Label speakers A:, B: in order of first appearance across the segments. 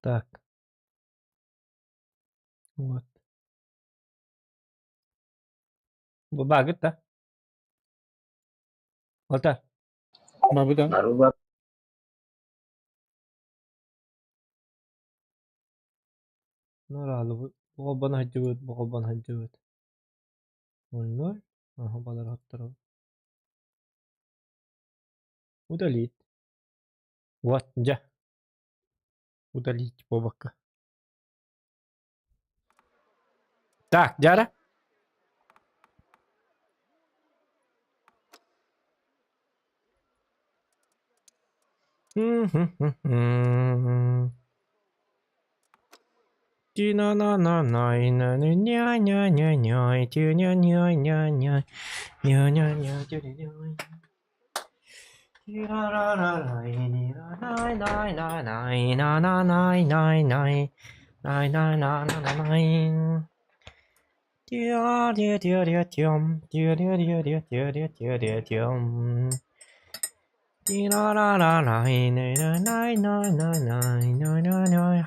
A: Так. Вот. Бу баагыт да? Ота.
B: Бабыта.
A: Нураалы бу сылдьыбыт, бу холбоно сылдьыбыт. Ноль Аха балар хотторобут. Удалить. Вот, дьэ. Удалить буолбакка. Так, дьара.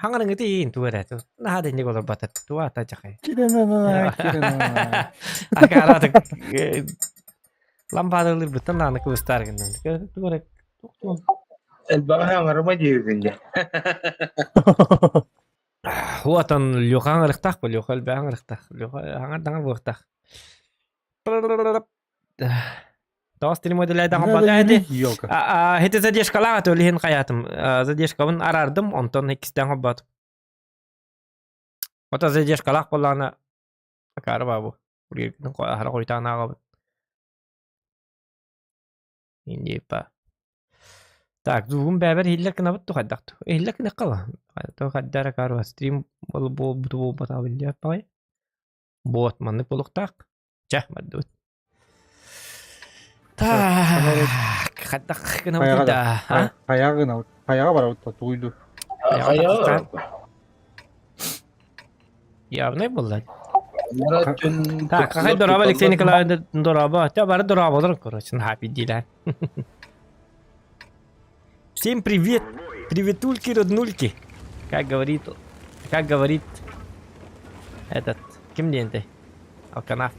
A: Хаҥарыҥҥытын тугу эрэ наһаа да инник олорбата туата дьахай. Акаратык лампадалыырбыттан даҕаны кыбыстаар гыннан тугу эрэ
C: Элбэҕи хаҥарыма диэбитин дьэ.
A: Уотан Леха аҥарыктаах бу Леха элбэҕи аҥарыктаах Леха аҥардаҥа буолуохтаах. Тоҕус телемоделяйдаҕым бата
B: Елка.
A: Хити задержкалаах этэ ол иһин хайаатым задержкабын араардым онтон иккистээн холбоотум. Ото задержкалаах буоллаҕына акаары баабы аһара хойутаан ааҕабын. Индиипа. Так, звугум бэйэбэр иһиллэр гынабыт дуу хайдах дуу? Иһиллэр гыныахха ба. Туох хайдара акаары стрим буолбуту буолбатаҕа биллибэт баҕайы. Буот маннык буолуохтаах. Чэ, бардыбыт. Так, хайдах гынабытый да? А?
B: Хайаҕа гынабыт. Хайаҕа барабыт да тугуйду.
C: Хайаҕа
A: Явный буолла. Так, какай дороба Алексей Николаевич дороба. Те бары дороба короче, на пидиле. Всем привет! Приветульки, роднульки! Как говорит, как говорит этот, ким диэн ты? Алканавт.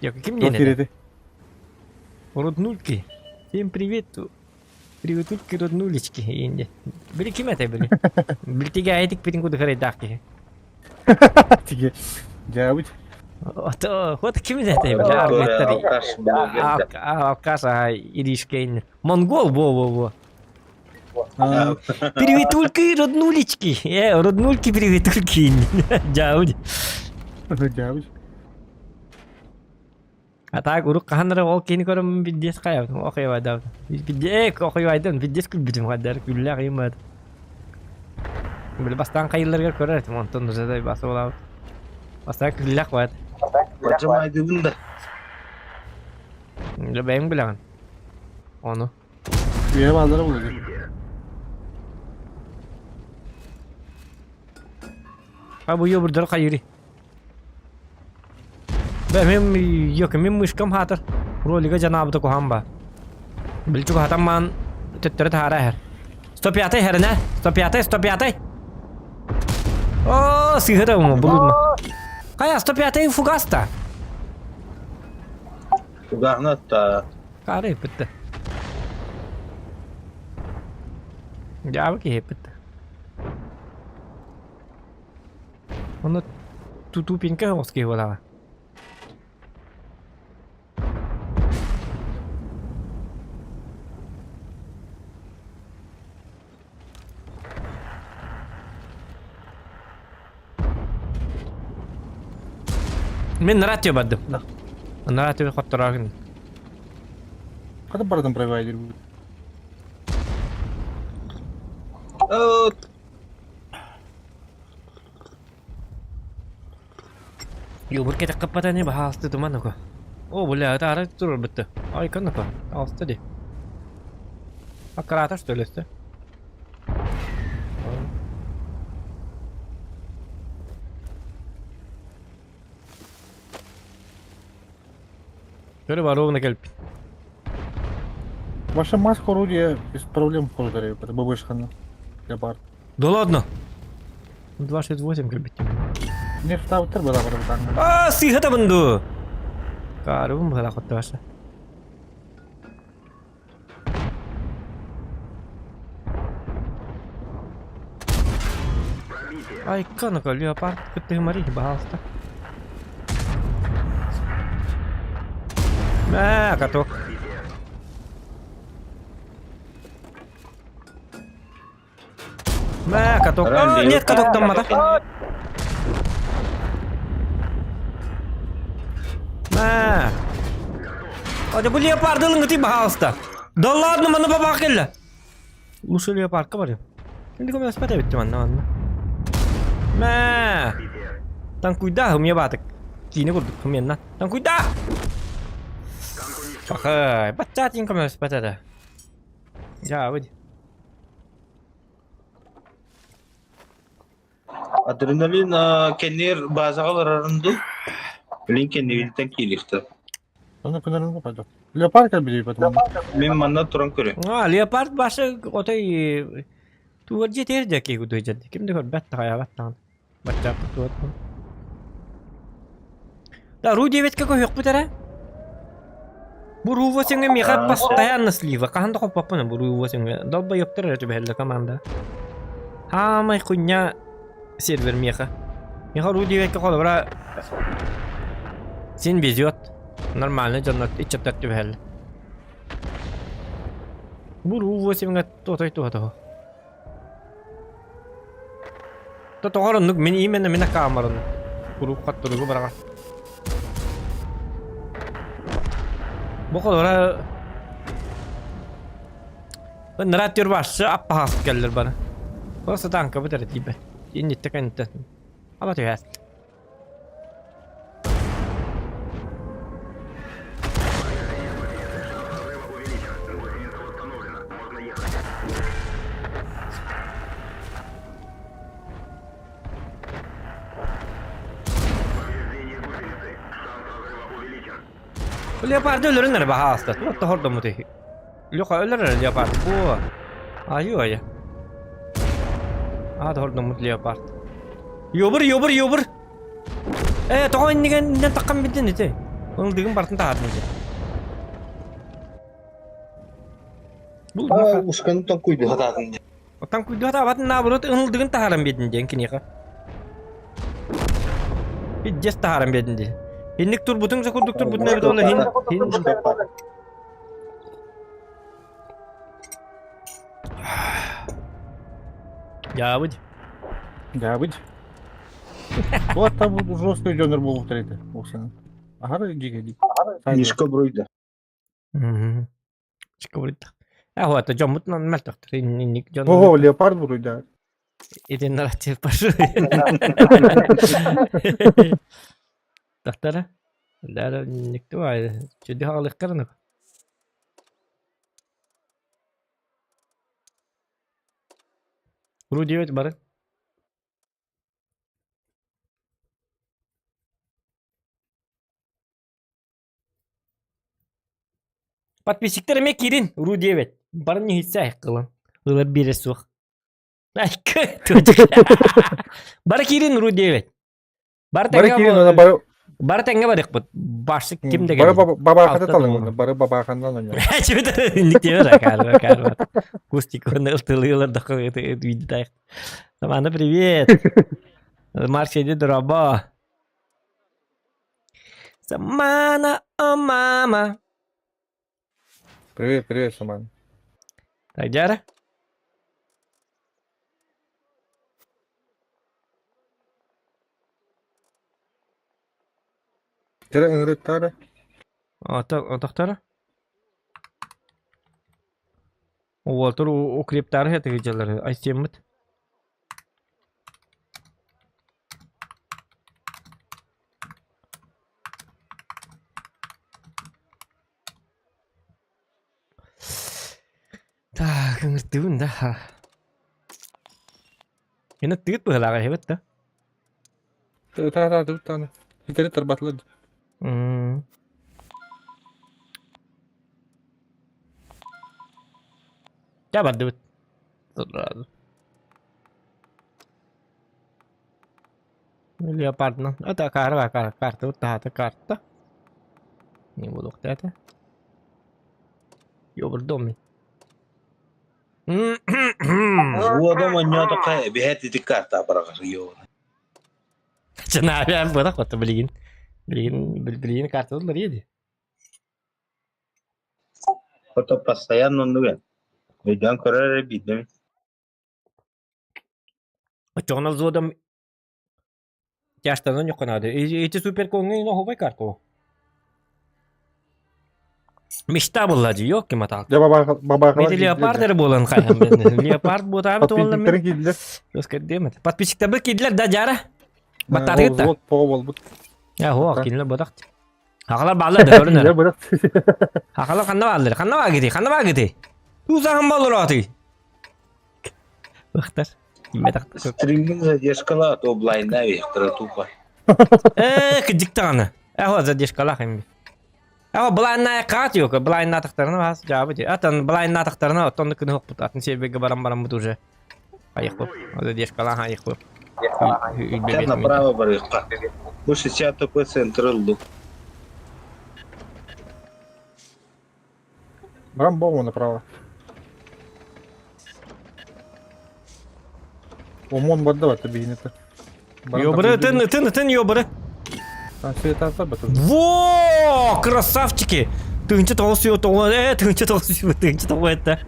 A: Ким диэн это? Роднульки. Всем привет. Приветульки, роднулечки. Инде. Били ким это били? Билтиге айтик битин куду харайдаах киһи.
B: Тиге. Дьаабыт.
A: Ото, вот ким это били? Арметтер. Алкаш, ага, Иришкейн. Монгол, во-во-во. Приветульки, роднулечки. Роднульки, приветульки. Дьаабыт.
B: Дьаабыт.
A: А так урук хаһан эрэ ол киһини көрөммүн билдиэс хайабытым охуйабайдаабытым. Билдиэк охуйабайдым билдиэс күлбүтүм хайдары күллээх ыйыммат. Били бастаан хайылларыгар көрөр этим онтон уже басылаабыт. Бастаан күллээх баат.
C: Бадьамайдыбын да.
A: Дьэ бэйэҥ билэҕин. Ону.
B: Үйэ бааллара буолуо.
A: А бу йобурдар хайыри. Бэ мин yok мин мышкам хаатар. Ролига жанаабыта куһаан ба. Билчүк хатан маан төттөрү таһаара иһэр. 105 иһэринэ. 105 105 О, сыһыра уҥа булудма. Хайа 105 фугаста.
C: Фугахна та.
A: Кары ыппытта. Дьаабы киһи ыппытта. Онно тупенькая оҕус киһи буолаҕа. Мин радио бардым. Радио хоттороогун.
B: Хата барытын провайдер
A: Юбур кэтэх кыппата не баһаалысты туман око. О, бля, это ара турар бытты. Ай, канапа. Алысты ди. Аккаратор что ли, Көрө бар ровно келип.
B: Ваша маска орудие без проблем входит, это ББшканы. Леопард.
A: Да ладно! 268 кэлбит.
B: Не вставтыр была братан.
A: А, сыыһа табынду! Каарыбын быһалаах оттоаша. Айка, ну-ка, леопард кыттыһымари, баһаалыста. Мә, каток. Мә, каток. А, нет, катоктаммата. Мә. А, бу леопарды ылыҥытый, баһаалыста. Да ладно, манна бабаах кэллэ. Лучше леопардка барыам. Инди көмөлөспөт эбит манна манна. Мэ. Танкуйда умья баатык. Киинэ курдук хымьянна. Танкуйда! Пахай, бачча тиин көмөлөспөт этэ. Дьаабыт.
C: Адреналин кэннигэр базаҕа барарын дуу? Билин кэннигиттэн киириэхтэр.
B: Оны күнэрин попадет. Леопард кэлбит потом.
C: Мин манна туран көрө.
A: А, леопард башы отой тугар дьиэтигэр дьэ киһи кудуй дьэ. Ким да көрбөт таҕайабат даҕаны. Баччааппыт туот. Да, Ру 9-ка көһүөхпүт эрэ. Бу Ру 8-ҥэ миэхэ постоянно слива. Хаһан да хоппоппун бу Ру 8-ҥэ. Долбоёбтар эрэ түбэһэллэр команда. Хаамай хуйня сервер миэхэ. Миэхэ Ру 9-ка холобура син везет. Нормально дьоннор иччэттэр түбэһэллэр. Бу Ру 8-ҥэ отой туһа туһа. Тоҕор оннук мин именно мин аккааммар оннук. Куруук хаттыругу бараҕар. Бу холобура Нырат тюрбашчы аппаһаас кэллэр бары. Просто танкабыт эрэ тиийбэт. Инниттэ кэнниттэн. Аба түһээт. Леопарды өлөрүн эрэ баһаалыста. Туох да хордоммут үһү. Леха өлөр эрэ леопард. Буо. Айыы айа. Аа хордоммут леопард. Ёбур, ёбур, ёбур. Э, тоҕо иннигэн иннен таххан битин ити. Ылдыгын бартын таһаатын ити. Бул
C: Ушканы тоҥкуйду хатаатын.
A: Оттон куйду хатаабатын наоборот ылдыгын таһааран биэрдин диэн киниэхэ. Пиздец таһааран биэрдин диэн. Инник турбутуҥ за курдук турбутун эбит уонна хин хин Дьаабыт.
B: Дьаабыт. Вот там жесткий дьоннор буолуохтар этэ. Оксана. Аһара дьигэ дии.
C: Мишка буруйда.
A: Мишка буруйда. А вот, дьоммут мөлтөхтөр. Инник дьон.
B: Ого, леопард буруйда.
A: Итиннэр пашу. Тахтара. Дара никто ай. Чүдү хаалыктарны. Ру 9 бары. Подписчиктар эмиэ киирин, Ру 9. Барын иһитсэ кылын. Ылар биэрэ суох. Бары киирин Ру 9. Бары
B: Бары
A: тэҥҥэ
B: киирин аны бары
A: бары тэҥҥэ барыахпыт. Башсы ким да
B: бары
A: кэлин.
B: бабаахата
A: Алта
B: талыҥ
A: туолла.
B: онно бары бабааханнан оонньоо.
A: Чүбүтэ инник диэбэр акаарба акаарба. Кустик уонна ылтылыылар да видитаах. Самана привет. Марк сиди дороба. Самана, о мама.
B: Привет, привет, Саман.
A: Так, Дяра?
B: Тера ыҥырыттаара.
A: Отохторо? Уолтур укрептары хэтигидьалары айсиэммит. Так, ыҥыртыыбын да. Ина тыыт быһылааҕа иһэбит да.
B: Та та тыыт Ситэри тарбатылар.
A: Чэ бардыбыт. Сразу. Леопардынан. Это кара, кара, карта, вот та карта. Не буду это. Ёбр доми.
C: Уода монньоотоххо эбиһээт ити карта быраҕар йоо.
A: Чынаа бырах вот билигин. Билигин билигин карталар edi.
C: Ото постоянно оннук эн. Өйдөөн көрөр эрэ биирдэ
A: Оччоҕуна взводом тяжтанан ньукканаады. Эти суперкоҥҥа ино хобай карта Мечта была дии, ёлки моталки.
B: Дьэ бабаахалар
A: Мен леопард эрэ буолан хайан мен. Леопард буотаабыт уолла мен.
B: Подписчиктарын киирдилэр.
A: Өскөрдүөм этэ. Подписчиктарбыт киирдилэр да дьара. Баттаатыгыт да.
B: Вот тоҕо буолбут.
A: Я хуох кинилэр ботах. Хахалар бааллар да көрүнэр.
B: Кинилэр бырах.
A: Хахалар ханна бааллар? Ханна баагыты? Ханна баагыты? Туусахан боллороотуй. Ыхтар. Кимбэтэх.
C: Стриммин задержкала, то блайна вехтера тупо.
A: Э, кыдьык даҕаны. Эхо задержкалаах эми. Эхо былааннаах хаат юка, былааннаатахтарына бас жаабы ди. Атын былааннаатахтарына оттон күнү хоппут атын серверге баран бараммыт уже. Айықпып. Задержкалаах айықпып.
C: Сейчас направо барыахха. Бу 60 ТП центр ыллык.
B: Баран бому направо. Омон барда бата биһинэтэ.
A: Ёбры, тын, тын, тын, ёбры. Во, красавчики! Тыһынча тоҕус сүүс тоҕус э, тыһынча тоҕус сүүс тыһынча тоҕус этэ.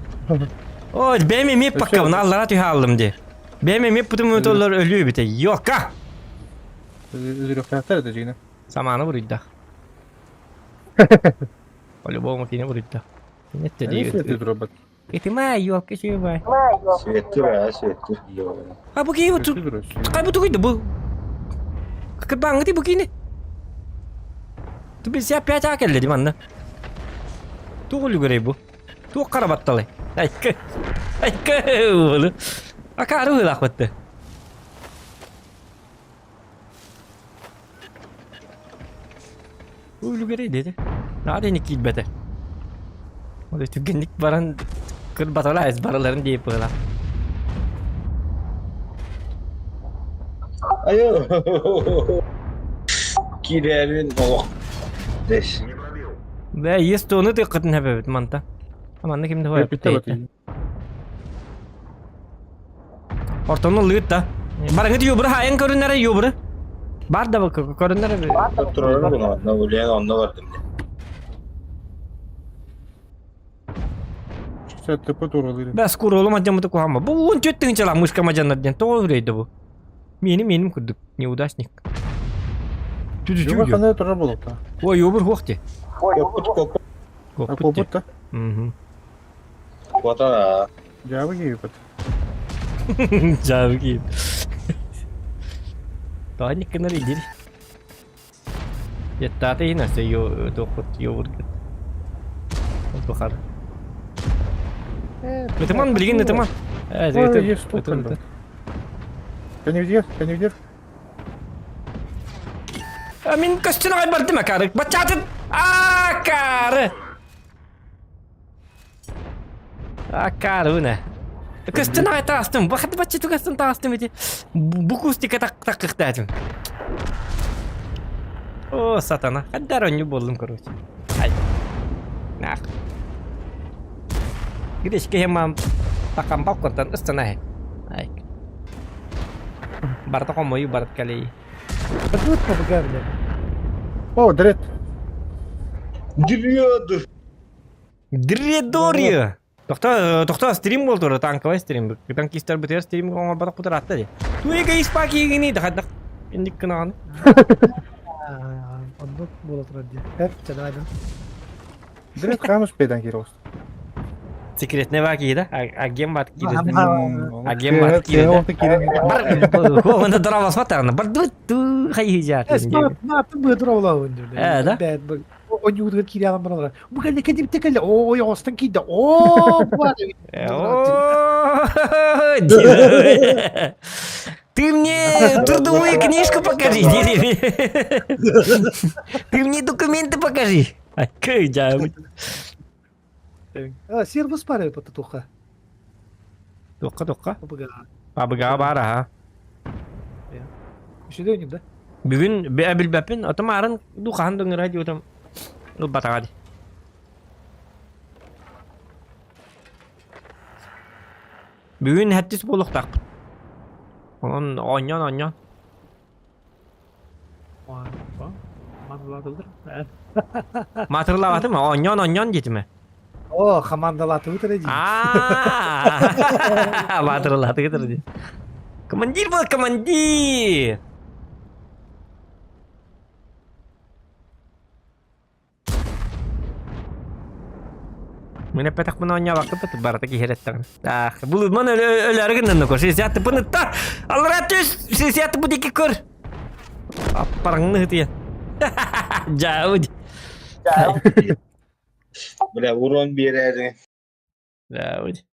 A: Ой, бэйэм эмиэ пакка, аллара түһэ аллым дии. Бэйэм эмиэ путум өлүү эбитэ. Йока!
B: Үзүрүөхтээхтэр этэ дьиҥинэ.
A: Самааны буруйдах. По-любому кини буруйдах. Нет,
B: дии.
A: Итима, ёлка чуйбай.
C: Светти баа, светти.
A: А бу кии Хай бу тугуйда бу. Кырбаҥҥыты бу киини. Ту билсе опять акелле ди манна. Тугу үлүгэрэй бу. Туох хара батталай. Айкы. Айкы уолу. Акаары ыылаах батты. Үлүгэрэй диэтэ. Наада ини киирбэтэ. Ол түргэнник баран кырбаталаа эс барыларын диэп быһыылаах.
C: Айо. Киирээбин олох. Дес.
A: Бэ, ес тоны тыккытын хэбэбит манта. Манна кимде хоя Ортону лыыт да. Барыҥыт юбры хаайан көрүнэрэ юбры. Бар да көрүнэрэ.
C: Турар онно үлээн онно бардым.
B: ТП туралыыр.
A: Бэс куролу мадьаммыты куһаама. Бу уон түөрт тыһыынчалаах мышка мадьаннар диэн тоҕо үрэйдэ бу? Миэним миэним курдук неудачник.
B: Юбр ханна турар буолуохта.
A: Ой, юбр хуох ти.
C: Коппут коппут.
A: Коппут
B: да.
A: Мгм.
C: Куота.
B: Дьаабы киирбит.
A: Дьаабы киирбит. Тоҕо гынар идир. Еттаата иһин өссө туохпут йогурт. Тухар. Ытыман билигин ытыман.
B: Кэннибитигэр, кэннибитигэр.
A: Мин көстүн аҕай бардым акары. Баччаатын! Акары! Акары Көстөн аҕай таҕыстым. Бахаты бачча түгэстэн таҕыстым ити. Бу кустика таккыхтаатым. О, сатана. Хаддар онньу буоллум, короче. Ай. Нах. Гречке хемам такам балконтан ыстана. Ай. Барта хомою барт калей.
D: Подвод побегали.
B: О, дред.
C: Дриады.
A: Дредорио! Тохто, тохто стрим буол тура, танковай стрим. Танкистар бытыар стрим оҥорботох бутаратта дии. Туйга испаки игини дахадах. Инник кынаҕаны.
D: Оннук буола турар дии. Эп, чанаайдын.
B: Дред хаамыс пейдан киирэ оҕуста.
A: Секретный баа киһи да? Агент баат киирэ. Агент баат киирэ.
B: Киирэ.
A: Онда дорабасмат Бар ду хайыжар. Э, да?
D: Ойуутугар киириэҕин баралара. Бу кэллэ кэллибитэ кэллэ. Оо, ойоҕостон киирдэ. Оо,
A: Ты мне трудовую книжку покажи. Ты мне документы покажи. Сервис
D: баар эбит туха.
A: Туохха туохха?
D: ПБГ.
A: ПБГ баар аха.
D: Үчүгэй ойнуур да?
A: Бүгүн билбэппин, отом арын ду хаһан да ыҥыра диэтим ылбатаҕа дии. Бүгүн хэттис буолуохтаахпыт. Онон оонньоон оонньоон. Маатырылаабатым, оонньоон оонньоон диэтим ээ.
D: О, командалаатыбыт эрэ дии.
A: Аа, маатырылаатыгыт эрэ дии. Командир был, командир! Мин эппэтэхпин оонньообаккыт барыта киһи эрэттэҕин. Таах, булуман өлөөрү гыннан нокор. Сисиатты пынытта! Аллара түс! Сисиатты бу диэки көр! Аппараңны ытыйан. Дьаабыт.
C: Бля, урон биэрээри.
A: Дьаабыт.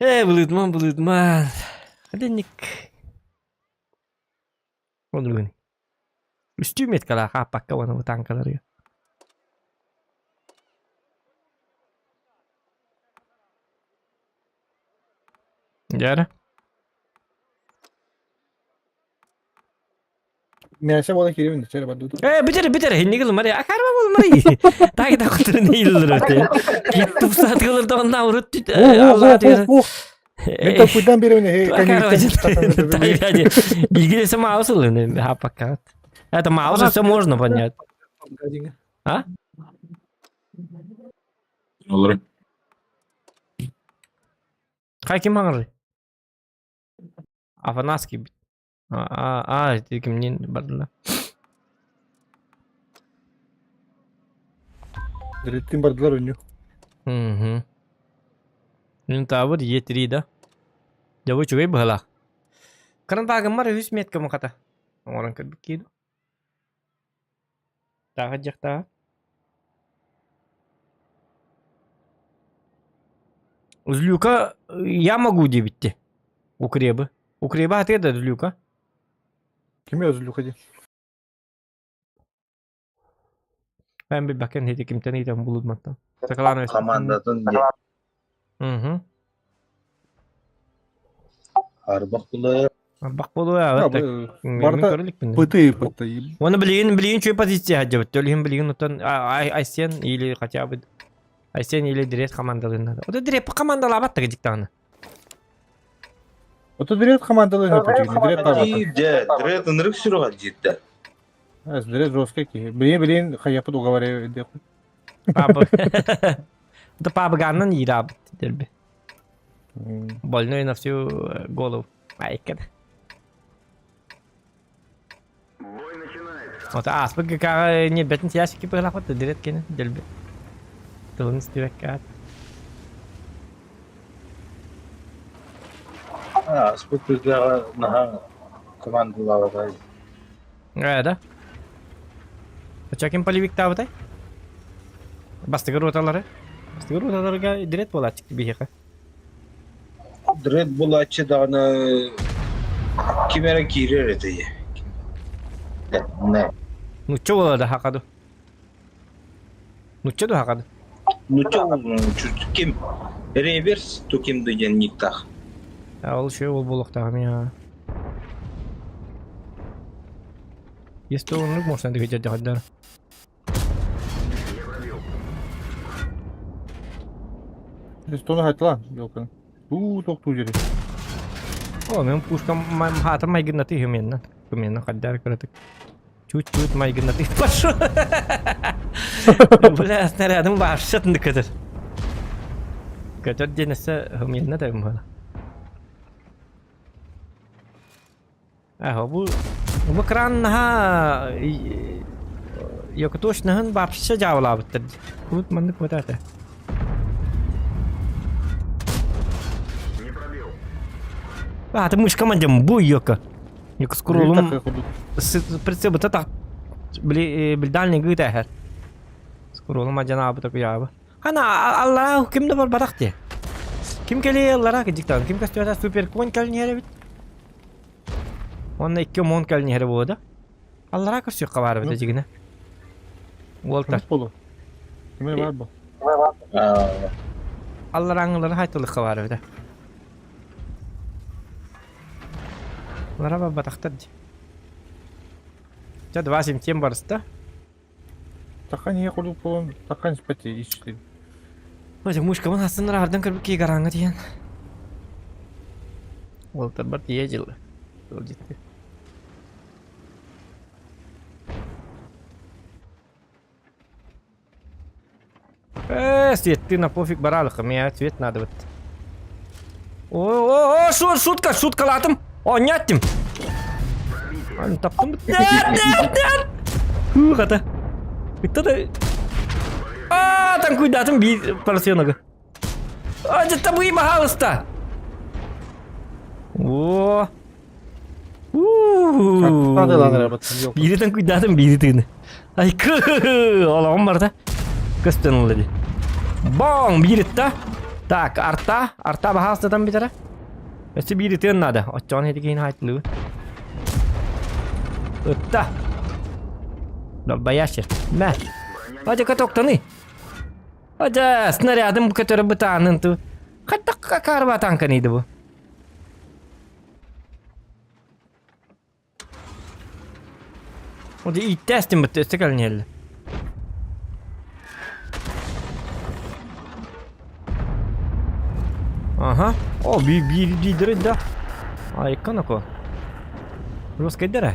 A: Ээ, былытман, былытман. Хаденник. Оннугун. Үстүү меткалаах ааппакка уонна бу танкаларга. Дьара.
B: Мясо буола кииребин чэ бардыбыт.
A: Э, бүтэр, бүтэр, инники ылымар, акарма болмар. Так да кутурун ыйыллар өтө. Кит тупсаат кылыр да онна урут Аллаха түгэр.
B: Мен толкуйдан беребин
A: Билгилесе маус ылын, хапакка. Это маус все можно понять. А?
C: Олар.
A: Хаким аңыры? Афанаский. А, а, а, кимнин бардыла.
B: Директин бардылар өнү.
A: Угу. Мин табыр Е3 да. Дьэ үчүгэй быһалаах. Кырантаагыммар үһүс метка мухата. Оҥорон көрбүт киирдим. Тааҕы дьахтаа. Злюка я могу диэбитти. Укребы. Укребы атыа да Злюка.
B: Кими Злюка дии?
A: Мен билбэккин ити кимтэн ыйтан булудматтан. Сакалаан
C: Командатын диye.
A: Угу.
C: Арбах була.
A: Арбах буолуо
B: Барыта пыты пыты.
A: Оны билигин билигин чуй позиция хадьабыт. Төлүһүн билигин оттон Айсен или хотя бы Айсен или Дрет командалыын надо. Ото Дрет командалаабат да диктаны.
B: Ото Дрет командалыын Дрет табата.
C: Дьэ, Дрет ынырык сүрүҕэ диирдэ.
B: Дрет жесткий киһи. Билин билин хайапыт уговаривает.
A: Пабы. Да пабыганнан иирабыт дерби. Больной на всю голову. Айкын. Вот ааспыт ГК-ҕа ньиэрбэтин ящики быһалаахпыт да дирет кини дэлби. Тылын истибэккэ аат.
C: Ааспыт ГК-ҕа наһаа командалаабата.
A: Ээ да? Оччо ким полевиктаабытай? Бастакы роталары? Бастакы роталарга дирет буолааччы биһиэхэ.
C: Дред булааччы даҕаны ким эрэ киирэр этэ Не.
A: Нучча буола да хакаду. Нучча ду хакаду.
C: Нучча ким реверс ту ким диэн никтах.
A: Ол еще ол буолуохтаах я. Если он можно двигать да.
B: Тону хайтла, елканы. Туу тохтуу жери.
A: О, мен пушка хаата майгыннаты хүменна. Хүменна хаддар кыратык. Чуть-чуть майгыннаты пошел. Бля, снарядым башшатын көтөр. Көтөр денесе хүменна да мала. Аха, бу бу кран наһаа Якутошнаһын вообще дьаабылаабыттар. Тут маннык вот это. А, ты мышка мандем, бу ёка. Ёка скролум прицеп так били били гыта хэр. Скролум адьана абы такой яабы. Хана Аллах ким да бар барах те. Ким кели Аллах диктан, ким кастуята супер конь калнере бит. Уонна икки омуон кэлин иһэрэ буолуо да? Аллараа көрсүөххэ баар эбит дьигинэ. Уолтар.
B: Кимис болу? Киме бар бу?
A: Алларааҥҥылары хайтылыхха баар эбитэ. Лара барбатахтар дии. Чэ, два семь барыста.
B: Тахан ийэ курдук буолан тахан испэт иччитин.
A: Ой, мышкабын астыннар аардан көрбүт киһи гарааҥҥа тиийэн. Уолтарбар тиийэ дьылла. Ыалдьытты. Э, свет, ты на пофиг баралыха, мне цвет надо вот. О, о, о, шутка, шутка латым. О, няттим. Таптым. Нет, нет, нет. Хата. Кто то А, там куйдатым би поросенок. А, это табы пожалуйста. О. Биири таҥкуйдаатым, биири тыыны. Айкы, олоҕум барда. Көстөн ылла дии. Боң, биир ытта. Так, арта, арта баһаастатан бүтэрэ. Өссө биир ытыан наада. Оччоҕун ити киһини хаайтылыыбын. Ытта. Долбоящер. Мэ. Адьа катоктаны. Адьа, снарядым көтөрө бытаанын ту. Хаттак какарба танканыйды бу. Ол ииттээстим бытта өссө кэлин иһэллэр. Ага. О, би би биидэрэ да. Айка нако. Русскайдара.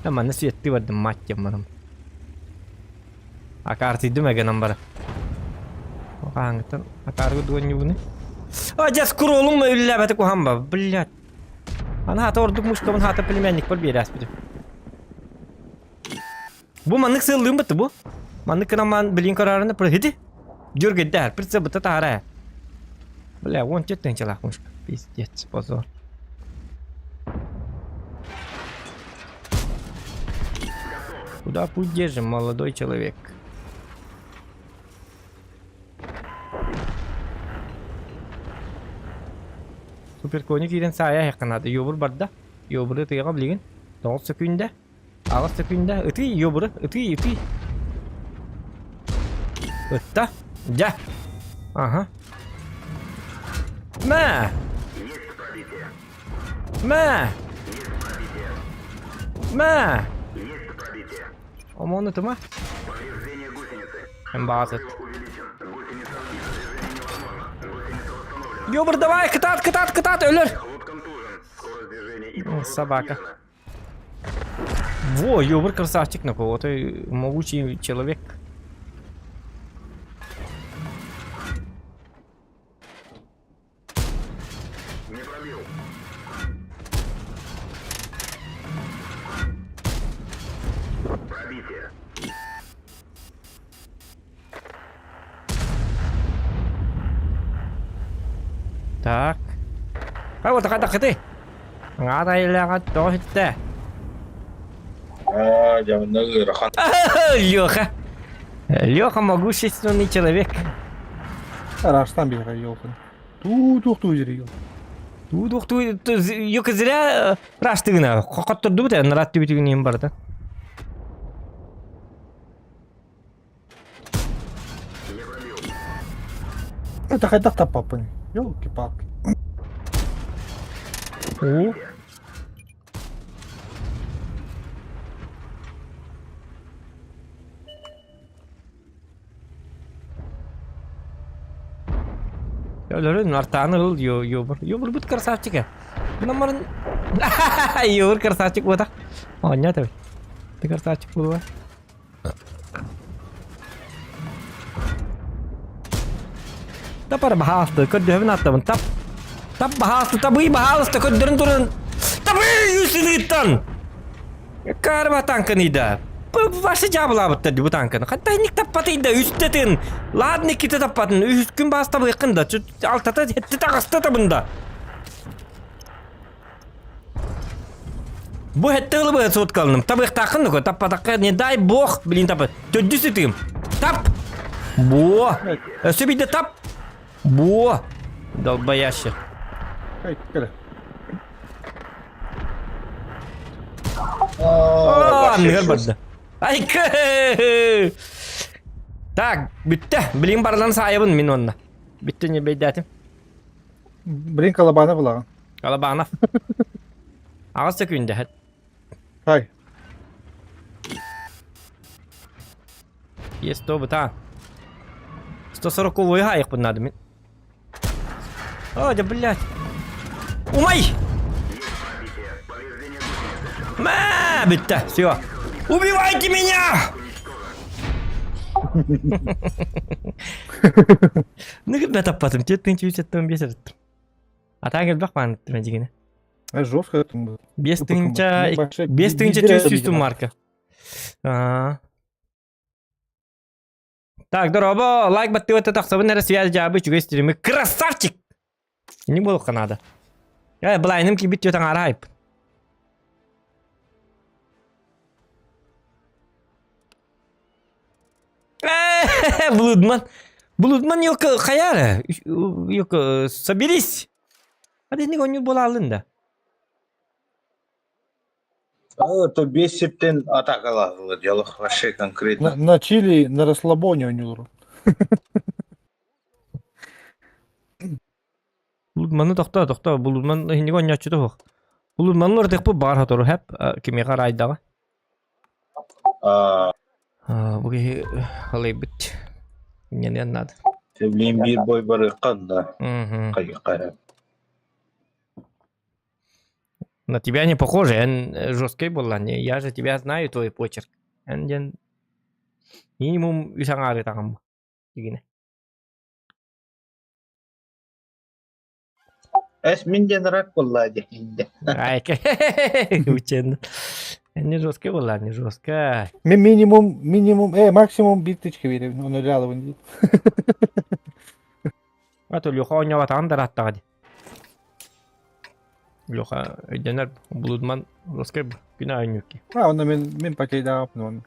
A: Манна светтыы бардым мать диэн Акаартыйдым эгэнэн бара. Хаһааҥҥыттан акаарга дуонньубуну. А дьэ скроллум үллээбэтэ куһаан ба, блядь. Аны хата ордук мушкабын хата племянникпар биэрээспитим. Бу маннык сыаллыым бытты бу. Маннык гынан билин көрөрүнэ прыгыды. Дюргеддэр, прицеп бытта таара. Бля, вон тетенчелах мушка. Пиздец, позор. Куда путь держим, молодой человек? Суперкони киирэн саайа иһэххэ наада. Йобур барда. Йобуру ытыаҕа билигин. Тоҕус сөкүүндэ. Аҕыс сөкүүндэ. Ытый йобуру. Ытый, ытый. Ытта. Дьэ. Ага. Мэ! Мэ! Мэ! Омону тума? Баҕасыт. Ёбр, давай, кытаат, кытаат, кытаат, өлөр! Собака. Во, ёбр красавчик на кого-то могучий человек.
E: Не пробил. Пробитие.
A: Так. А вот такая Аҕа тоҕо сүттэ?
C: Аа, дьэ, онно ыарахан.
A: Леха. Леха могущественный человек.
B: Араастан биһиэхэ елканы. Туу-туох-туу дири ел.
A: Туу-туох-туу ёка зря раштыгына. Хохоттордубут э, нарат түбүтүгүн барда.
B: Это хайдах таппаппын. Елки-палки.
A: О. Өлөрүн артааны ыл йобур. Йобурбут красавчик. Гынан Йобур красавчик буотах. Оонньоо тэбит. Ты красавчик буолуо. Тапар баһаалыста, көрдөһөбүн ааттабын. Тап. Тап баһаалыста, табый баһаалыста, көрдөрөн туран. Табый үсүнүттан. Карба танканыйда. Ваша дьаабылаабыттар дии бу танканы. Хатта инник таппатыйда, үстэтин. Ладно, иккитэ таппатын. Үс күн баас табыйкын да. Алтата, хетте таҕыста табында. Бу хетте ылыбы соткалыным. Табыйхтааххын да таппатахха не дай бог, блин тапа. Төрдүс ытыым. Тап! Бо! Өссө биирдэ тап! Бо! Долбоящий.
B: Эй, кэлэ.
A: Анныгар барда. Айкы! Так, бүттэ. Билин барылан саайабын мин онно. Бүттэ не бейдәтим.
B: Блин, Колобанов булаҕын.
A: Колобанов. Аҕыс секүндэ.
B: Хай.
A: Есть то быта. 140 хайықпын надо мин. О, да блядь. Умай! Мә, бітті, все. Убивайте меня! Ну, кім таппатым, теттің чүйсеттің бес еттім. А так элбэх баан иттим дигини.
B: Жестко это.
A: 5 тыһыынча 5 тыһыынча 400 марка. Аа. Так, дорообо, лайк баттыгата тахсабын эрэ связь дьаабы үчүгэй стримы. Красавчик! Не буолуохха наада. Э, былайным киирбит түөтэн араайып. Э, Блудман. Блудман ёлка хаяра. Ёлка, соберись. А ты не гоню буолаалын да.
C: А, то бесиптен атакалаһылар дело вообще конкретно.
B: На чили, на расслабоне ойнуулар.
A: Блудманы тохто, тохто, Блудман иһинник оонньооччута суох. Блудманы ырытыахпыт баҕар сотору һэп кимиэхэ ыраайдаҕа.
C: А,
A: Бу киһи ылыйбыт. Инньэниэн наада.
C: Блин, биир бой барыахха да.
A: Мгм.
C: Хайыхха.
A: На тебя не похоже, эн жесткий буолла. Не, я же тебя знаю, твой почерк. Эн диэн минимум үс аҥаары таҕым дигинэ.
C: Эс мин диэн рак буолла дии.
A: Айка, учен. Не жесткий буолла, не жесткая.
B: Ми минимум, минимум, максимум биир тычка биэрэбин, ону ырыалабын дии.
A: А то Леха оонньообатаҕын да ырааттаҕа дии. Леха өйдөнөр Блудман жесткий күн оонньуур
B: А, онно мин мин потейдаабын оны.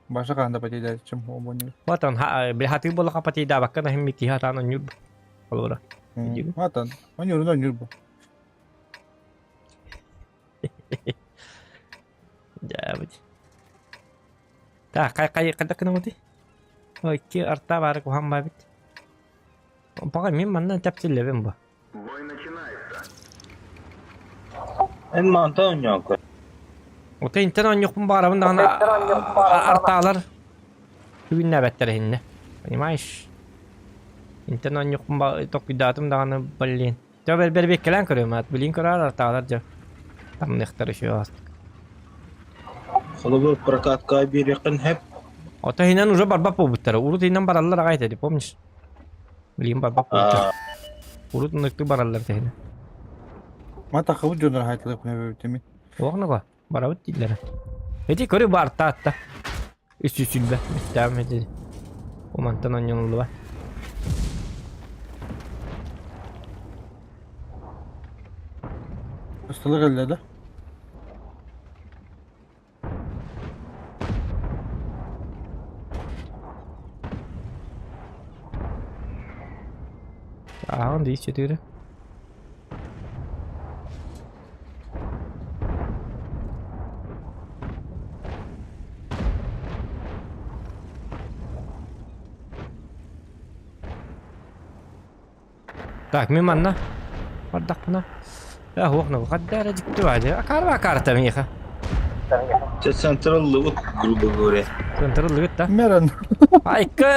B: Баша хаһан да потейдааччым обонньур.
A: Ватан хатыы буоллаха потейдаабакка да химми киһи хатаан оонньуур холобура.
B: Ватан, оонньуурун оонньуур бу.
A: Дьаабыт. Так, хай хай хайдах гынабытый? Ой, икки арта баары куһаҕан баабыт. Пока мин манна тэпсиллэбин бу.
C: Эн маанта оонньоон
A: Ота интен оонньуохпун баҕарабын даҕаны артаалар бүгүннээбэттэр иһиннэ. Понимаешь? Интен оонньуохпун токуйдаатым даҕаны блин. Дьэ бэрбиэккэлээн көрүөм аат билин көрөөр артаалар дьэ тамныахтар еще астык.
C: Холобур прокатка биэриэххин сөп.
A: Ото иһинэн уже барбат буолбуттара. Урут иһинэн бараллар аҕай этэ, помнишь? Билигин барбат буолбуттар. Урут ынныктык бараллар этэ.
B: Мата хабыт дьоннор хаайтылар күнэ
A: Оҕнуга барабыт дииллэрэ. Эти көрү барта атта. Үс жүз сүлбэ. Бүттэҕим эти. Умантан онньонуллуба.
B: Ыстылык эллэ да?
A: Ааҕын дии четыре. Так, мин манна бардахпына. Э, уох хадда эрэ дьикти баадьы. Акаарба акаарта миэхэ.
C: Чэ централлыбыт, грубо говоря.
A: Централлыбыт да?
B: Мерен.
A: Айка!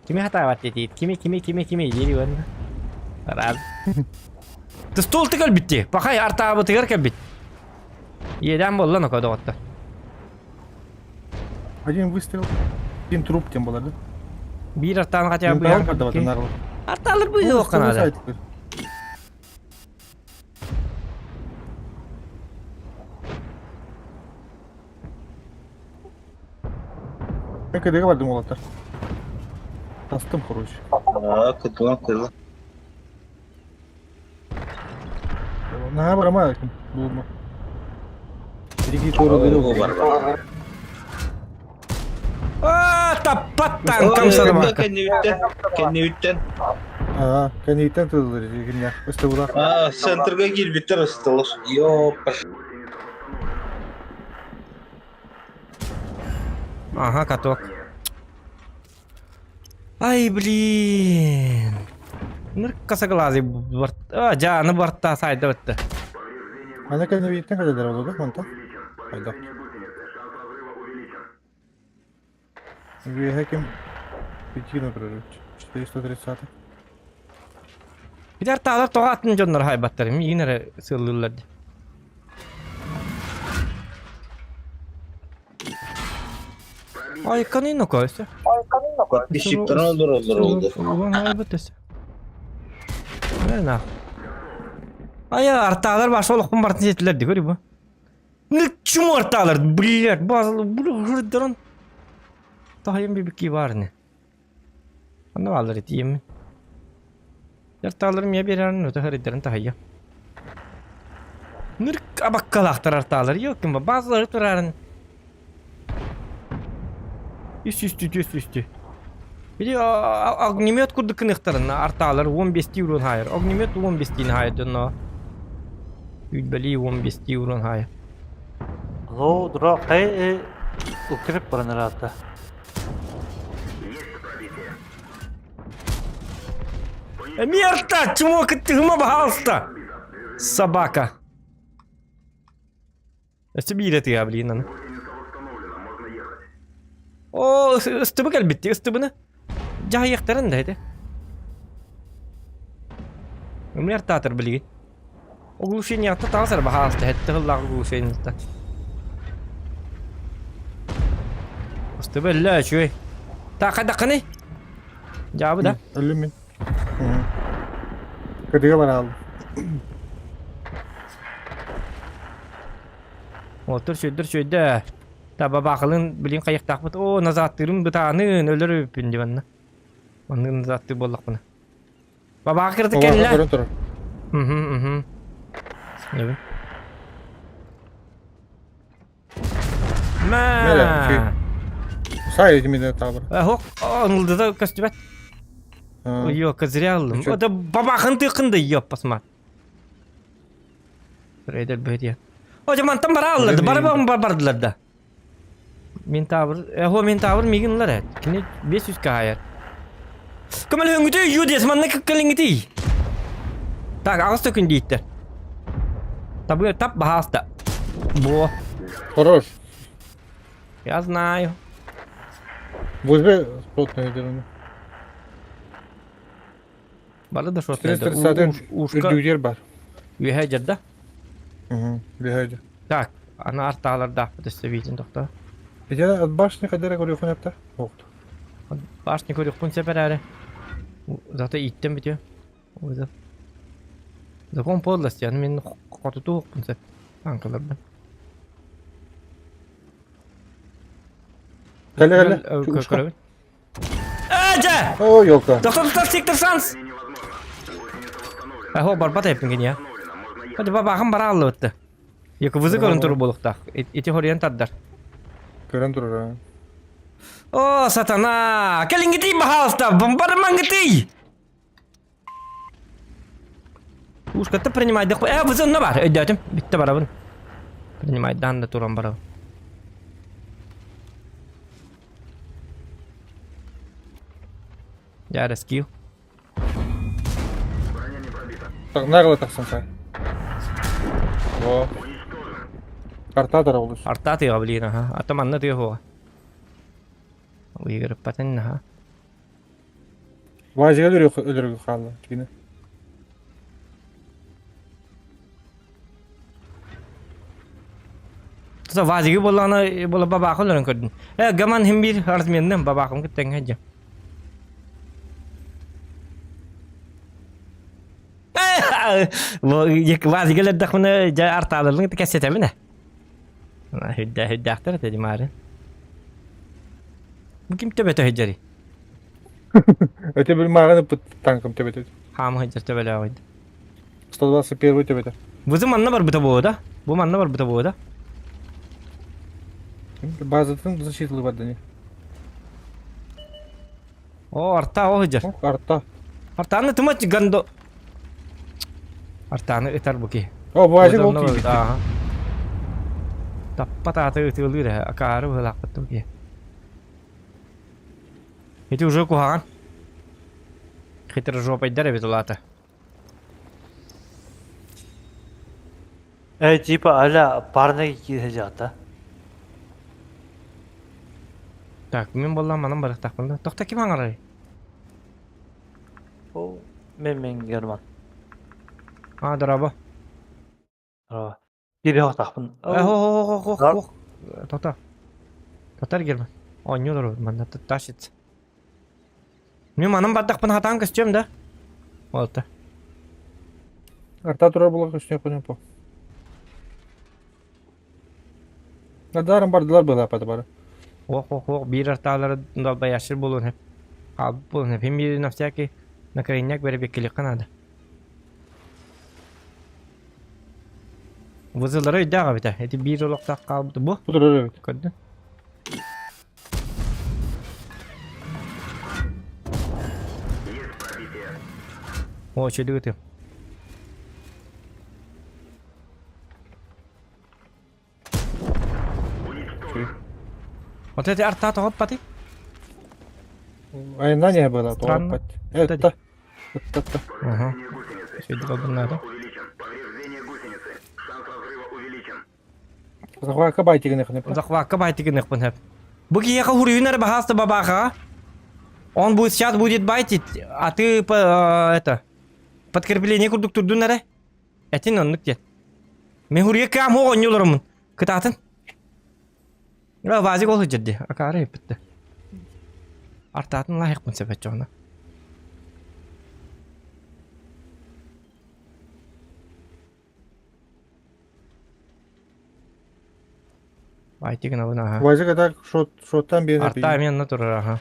A: Кими хатаабат диэтиит? Кими, кими, кими, кими диир уонна. Рад. Стол кэлбит дии. Пахай артаабытыгар кэлбит. Иэдээн буолла ноко доҕоттор.
B: Один выстрел, один труп тем была, да?
A: Биир артаан хотя бы Артаалар быыһыахха наада.
B: Мен кыдыга бардым уолаттар. Тастым, короче.
C: Аа, кытылан кызыл.
B: Наһаа барама булма. Бириги туора
C: Бар.
A: Аа, таппат танкам сарма.
C: Кэннибиттэн, кэннибиттэн.
B: Аа, кэнниттэн тыллар кимнээх ыстыбылаах.
C: А, центрга киирбиттэр ыстылар. Ёппаш.
A: Ага, каток. Ай, блин. Ныр косоглазый барт. А, жааны барта сайда бытты.
B: Аны кэнниттэн кэлэлэр олуга онтон. Хайдах. Үөһэ ким Пекина прорыв. 430.
A: Билэр таалар тоҕо атын дьоннор хайбаттар. Миигин эрэ сыаллыыллар дии. Айканы нокойся.
C: Подписчиктар олороллор oldu.
A: Ulan haybat өссө. На. Ая, артаалар баш олохпун бартын сиэтилэр ди көрү бу. Чум артаалар, блядь, базалы бу Тахайым бибики бар не. Анна баалар итием. Артааларым я берәрин өтө харидарын тахайя. Ныр абаккалаахтар артаалар yok ким базалары турарын. Үс үстү түс үстү. Били огнемет курдук кыныхтарын артаалар 15 урун хайыр. Огнемет 15 тин хайыр дьонно. Үтбели 15 урун хайыр.
E: Лоу дро кай укреп баран ыраатта.
A: Мерта, чмо кыттыгыма баһаалыста. Собака. Өссө биирэ тыа блин аны. О, ыстыбы кэлбитти, ыстыбыны. Дьаһайыахтарын да ити. Умер таатыр билигин. Оглушениятта таҕыс эрэ баһаалыста, сэттэ сыллаах оглушениятта. Ыстыбы өллө үчүгэй. Так, хайдаххыный? Дьаабы да?
B: Өллүм мин. Кытыга бараалым.
A: Отур сүрдүр сүрдэ. Таба баахылын билин хайыктаахпыт. Оо, назааттыырым бытаанын өлөр үппүн дии манна. Маннык назааттыыр буоллахпына. Бабаах кырты кэллэ.
B: Көрөн турар.
A: Мхм, мхм. Небе. Мэ.
B: Сай этимиде табыр.
A: Хок, ынылдыда көстүбэт. Йо, козыря ыллым. Это бабахын тыкынды, ёппасма. Рейдер бөдия. О, мантан бара алларды, бара бар бардылар да. Ментавр, эхо Ментавр мигин ылар эт. Кини 500 каайар. Көмөл өңүтүй, ю дес, манна кэлиңитий. Так, аҕыс төкүн дииттэр. Табы тап баһааста. Бо.
B: Хорош.
A: Я знаю.
B: Возьми плотную деревню.
A: Бары да шот.
B: 431
A: Ушка
B: үрдүгэр бар.
A: үөһэ дьарда.
B: Үөһэ
A: Так, аны артаалардаахпыт өссө биитин тохто.
B: Ити от башни хадара көрүөхүн эптэ. Оқты.
A: Башни көрүөхпүн сөп эрээри. Зато ииттэн бүтүө. Вызов. Закон подлости, аны мин хотутуохпун сөп. Танкаларбын.
B: Кэлэ кэлэ.
A: Көрөбүн. Ээ,
B: О, елка.
A: Доктор, доктор, сектор шанс! Ахо, барбат эппин гения. Hadi бабахым бара аллыбытты. Екі вызы көрін тұру болуқтақ. Ити хориян тардар.
B: Көрөн турар.
A: О, сатана! Кэлиҥҥитий, пожалуйста! Бомбардымаҥҥытый! Ушкатта принимайдық. Э, вызы онно бар. Өйдөөтүм. Битте барабын. Принимайдан да туран барабын. Я рескил.
B: Так, нагло тахсан сай. О. Карта тарабылыс.
A: Арта тыга блин, аха. Ата манна тыга хуа. Уйгырыппатын, аха.
B: Вазига өлөрү өлөрү хаалла. Кини.
A: Тута вазиги боллаҕына буола бабаахы өлөрөн көрдүн. Э, гаман хим биир разменным бабаахым кытта тэҥҥэ Вазига өлөрдөхпүнэ дьэ артааларлыҥ кэпсэтэбин ээ. Хүрдээх хүрдээхтэр этэ димаары. Бу ким төбөтө сылдьарый?
B: Өтө бил мааҕын ыппыт танкым төбөтө.
A: Хаама сылдьар төбөлөөҕүй.
B: 121 төбөтө.
A: Бу манна барбыта буолуо да? Бу манна барбыта буолуо да?
B: Базатын защиталыы бардыни.
A: О, арта о сылдьар.
B: Арта.
A: Артаны тымач гандо. Артаны ытар бу киһи.
B: О, баазик ол тиийбит.
A: Ааха. Таппат ааты ытыалыыр ээ, акаары быһыылаахпыт бу киһи. Ити уже куһаҕан. Хитрожопайдар эбит улаата.
E: Э, типа аля парный киирэ
A: Так, мин буоллаҕым манан барыахтаахпын да. Тохто ким аҥарай?
E: Ол мен мен Герман.
A: А, дорообо.
E: Дорообо. Киириэхтаахпын.
A: Э, хо хо хо хо Тота. Татар Герман. Оонньуу олорор манна тащится. Мин манан бардахпын хатаан көстүөм да. Олта.
B: Арта турар була көстүө по. Надарым бардылар была бары.
A: Ох, ох, ох, биир артаалары далбаяшыр буолуон сөп. Хаалбыт буолуон сөп. Хим биир на всякий на крайняк бэрэбиэккэлиэххэ наада. Вызылары өйдөөх эбитэ. Ити биир олохтоох хаалбыт бу.
B: Бу турар эбит.
A: Көрдүн. О, чөлүгү тым. Вот эти арта тоҕоппатый?
B: Айна не было,
A: Странно.
B: тоҕоппат. Это. Это.
A: Ага. Сөйдүк надо.
B: Захватка байтигин эхне.
A: Захватка байтигин эхпин хэп. Бу киһиэхэ хуруйун баһааста бабаха. Он будет сейчас будет байтить, а ты по, это подкрепление курдук турдун эрэ. Этин оннук диэн. Мен хуруйа каам оҕонньу олороммун. Кытаатын. Вазик ол сылдьар дии. Акаары эппитте. Артаатын лайықпын сөп Байтик гынабын аха.
B: Вазик это шот шоттан биир
A: Арта эмиэ онно турар аха.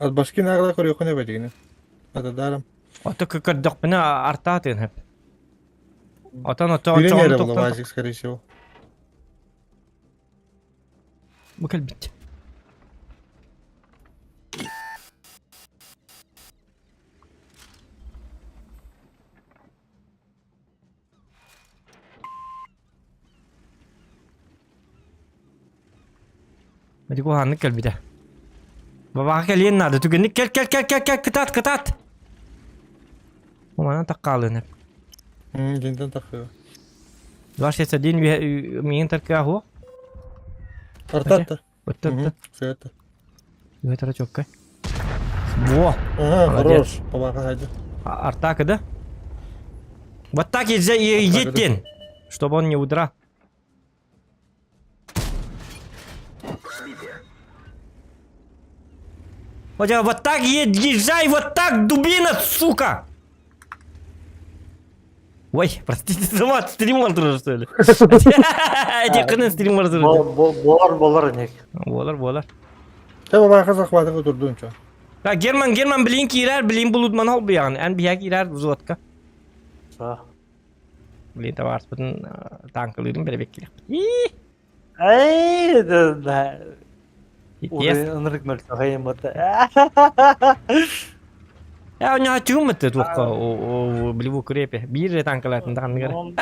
B: От башки нагла көрүөххүнэ бэтигини. Атадарым.
A: Ото көрдөхпүнэ арта тыын хэп. Отон ото
B: Билин
A: очоҕун
B: эрэ була
A: туктан
B: Вазик, скорее всего.
A: Бу кэлбит. Ити куһааннык кэлбитэ. Бабаҕа кэлиэн наада. Түгэнник кэл кэл кэл кэл кэл кытаат кытаат. Манан таккаалыын.
B: Динтен тахыы.
A: 261 миин таркаа хуо.
B: Артатта.
A: Өттө.
B: Сөтө.
A: Үөтара чоккай. Во!
B: Ага, хорош. Бабаха хайда.
A: Артака, да? Вот так и едь, чтобы он не удрал. Вот, вот так езжай, вот так, дубина, сука! Ой, простите, сама стрим ардырыр, что ли? Эти стрим ардырыр.
E: Болар болар нек.
A: Болар, болар.
B: Те бабаха захватыгы турдунча.
A: Так, Герман, Герман, блин киирэр, блин булудман ол буян. Эн биһэ киирэр взводка. Блин, табаарыспытын танкалыырын бэрэбэккилэх.
E: Эй, да, да.
A: Yes.
E: Ынырык мөлтөҕөйүм бата.
A: Я у него тюмы туохха бливу крепе. Биир танкалатын даҕаны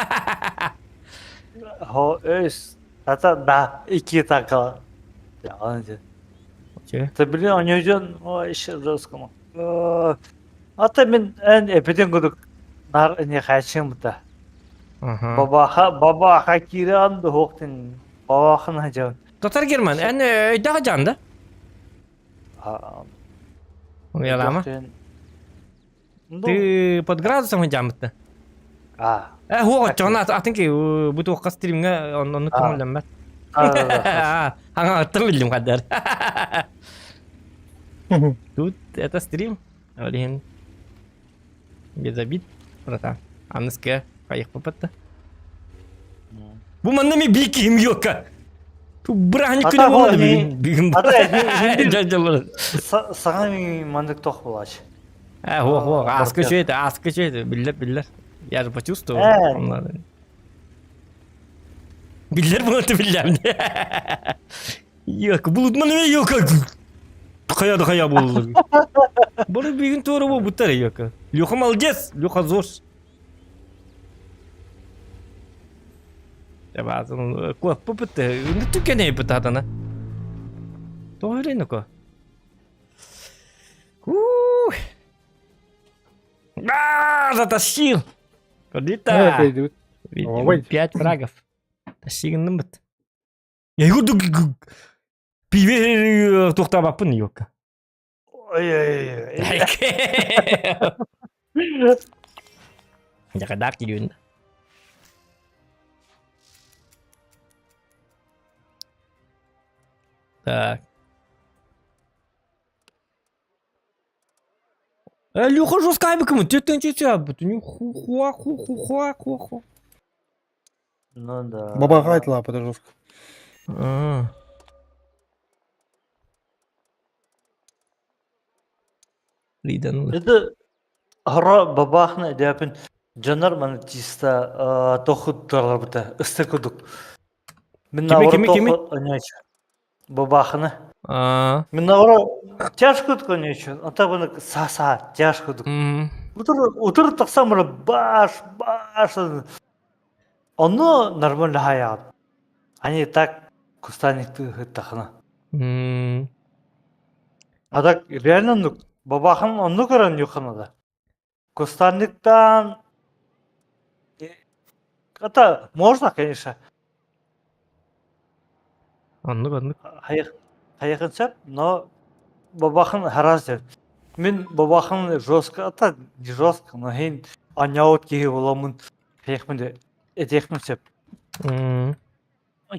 E: Хо өс. Ата да ики танкала. Я Та блин, оньожон о иши русскому. Ата мен эн эпиден кудук нар не хайчын бута. Бабаха бабаха киран дохтын. Бабахын хажан.
A: Татар Герман, эн өйдөҕө жанда? Уялама. Ты под градусом жамытты.
E: А.
A: Э, хуо, чона атын ки бу туохха стримҥэ онну көҥүллэммэт. Аңа аттым билдим хаддар. Тут это стрим. Ол иһин. Без обид, братан. Аныскы хайыхпыппыт да. Бу манна ми бии киһим юкка. Бырааһынньык күнэ буолла бүгүн.
E: Саҥа маннык тох булач.
A: Э, хуох, хуох, аска үчүгэй, аска үчүгэй, биллэр, биллэр. Я же почувствовал. Биллэр буолты биллэм. Йок, булутман эме йока. Хайа да хайа буолла. Бары бүгүн туора буолбуттар йока. Леха молодец, Леха зош. Табаатын куоппупут үнү түккэнэй бутаатана. Тоҕо эрэ ко. Ух! А, затащил! Кодита! Пять фрагов. Тащигынныммыт. Я курдук пиве туохтаабаппын ёка.
E: Ой-ой-ой.
A: Дьакадаах кириүн. Так. Э, Люха жестко айбыкымы, түттен чүчү абыт. Хуа ху ху хуа ху ху.
E: Ну да.
B: Бабаға айтыла это жестко.
A: Лиданула.
E: Это Хоро бабахна диапин дьоннор маны чисто тохуттарбыта ысты кудук. Мин
A: Кими, кими, кими?
E: Бабахны.
A: Аа.
E: Мин наоборот тяжко конечно, а так он са-са тяжко. Утыр утыр тахсан баш баш. Ону нормально хаят. Они так кустарник тахна. А так реально ну бабахын онну көрөн юханада. Кустарниктан это можно, конечно.
A: Оннук, оннук.
E: Хайыхын сөп, но бабахын харас Мин бабахын жестко, это не жестко, но хин аняут киһи буламын хайыхмын этиэхмин сөп.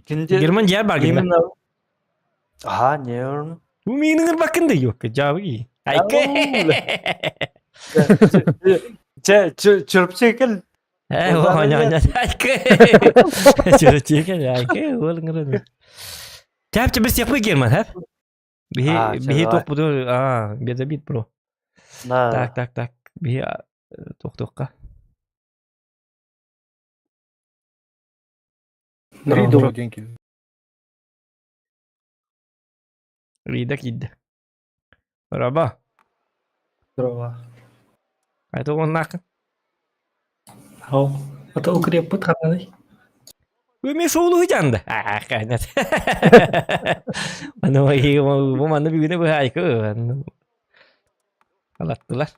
E: Кинде
A: Герман дьиэр бар гинна.
E: именно Аха, не орун.
A: Бу миигин ырбаккын да юкка, жабы Айка.
E: Чэ, чөрпчекел.
A: Э, оня, оня, айка. Чөрпчекел, айка, ол ыңырын. Тәпче біз теппі Герман, ха? Биһи биһи туох буду а без обид бро. Так, так, так. Биһи туох туохка.
B: Рида деньги.
A: Рида киирдэ. Раба.
F: Здорово.
A: Айта уоннааххын.
F: Ау. Ата укреппит хананый.
A: Үме шоулу жанды. А, кайнат. Аны бу манны бүгүнэ быһаайкы. Алаттылар.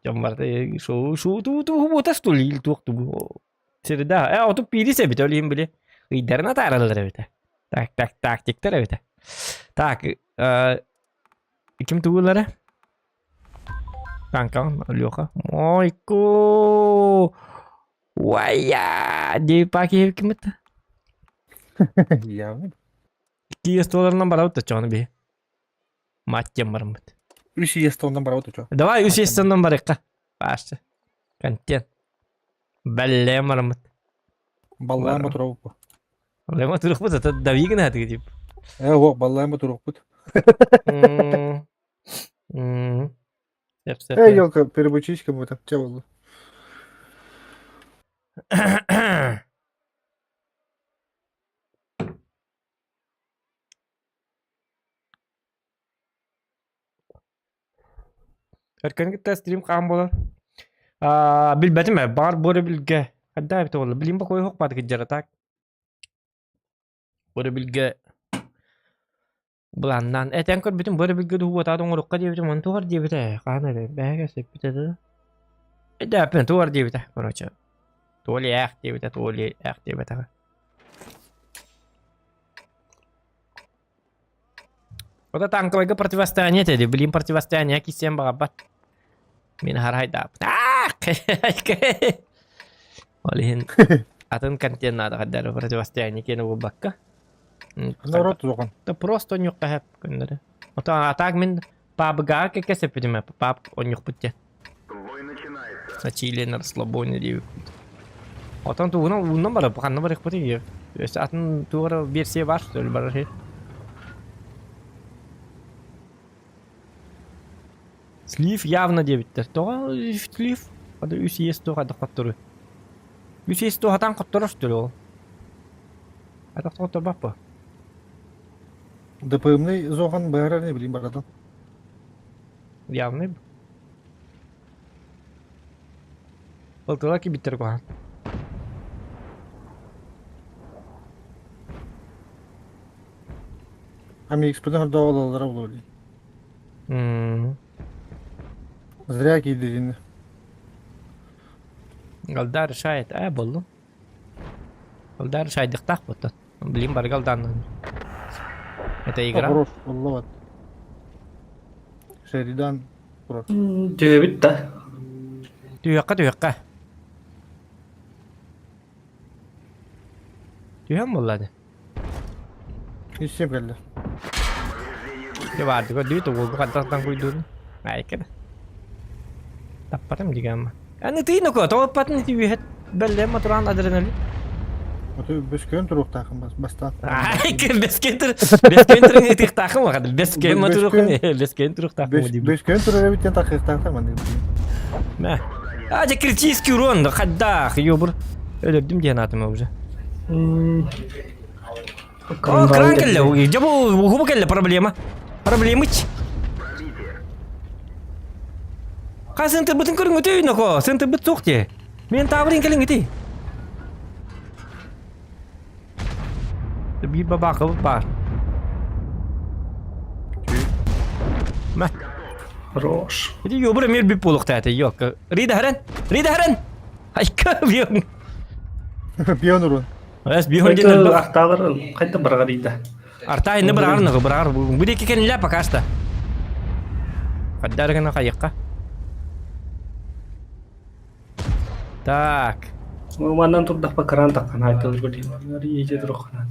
A: Дьон барда шоу шоу ту ту бутас тул туох ту. Среда. Э, оту пири себит олиин били. Ыйдарына тааралар эбите. Так, так, тактиктар эбите. Так, э, ким тугулара? Канкан, Леха. Ойку. Уайя, дипаки ким это?
B: Явно.
A: Киес долларынан барабыт да чоны би. Маттен барамыт.
B: Үс иестондан барабыт учо.
A: Давай үс иестондан барыкка. Башты. Контент. Бәлле барамыт.
B: Баллаан батурабыт.
A: Баллаан батурабыт, это давигин хатыгы тип.
B: Э, о, баллаан батурабыт. Эй, елка, перебучись как будто. Че было?
A: Өркөн кытта стрим хаан буолар. Аа, билбэтим ээ, баҕар буора билгэ. Хадда эбитэ буолла. Билим бокуой хохпааты кыдьара так. Буора билгэ былааннаан этэн көрбүтүм буора билгэ дуһуотаат оҥорукка диэбитим ону тугар диэбитэ хаан эрэ бэһэгэ сөппүтэ да. Эдээппин тугар диэбитэ короче. Толи ээх диэбитэ, толи ээх диэбэтэҕэ. Ота танковайга противостояние этэ блин противостояние киссиэн баҕарбат. Мин харайдааппыт. Ол иһин атын контент наада хаддары противостояние киэнэ буолбакка.
B: Народ туохан.
A: Да просто онньукка хэп көннөрү. Ото а так мин пабыгаа кэккэ сөппүтүм пап онньукпут диэн. На чиле на расслабоне диэбиппит. Отон тугунан уунан барар, ханна барыахпытый? Өссө атын туох эрэ версия баар что ли барар Слив явно диэбиттэр. Тоҕо слив? Хата үс иэс туох хайдах хотторуй? Үс иэс туох хатаан хотторор что ли ол? Хайдах хотторбаппа?
B: ДПМный зохан быһарар не билим баратын.
A: Явный. Ылтыла кибиттэр куһаҕан.
B: Амикспытын хордоо олаллара буолуо дии. Зря киирдин.
A: Галдар решает, э, буоллум. Галдар решайдыктаах буттан. Блин, барыга алдааннан. Это игра.
B: Хорош, боллобат. Шеридан турар.
F: Түһэбит да.
A: Түһүөххэ, түһүөххэ. Түһэн буолла ди.
B: Иссе кэллэ.
A: Дьэ баардык көрдүү тугулгу хантан куйдуун. Айка да. Таппатым дигэмма. Аны тыын око, тоҕоппатын ити үөһэт бэллэм матуран адреналин.
B: Аты бөскөн туруохтаахын бас бастаан.
A: Айка бөскөн тур бөскөн турун ытыктаахын вахад бөскөн матурухун бөскөн туруохтаахын диибин.
B: Бөскөн турар эбиттен тахыахтаахтар маннык.
A: Мэ. А дьэ критический урон хаддаах ёбур. Өлөрдүм диэн аатым уже. О, кран кэллэ. Дьэ бу уһубу кэллэ проблема. Проблемыч. Ха сынтырбытын көрүҥүтүй ноко, сынтырбыт суох дии. Мен таабырын кэлиҥити. Биир бабаакыбыт баар. Мэ.
F: Хорош.
A: Ити ёбур эмиэ бүп буолуохтаата, ёлка. Рида харан! Рида харан! Айка бион.
B: Бион урун.
A: Эс бион диэн элбэх.
F: Артаалар хайда быраҕар
A: Арта инне быраҕар нығы быраҕар. Бу диэки кэннилэ пока что. Хайдары гына хайыкка. Так.
F: Манан турдахпа кран таххан айтылыр көрдüm. Иже туруххана.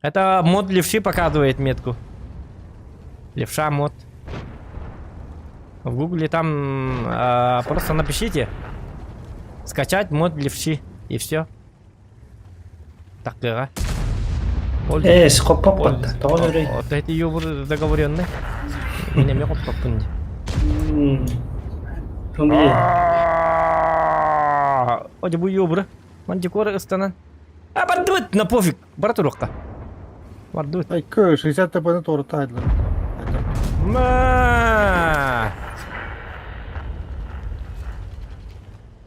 A: Это мод левши показывает метку. Левша мод. В гугле там просто напишите. Скачать мод левши. И все. Такыга.
F: Э, хоппоппот. Тоҕо өрөй.
A: Вот эти юбр договоренный. Мин эмиэ хоппоппун дии. О, бу юбры. Мантикора ыстанан. А, бардыбыт, на пофиг. Бара туруохха. Бардыбыт.
B: Ай, кö, 60 ТП-ны туорутта айдылар.
A: Ма!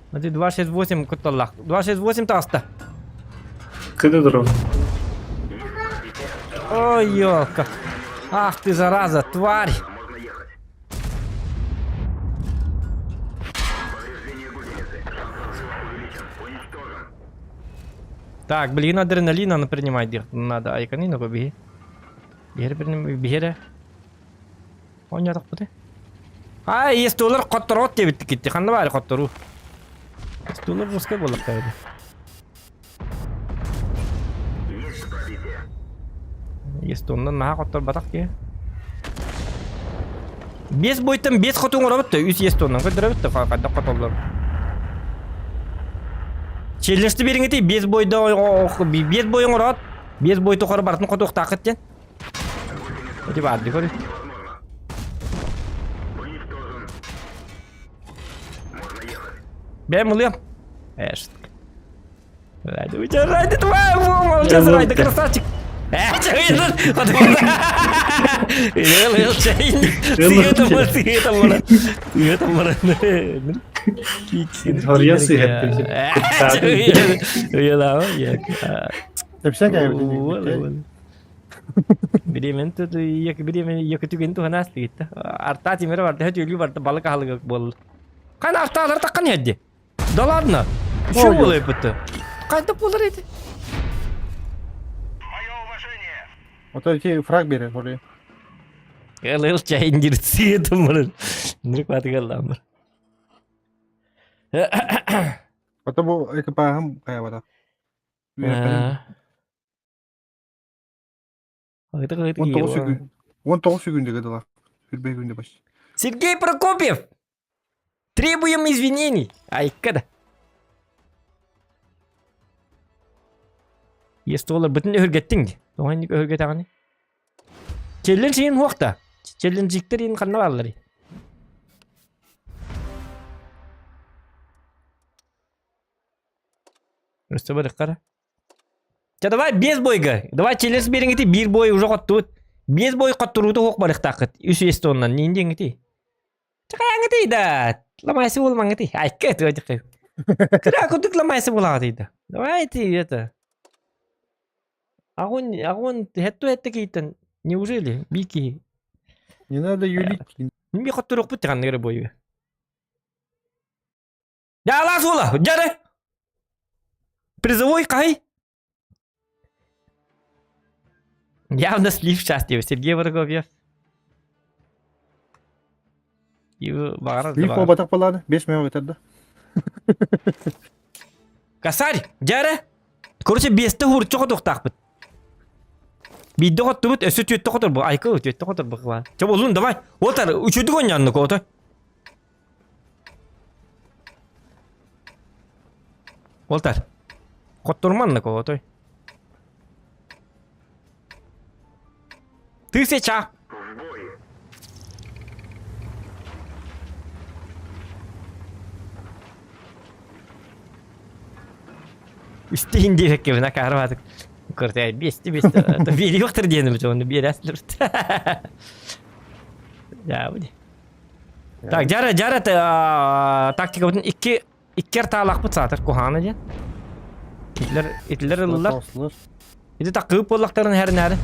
A: Смотри, 268 кутталлах. 268 таҕыста.
F: Кыды туру.
A: Ой, елка. Ах ты, зараза, тварь. Так, блин, адреналин надо принимать надо. Айканы на побеги. Биһири биһири. Оонньоотохпутуй? А, естулар хотторот диэбиттик китти. Ханна баары хотторуу? Естулар русскай буоллахтар эбит. Естоннан наһаа хотторбатах киһи. Биэс бойтан биэс хоту оҥоробут да, үс естоннан көрдөрөбүт да, хайдах хотоллор. Челлешти биэриҥити биэс бойда биэс бой оҥороот, биэс бой тухары барытын хотуохтааххыт диэн. Эти баар дии көрү. Бэм ылыам. Эш. Райда, у тебя Райда твоя, молодец, Райда, красавчик.
F: Хорья сыһыт
B: Тэпсэн кээбитин.
A: Бириэмэн бириэмэн якутугин туһанаас дигитте. Арта тимире барда хөтүлүү барда балык аһылыгы буолла. Кан артаалар таккан иһэрди. Да ладно. Что буолайбыт? Қайда буолар ити?
B: Вот эти фраг бери, холи.
A: Эл чайын дирци тумыр. Нирк батыгалламыр.
B: Ото бу экипажым хайабата. Үөрэппэтим. 19 секунд. 19 секундага дала. 25 секунда почти.
A: Сергей Прокопьев! Требуем извинений! Айка да. Естолар бүтүн өһүргэттиҥ дии. Тоҕо инник өһүргэтэҕиний? Челлендж иһин суох да. Челленджиктэр иһин ханна баалларый? Өссө барыххара. Чэ давай без бойга. Давай челлендж биэриҥ ити биир бой уже хоттубут. Без бой хотторуута суох барыхтааххыт. Үс үс тоннан нин диэҥ ити. Чакаяҥытый да. Ламайсы буолмаҥытый. Айка это Кыра курдук ламайсы буолаҕытый да. Давай ты это. Огонь, огонь, хетту хетте кийтен. Неужели? Бики.
B: Не надо юлить.
A: Ми хотторуохпут тиганныгар бойу. Дьаалаа суола, дьары! Призовой хай? Явно слив счастлив, Сергей Воробьев.
B: Слив буолбатах буолааны, 5 мөҕө бүтэр да.
A: Косарь, дьары! Короче, биэстэ хурчу хотуохтаахпыт. Биирдэ хоттубут, өссө түөттэ хоторбу. Айка, түөттэ хоторбу. Чэ, боллун, давай. Отар, үчүдүк онньоннук, ото. Уолтар, хотторуманнык отой. Тысяча! Үстейін диэбэккэбин акаарбаатык. Кыртая биэсти биэсти. Биэриэхтэр диэним оны биэрээсилэр. Дьаабы Так, дьара, дьара тактикабытын икки иккер таалахпыт саатар куһаана диэн. Итилер итилер ыллылар. Ити тахтыы буоллахтарын хэрнээри.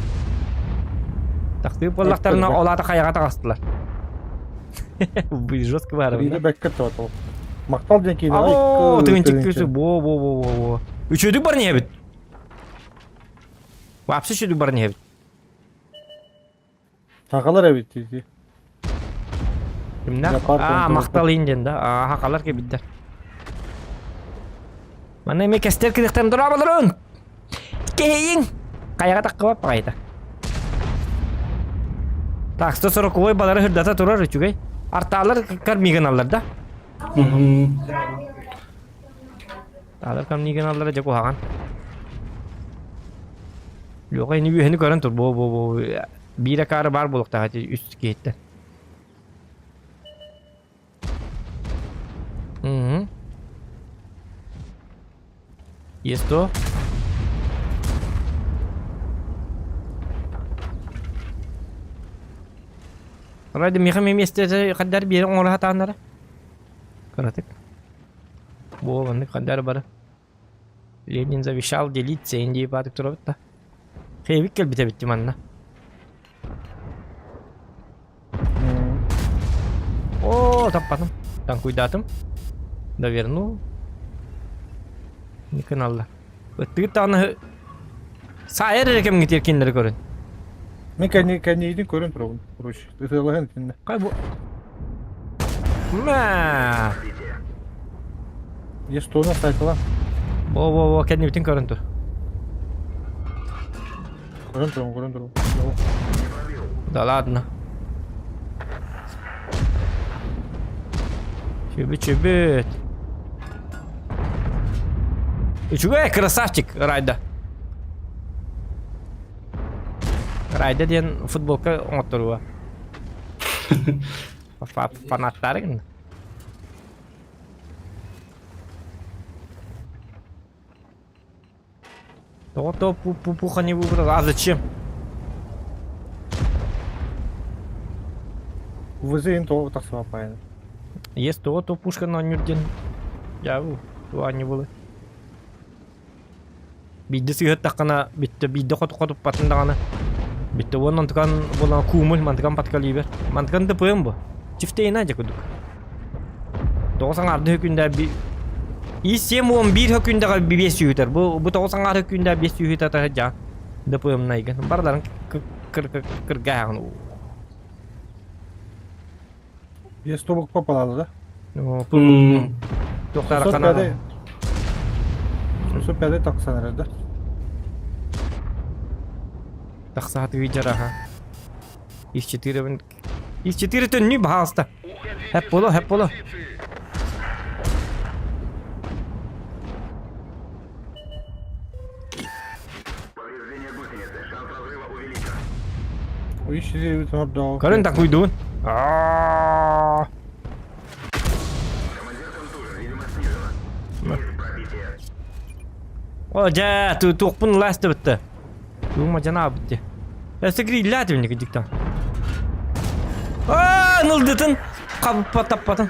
A: Тахтыы буоллахтарына олаата хайаҕа таҕыстылар. Жестко баар.
B: Биирэ бэккэ тоотол. Махтал диэн киинэ.
A: Оо, тыгынчык күсү бо бо бо бо бо. Үчүдүк бар небит. Вообще үчүдүк бар небит.
B: Сахалар эбит дии.
A: Кимнээх? Аа, махтал иин диэн да. Аа, хахалар кэбиттэр. Манна эмиэ кэстэр кырыктан дорооболорун! Кэһэйиҥ! Хайаҕа таххыбат баҕайыта. Так, 140 балары хырдата турар үчүгэй. Артаалар кармигын аллар да? Таалар кармигын аллара дьэ куһаҕан. Лёха ини үөһэни көрөн тур бу бу бу биир акаары баар буолуохтаах ити үс киһиттэн. Мгм. Есть то? Ради миха миэстэ хаддар биэри оҥоро сатааннара. Кыратык. Бу маннык хаддар бары. Ленин завещал делиться Индии баатык турабыт да. Хейбик кэлбит эбит манна. О, таппатым. Танкуйдаатым. Довернул. Никын алла. Ыттыгыт даҕаны саайар эрэ кэмҥэ тиэркиннэри көрүн.
B: Мен кэнни кэнниитин көрөн турабын, короче. Ытыалаһан итиннэ.
A: Хай бу. Маа.
B: Есть туона сайтала.
A: Во во во кэннибитин көрөн тур.
B: Көрөн турабын, көрөн турабын.
A: Да ладно. Чүбүт чүбүт. Үчүгэй красавчик Райда. Райда диэн футболка оҥотторуо. Фанаттары гынна. То пуха не выбрал. А зачем?
B: ВЗ то тахсыбаппайын.
A: Есть то, то пушка на нюрден. Я туа не было. Биирдэ сыһыттаххына бүттэ, биирдэ хотуппатын даҕаны. Бүттэ уонна онтукан буолан куумул мантыкан паткалиибэр. Мантыкан ДПМ бу. Чифтейна дьэ курдук. Тоҕус аҥаарды хөкүндэ би И-7 11 хөкүндэҕэ биэс сүүһүтэр. Бу бу тоҕус аҥаар хөкүндэ биэс сүүһүтэ таһырдьа ДПМ найгын. Барыларын кыргааҕын.
B: Биэс тобук попалаалы да?
A: Туохтара канаа.
B: 95 тахсан эрэр да.
A: Тахсаатыы дьараха. Ис-4 Ис-4 төннүү, пожалуйста. Хэп боло, хэп боло. Көрөн такуйдуун. О, дьэ, туохпун ылаастыбытта. Тугума жанаабыт дии. Өссө гриллээтим инники диктан. Аа, нылдытын хабыппа таппатын.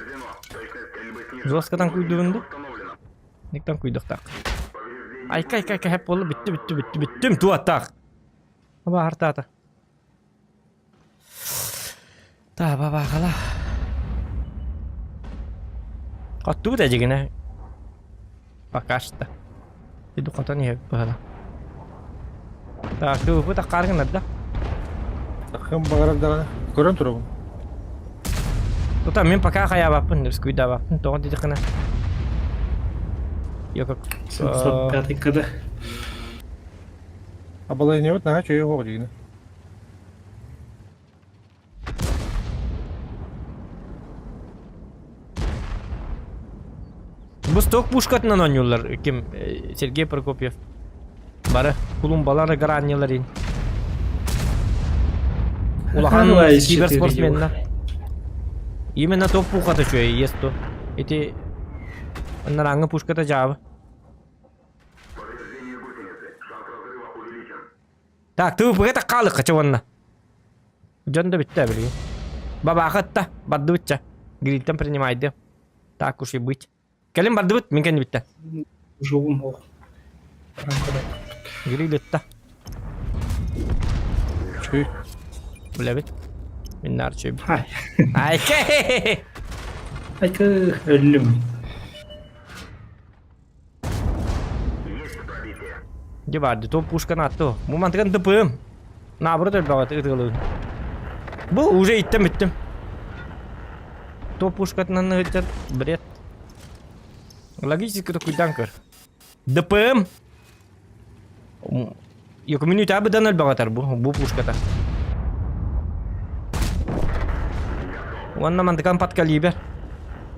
A: Жесткотан куйдубун ду. Никтан куйдуктаах. Айка айка айка хэп болду бүттү бүттү бүттү бүттүм туаттаах. Аба хартаата. Та баба хала. Оттубут эдьигинэ. Пока что. Иду хотон иһэбит быһала. Так, тыыбыт аккаар гынар да.
B: Сахым баҕарар даҕаны көрөн турабын.
A: Тута мин пока хайаабаппын, рискуйдаабаппын, тоҕо диэтэххинэ. Я как...
F: 705 КД.
B: Оболонебыт наһаа үчүгэй оһох дьигинэ.
A: Бу сток пушкатынан оонньууллар ким Сергей Прокопьев. Бары кулумбалар граннилар ин. Улахан киберспортсменнар. Именно топ пухата үчүгэй есть то. Ити нараҥҥы пушката дьаабы. Так, ТВП-га таккаалыкка чэ уонна. Дьон да бүттэ билигин. Бабаахатта, бардыбытча. Грильтэн принимайды. Так уж и быть. Кэлин бардыбыт, мин кэннибиттэн.
F: Жугум ох.
A: Гриль ытта.
B: Чүй.
A: Билэбит. Мин наар чүйбүт.
F: Ай.
A: Айка!
F: Айка өллүм.
A: Дьэ баар то пушканы атты. Бу мантыган ДПМ. Наоборот өлбөҕө ытыалыыр. Бу уже иттем бүттүм. То пушкатынан ыһыттар бред. Логически такуйдан көр. ДПМ. Якуминү табыдан өлбөҕөтөр бу бу пушката. Уонна мантыкан подкалибер.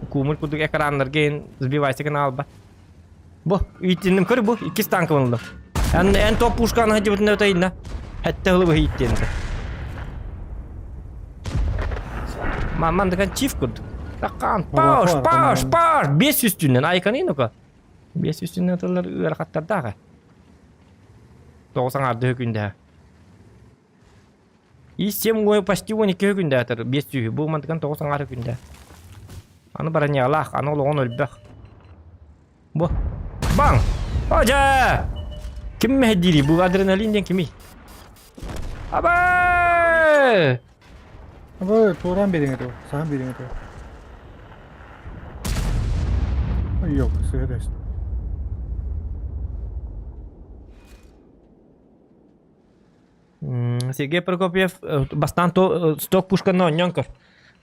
A: Кумул курдук экраннарга сбивайся гына алба. Бу, ииттинним көр бу, иккис танкабын ыллым. Эн, эн топ пушканы сылдьыбытын өтөйүннэ. Хэтте ылы быһы ииттиэнтэ. Маман чиф курдук. Таккан, паш, паш, паш, бес үстүнэн айканы ну-ка. Бес үстүнэн тыллар ыарахаттардаах. Тоҕус аҥаарды күндэ. И 7 ой почти 12 күндэ атыр, 5 сүүһү. Бу мантыкан 9 аҥаары күндэ. Аны бараньялаах, аны олоҕун өлбөх. Бу. Баң! Ожа! Ким мэһэдиирий? Бу адреналин диэн кимий? Аба!
B: Абы туораан биэриҥ этэ, саһан биэриҥ этэ. Ой, сыһа дэс.
A: Сергей Прокопьев бастаан сток пушканы оонньоон көр.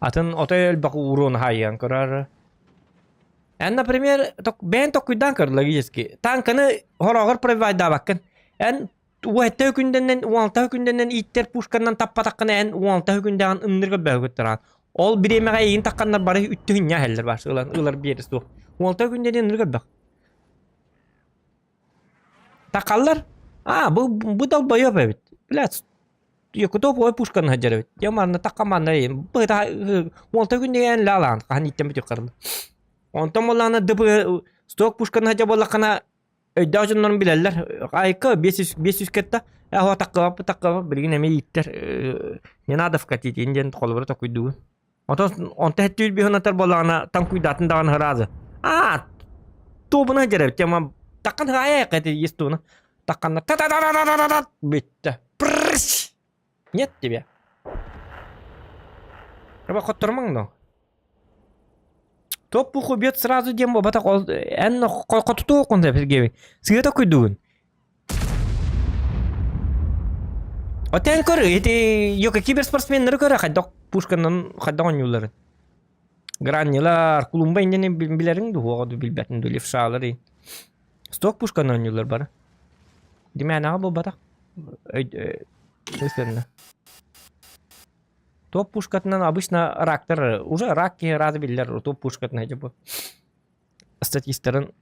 A: Атын отой элбэх ууруон хаайыан көрөр. Эн, например, бэйэн токкуйдаан көр логически. Танканы хороҕор пробивайдаабаккын. Эн уһэтте күндэннэн, уалта күндэннэн ииттэр пушканнан таппатаххына эн уалта күндэҕин ыннырга бөһүгүттараан. Ол бириэмэҕэ эйигин тахханнар бары үттүһүнньэ иһэллэр баар ылан ылар биэрэ суох. Уалта күндэнэн ыннырга бөх. Такаллар. А, бу бу долбоёб эбит. Блядь, Якутов ой пушканы сылдьар эбит. Дьэ манна такка манна быта уолта күннээн лаалаан хаһан иттэн бүтүк харыл. Онтон буоллаҕына ДП сток пушканы сылдьар буоллаххына өйдөөх дьоннорун билэллэр. Айка 500 500 кетта. Э таккаба таккаба билигин эмиэ ииттэр. Не надо вкатить диэн холобура токуйдугун. Отон онто хэттүүр биһунатар буоллаҕына таҥкуйдаатын даҕаны ыраазы. Аа туобуна дьэрэбит тема таккан хаайа кэти естуна такканна та та та та та та та бүттэ. Прррш! Нет тебе. Раба хоттормаҥ но. Топ пуху бьет сразу диэн буолбатах ол эн хотутуоххун Сергей. Сыата куйдугун. Отен көр, ити йока киберспортсменнары көрө хайдах пушканан хайдах оонньуулларын. Граннилар, Кулумба иннини билэриҥ дуу, оҕо билбэтин дуу, левшалар. Сток пушканы оонньууллар бары. Димээнаҕа буолбатах. Өй Топ пушкатынан обычно рактар, уже рак киһи разы биллэр топ пушкатынан бу статистарын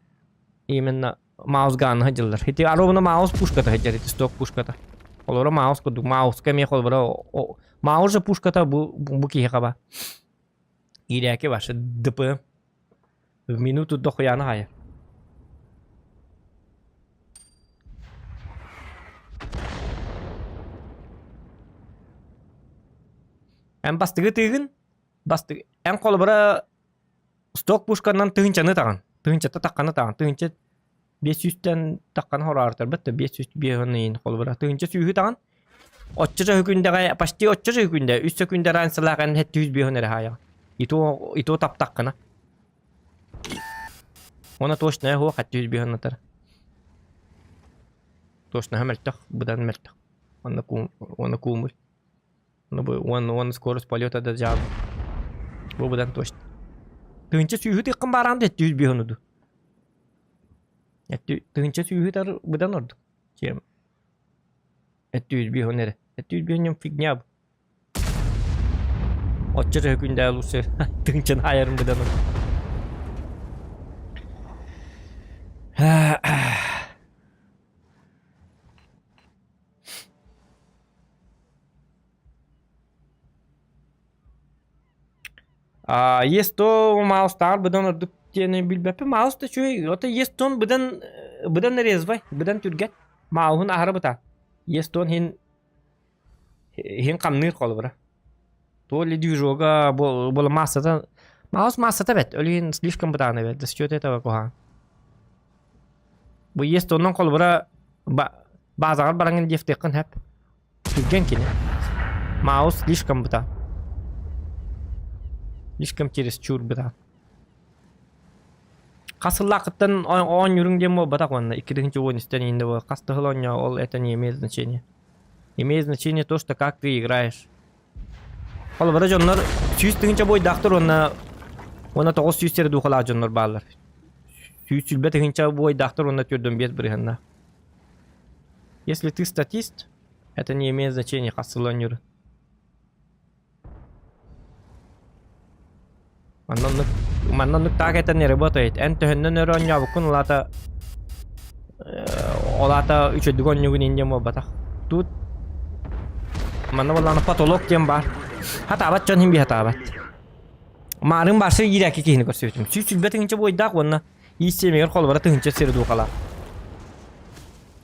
A: именно маус гааны сылдьаллар. Ити ровно маус пушката сылдьар ити сток пушката. Олоро маус курдук мауска эмиэ холобура маус же пушката бу бу киһи хаба. Иирээки вообще ДП в минуту дохуяны хайа. Эн бастыгы тыыгын, бастыгы эн холобура сток пушканан тыһынчаны таҕын. Тыһынчата тахханы таҕын. Тыһынча 500-тэн тахханы хораартарбат да 500 ыйын холобура тыһынча сүүһү таҕын. Оччо сөкүндэҕэ почти оччо сөкүндэ үс сөкүндэ ранцалаах эн 705 эрэ хаайаҕын. И то таптаххына. Уонна точно суох 705 атар. Точно мөлтөх, быдан мөлтөх. Уонна куум, уонна куумур. Ну бу уон уон скорость полета да дьаабы. Бу быдан точно. Тыһынча сүүһү тыыккын баараан да 705 онуду. Тыһынча сүүһү тар быдан ордук. Чем 705 эрэ. 705 фигня бу. Оччо төһө күндээ лучше тыһынчаны айарым быдан ордук. А есть-то маустааҕар быдан ордук диэни билбэппин. Маус да үчүгэй. Ото есть-тон быдан быдан резвай, быдан түргэн. Мауһун аһара быта. Есть-тон хин хин хамныыр холобура. То ли движога буола массата Маус массата бэт. Өлүн слишком бытааны бэт. За счет этого куһаҕан. Бу есть-тоннан холобура баазаҕар бараҥын диэхтиэххин сөп. Түргэн кини. Маус слишком быта. Слишком чересчур быта. Хас сыллаахыттан оонньууруҥ диэн буолбатах уонна 2010 истэн иинде буол. Хас да сыл оонньоо, ол это не имеет значения. Имеет значение то, что как ты играешь. Холобура дьоннор 100 тыһыынча буойдаахтар уонна уонна 900 сири духалаах дьоннор бааллар. 120 тыһыынча буойдаахтар уонна 45 бырыһаннаах. Если ты статист, это не имеет значения хас сыл оонньуур. Манна оннук манна оннук таак этэн не работает. Эн төһөннөн өрө оонньообуккун ол аата ол аата үчүгдүк оонньуугун инньэ буолбатах. Тут манна буоллаҕына потолок диэн баар. Хатаабат дьон иһин биһи хатаабат. Маарыҥ барса иирээки киһини көрсүбүтүм. 120 тыһыынча буойдаах уонна Иис сиэмигэр холобура тыһыынча сири духалаах.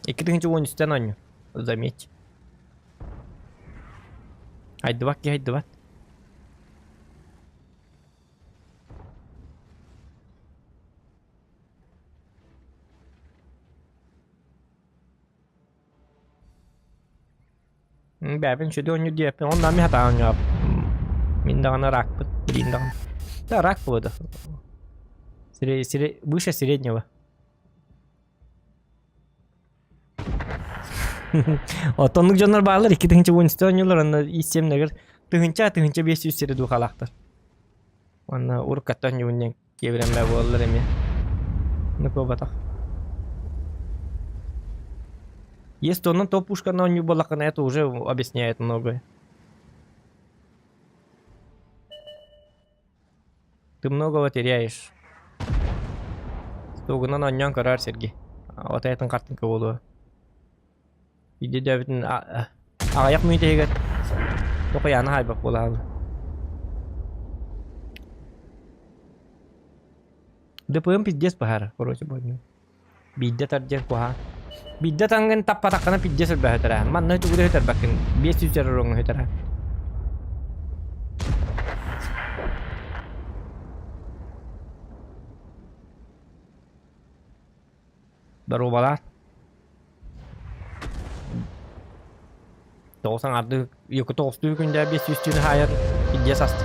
A: 2013-тэн оонньуу. Заметь. Айдыбат киһи айдыбат. Бэйэбин сүдү оонньуур диэппин, онно эмиэ сатаан оонньообуппун. Мин даҕаны ракпыт, билиим даҕаны. Да, рак буолуо. Сре, сре, выше среднего. Оттоннук дьоннор бааллар, 2013 оонньуулар, онно ис-сиэмнэгэр тыһынча, тыһынча 500 сири духалаахтар. Уонна уруккаттан оонньуубун диэн киэбирэммэ буоллар эмиэ. Ну куобатах. Если онон топ пушканы оонньуур буоллаххына, это уже объясняет многое. Ты многого теряешь. Стугунан оонньоон көрөөр Сергей. Вот этин картинка буолуо. Иди дөбүтүн аҕыйах мүнүүтэ иһигэр токуйааны хаайбат буолаҕын. ДПМ пиздец баһаар, короче, бойнуу. Биирдэ тардьан куһаан. Биирдэ таҥгын таппатаххына пиздец өлбөһөтөрө. Манна тугу да өтөрбөккүн. 500 эрэ өтөрө. Доруобалаар. Тоҕус аҥаардыы йоку тоҕустуу күндэ 500 түүнү хаайар пиздец аста.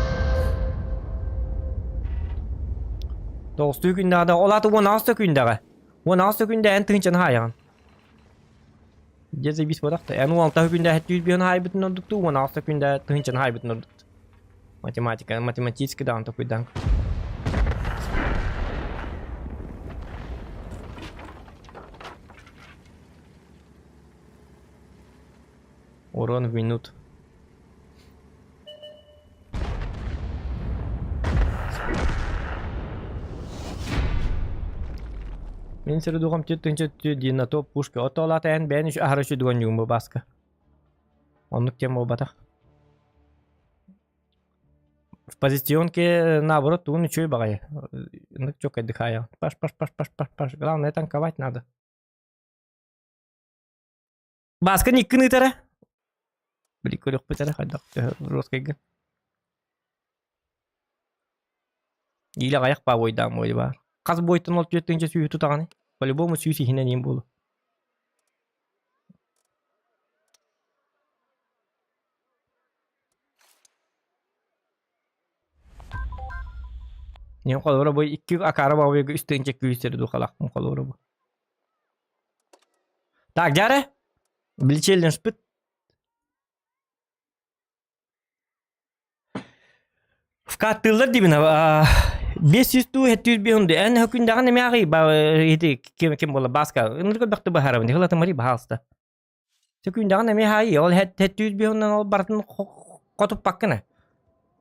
A: Тоҕустуу күндэҕэ да ол аата 18 да күндэҕэ. 18 да күндэ эн тыһыынчаны хаайаҕын. Дьэ заебись буолах да. Эн 16 күндэ хэттүүр биһөн хаайбытын ордуктуу, 18 күндэ тыһыынчаны хаайбытын ордуктуу. Математика, математически даҕаны токуйдаан. Урон в минут. Мин сирдугам түттүнчө дина топ пушка. Отолата эн бэйэн үч аһары үчүдүгөн югун бу баска. Оннук тем буолбатах. В позиционке наоборот тугун үчүгэй баҕайы. Ыннык чоккайдык хаайаҕын. Паш паш паш паш паш паш. Главное танковать надо. Бааска Никкин ыытара. Били көрүөхпүт эрэ хайдах русскайга. Иилэ аҕайах баа буойдаан буой баар. Хас буойтан ол түөрт сүүһү тутаҕыный? По-любому сүүс иһинэн иин буолу. Мен холобура бу икки акара баабыйга үс тыһыынча күүс духалаахпын холобура бу. Так, дьары. Били челленджпыт. Вкаттыыллар диибин 500 туу 705 унду эн хөкүндэҕин эмиэ аҕый ити ким ким буола Баска ынырык элбэхтик быһаарабын хылатымари баһаалыста Сөкүндэҕин эмиэ хаайыы ол 705 уннан ол барытын хотуппаккын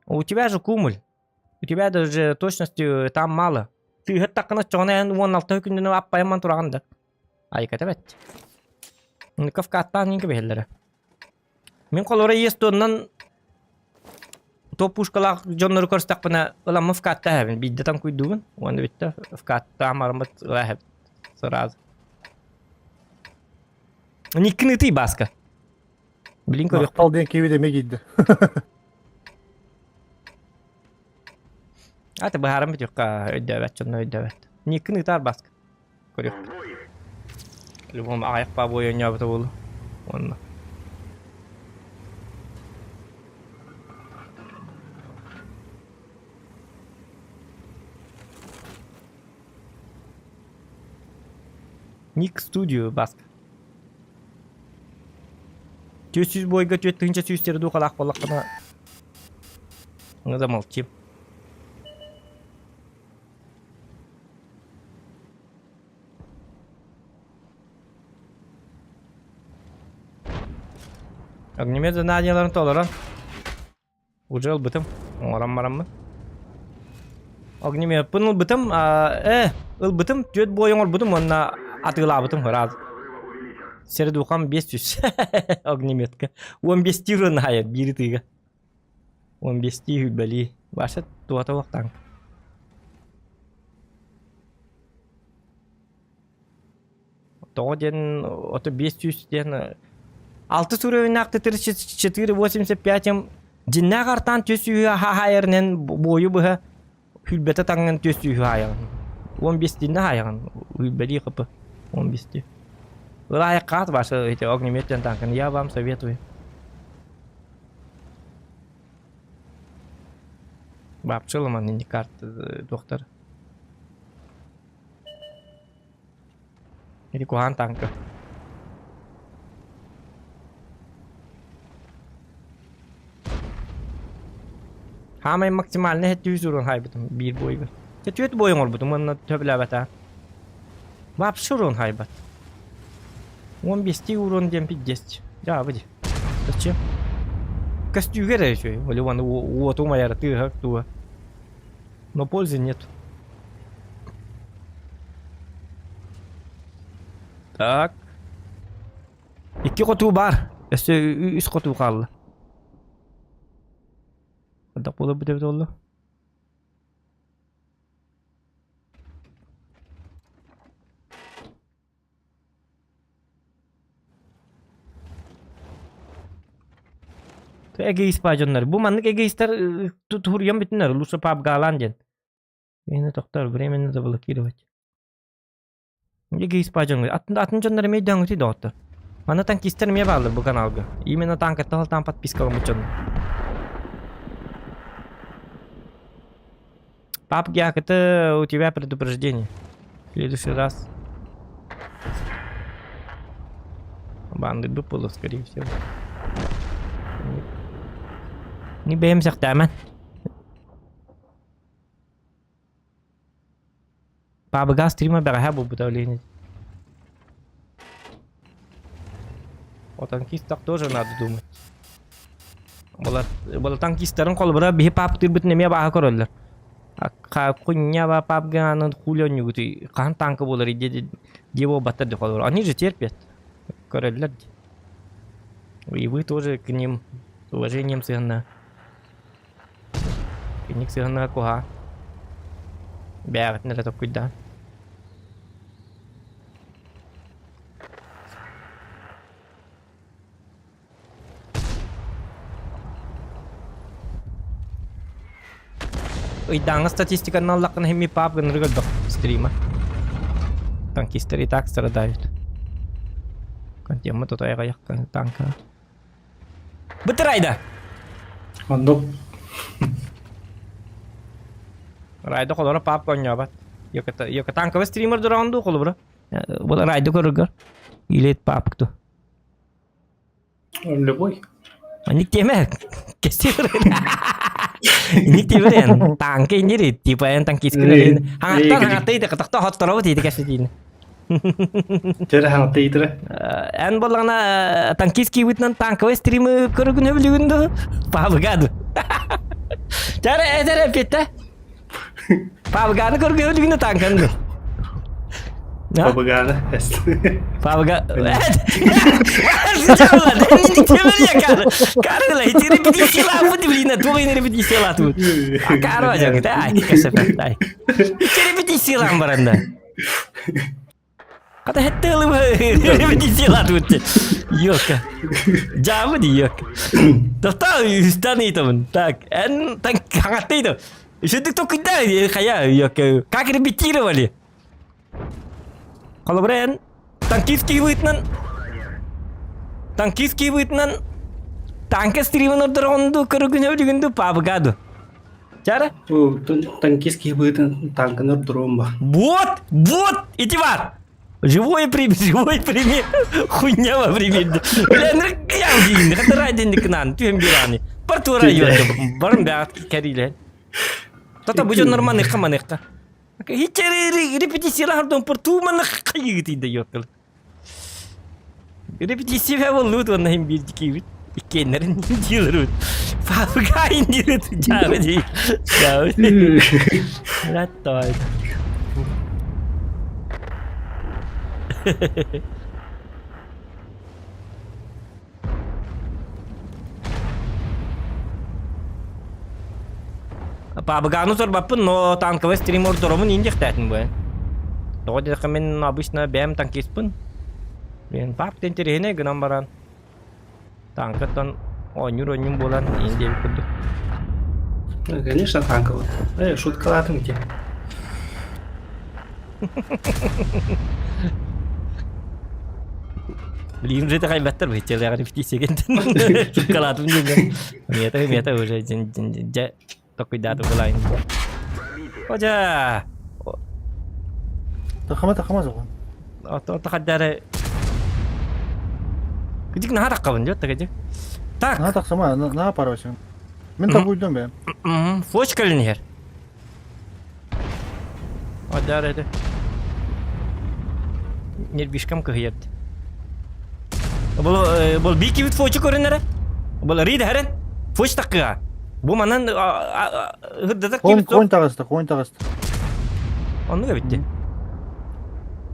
A: у тебя же кумуль у тебя даже точности там мало тыыһыттаххына оччоҕуна эн 16 күнүнэн аппайамман тураҕын да айыката бэт Кавказтаан иҥ кэбиһэллэрэ Мин холоро иэс туоннан топ пушкалаах дьоннору көрсөхпүнэ ыламмын вкатта эһэбин биирдэ таҥкуйдуубун уонна бүттэ вкаттаам бараммыт ыла эһэбит сразу Никкин ытый Баска Билин көрүөх
B: Махтал диэн киһибит эмиэ киирдэ.
A: Аты быһааран бүтүөххэ өйдөөбөт дьонно өйдөөбөт. Никкин ытаар Баска. Көрүөхпүт. Любом аҕыйах баабой оонньообута буолуо. Уонна Ник Студио Баск. 400 бойга 4100 сердухалаах буоллаххына ну замолчим. Огнемет заданиеларын толорон уже ылбытым оҥорон бараммын огнемеппын ылбытым ылбытым түөрт бой оҥорбутум уонна атыылаабытым ыраас сердухам 500 огнеметка 15 урон хайар биир ытыыга 15 хүлбэлии Вася туата уохтаан Тоҕо диэн ото 500 диэн 6 уровеннаах 4,85 дьиннээх артаан түс сүүһү хаайарынан буойу быһа хүлбэтэ таҥнан түс сүүһү хаайаҕын. 15 динне хаайаҕын. Хүлбэлии хапы 15 Ылаайыккаат ваша эти огнемет танкын я вам советую. Бапчылыман инди карта доктор. Ити куһаан тааҥка. Хаамай максимальный хэттүүс урун хайбытым биир буойга. Те түөрт буой оҥорбутум уонна төбүлээбэтэ. Вообще урун хайбат. 15 урон диэн пиздец. Дьаабы дии. Зачем? Көстүүгэ эрэ үчүгэй. Или уонна уоту умайар тыаһа туга. Но пользы нет. Так. Икки хотуу бар. Өссө үс хотуу хаалла. Хайдах буолар бу буолла? Эгоист баа дьоннор. Бу маннык эгоисттар туһуруйан бүтүннэр. Лучше пабгаалаан диэн. Мени тохтор, временно заблокировать. Эгоист баа дьоҥҥо. Атын, атын дьоннор эмиэ дөҥүтүй доҕоттор. Манна танкистар эмиэ бааллар бу каналга. Именно танкаттан алтаан подпискаламмыт дьоннор. Пап Гяк, это у тебя предупреждение. В следующий раз банды выпало, скорее всего. Не бэйэм сөхтөмөн. Пабыга стрима бэҕэһээ буолбута олиһин. О танкистах тоже надо думать. Была, была танкистарын холобура биһи паптыырбытын эмиэ бааһа көрөллөр. Хуйня ба папгаанын хули онньугутуй хаһан танка буолар дии буолбаттар ди холобура. Они же терпят. Көрөллөр ди. И вы тоже к ним с уважением сыһынна. Киник сыһынна куһа. Бэҕэтин эрэ токкуйдаан. Ыйдааҥы статистиканы аллаххына иһин пап гыннары көрдөх стрима. Танкистар и так страдают. Контемма тут айҕайах танка. Бытырайда!
F: Оннук.
A: Райда холоро пап конньообат. Йока танковый стример дураган дуу холобура. Бұл райды көрүгөр. Илет папкту.
F: Любой.
A: Ник теме. Кесир. Ник теме танка инири типа эн танкист килерин. Хаңаттан хаңатты иде кытакта хотторобу тиди кеситин.
F: Тере хаңатты идре.
A: Эн боллаҕына танкист киибитинэн танковый стримы көрүгүн өбүлүгүн ду пабыгаду. Тәрэ эдэр эппиттэ. Павганы көргө өлүгүнө танканды.
F: Павганы.
A: Павга. Карыла, ити репетициялааппыт блин, туох ини репетициялаатыбыт. Акаро дьон, дай, кэсэпэ, дай. Ити репетициялаан баранда. Хата хэтте репетициялаатыбыт. Ёка. Дьаабы ди ёка. Тоста үстан ыйтабын. Так, эн танк хаҥаттыйда. Үсүдүк токуйда хайа ёка. Как репетировали? Холобура эн танкистский быытынан танкистский быытынан танка стримын ордоргонду көрүгүнө өлүгүндү пабыгаду. Чара?
F: Танкист киһи быһыытын танканы ордоруом ба.
A: Вот, вот, ити бар. Живой пример, живой пример. Хуйня во пример. Бля, ну я дейін, хатара ден кынан, түһен бирани. Партура йорды, барым бәгат кәриле. Тата бу жон нормальный хаманыqqa. Хичери репетициялар дон порту маны кайыгы йоттыл. Репетиция боллут онна хим бир кибит. Иккеннерин дилерут. Фабрика индирут. Жабы ди. Жабы. Раттай. Пабыгану сорбаппын, но танковый стрим ордоромун индихтәтин бу. Тоҕо диэххэ мин обычно бэйэм танкиспын. Мен пап интэриэһинэй гынан баран танкаттан оонньуур оонньуум буолан иин диэбит курдук.
F: Конечно, танковый. Шуткалаатым ити.
A: Билигин уже хайбаттар быһыччалыаҕар репетициягентэн шуткалаатым диэн. Мета мета уже дьэ токуйдааты булайын. Ожа!
B: Тахама тахама зоҕун.
A: Ото тахаддары Кыдик наһаа таххабын дьэ тагадьы. Так.
B: Наһаа тахсама, наһаа парабасың. Мин табуйдум бэм.
A: Фоч кэлин иһэр. Адар это. Нервишкам кыһыйард. Бұл бұл бикибит фочу көрүнэрэ. Бұл рид хэрэн фоч таккыга. Бу манан хырдатар
B: кибит Конь таҕыста, конь таҕыста.
A: Оннуга битти.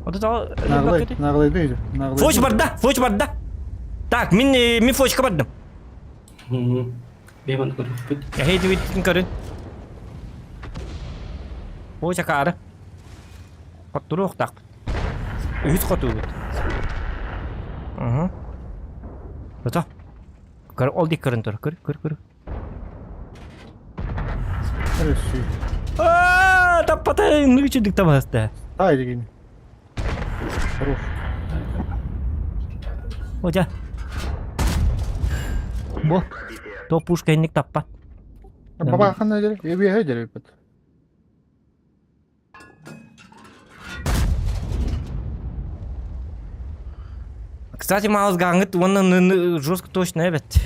A: Ото таа
B: Наглый, наглый наглый.
A: Фоч барда, фоч барда. Так, мин мин фочка бардым.
F: Бэйбан көрүөхпүт.
A: Эһэйдибитин көрүн. Фоч акаары. Хотторуохтаахпыт. Үһүс хотуубут. Угу. Ото. Көр, ол дик көрүн тур. Көр, көр, көр. Аа, таппата, ну үчүдүк табаста.
B: Тай деген. Хорош.
A: Ожа. Бу. То пушка инник таппат.
B: Баба ханна дер, эбиэ дер бит.
A: Кстати, Маус гаңыт уонна жестко точно эбит.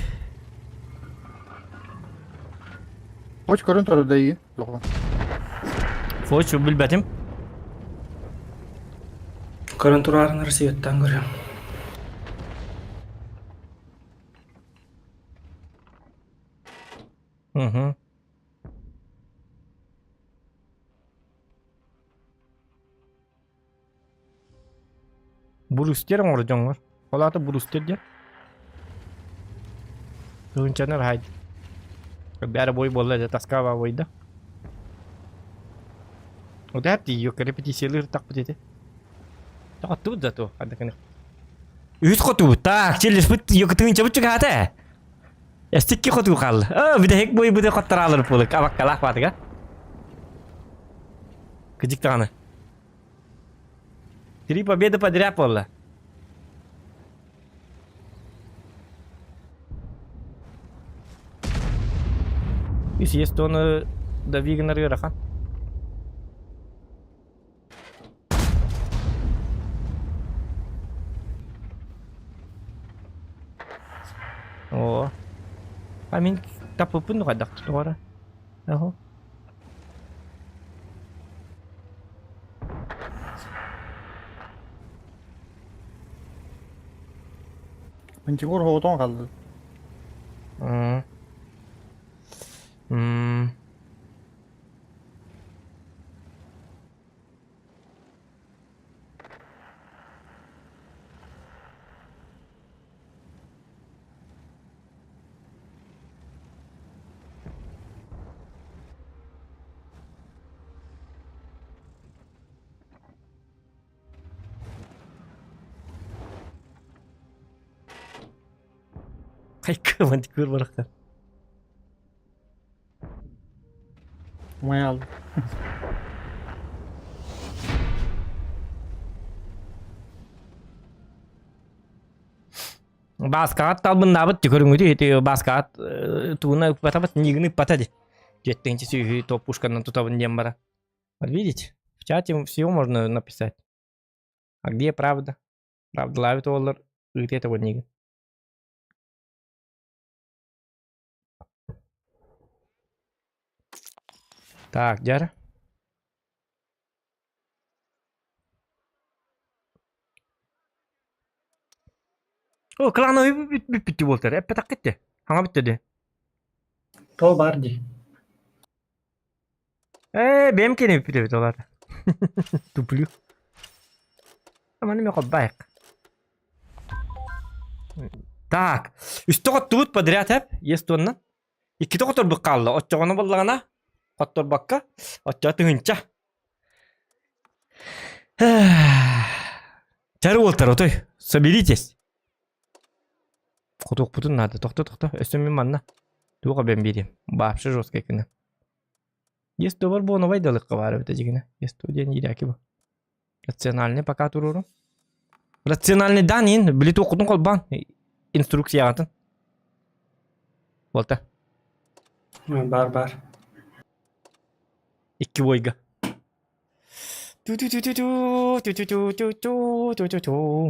B: Хоч көрөн турар да iyi. Лоҕон.
A: Фоч билбэтим.
F: Көрөн турарын Россияттан көрөм.
A: Угу. Бурустер оҥоро дьоҥҥор. Ол аата бурустер диэн. Тыһыынчанар хайд. Бәрі бой буолла дьэ тоска бойда. Вот это ее репетициялыыр тахпыт ити. Тоҕоттубут да то ханна Үс хоту так челлеспит тыһыынчабыт чугаата. Эстикки хоту хаалла. А, бүтэһик бойбуты хоттараалар буолук абаккалаах баатыга. Кыдьык даҕаны. Три победы подряд буолла. Үс есть оны дави гынар ыарахан. Оо. А мин таппыппын хайдах тугара. Аһо.
B: Мантикор хоҕотон хаалла.
A: М. М. Хайка мантикор барахсан.
B: Умайал.
A: Бааскаҕат талбыннаабыт көрүҥүтү ити бааскаҕат тууна ыппатабат нигини ыппата ди. Дьэттэнчи сүүһү топ пушканан тутабын диэн бара. Вот видите, в чате всего можно написать. А где правда? Правдалаабыт уоллар ыытыа этэ нигин. Так, дьара. О, клановый бүппүттү буолтар. Эппэтэх китте. Хаҥа бүттэ дии.
F: То бар дии.
A: Ээ, бэйэм киэнэ бүппүт эбит ол аата. Туплю. Маны мен холбайык. Так, үстэ хоттубут подряд эп, ес туонна. Иккитэ хоторбут хаалла. Оччоҕуна буоллаҕына, хотторбокко, оччоҕо тыһыынча. Чары уолтар, отой, соберитесь. Хотуохпутун наада. Тохто, тохто. Өссө мин манна. Туох эбэн биэриэм. Вообще жесткай гына. Есть добар буоновай далыкка баар эбит дьигинэ. Есть диэн иирээки бу. Рациональный пока туруорум. Рациональный дан иин били туоххутун холбоон инструкцияҕытын. Буолта.
F: Бар бар.
A: Икки бойга. Ту-ту-ту-ту-ту, ту-ту-ту-ту-ту, ту-ту-ту.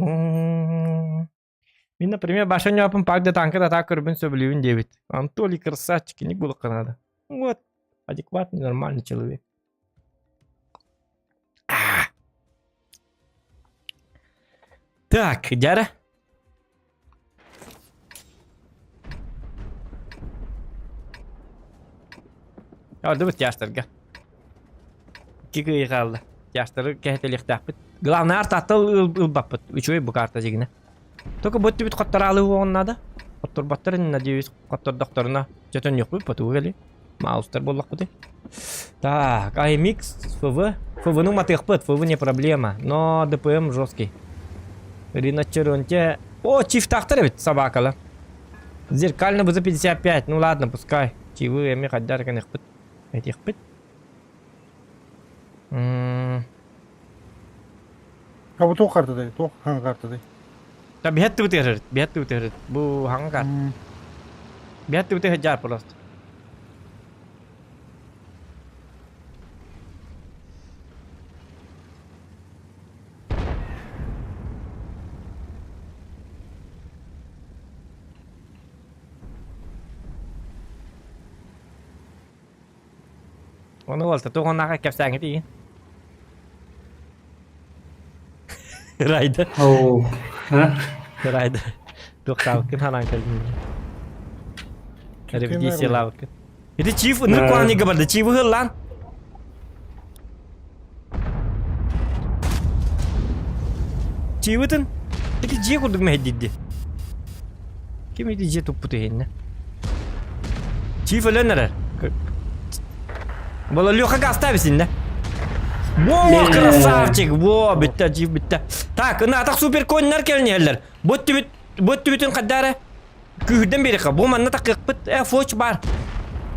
A: Мин, например, баша ньоопун пак да танка да так көрбүн сөбүлүүбүн диэбит. Анатолий красавчик, не булукка надо. Вот, адекватный, нормальный человек. Так, дяра. Ордубут тяжтарга. Кикы хаалла. Тяжтары кэһэтэлиэхтээхпит. Главное артаттал ылбаппыт. Үчүгэй бу карта дьигинэ. Только бу өттүбүт хоттораалы уоҕун наада. Хотторботтор надеюсь, хоттордохторуна чөтөннүөхпүт потугу кэли. Маустар буоллахпыт. Так, AMX, ФВ. ФВ-ну матыахпыт, ФВ не проблема, но ДПМ жесткий. Риночеронте. О, чифтахтар эбит собакала. Зеркально бы за 55, ну ладно, пускай. Чивы эми хаддар кэнэхпит. Этихпит.
B: А бу туох картадай? Туох хаҥа картадай?
A: Та биһэт тыбытыгар, биһэт тыбытыгар. Бу хаҥа карта. Биһэт тыбытыгар дьаар просто. Ону уолта туох кэпсээҥҥит игин? Райда.
F: Оо. А?
A: Райда. Туохтаабыккын ханаан кэлдим. Ревизиялаабыккын. Ити Чиф ынырык куһаҕан барда. Чифы ыһыллаан. Чивытын ити дьиэ курдук мэһэйдиирди. Ким ити дьиэ туппут иһиннэ? Чиф өлөн эрэр. Была Леха гаста бисиннэ. Во, красавчик! Во, бүттэ, Чиф бүттэ. Так, ына атах супер коннар кэлниһэллэр. Бу түбүт, бу түбүтүн хаддара күүһүрдэн биэриэххэ. Бу манна такыахпыт. Э, фоч бар.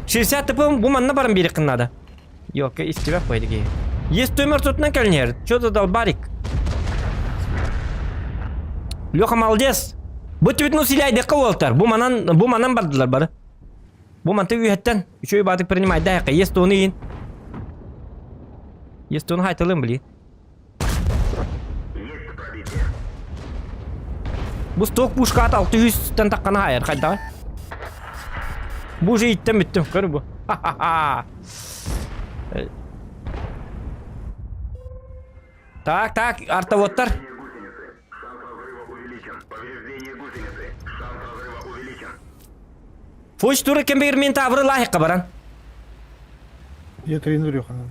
A: 60 тыпым бу манна баран биэриэххин надо. Ёлка, из тебя пойди. Есть төмөр тутунан кэлниһэр. Чё за долбарик? Леха молодец. Бу түбүтүн усиляйдыкка уолтар. Бу манан, бу манан бардылар бары. Бу манты үйэттэн үчүгэй баатык принимайда Есть тоны иин. Есть тоны хайтылым били. Бу сток пушка 600-тэн таххана хайар хайдаҕай? Бу уже иттен бүттүм, көр бу. Ха-ха-ха. Так, так, артоводтар. Фуч туры кембегер мен тавры лайыққа баран.
B: Етрин үрүханан.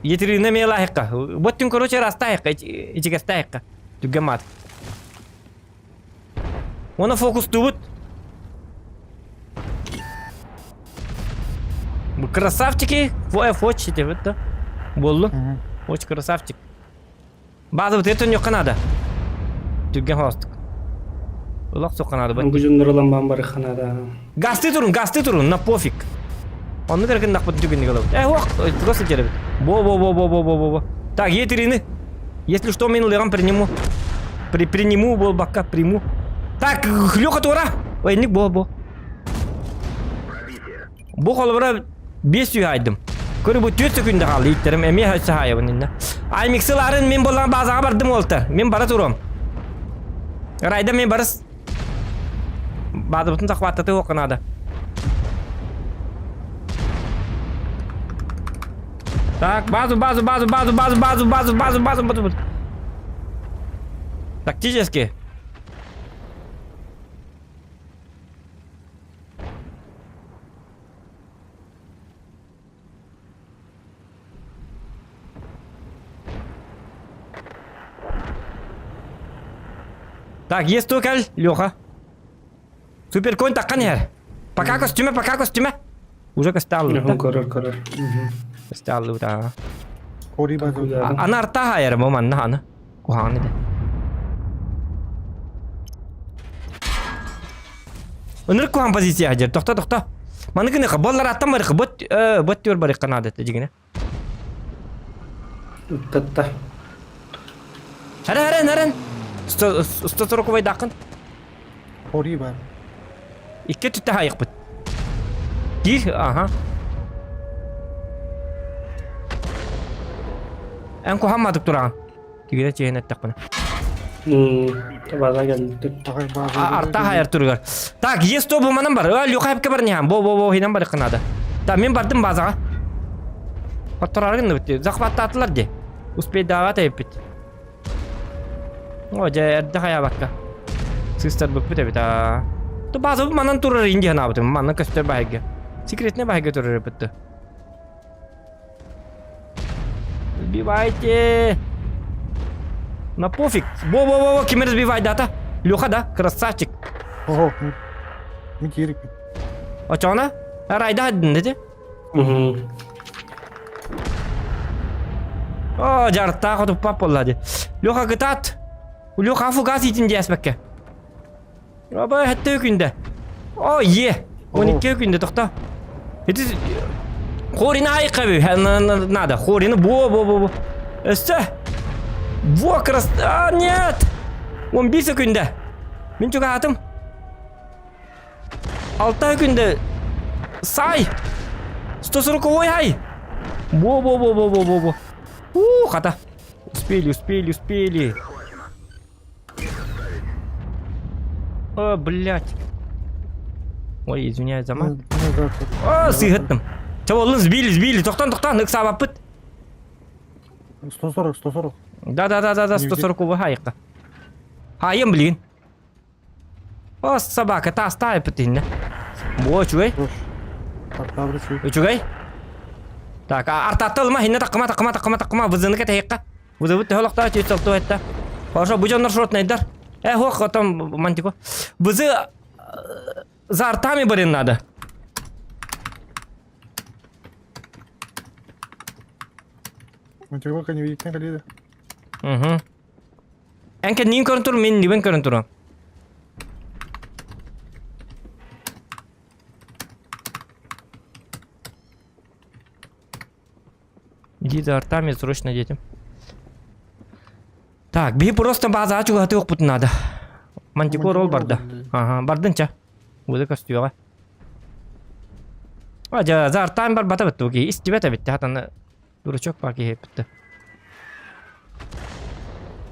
A: Етрина ме лайыққа. Боттын короче растайыққа, ичигастайыққа. Түгген мат. Оны фокус тубут. Красавчики. Фоч, это. Болду. Очень красавчик. База вот это ньокка надо. Түрген холостук. Улах соққа надо.
F: Бу дьоннор ылан баан барыхха наада.
A: Гасты турун, гасты турун, на пофиг. Онну кэргин нахпыт түгүннүк ылабыт. Э, ох, туга сылдьарыбыт. Бо бо бо бо бо бо бо бо. Так, етерини. Если что, мен лыгам приму. При приму болбакка приму. Так, Леха тура. Ой, не бо бо. Бу холобура биэс сүүһэ айдым. Көрү бу түөрт сөкүүндэ хаалла ииттерим эмиэ өссө хаайабын иннэ. Аймиксыларын мин боллаан баазаҕа бардым уолта. Мин бара туруом. Райда мен барыс. Баазабытын захваттаты уохха наада. Так, базу, базу, базу, базу, базу, базу, базу, базу, базу, базу. Тактически. Так, есть токаль, Леха. Суперконь таккан иһэр. Пока костюме, пока костюме. Уже косталлыбыта.
F: Көрөр көрөр.
A: Косталлыбыта.
B: Кори база.
A: Аны арта хайар бу манна аны. Куһаҕан ide. Ынырык куһаҕан позиция дьэр. Тохто, тохто. Маны гыныха, боллар аттан барыха, бот, бот түөр барыхха наада дьигинэ.
F: Ыттатта.
A: Харан, харан, харан. 140 дакын.
B: Кори бар.
A: Икки түттэ хайыкпыт. Киир, аха. Эн куһамматык тураҕын. Тигирэ чиһин эттэхпинэ.
F: База кэлбит.
A: Арта хайар туругар. Так, есть то бу манан бар. Лёха хепке бар нихам. Бо бо бо хинан бар надо. Так, мен бардым базаға. Хоттораргын битти. Захваттаатылар де. Успей даға тайыппит. О, дьэ, эрдэ хайаабакка. Сыыстарбыппыт эбит аа. То база бу манан турар инди ханаабытым. Манна көстөр баһайга. Секретный баһайга турар эбитти. Сбивайте! На пофиг. Во-во-во-во, ким разбивай дата? Леха, да? Красавчик.
B: Ого. Мин киирик.
A: Очоҕуна? Райда хаддын дети. О, жарыттаах отуппап буолла ди. Леха кытаат. Леха фугас иитин диэспэккэ. Аба хэтте күндэ. О, е. 12 күндэ тохто. Ити Хорины айқабы надо. Хорины бо бо бо бо. Өссө. Во крас... А, нет. 11 күндэ. Мин чугаатым. 6 күндэ. Сай. 140 хай. Бо бо бо бо бо бо бо. У, хата. Успели, успели, успели. О, блядь. Ой, извиняюсь за мат. О, сыһыттым. Чэ, олун сбили, сбили. Тохтон, тохтон, ыксаабаппыт.
B: 140, 140.
A: Да-да-да-да-да, 140 хайыққа. Хайым, блин. О, собака, та оставь пытынна. Бо, чуй.
B: Артабыр үчүгэй.
A: Үчүгэй. Так, артатта ылма, хинне таккыма, таккыма, таккыма, таккыма, вызыны кэтэһиэххэ. Вызыбыт төһө олохтоох чуть солтуо этте. Хорошо, бу дьоннор шотнайдар. Э, хуох, там мантико. Вызы за артами барин надо.
B: Мантико не видит, не
A: Угу. Эн кэнниин көрөн тур, мин иннибин көрөн турам. Иди за артами срочно детям. Так, биһи просто базаҕа чугаһатыахпытын наада. Мантикор ол барда. Ага, бардын ча. Уда көстүөҕэ. А, дьэ, за артами барбата битти киһи истибэт эбит хатаны дурачок баар киһи эппитте.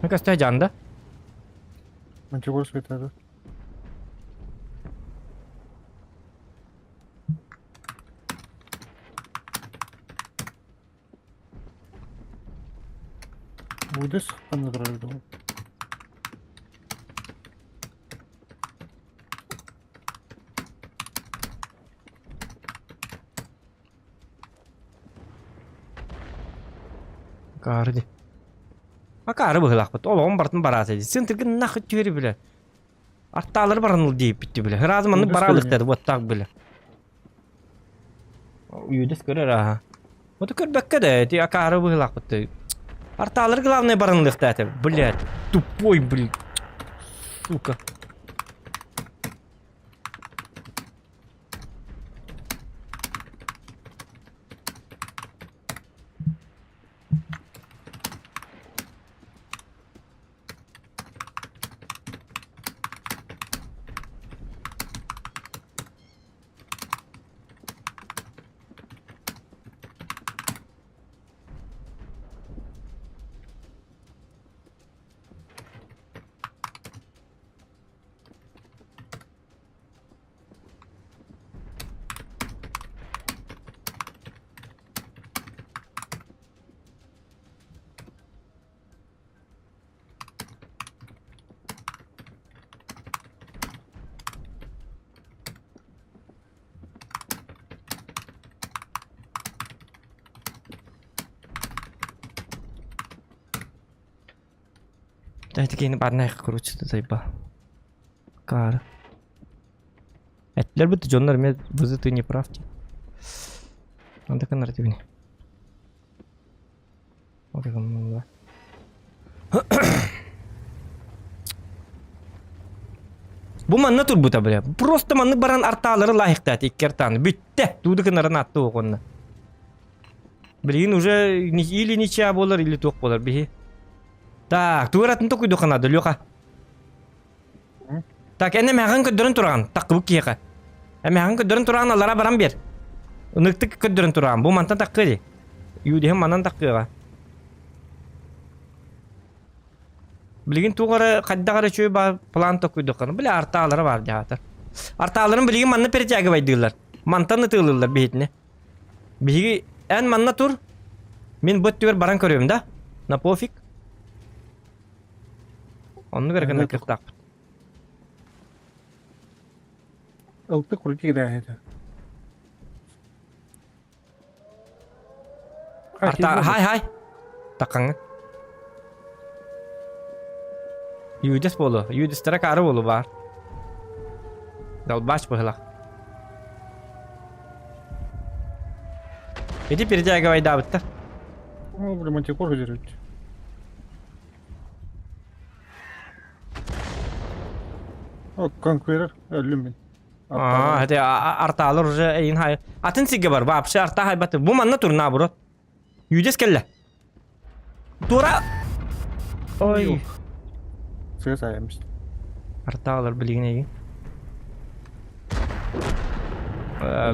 A: Көстө жанда.
B: Мантикор светады. Будешь сохранить?
A: Акаары дии. Акаары быһыылаахпыт. Олоҕум барытын бараата дии. Син нахуй түһэри билэ. Артаалары баран ыл диэбиппит билэ. Ыраазы маннык
B: Үөдэс
A: бара
B: көрүҥэ.
A: алыктады вот так билэ. Үөдэс көрөр аха. Вот көрбөккө да эти акаары быһыылаахпыт. Артаалары главное баран ылыахтаата. Блядь, тупой, блин. Сука. Дайте кини барнайх короче заебал. Кара. Эттилэр бит дьоннор эмиэ бызы ты не прав ти. Анда канар тибини. Вот Бу манна турбута бля. Просто маннык баран артаалары лайыктаат икки артааны. Бүттэ. Тууду кынарын атты оҕонна. Билигин уже или ничья буолар, или туох буолар биһи. Так, тууратын токуйдуха надо, Леха. Так, эн эмээҕин көрдөрөн тураҕын, таккыбыт киһиэхэ. Эмээҕин көрдөрөн тураҕын, аллара баран биэр. Ыныктык көрдөрөн тураҕын, бу мантан таккыа дии. Юдиһым манан таккыаҕа. Билигин туох эрэ хайдах эрэ үчүгэй баар план токуйдуххана. Били артаалара баар дьаата. Артааларын билигин манна перетягивайдыыллар. Мантан ытыылыыллар биһитини. Биһиги эн манна тур. Мин бу өттүгэр баран көрүөм да? На пофиг. Оннук эрэ гына кыахтаахпыт.
B: Ылты курдук идээһитэ.
A: Арта хай хай. Таккаҥҥа. Юдес буолуо. Юдестара каары буолуо баар. Далбач быһылах. Ити перетягивайдаабыттар.
B: О, бля, мантикор выдержит. О, конкурер, өллүм мин.
A: Аа, это артаалар уже эйин хай. Атын сиргэ бар, вообще арта хайбаты. Бу манна тур наоборот. Юдес кэллэ. Тура. Ой.
B: Сыа сайамыс.
A: Артаалар билигин эйин.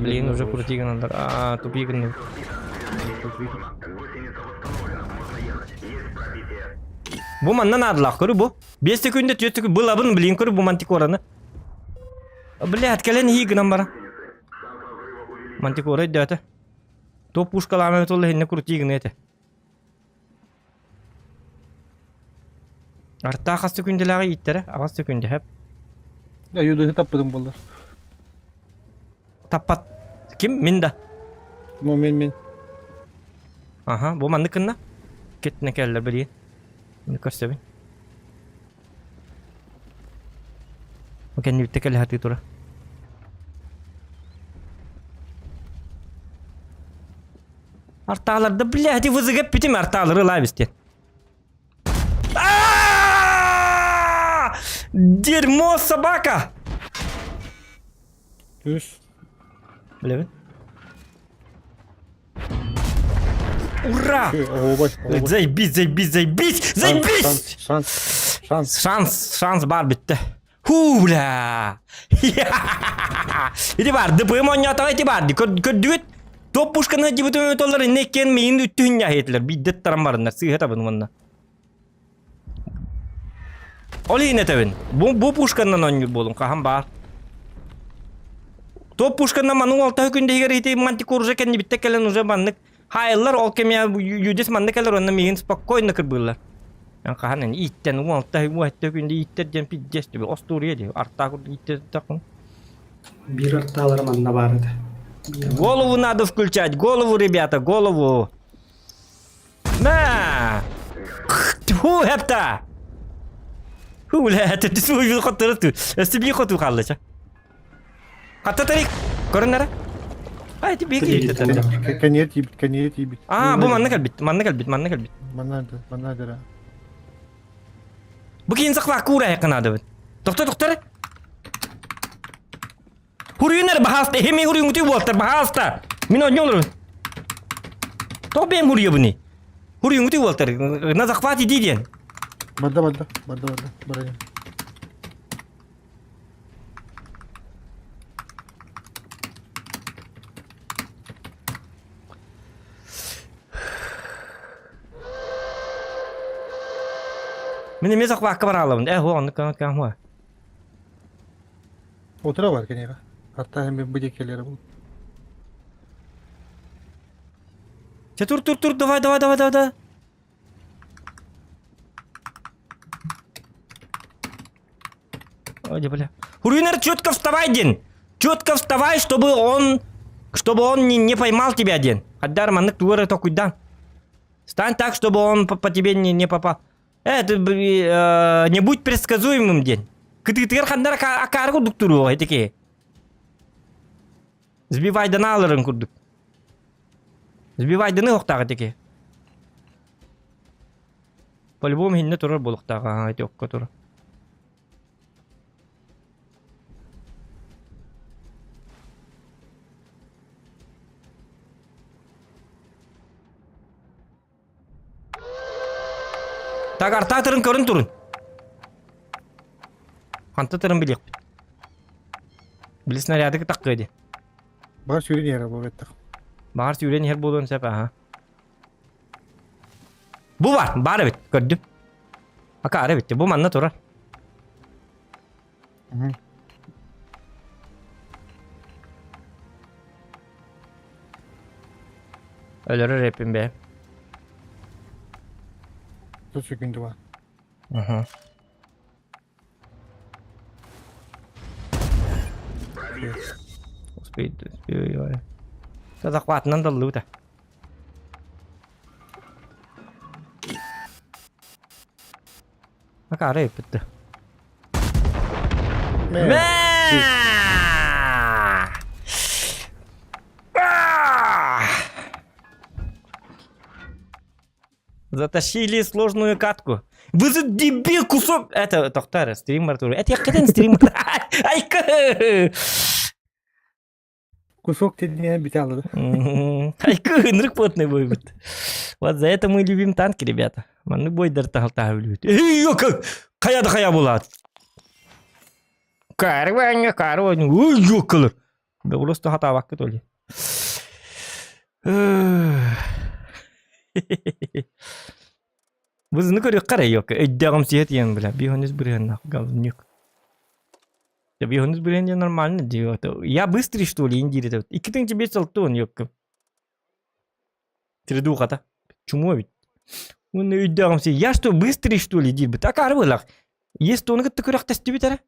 A: Блин, уже крутиган А, тупиган. Бу манна наадалаах көрү бу. 5 секунда 4 секунд былабын блин көрү бу мантикораны. Блядь, кэлэн иһии гынан баран. Мантикора өйдөөтө. Топ пушкалааман толла хинне крутии гына этэ. Артаа хас секундалааҕы ииттэрэ? Аҕас секунда хэп.
B: Юдыһы таппытым буоллар.
A: Таппат. Ким? Мин да.
B: Ну, мин мин.
A: Аха, бу маннык кынна. Кеттіне кэллэр билигин. Мин көрсөбүн. Бу кэннибиттэ кэлэ сатыы тура. Артааларда, блядь, вызыгап бүтүм артаалары ылаа бистен. Дерьмо собака!
B: Түс.
A: Билэбин. Ура! Заебись, заебись, заебись, заебись!
B: Шанс, шанс.
A: Шанс, шанс бар битте. Ху, бля! Ити бар, ДПМ оонньоотоҕо ити бар, көрдүгүт? Топ пушканы дебютун толлар инне иккиэн миин үттүһүн ньаһиэтилэр, биирдэ таран барыннар, сыыһа табын уонна. Ол иһин этэбин, бу, бу пушканнан оонньуур буолум, хаһан баар. Топ пушканнан манын алтаһы күн иһигэр ити мантикор уже кэннибиттэ кэлэн уже маннык хаайыллар, ол кэмэ юдис маннык кэлэр, онно миигин спокойно кырбыыллар. Эн хаһан эн ииттэн уон алта уон сэттэ күндэ ииттэр диэн пиздец түбэ остуоруйа дии артаа курдук ииттэр
F: Биир артаалара манна баар этэ.
A: Голову надо включать, голову, ребята, голову. На! Тьфу, хепта! Ху, бля, это ты хоту, Өстү би хоту қалды, Хатта тарик, көрүннәрэ? А, эти биги
B: Кэньет тиибит, кэньет тиибит.
A: А, бу манна кэлбит, манна кэлбит, манна кэлбит.
B: Манна, манна дара.
A: Бу киин сахлаах куура айакканаадыбыт. Тохто, тохтор. Хуруйунар баһааста, эһэми хуруйуҥутуй буолтар, баһааста. Мин онньо олорун. Тоҕо бэйэм хуруйабыный? Хуруйуҥутуй буолтар, на захват иди диэн.
B: Барда, барда, барда, барда, барайын.
A: Мин эмиэ захвакка бараалабын. Э, хуа, оннук каҥ хуа.
B: Утра бар киниэхэ. Хатта мен бу диэки бу.
A: Чэ тур тур тур давай давай давай давай. Ой, бля. Руинер, четко вставай, Дин! Четко вставай, чтобы он... Чтобы он не, не поймал тебя, Дин. Хаддар, маннык тугары токуйдан. Стань так, чтобы он по, по тебе не, не попал. Э, ты, не будь предсказуемым, Дин. Кытыытыгар ханнар акаары курдук туруоҕа итики. Сбивайданааларын курдук. Сбивайданы охтаах итики. По-любому иһиннэ турар буолуохтаах аа ити окко турар. Так артаатырын көрүн турун. Ханта тырын билиэхпит. Били снаряды кытаккыа дии.
B: Баар сүүрэн иһэр буолуо
A: Баҕар сүүрэн иһэр буолуон сөп аха. Бу бар, бар эбит, көрдүм. Акаары эбит, бу манна турар. Өлөрөр эппин бээ.
B: Тут секунду бар.
A: Угу. Успеет, успею. Захватынан да лута. Акаары эппитти. Мэ! Затащили сложную катку. Вы за дебил кусок! Это Тохтар, стрим Артур. Это я хотел стрим. Айка!
B: Кусок тебе обитал, да?
A: Айка, ынырык плотный бой будет. Вот за это мы любим танки, ребята. Маннык бойдар тахалтаха любит. Эй, хайа да хайа булат. Карваня, карваня, ой, ёкалар. Да просто хатаабакка толи. Бызыны көрүөххэ эрэ ёка. Өйдөөҕүм сиһэ тиийэн бля. Биһонус бырыһаннах говнюк. Да биһонус бырыһан диэн нормально диэ. Я быстрый что ли индиир этэ. Икки тыһыынча биэс алта уон ёкка. Тредухата. Чумо ведь. Уонна өйдөөҕүм сиһэ. Я что быстрый что ли диирбит. Акаары быһыылаах. Есть ону кытта күрэхтэстибит эрэ.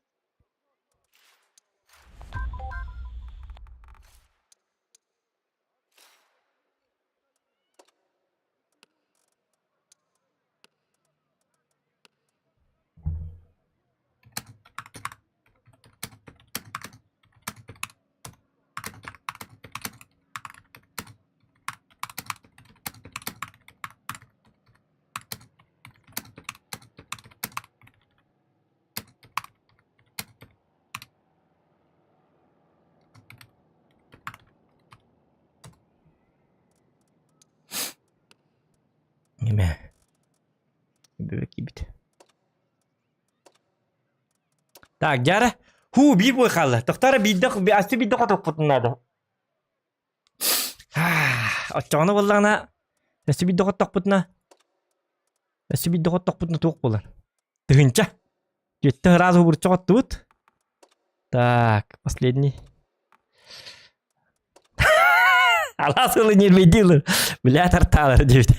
A: Неме. Бөбө киирбит. Так, дьара. Ху, биир бой хаалла. Тохтара биирдэ, асты биирдэ хотуохпутун наада. Оччоҕуна буоллаҕына, өссө биирдэ хоттохпутуна, өссө биирдэ хоттохпутуна туох буолар? Тыһыынча. Түөттэ ыраас убурча хоттубут. Так, последний. Алаас ылы нервейдилер. Бля тартаалар диэбит.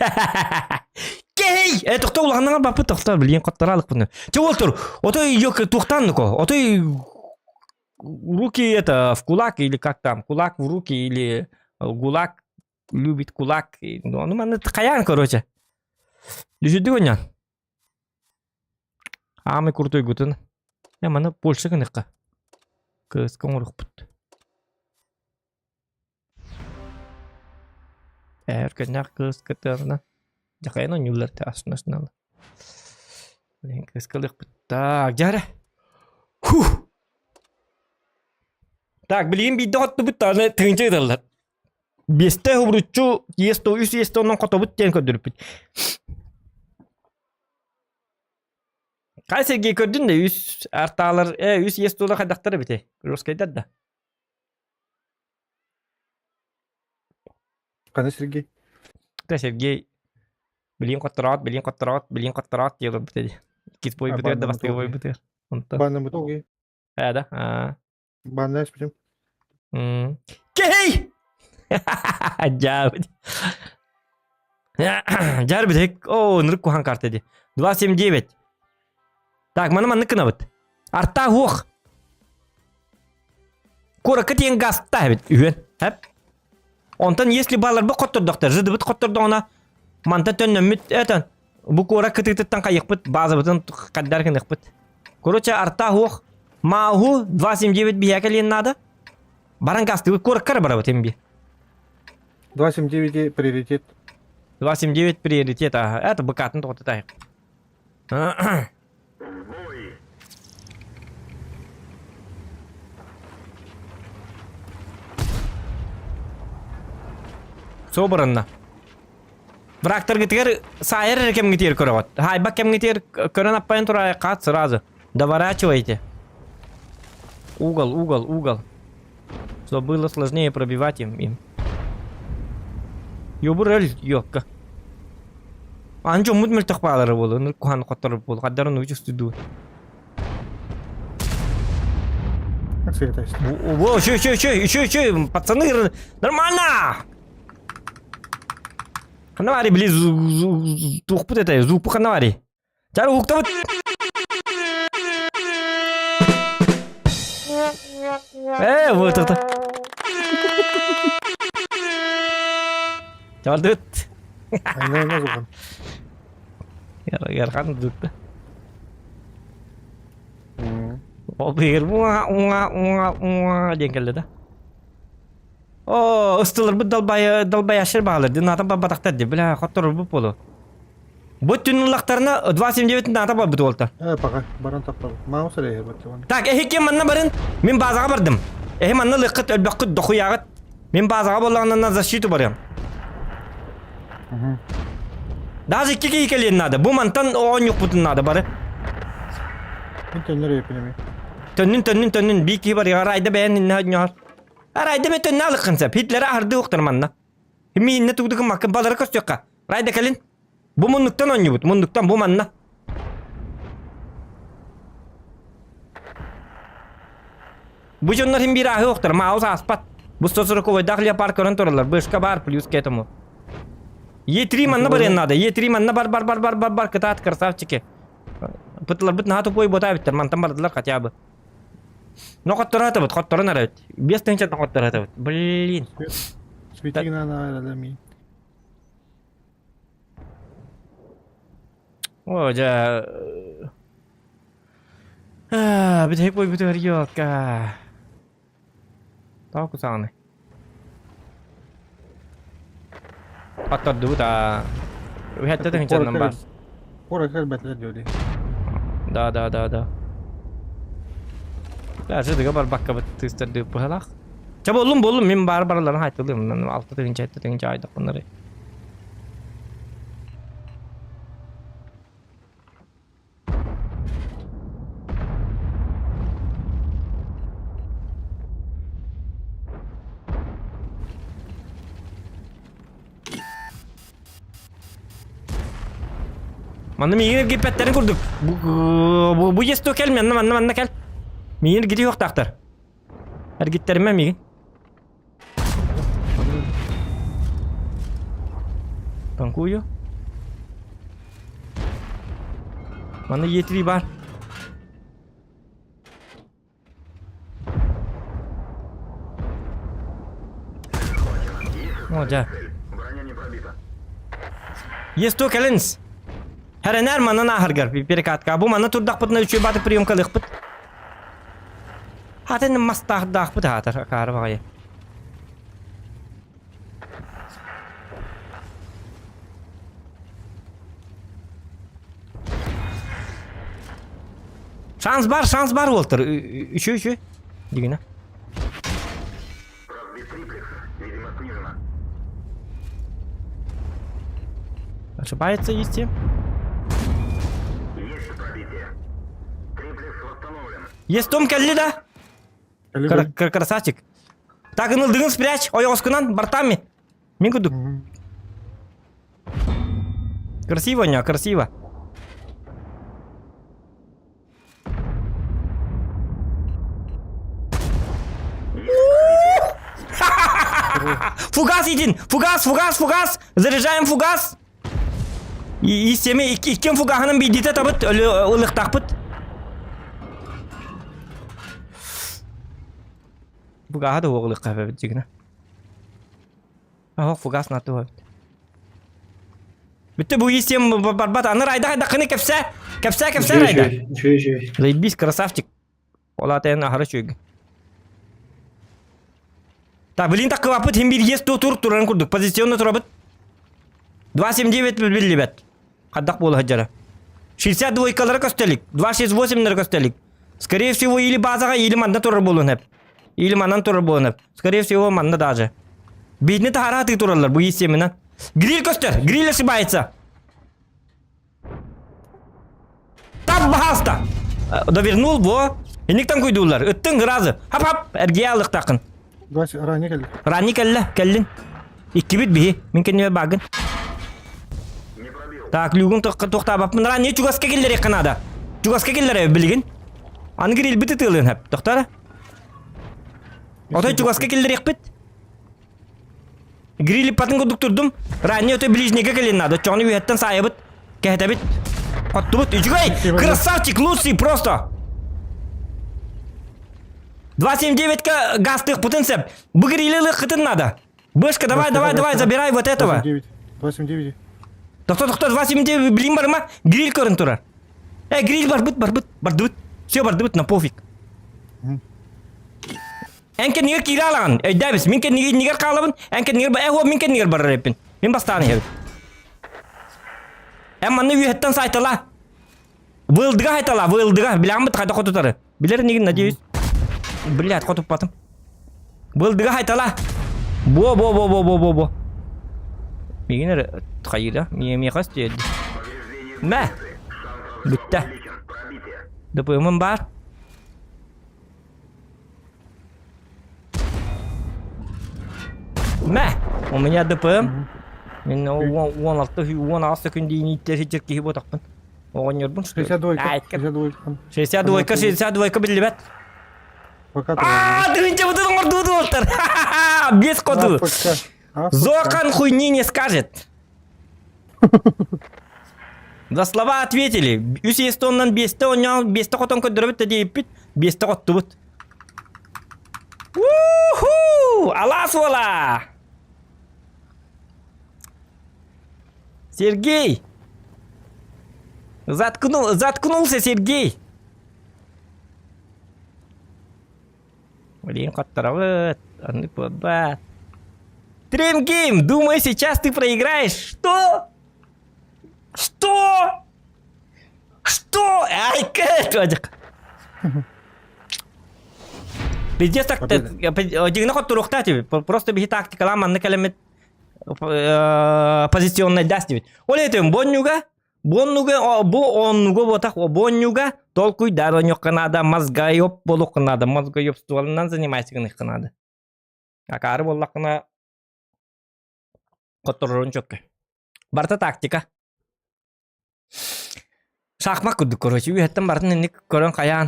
A: Кей! Э, тохто улаханнаҕа баппыт тохто, билигин хоттораалыкпын. Чэ ол тур, отой ёк туохтаан нуко, отой руки это в кулак или как там, кулак в руки или гулак любит кулак. Ну, ну маны хайаан, короче. Лүсүдү гоньян. Аамай куртуйгутун. Э, маны Польша гыныкка. Кыска оҥорохпут. Эр көннөх кыыс кытыарына. Дьахайан оонньууллар те астына Блин, кыскалыахпыт. Так, дьара. Фух. Так, билигин биирдэ хоттубут аны тыынча ыыталлар. Биэстэ убуруччу иэс то үс иэс онон хотобут диэн көрдөрүппүт. Хай Сергей көрдүн да үс артаалар, э үс иэс тула хайдахтар эбитий? Русскайдар да.
B: Хана Сергей?
A: Да Сергей билин хоттороот, билин хоттороот, билин хоттороот диye олорбут эди. Иккис бойбутугар да бастакы бойбутугар. Онтон.
B: Баннамыт оги.
A: Э да. Аа.
B: Банна испитим.
A: Кей! Дьаабыт. Дьаарбит. О, нырык кухан карта ди. 279. Так, маны маннык гынабыт. Арта хуох. Куоракка тиийэн газта эбит үһүөн. Хэп. Онтон если баларбыт хоттордохтор, жыдыбыт хоттордоҕуна манта төннөммүт этэн бу куорат кытыытыттан хайыхпыт, базабытын хаддар гыныхпыт. Короче, арта хуох Мааху 279 биһиэхэ кэлиэн наада. Баран гастыбыт куоракка барабыт эмби.
B: 279 приоритет.
A: 279 приоритет, ага. Это быкатын тоҕотутайык. Собранно. Врагтаргытыгар саайар эрэ кэмҥитигэр көрөҕүт. Хаайбат кэмҥитигэр көрөн аппайан турар сразу. Доворачивайте. Угол, угол, угол. Чтобы было сложнее пробивать им. им. Ёбур өл, ёкка. Аны дьоммут мөлтөх баалара буолуо, ынырык куһаҕаны хотторор буолуо, хардарын учустуйдуу. Во, еще, еще, еще, еще, еще, пацаны, нормально! Ханавари, блин, туохпут это, зууппу ханавари. Чар уһуктабыт. Э, вот это. Чалдыт. Ярхан дутта. Ол бигер уа уа уа уа диэн кэллэ да. Оо, ыстыларбыт далбай далбайашыр баалар. Динатан бабатахтар ди. Бля, хотторорбут болу. Бу түн ыллахтарына 279 наата барбыт уолта.
B: Э, пока, баран таппал. Маус эрэ баттыбан.
A: Так, эһи манна барын, мин базаҕа бардым. Эһи манна лыккыт, өлбөхкүт, дохуяҕыт. Мин базаҕа буоллаҕына на защиту барыам. Даже икки киһи кэлиэн наада. Бу мантан оонньуохпутун наада бары.
B: Мин төннөр өйпүнэми.
A: Төннүн, төннүн, төннүн. Биир киһи барыаҕа. Райда бэйэн иннэ оонньоһор. Райда мен төннө алыккын сеп. Хитлери аһарды уктар манна. Миинне тугдукун маккын балары көрсүөххэ. Райда кэлин. Бу муннуктан оонньуубут. Муннуктан бу манна. Бу дьоннор иһин биир ааһыы охтор, Маус ааспат. Бу 140-ойдаах леопард көрөн тураллар. Бышка бар, плюс к этому. Е3 манна барыан надо. Е3 манна бар бар бар бар бар бар кытаат красавчики. Пытыларбыт наһаа тупой бота эбиттэр, мантан бардылар хотя бы. Но хотторо хотторон арабит. Без тыһынчаттан хотторо Блин.
B: Светигна на
A: О, дьэ... Бүтэһик буойбутугар ёлка. Тоҕо кусаҕаный? Аттардыбыт аа. Үһэттэ тыһынчаннан баар.
B: Куорат кэлбэтилэр диэри.
A: Да, да, да, да. Даже дыга барбаккабыт тыыстардыы быһалаах. Чэ буоллум, буоллум, мин баар бараларын хайтылыым. Алта тыһынча, 7 тыһынча айдахпыннары. Манна миигин эргиппэттэрин курдук. Бу, бу, бу есто кэл, манна, манна, манна кэл. Миигин эргити суохтаахтар. Эргиттэримэ миигин. Танкую. Манна Е3 бар. О, дьэ. Есть кэлинс. Хэрэнээр манан ааһаргар перекатка. Бу манна турдахпытына үчүгэй бааты приемкалыахпыт. Хатын мастаахдаахпыт аатар акаары баҕайы. Шанс бар, шанс бар уолтар. Үчү, үчү. Дигина. Ошибается исти. Есть том кэлли да? Красавчик. Так, ынылдыгын спрячь, ойоҕоскунан бартами. Мин курдук. Красиво у него, красиво. Фугас един! Фугас, фугас, фугас! Заряжаем фугас! Истеме иккен фугаһынан биирдиитэ табыт, ылыктаахпыт. Фугаһа да уоҕулукка эбит дьигинэ. Оһох фугас натуо эбит. Бүттэ бу истем барбат. Аны райда хайдаххыны кэпсээ. Кэпсээ, кэпсээ райда.
F: Үчүгэй, үчүгэй.
A: Заебись, красавчик. Ол аата эн аһара үчүгэй. Так, блин, так кылаппыт хим биир ес тур туран курдук. Позиционно турабыт. 2.79 биллибэт. Хаддах буола сылдьара. 60 двойкалара көстөлүк. 2.68-лары көстөлүк. Скорее всего, или базаҕа, или манна турар буолуон сөп. Или манан турар буолуон сөп. Скорее всего, манна даже. Биитини таһара сатыы тураллар бу системанан. Гриль көстөр! Гриль ошибается! Там баһааста! Довернул, во! Инниктан куйдууллар. Ыттыҥ ыразы. Хап-хап! Эргийэ алыктааххын.
B: Вася, ранее кэллэ.
A: Ранний кэллэ, кэллин. Иккибит биһи. Мин кэннибэр бааргын. Так, люгун туохтаабаппын. Ранний чугаска киллэриэххэ наада. Чугаска киллэрэ билигин. Аны грилбит ытыалыан хөп. Тохтоо Отой чугаска киллэриэхпит. Гриль иппатын курдук турдум. Ранний отой ближнийгэ кэлин надо. Оччоҕуна үөһэттэн саайабыт. Кэһэтэбит. Хоттубут. Үчүгэй! Красавчик, лучший просто! 279-ка газ тыахпытын сөп. Бу грили ылыаххытын надо. Бышка, давай, давай, давай, забирай вот этого.
B: 29. 29.
A: Тохто, тохто, 279, блин, барма. Гриль көрөн турар. Э, гриль барбыт, барбыт, бардыбыт. Все, бардыбыт, на пофиг. Эн кэннигэр киирэ алаҕын, өйдөөбүс. Мин кэннигэр иннигэр хаалабын, эн кэннигэр э, мин кэннигэр барар эппин. Мин бастаан иһэбин. Эн манна үөһэттэн сайтала. Вылдыга хайтала, вылдыга. Билэҕин хайда хотутары. Билэр инигин, надеюсь. Блядь, хотуппатым. Вылдыга хайтала. Бо, бо, бо, бо, бо, бо, бо. Мигин эрэ хайыра, миэхэ өстүйэрди. Мэ! Бүттэ. ДПМ бар. Мэ! У меня ДПМ. Мин 16 18 күн диин ииттэр ситир киһи буотахпын. Оҕонньорбун что
B: 62 62
A: 62 62 биллибэт.
B: Пока
A: Аа, тыһыынча бытын оҥордубут уолтар. Без ходу. Зохан хуйни не скажет. За слова ответили. Үс естоннан биэстэ оонньоон биэстэ хотон көрдөрөбүт да диэбиппит, биэстэ хоттубут. Уху! Алаас уола! Сергей! Заткнул, заткнулся Сергей! Блин, хоттарабыт, оннук буолбат. Dream Game, думаю, сейчас ты проиграешь. Что? Что? Что? Ай, кэт! Пиздец так, дигна хотторуохтаа тебе. Просто биһи тактикалаан манна кэлэммит позиционнай даст диэбит. Ол этим боннюга, боннуга, бу оннуга буотах, боннюга толкуйдар оньохха наада, мозгоеб буолуохха наада, мозгоебстволунан занимайся гыныахха наада. Акаары буоллаххына хотторорун чөккө. Барыта тактика. Шахмат курдук, короче, үөһэттэн барытын инник көрөн хайаан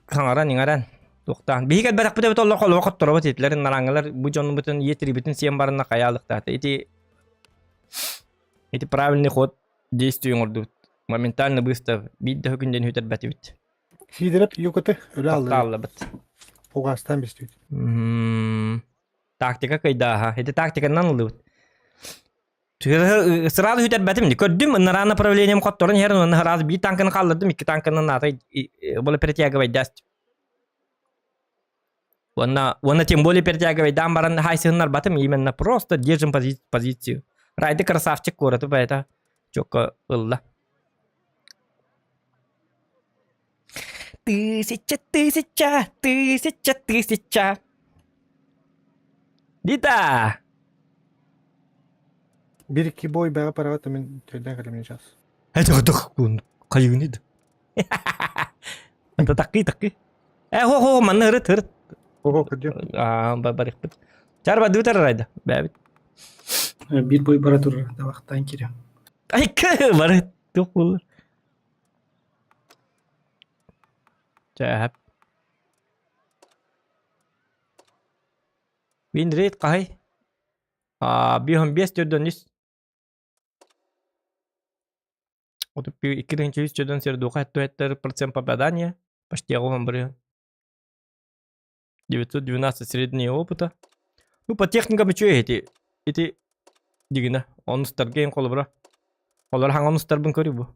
A: хаҥаран-иҥэрэн туохтаан. Биһиги элбэтэхпит эбит олох олоҕо хотторобут итилэрин нараҥҥалар бу дьоннубутун ийэ тирибитин сиэн баранна хайаалыктаата. Ити ити правильный ход действий оҥордубут. Моментально быстро биир да күн диэн үтэрбэтибит.
D: Сиидэреп юкоты өлө аллыбыт.
A: Тааллабыт.
D: Угаастаан бистибит.
A: Тактика кыйдааха. Ити тактиканан ыллыбыт. Сразу үтэрбэтим. Көрдүм, ынараа направлением хотторон иһэр, уонна сразу биир танканы хааллардым, икки танканан аата было перетягивайдаст. Уонна, уонна тем более перетягивайдаан баран хайсыһыннарбатым, именно просто держим позицию. Райды красавчик куораты поэта чокко ылла. Тысяча, тысяча, тысяча, тысяча. Дита!
D: Бир икки бой бэҕэ параҕа мин төйдөөн кэлэмин сейчас.
A: Этих хайыгын ид. Это такы такы. Э хо хо манна ырыт ырыт.
D: Хо көрдүм.
A: Аа барыхпыт. Чар бадыы тарарайда. Бэбит.
F: Бир бой бара турар табахтан кирем.
A: Айка бары туох буолар. Чэ Win rate хаһый? Аа, 5 төрдөн үс. Вот 2 төрдөн сердуха процент попадания. Почти оҕом бырыһын. 912 среднего опыта. Ну, по техникам үчүгэй ити. Ити дигинэ. Онустарга ең холобура. Олор хаҥа онустарбын көрүү бу.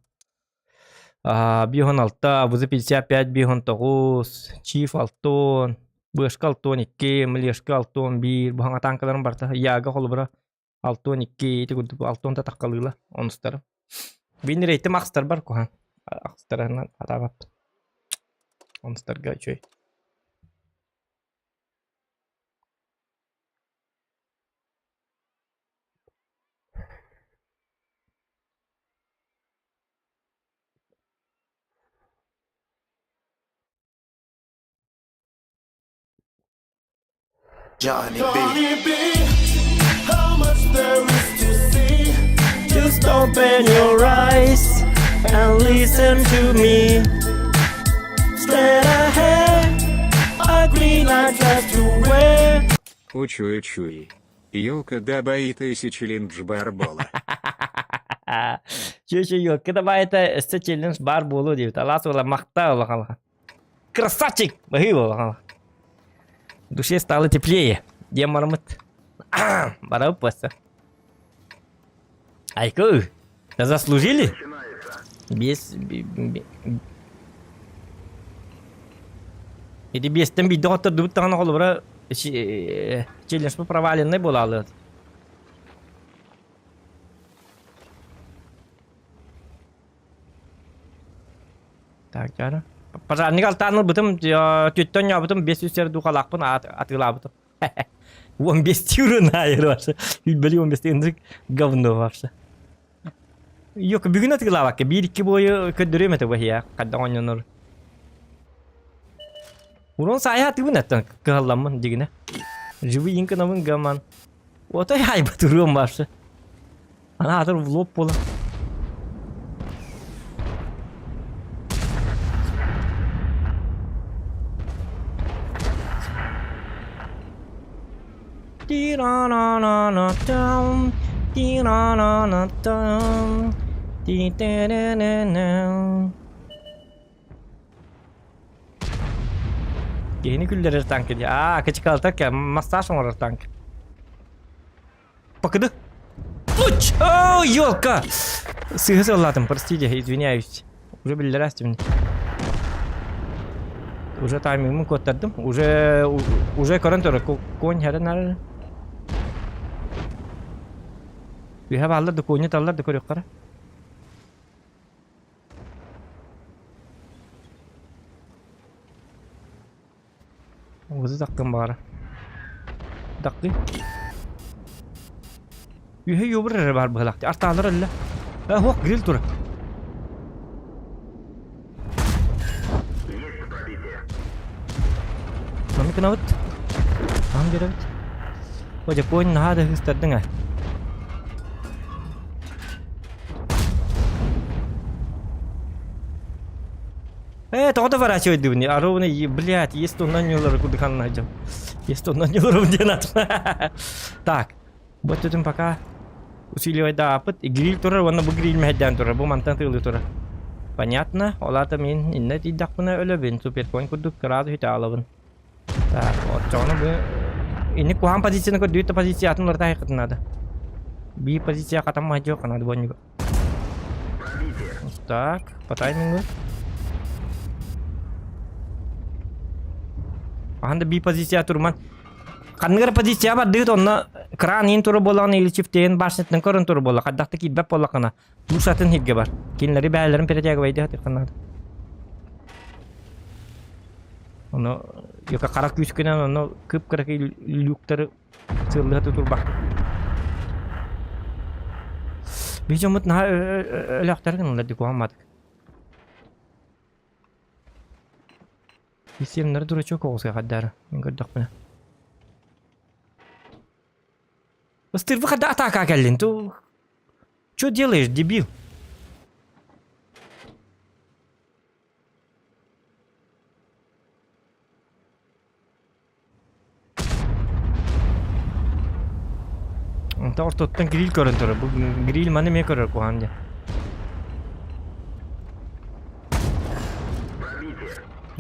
A: 516, ВЗ-55, 519, Чиф 6, Бышка 62, Млешка 61, бу хаҥа танкаларым барыта Яга холобура 62, ити курдук 6 таххалыыла онустарым. Бин рейтим ахстар бар куһан. Ахстарынан атаабаппын. Онустарга үчүгэй.
G: Johnny B. How much there is to see?
A: Just open your eyes and listen to me. Straight ahead, a green light just to wear.
H: Учуй-чуй. Елка дабай тысячи барбола.
A: Чү-чү елка дабайта өссө челлендж бар буолуо диэбит. Алаас уола махта улахан. Красавчик! Баһыы улахан. Душе стало теплее. Диэн бараммыт. Барабыт буолса. Айкы, да заслужили? Без... Ити биэстэн биирдэ хоттордубут даҕаны холобура челлендж проваленный буолаалыат. Так, дьара. Пожарник алтаан ылбытым, түттэн ньообутум, 500 сэр духалаахпын атыылаабытым. 15 евро наайыр вообще. Били 15 ынырык говно вообще. Yok бүгүн атыылаабакка биир икки буойу көрдөрүөм этэ баһыйа хадда оонньонор. Урон саайа атыыбын эттэн кыһалламмын дигинэ. Живый инканабын гаман. Отой хайбат уруом вообще. Анаатыр в лоб буола. Ти-ра-ра-ра-ра-там, ти-ра-ра-ра-там, ти-те-ре-ре-ре. Киһини күллэрэр танк дии. Аа, кычыкалта массаж оҥорор танк. Покиды. Луч! О, елка! Сыыһы сыллаатым, простите, извиняюсь. Уже биллэрээстибин. Уже таймингмын куоттардым. Уже уже көрөн турар. Конь хэрэн ар. Үһэ бааллар да конь таллар да көрүөххара. Угузу таккын баара. Таккы. Үһэ юбыр эрэ баар быһылаах. Артаалар өллө. Э, хуох гриль тура. Маны кынабыт. Аһын биэрэбит. О, Дьоппуон наһаа да ыһыстардыҥ ээ. Э, тоҕо доворачивайдыбын? Аровна, блядь, есть онно ньылары кудыхан найдем. Есть онно ньылары диэн ат. Так, бу өттүтүн пока усиливайдаапыт. Гриль турар, уонна бу гриль мэһэйдээн турар. Бу мантан тыылыы турар. Понятно. Ол аата мин иннэ тиийдэхпинэ өлөбүн. Суперконь курдук сразу үтэ аалабын. Так, оччоҕуна бу инник куһаҕан позицияны көрдүүр да позициятын уларыта айхытын наада. Биир позиция хатан маһдьыах наада буонньуга. Так, по таймингу. Хаһан да биир позиция турман. Ханнык эрэ позиция бардыгыт онно кран иин тура буоллаҕына или чифтейин башнятынан көрөн тура буолла. Хайдах да киирбэт буоллаххына туус атын сиргэ бар. Кинилэри бэйэлэрин перетягивайдыы сатыахха наада. Ону яка хара күүскүнэн ону кып-кыракый люктары сыаллыһа тутурбак. Биһи дьоммут наһаа өлөөхтөр гыналлар дии куһаҕан Исиэмнэр дурачок оҕуска хаддаара мин көрдөхпүнэ. Ыстырбы хадда атака кэллин ту. Чё делаешь, дебил? Онто ортоттон гриль көрөн турар. Бу гриль маны эмиэ көрөр куһаҕан диэн.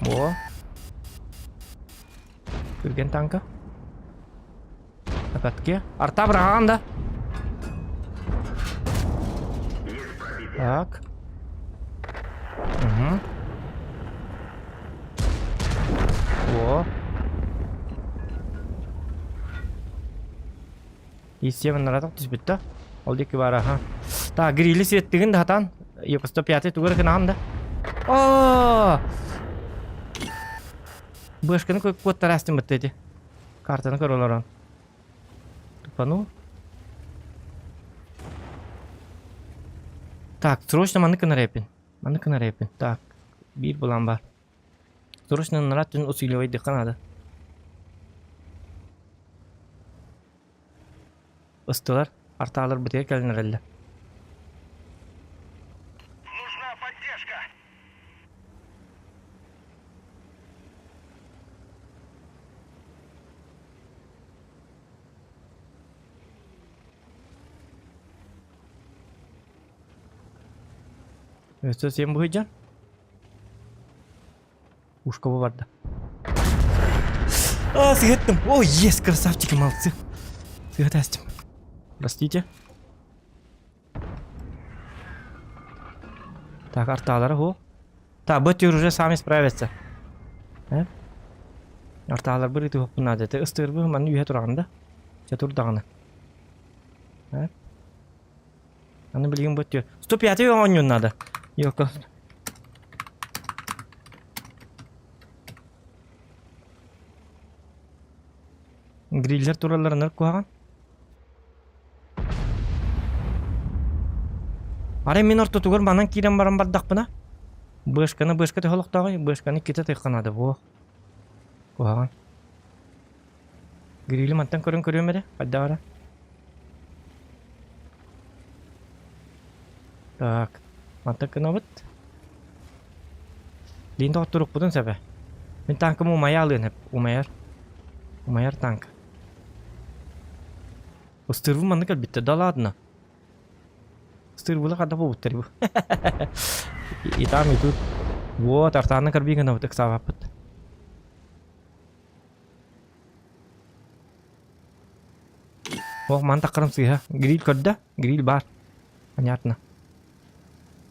A: Во. Түргэн танка. Опять-таки. Арта быраҕаҕын да. Так. Угу. О. Исемин наратах түспүт да. Ол диэки баар аха. Так, грили светтигин да хатан. Епа 105 тугар кынаан да. О! Бышканы куоттарастым бытты эти. Картаны көр олорон. Тупану. Так, срочно маннык гынар эпин. Маннык гынар эпин. Так, биир булан бар. Срочно нарат түн усиливайдыхха надо. Ыстылар, артаалар бытыга кэлэн эрэллэр.
G: Нужна поддержка.
A: Өссө сен быһыйдьан. Ушкова барда. А, сыһыттым. О, есть, красавчики, молодцы. Сыһытастым. Простите. Так, артаалара ху. Так, бу түр уже сами справятся. Э? Артаалар бір ытыһыппын наада. Те ыстыырбы манны үһэ тураҕын да. Чэ турдаҕына. Э? Аны билигин бу түр. 105 оонньуун наада. Йоко. Гриллер туралларынар куһаҕан. Арай мин ортотугар манан киирэн баран бардахпына, быашканы быашка төһө олохтооҕуй, быашканы иккитэ тыахха наада буо. Куһаҕан. Грили мантан көрөн көрүөм эрэ, хайдах эрэ. Так, мантан гынабыт. Лиин тоҕотторукпутун сөбө. Мин танкым умайа алыан сөп, умайар. Умайар танк. Ыстыырбын манна кэлбиттэр да ладно. Ыстыырбыла ханна буолбуттар бу. И там, и тут. Вот, артааны карбин гынабыт ыксаабаппыт. Ох, ман таххарым сыыһа. Гриль көрдө? Гриль баар. Понятно.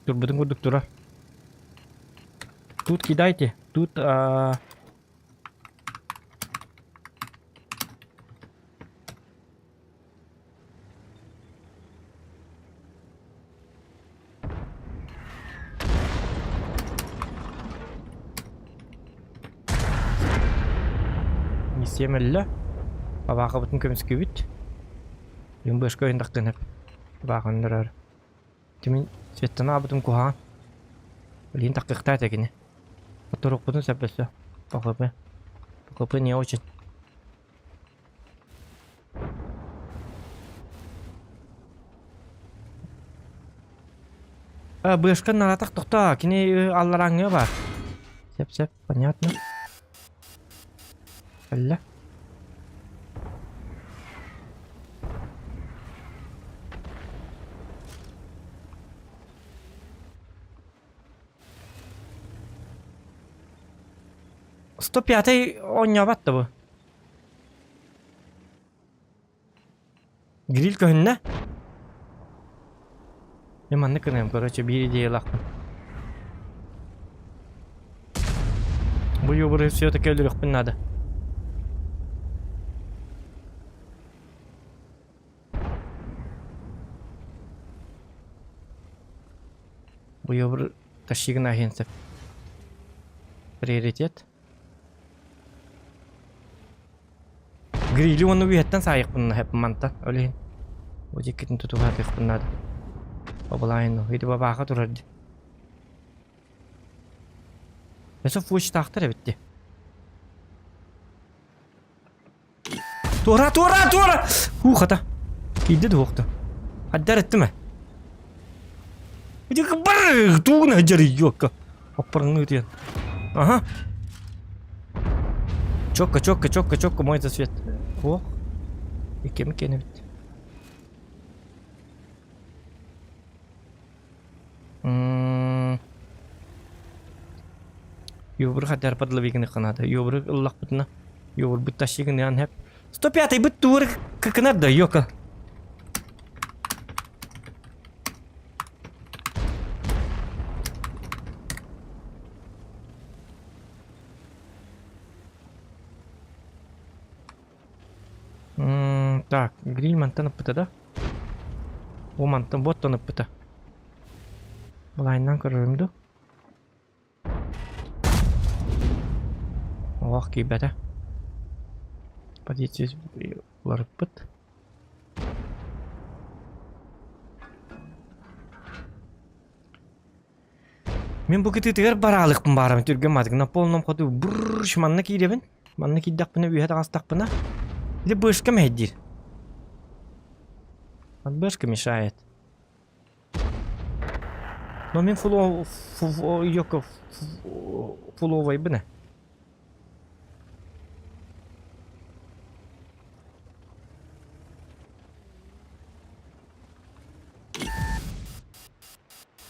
A: Турбутун курдук турар. Тут кидайте. Тут а... Миссиям өллө. Абаахыбытын көмүскүүбүт. Бүгүн быашка ойундахтыын сөп. Абаахын өлөрөр. Тимин светтана аабытым куһаҕан. Билигин таххыахтаа этэ кини. Оторукпутун сөп өссө. ПХП. ПХП не очень. А, быашка наратах тохтоо, кини алларааҥҥа баар. Сеп-сеп, понятно. Кэллэ. 105 оонньообот да бу. Гриль көһүннэ. Мен маннык гыныам, короче, биир идеялаахпын. Бу юбуры все-таки өлөрүөхпүн наада. Бу юбур тащигын аһиэн сөп. Приоритет. Грили уонна үөһэттэн саайыахпын наһа мантан ол иһин бу дьиккитин тутуһаатыахпын наада. Обалаайын ити бабааха турар дии. Өссө фуочтаахтар эбит дии. Туора, туора, туора! Уу хата. Киирдэ дуохта. Хаддар эттим ээ. Ити бар тугуна дьарыйуокка. Оппарыңны ытыйан. Ага. Чокко, чокко, чокко, чокко, мой засвет. Ох. Иккеми кенебит. Юбыр хатар подловиганы канада. Юбыр ыллахпытына. Юбыр быттащигын ян хеп. 105 быт туыр кыкынар да, йока. Так, гриль мантан ыппыта да? О мантан боттан ыппыта. Былайынан көрөрүм ду. Олох киирбэтэ. Позиция уларыппыт. Мин бу кытыытыгар бараалыкпын баарым түргэн маатык на полном ходу брррр манна киирэбин. Манна киирдэхпинэ үөһэ таҕыстахпына или бышка мэһэйдиир. Вот бышка мешает. Но мин фуло ёко фуловайбын э.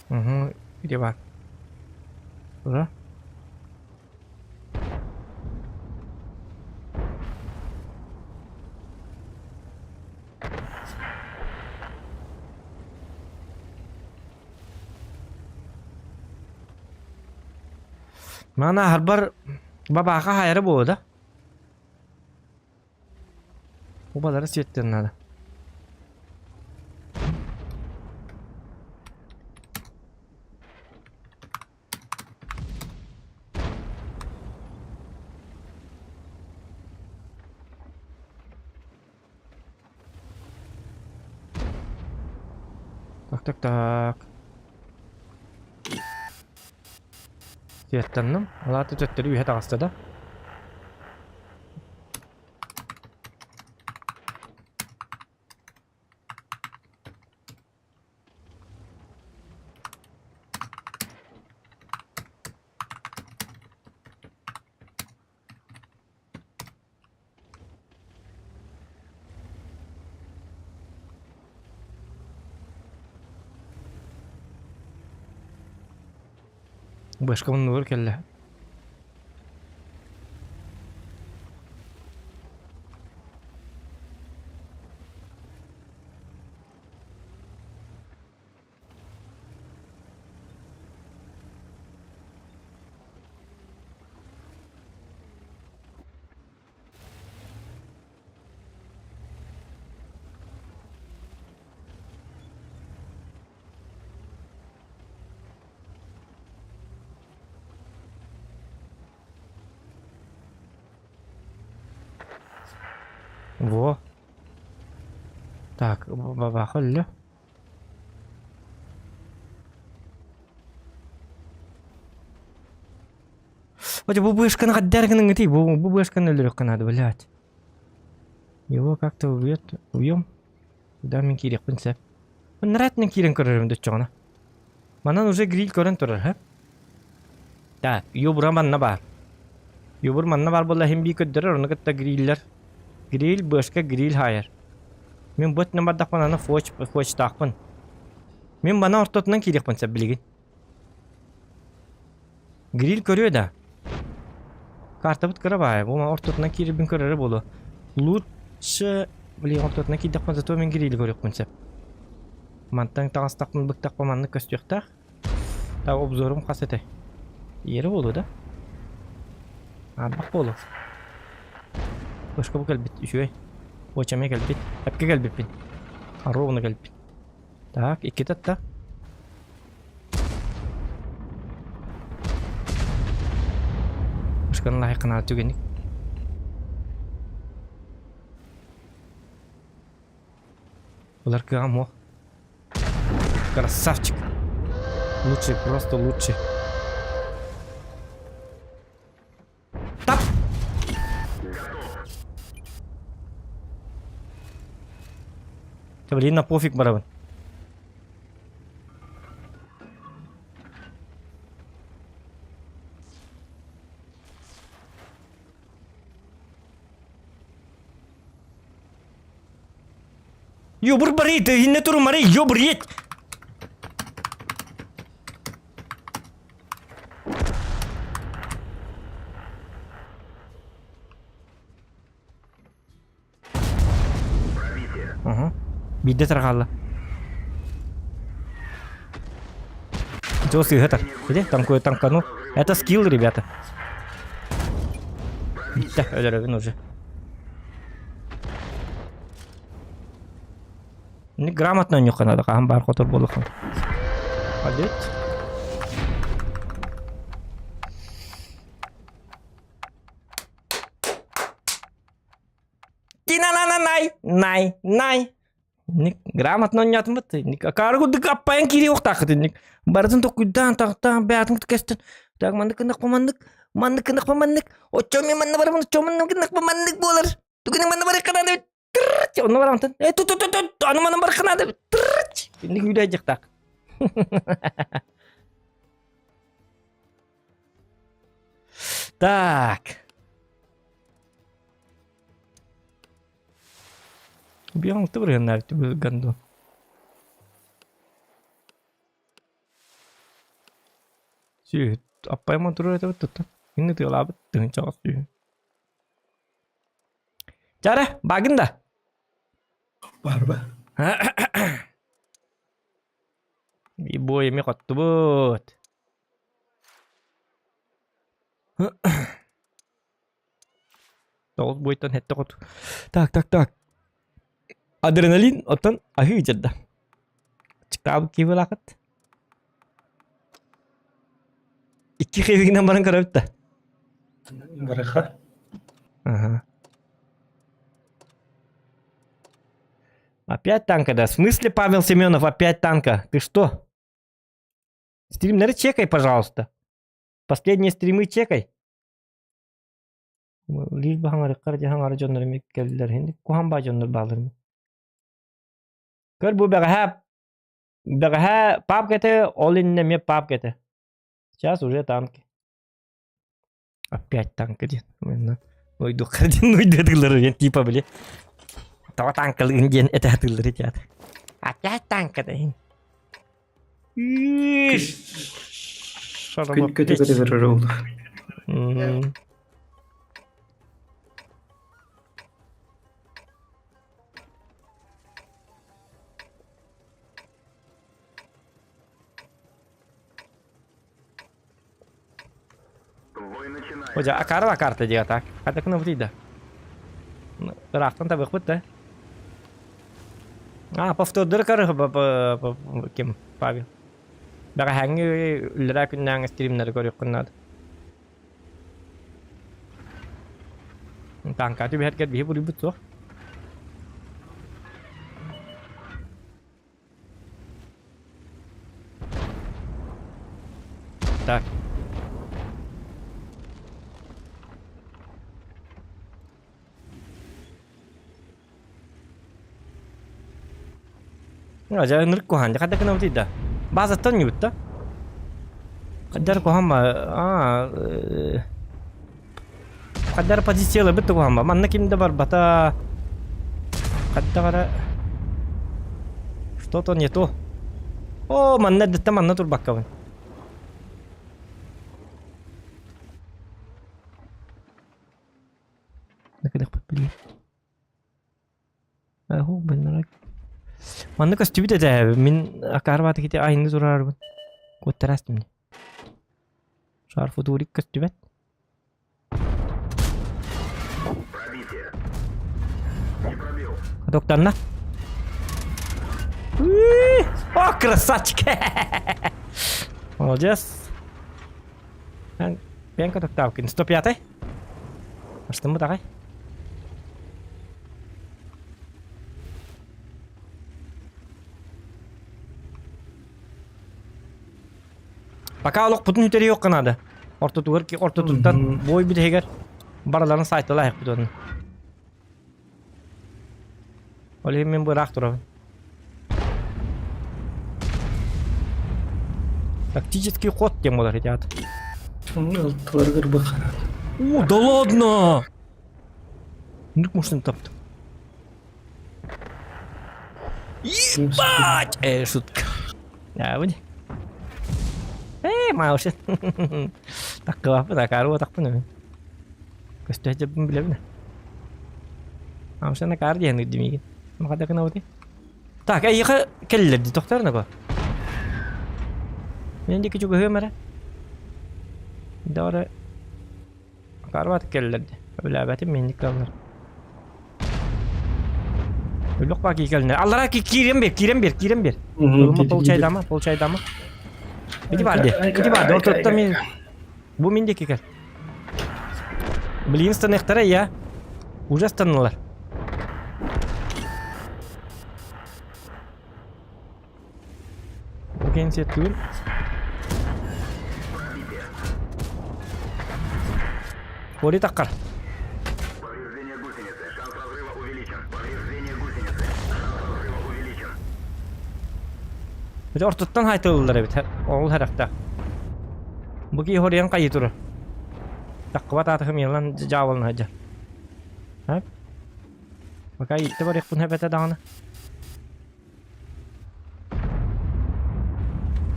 A: Угу, где бар? Куда? Мана харбар бабаха хайра буолла да? Убалары сиэттэн надо. Так, так, так. Сиэттэнним. Алааты төттөрү үһэ таҕыста да. Башка муннугар кэллэ. Во. Так, бабаха өллө. Хотя бу бышканы хаддар гының ити, бу бу бышканы өлөрөх надо, блядь. Его как-то убьет, убьем. Да, мин киириэхпин сөп. Нратны киирэн көрөрүм дөччөҕүнэ. Манан уже гриль көрөн турар, ха? Так, юбура манна баар. Юбур манна баар буолла иһин бии көрдөрөр, ону кытта гриллер. Гриль, быашка, гриль хаайар. Мин бу өттүнэн бардахпына аны фоч, фочтаахпын. Мин бана ортотунан киириэхпин сөп билигин. Гриль көрүө да. Картабыт кыра баайа, бу ортотунан киирэрбин көрөрө буолуо. Лучше, блин, ортотунан киирдэхпинэ зато мин грили көрүөхпүн сөп. Мантан таҥастахпын быктахпын маннык көстүөхтээх. Так, обзорум хас этэй? Иэрэ буолуо да? Аарбах буолуо. Башка бу кэлбит, үчүгэй. Оча эмиэ кэлбит. Эпкэ кэлбиппин. Ровно кэлбит. Так, иккитэ атта. Башканы лайканаа түгэнник. Улар кыаҕым суох. Красавчик. Лучший, просто лучший. Тап! Блин, на пофиг барабын. Ёбур барый, ты инне туру марый, ёбур ет! Ага. Биирдэ тарҕаалла. Дьол сыыһа Иди, танкую танкану. Это скилл, ребята. Бүттэ, өлөрөбүн уже. Грамотно нюха надо, хаһан баар хотор буолуоххун. Пойдет. Тина-на-на-най, най, най. Ник грамотно оонньоотуммут. Ник акаары курдук аппайан киириэ уохтааххыт ник. Барытын толкуйдаан, тахтаан, бэйэтин кэстэн. Так маннык гыннахпа маннык, маннык гыннахпа маннык, оччо мен манна барабын, оччо маннык гыннахпа маннык буолар. Түгүнү манна барыахха наада эбит. Тырч, онно барамтын. Э, ту ту ту ту, аны манна барыахха наада эбит. Тырч. Инник үүрэ дьахтаах. Так. Бион тыбырыһыннаах түбүлгэн дуо? Сүүһүт аппайма турар этибит туттан. Инни тыалаабыт тыһыынчаҕа сүүһү. Чара, багын да?
F: Барба.
A: Бу эми хоттубут. Тоҕус буойтан сэттэ хоту. Так, так, так. Адреналин оттон аһыы дьарда. Чыктаабыт киһи буолаахыт. Икки хевигинэн баран көрөбүт да.
F: Барыха.
A: Ага. Опять танка, да? В смысле, Павел Семенов, опять танка? Ты что? Стримнеры чекай, пожалуйста. Последние стримы чекай. Лишь бы хаҥарыккар дьэ хаҥара дьоннор эмиэ кэллилэр иһин куһаҕан баа дьоннор бааллар ини. Көр бу бэҕэһээ бэҕэһээ папка этэ, ол иннинэ эмиэ папка этэ. Сейчас уже танки. Опять танка диэн. Ойдуохха диэн ойдуотулар диэн типа били. Тоҕо танкалыын диэн этэ сатыыллар ити Опять танка диэн.
F: Күн көтө-көтө көрөр ол.
A: Ожа акарва карта диga так. Хата кына бутыйда. Ыраахтан табыхпыт да. А, повтордары кары ким Павел. Бэҕэһээҥҥи үллэрээ күннээҥҥи стримнары көрүөххүн наада. Танка түбэһэргэр биһи буруйбут суох. Так. Дьэ ынырык куһаан дьэ хайдах гынабытый да? Баазаттан ньубут да? Хайдар куһаама аа Хайдар позицияларбыт да куһаама. Манна ким да барбата. Хайдах эрэ Что-то не то. О, манна эрдэттэн манна турбаккабын. Манна көстүбүт этэ мин акаарбаата кити айны турарбын куоттараас димни шар футурик көстүбэт Доктанна О, красавчик! Молодец. Пенка токтавкин. 105-й. Астыммыт аҕай. Пока олохпутун үтэриэххэ наада. Ортотугар ортотуттан бой бүтэһигэр барыларын сайталаахпыт онно. Ол иһин мин быраах турабын. Тактический ход диэн буолар ити аата.
F: Ылтыларыгар быхарат.
A: О, да ладно! Нүк мушын таптым. Ебать! Э, шутка. А, вот. Э, маушин. Таккылаппын, акаару атахпын эми. Көстөөчөппүн билэбин. Маушин акаар диэн үрдүмигин. Махада гынабыты. Так, эйиэхэ кэллэр дии, тохтоор нако. Мен диэки чугаһыам эрэ. Дора Акаарбат кэллэр дии. Өбүлээбэтим миинник кыаллар. Өлөх баа киикэлинэ. Аллара киирэн бер, киирэн бер, киирэн бер. Ылма получайдама, получайдама. Иди бар дии. Иди бар дии. Ортотто мен Бу мин диэки кэл. Блин, станыахтара я. Уже станылар. Пенсия түгүл. Хори таккар. Бит ортоттан хайтылылар эбит. Ол харахта. Бу кии хориан хайы турар. Таккыбат аатыхым ялан жаабалын хадьар. Хап. Пока итти барыахпын хэбэтэ даҕаны.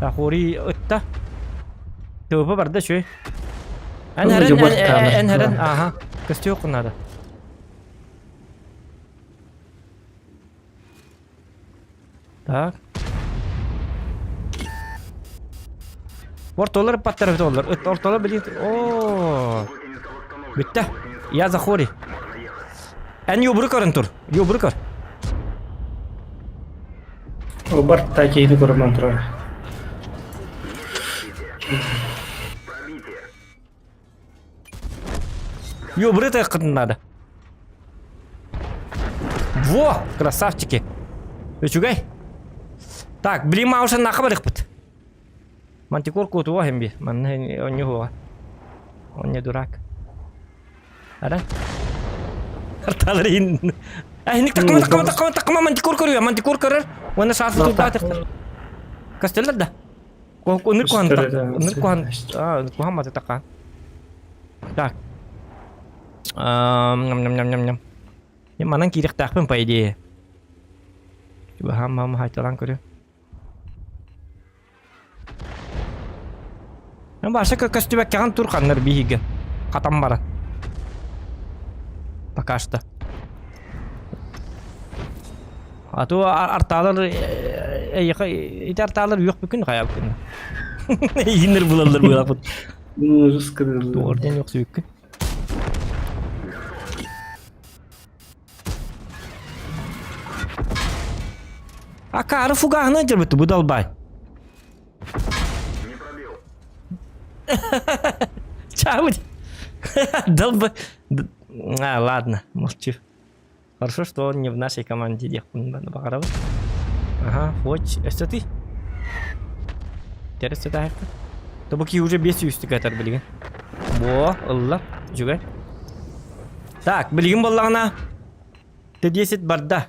A: Тахури ытта. Тыыпы барда үчүгэй. Эн хэрэн, эн хэрэн, аха. Көстүөх надо. Так. Ортолар паттар олар. Ортолар билин. О. Бүтте. Я за хори. Эн юбру көрөн тур. Юбру көр.
F: Барта кейini көрөмөн турар.
A: Юбры тайкын надо. Во, красавчики. Үчүгэй. Так, блин, маушан наха барыхпыт. Мантикор куотуга хэмби. Манна онньуһуга. Он не дурак. Ара? Арталар иһин. Эһиник таккама таккама таккама таккама мантикор көрүө, мантикор көрөр. Уонна шарфы турдаатыктар. Көстөллөр да. Ыныр куһан ыныр куһан аа куһан маты такка. Так. Ням ням ням ням. Манан киириэхтээхпин по идее. Хам хам хайталаан көрүө. Баша көстүбэккэҕин тур ханнар биһиги. Хатан баран. Пока что. А то артаалар эйиэхэ ити артаалар үөх бүкүн хайа бүкүн. Ииннер булаллар буолаппыт. Орден үөхсүбүккүн. Акаары фугаһынан дьарбыты бу далбай. Чаабыт. Долбай. А, ладно, молчу. Хорошо, что он не в нашей команде диэхпин баҕарабын. Ага, хоть өссө ты. Терес сытаахпын. Тобуки уже бес үстүк атар билигин. Бо, ылла, үчүгэй. Так, билигин буоллаҕына Т10 барда.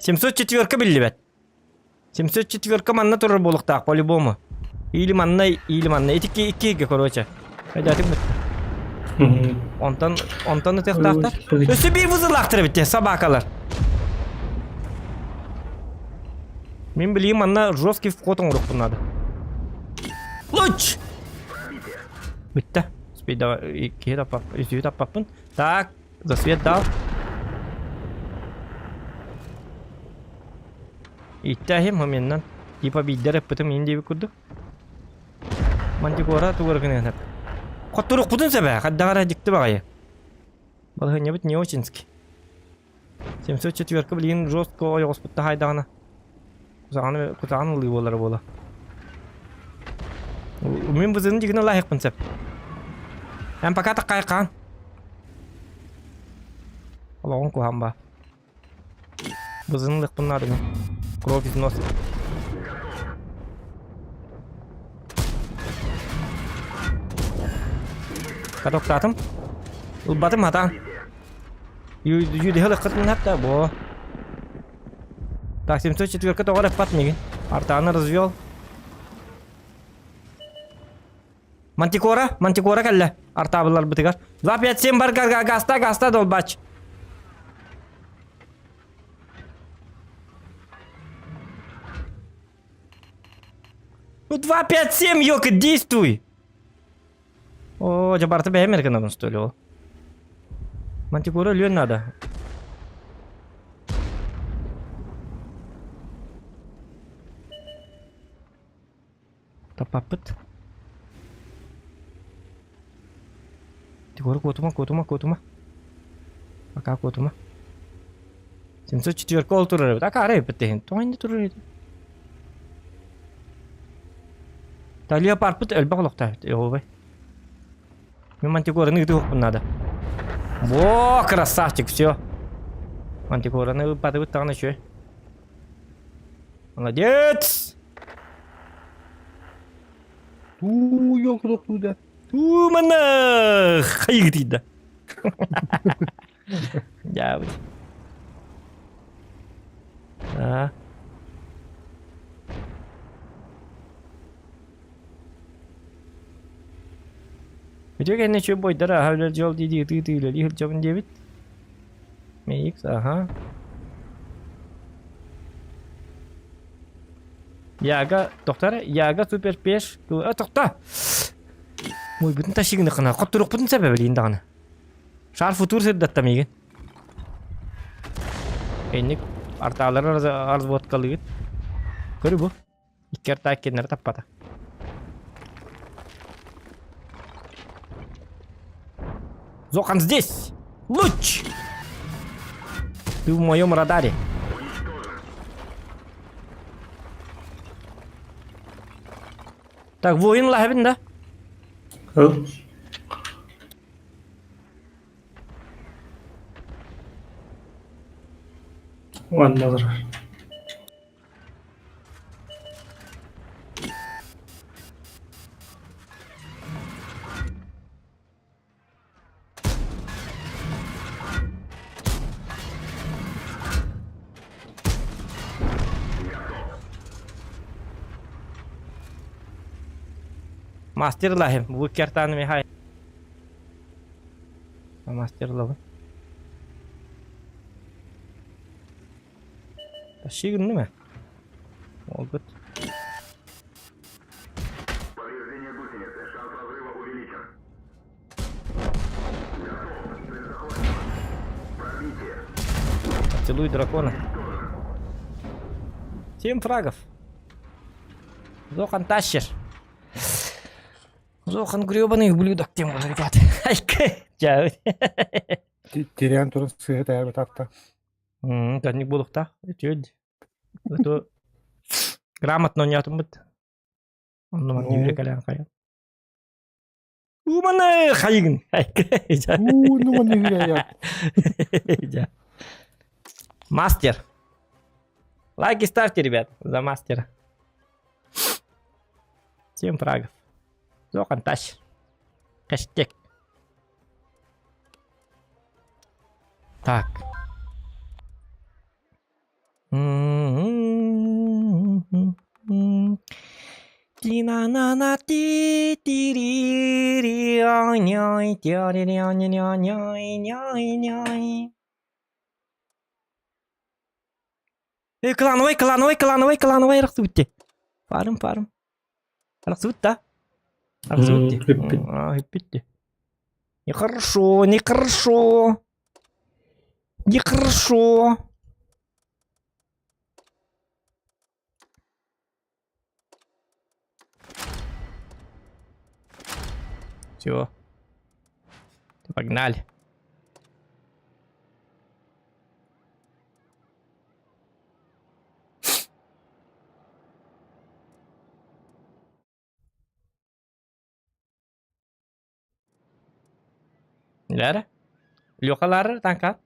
A: 704 биллибэт. 704 манна турар буолуохтаах по-любому. Или манна, или манна. Ити икки икки короче. Өйдөөтүҥ бүттэ. Онтон онтон ытыахтаахтар. Өссө биир вызылаахтар эбит собакалар. Мин билигин манна жесткий вход оҥоруохпун надо. Луч! Бүттэ. Спид киһи таппап, үсүһү таппаппын. Так, засвет дал. Иттээһим моментынан. Типа биирдэр эппитим иин диэбит курдук. Мантикора тугу гыныан Хотторукпутун сөбө, хайдаҕа эрэ дьикти баҕайы. Балаһыанньабыт не очинский. 704 билигин жестко ойоҕоспут таһаайдаҕына кусаҕаны кусаҕан ылыы буолара буола. Мин бызын дигин ылаһыахпын сөп. Эн пока таккайкаан. Олоҕун куһаан ба. Бызын ылыахпын наада мин. Кровь из носа. Катоктаатым. Ылбатым хатаан. Юдиһы ылыаххытын хатта бо. Так, 704 тоҕо эрэ эппат мигин. Артааны развел. Мантикора, Мантикора кэллэ. Артаабылларбытыгар. 2, 5, 7 бар гаста, гаста долбач. Ну 2, 5, 7, ёлка, действуй! О, дьэ барыта бэйэм эрэ гынабын что ли ол? Мантикора өлүөн надо. Таппаппыт. Тигор куотума, куотума, куотума. Пока куотума. 704 ол турар эбит. Акаары эбит дehen. Тоҕо инде турар эбит? Талия парпыт элбэх олохтоох эбит. Мен мантикораны ыытыахпын надо. Во, красавчик, все. Мантикораны ыыппатыбыт даҕаны үчүгэй. Молодец!
B: Туу, ёлка да.
A: Туу, манна хайыгытыйда. Дьаабыт. Аа. Үтүө кэннэ үчүгэй буойдар аһа үлэр дьол дии-дии ытыы-ытыы үлэлии сылдьабын диэбит. Мейикс, аха. Яга, тохтар, Яга супер пеш, а, тохта! Муйбутун тащигын кына, хотторукпутун сэбэбилиин даҕаны. Шар футур сырдатта миигин. Энник артаалары разводкалыгыт. Көрү бу. Икки артаа иккиэннэрэ таппата. Зохан здесь! Луч! Ты в моем радаре. Так, воин лаһабин да?
F: Ыл. Уонна олорор.
A: Мастер лахим, бу кертаны михай. Мастер лабын. Тащи гынны Могут. Целуй дракона. Семь фрагов. Зохан тащер. Зохан гребаный ублюдок, тем ребят. Айка.
B: Тириан туран сыһы тайабыт атта.
A: Кэнник буолуохтаах. Үтүөд. Это грамотно оонньоотуммут. Онно манна
B: Ну.
A: үөрэ кэлэн хайа. Уманы хайыгын.
B: Уу, ну маны үрэ
A: Дя. Мастер. Лайки ставьте, ребят, за мастера. Семь фрагов. Зохан тащ. Хэштег. Так. Ти на на на ти ти ри ри ай няй тя ри ня ня ня няй няй няй. Эй, клановый, клановый, клановый, клановый арахсыбыт дии. Фарм, фарм. Арахсыбыт да? Арахсыбыт дии.
F: Хиппит.
A: А, хиппит дии. Нехорошо, нехорошо. Нехорошо. Все. Погнали. Лера? Леха Лара, танка.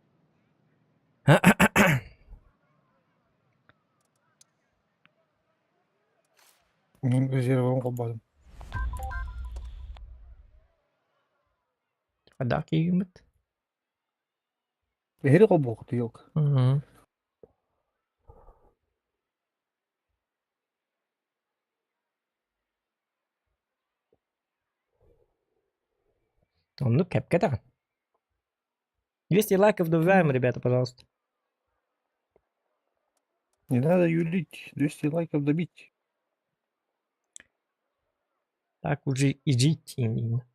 B: Мин резервым холбоотум.
A: Хайдах киигиммит?
B: Эһири холбуохут елка.
A: Мгм. Оннук кэпкэ даҕаны. 200 лайков добавляем, ребята, пожалуйста.
B: Не надо юлить, 200 лайков добить.
A: Так уже и жить именно.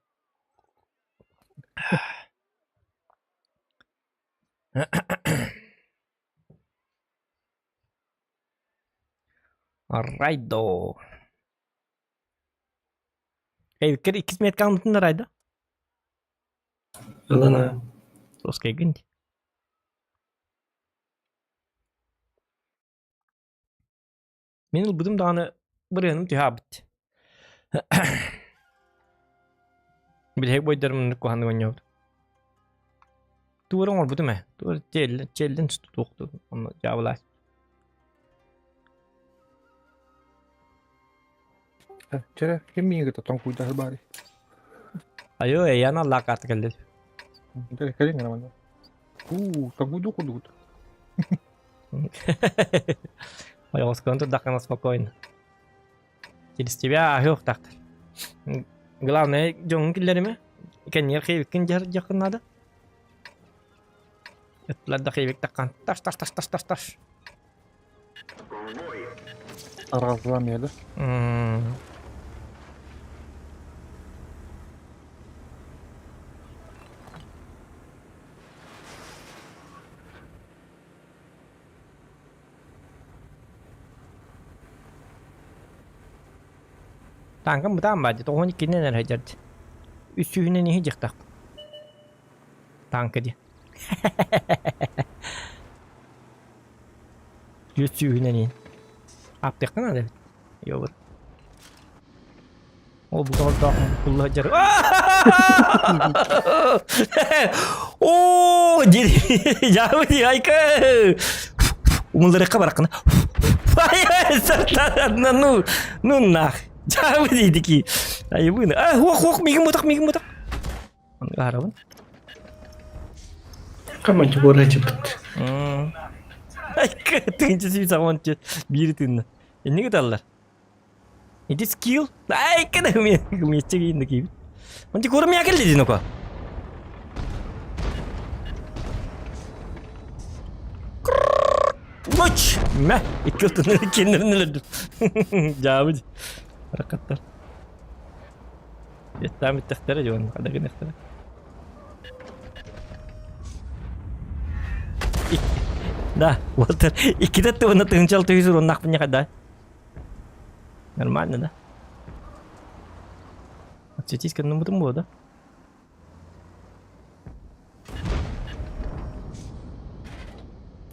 A: Райдо. Эй, иккис метка алмытын Райдо.
F: Ылан аа.
A: Соска гынди. Мин ылбытым даҕаны бырыаным түһаабыт. Билиһик бойдарым оннук куһаҕаннык оонньообут. Туора оҥорбутум ээ. Туора челлен, челлен тутуохтун онно дьаабылаах.
B: Чэрэ, ким миигин кытта тоҥкуйдаһар баарый?
A: Айоо, эйээн аллаах карта кэллэ.
B: Кэлин кэлин гына манна. Уу, тоҥкуйдуу курдугут.
A: Ойоҕоскоон турдаххына спокойно. Через тебя аһыахтаахтар. Главное, дьоҥҥун киллэримэ. Кэннигэр хиэбиккин дьаһардьаххын наада. Ыттылар да хиэбик таххан. Таш таш таш таш таш таш.
B: Арҕаҕалаан иһэ да?
A: М. Тааҥкам бытаан баар дии, тоҕуһун иккинэн эрэ сылдьар дии. Үс сүүһүнэн иһи дьахтаахпын. Тааҥка дии. Түөрт сүүһүнэн иһин. Аптыахха наада эбит. Йобур. Ол бу тоҕордоох кулла сылдьар. Оо, дьаабы дии, айка! Умулларыахха бараххына. Ну, ну нах. Дьаабы дии дики. Айыбыны. А, уох, уох, мигин мутах, мигин мутах. Арабын.
F: Хаманчы буора чыппыт.
A: Айка, тыынчы сүүс аҕыс биир тыынна. Инник ыталлар. Ити скилл. Айка да умеечче киинна киибит. Онти курмия келли дин око. Лоч! Мә, икки ылтыны киннерин өлөрдүм. Дьаабы. Ракаттар. Еттаам иттэхтэрэ дьон хада гыныахтара. Да, Уолтер, иккитэ тыына тыһынчал тыһыс уроннаахпын да. Нормально, да? Отсветись гынныбытым буо да?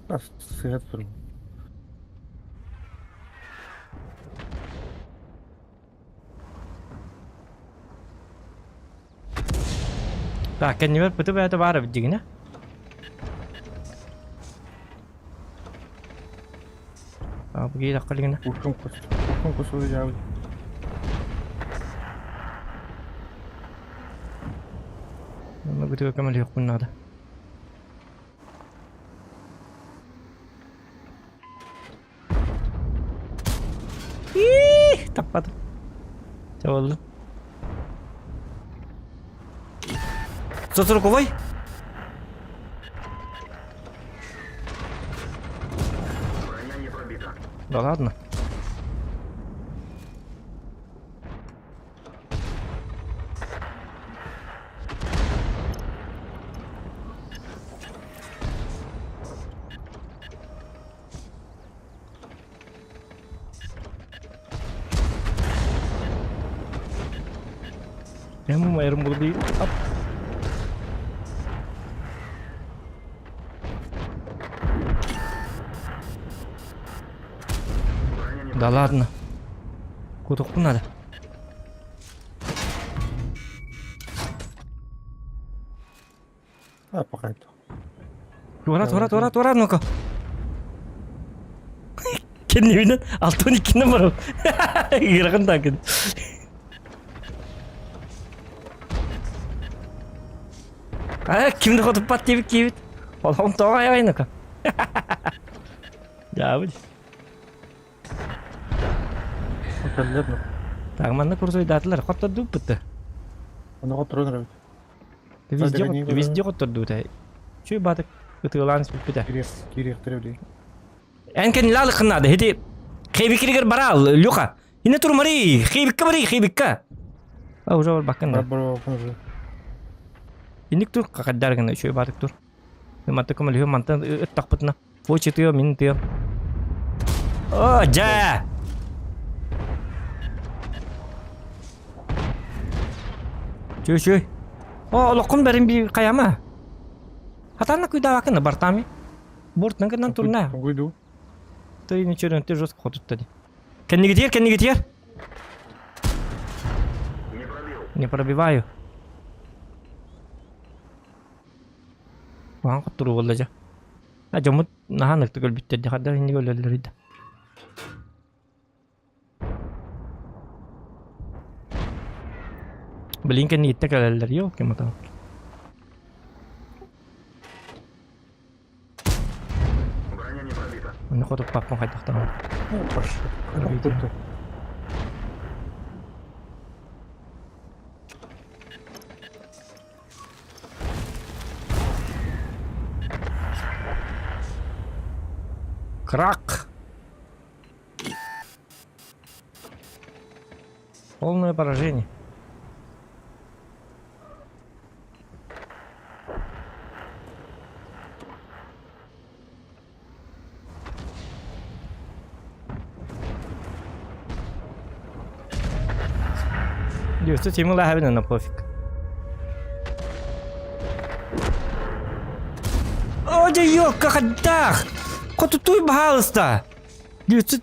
B: Сыһыат турун.
A: Так, кэннибэр пыты бэйэтэ баар эбит дигинэ. А, бу киһи тахха
B: Ушкун кус. Ушкун кус уйаабыт.
A: Онно бытыга көмөлөһүөхпүн наада. Иих, таппатым. Чэ буоллун. Сотруковой? Да ладно. Benim ayarım bunu değil. Hop. Да ладно. Кутукпун надо.
B: А, пока это.
A: Туора, туора, туора, туора, ну-ка. Кэннибинэн алтан иккинэн барабын. Ыарахан таакын. А, ким да хотуппат диэбит киэбит. Олоҕум тоҕо айаҕай ну-ка. Дьаабыт. Так, манна курсуйдаатылар. Хоттордууппут да.
B: Ону туран эрэбит.
A: Везде, везде хоттордуута. Чүй батык ытыалаан испиппитэ.
B: Кириэхтэрэ билигин.
A: Эн кэннилаалык хыннаады. Хити хейбикиригер бараал, Люха. Ине турмари, хейбикка бари, хейбикка. А уже барбаккын да. Инник тур, какаддар гына үчүгэй баатык тур. Манта көмөлөһүө мантан ыттахпытына. Фочи тыа, мин тыа. О, дьэ! Чүй, чүй. О, олоххун бэрин би хайама. Хатанна күйдаабаккын бартаами. Бортынан гынан турна.
B: Тугуйду.
A: Ты ничего, ты жестко хотутта ди. Кэннигитигэр, кэннигитигэр. Не пробиваю. Куһаҕан хотторуу буолла дьэ. А дьоммут наһаа ынырыктык өлбүттэр дии, хайдах инник өлөллөрүй да. Билин кэннигиттэ кэлэллэр, ёлки-моталки. Онно хотуппаппын хайдах даҕаны. Крак! Полное поражение. Дьүстү Тимур лаһабын на пофиг. О, да ёлка, хайдах! Хотутуй, баһаалыста! Дьүстү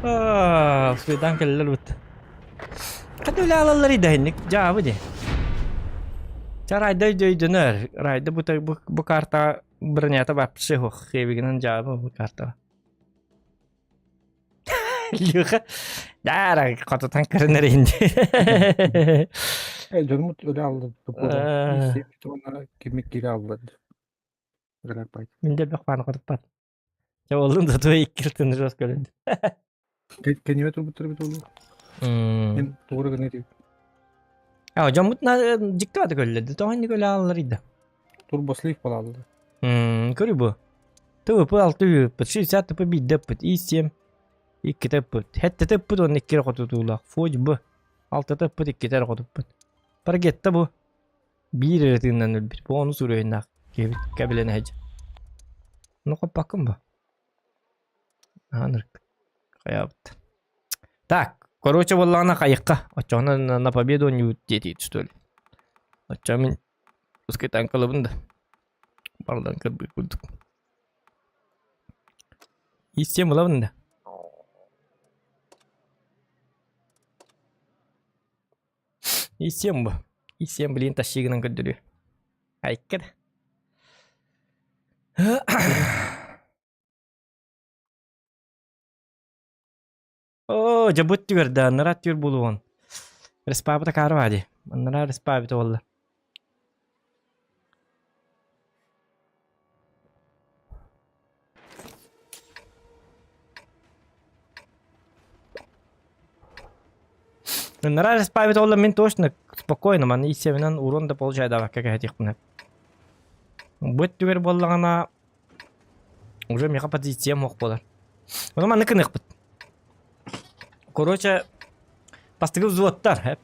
A: Аа, Суйдан кэллэр бут. Хата үлэ алаллар идэһинник дьаабы дии. Ча райда өйдөнөр. Райда бу бу, бу карта бронята вообще хух хебигинен дьаабы бу карта. Люха, дара хототан көрүнөр инди.
B: Э, дьонмут өлө алды. Кимик кире алды.
A: Мин де бэх хотуппат. Чэ буоллун да туой иккиртин жестко өлөндү.
B: Кэннибэ турбуттар эбит буолуо. Эн тугура гына диэбит.
A: А, дьоммут дьикти баата көллөрдө. Тоҕо инник өлө ааллар ыйда.
B: Турбослив балааллар.
A: Көрү бу. ТВП 6 ыыппыт, 60 ТП биирдэ ыппыт, И7 иккитэ ыппыт, сэттэтэ ыппыт уонна икки эрэ хотутуулаах. Фудь Б алтата ыппыт, иккитэ эрэ хотуппут. Паргетта бу биир эрэ тыыннан өлбүт. Бу ону суруйуннаах киһибит кэбилэнэ сылдьар. Ну хоппаккын бу. Аанырык. Хайаабыт. Так, короче буоллаҕына хайыкка. Оччоҕуна на, на победу не диэтиит что ли. Оччо мин пускай танкалабын да. Бардан кырбый курдук. Истиэм ылабын да. Истиэм бу. Истиэм блин тащи гынан көрдөрүө. Айка да. Оо, дьэ бу өттүгэр да, анараа өттүгэр буолуоҕун. Респаабыта акаары баа дии. Анараа респаабыта буолла. Анараа респаабыта буолла мин точно спокойно маны исебинэн урон да получайдаабакка кэһэтиэхпин сөп. Бу өттүгэр буоллаҕына уже миэхэ позициям суох буолар. Ону маннык гыныахпыт. Короче, бастакы взводтар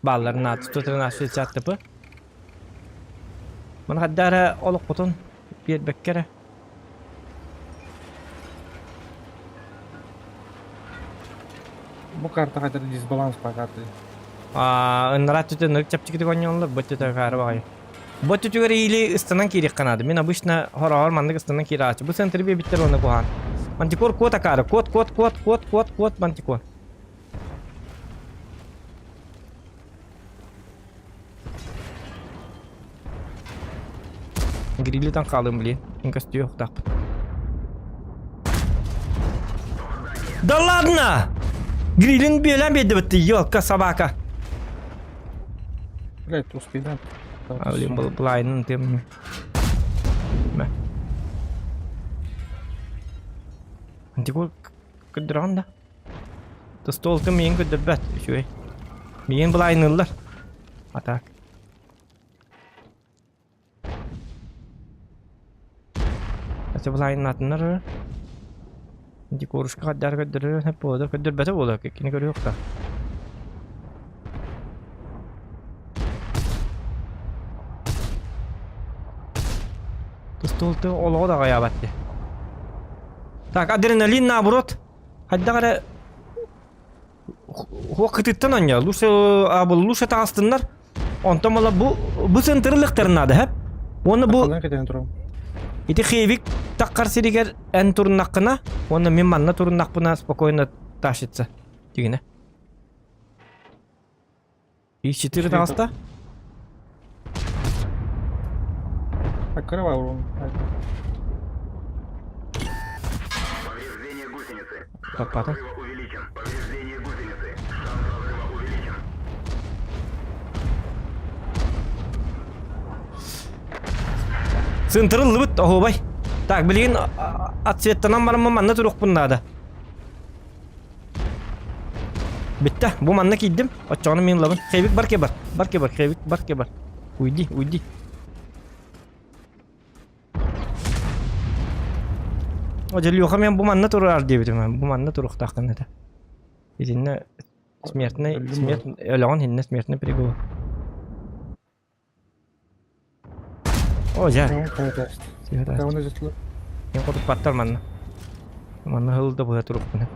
A: бааллар на 113 ТП. Маны хадда эрэ олохпутун биэрбэккэ эрэ.
B: Бу карта хайдар дисбаланс по карте.
A: Аа, ыннараа түтэ нырык чэпчэкитик оонньооллор, бу түтэ хаары баҕайы. Бу өттүтүгэр иили ыстанан киириэххэ наада. Мин обычно хороҕор маннык ыстанан киирээччи. Бу центры биэрбиттэр уонна куһаҕан. Мантикор куот акаары. Куот, куот, куот, куот, куот, куот, мантикор. Грилитан хаалым, блин. Көстүө охтаахпыт. Да ладно! Грилин бүөлээн биэрдибит, елка собака.
B: Блять, успей, да?
A: А, блин, был блайнын ты мне. Мә. Антикор көддөрөҕүн да? Столты миин көддөрбөт, үчүгэй. Миин былайныллар. А так. Аты былайнатыннар. Декорушка хаддар көддөрөр хөп буолар, көддөрбөтө буолар, кини көрүөх да. Столты олоҕо да аҕайаабат дии. Так, адреналин наоборот. Хайдах эрэ хуох кытыттан онньо. Лучше лучше таҕыстыннар. Онтон мала бу бу центрылыктарын наада хэп. Уонна бу ити хевик таххар сиригэр эн туруннаххына, уонна мин манна туруннахпына спокойно тащится. Дигинэ. И 4 таҕыста.
B: Открывай урон.
A: Таппатым. Сынтырыллыбыт оһуобай. Так, билигин отцветтанан бараммын манна туруохпун наада. Бүттэ, бу манна киирдим. Оччоҕуна мин ылабын. Хевик бар ке бар. Бар ке бар, хевик бар ке бар. Уйди, уйди. О, Леха мен бу манна турар диэбитим. Бу манна туруохтааххын этэ. Итиннэ смертный, смерть, өлөҕүн иһиннэ смертный приговор. О, дьэ. Мен хотуппаттар манна. Манна хыл да быһа турукпун.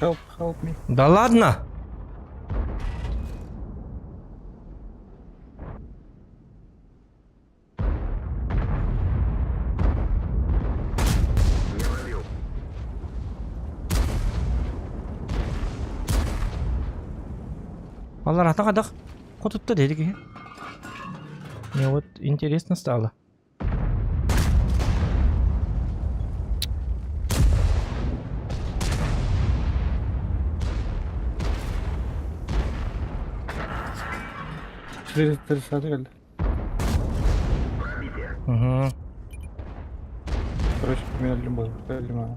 B: Help, help me.
A: Да ладно! Алар ата кадах хотутта деди киһи. Мне вот интересно стало.
B: Четыре
A: Угу.
B: Короче, поменяли любой. Любой.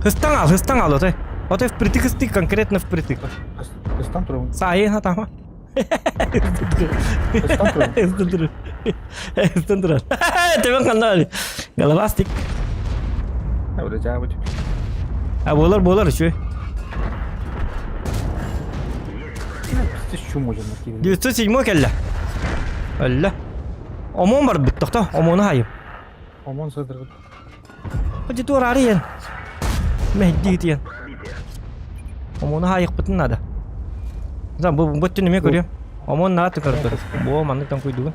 A: Хыстан ал, хыстан ал, отой. Отой впритык ыстык, конкретно впритык.
B: Хыстан турабын.
A: Саайын хатама.
B: Хыстан турабын.
A: Хыстан турар. Хыстан турар. Төбөн ханна Головастик.
B: Öyle cevabı
A: А буолар буолар үчүгэй.
B: Пиздец, чум уже накинули.
A: 907 кэллэ. Өллө. Омон барбыт тохто, омону хайым.
B: Омон сыдыргыт.
A: Ходи туораары иэн. Мэһдии тиэн. Омону хаайыкпытын надо. Зам бу бу өттүн эмиэ көрүөм. Омон наҕа тыкырдыр. Бу маннык тоҥкуйдугун.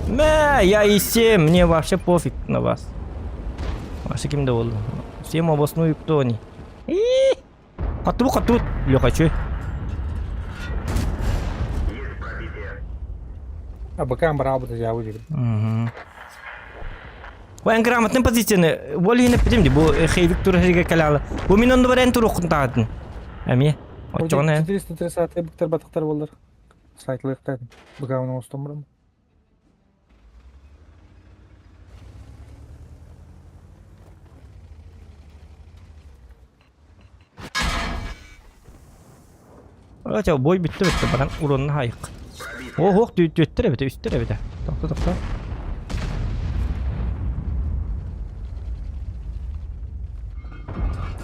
A: Мэ, я и 7, мне вообще пофиг на вас. Вообще ким да болду. Всем обосную, кто они. Хаттыбыт, хаттыбыт. Леха, чё?
B: А бакам барабыта жабы дегин.
A: Угу. Эн грамотный позицияны ол иһин эппитим дии бу хейвик тура сиргэ кэлэҕэ. Бу мин оннубар эн туруоххун таҕатын. Эмиэ. Оччоҕуна эн.
B: 430 быктар батыктар боллар. Сайтлыктар. Быкаун оҥостон баран.
A: Ача бой бүттэ бүттэ баран уронна хайык. О, ох, түөттэр эбитэ, үстэр эбитэ. Тохто, тохто.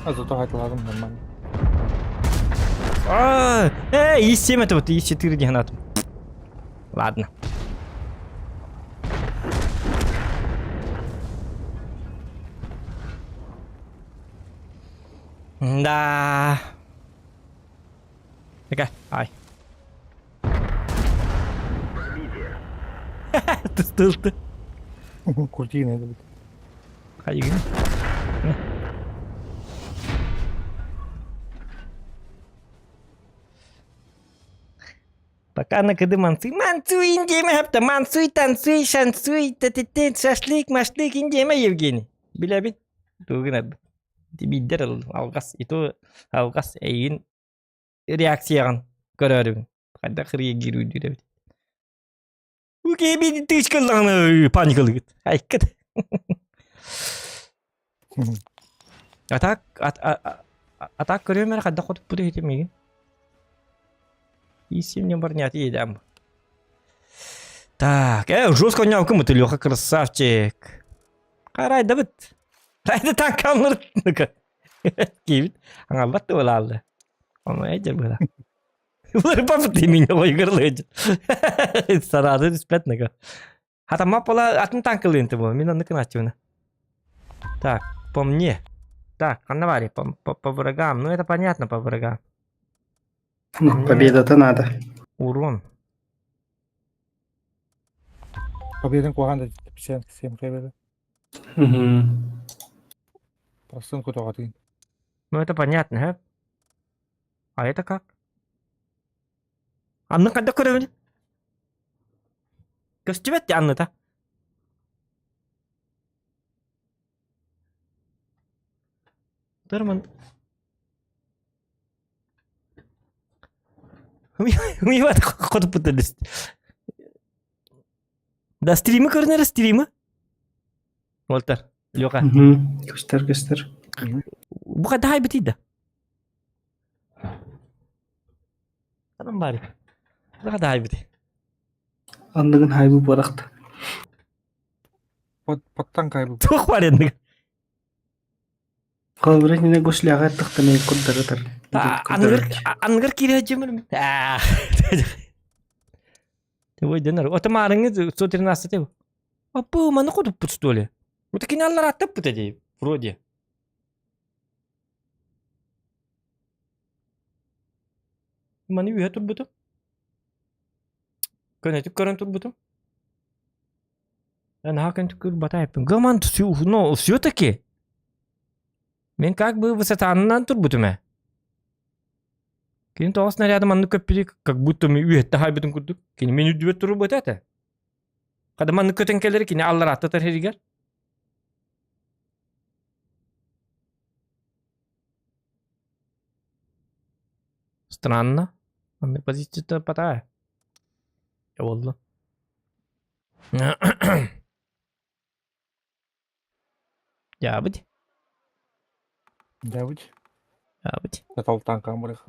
B: А зато хайталадым нормально.
A: А, И7 это вот, И4 дигнат. Ладно. Да. Такая, ай. Тыстылты.
B: Куртина это.
A: Хайыгын. Пока на кыды манцуй. Манцуй индеме хапта. Манцуй, танцуй, шанцуй, тететет, шашлык, машлык индеме, Евгений. Билэбин. Тугун Биирдэр алҕас ито алҕас эйигин реакцияҕын көрөөрүбүн. Хайдах реагируйдуур эбит. Окей, би тычкаллаҕына паникалыгыт. Айкыт. А так, а так көрүөм эрэ хайдах хотуппут иһитим миигин. Иисим барнят иедам. Так, жестко оонньообуккун Леха красавчик. Харайдабыт. Хайда танкаллар киибит. Аҥалбат да буолааллы. Ону эдэр быһа. Улар папыт имине ойгырлыйдыр. Сарады түспэт нага. Хатама пола атын танкалыын ты Мин онны кыначчыбына. Так, по мне. Так, ханна по, по, по врагам. Ну это понятно по врагам.
F: Ну, победа-то надо.
A: Урон.
B: Победан куһаҕан да 57 победа.
F: Угу.
B: Процент кутаҕатын.
A: Ну это понятно, а? А это как? Анны хайдах көрөбүн? Көстүбэт анныта. Тырман. Умиват хотуппут Да стримы көрүнэр стримы? Уолтар, Леха.
F: Көстөр, көстөр.
A: Бу хайдах айбытый да? Анам баары. Бу хайдах айбытый?
F: Анныгын хайбы барахта.
B: Паттан кайбы.
A: Туох бар энниг?
F: Холобура иннинэ гусляҕа аттахтана курдаратар.
A: Аныгыр аныгыр киирэ дьимир. Ой, дэнэр. Ото маарыҥы 113 Аппы, маны кутуппут что ли? Вот киналлар аттаппыт эти, вроде. Маны үһэ турбутум. Көнөтүк көрөн турбутум. Наһаа көнтүк көрбатайпын. Гаман но все-таки мен как бы высотанынан турбутум ээ. Кини тоҕус снаряды маннык көппүтү, как будто мен үөттэ хайбытын курдук. Кини мен үрдүбэт турбут этэ. Хада маннык көтөн кэлэр кини аллараатта тарһэригэр. Странно. Маннык позицията патаа. Буолла. Дьаабыт.
B: Дьаабыт.
A: Дьаабыт.
B: Таталтан камерах.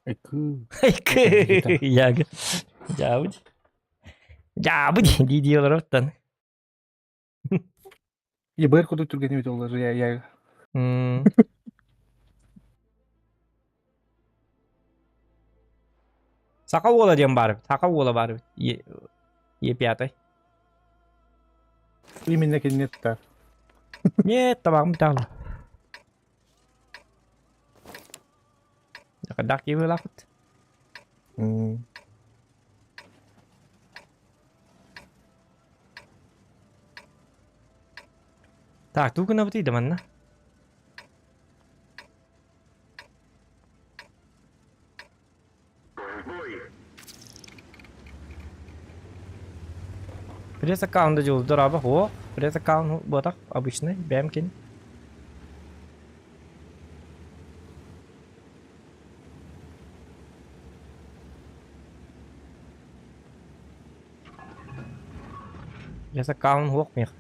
B: Экы.
A: Экы. Яг. Дьаабыт. Дьаабыт дии дии олороттан.
B: Ебэр курдук түргэнник бүтэ олар я я.
A: Саха уола диэн баар эбит. Саха уола баар эбит. Е, Е пятай.
B: Именно кинини тутар.
A: Нет, табаҕым бүтэ Хайдах киһи быһыылаахпыт. Так, тугу гынабытый да манна? Пресс аккаунта дьулур аба о пресс аккаунт буотах обычный бэмкин. Пресс аккаунт хуох миэх.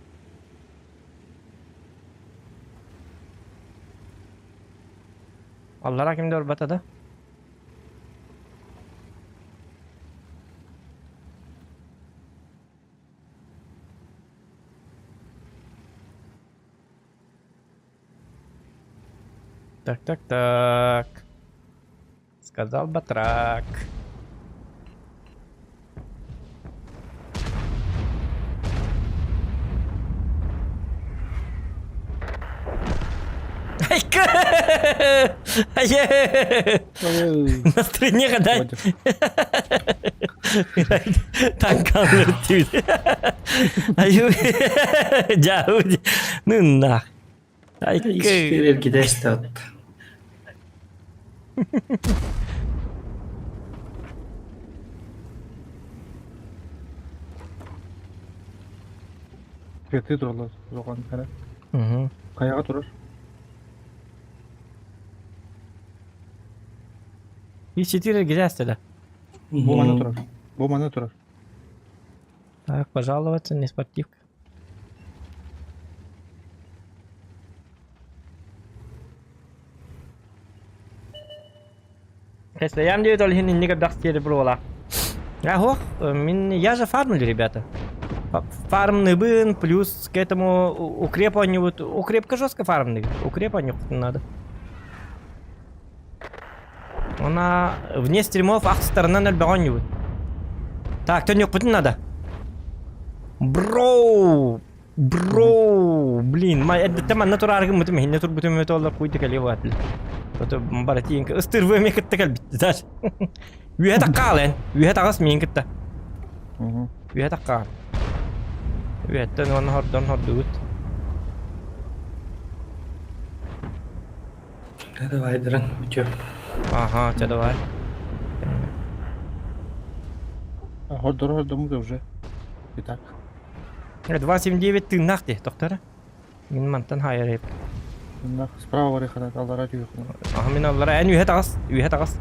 A: Аллара кимде барбата да? Так, так, так. Сказал батрак. Настроение дай. Танкалыр түйді. Аю, жау, ну нах.
F: Эргидэс
B: Ты тураллар улахан эрэ. Хайаҕа турар.
A: И4 грязь
B: Бу манна турар. Бу манна турар.
A: Так, пожаловаться, не спортивка. Если диэбит ол иһин инник элбэх сиэри буруола. Ах, мин я же фармлю, ребята. Фармныбын, плюс к этому укреп вот укрепка жестко фармный, укреп надо. Она вне стримов ах сторона нөлбөҕөн Так, төннүөхпүтүн надо. Бро! Бро! Блин, ма эрдэттэн манна турааргын мутум иһинне турбутум өтө олар куйды кэлиэ буолаат. Ото баратиинка ыстырвы эмиэ кытта кэлбит. Даже. Үөһэ такка эн. Үөһэ таҕыс миин кытта. Үөһэ такка. Үөһэттэн уонна хордон хордугут.
F: Давай, дран, бүтүө.
A: Ага, чэ давай.
B: Хордор хордомут уже. Итак.
A: 279 тыыннаах дии, доктор. Мин мантан хайар
B: Тыыннаах. Справа барыхана, аллара түйүхна.
A: Аха мин аллара, эн үһэ таҕыс, үһэ таҕыс.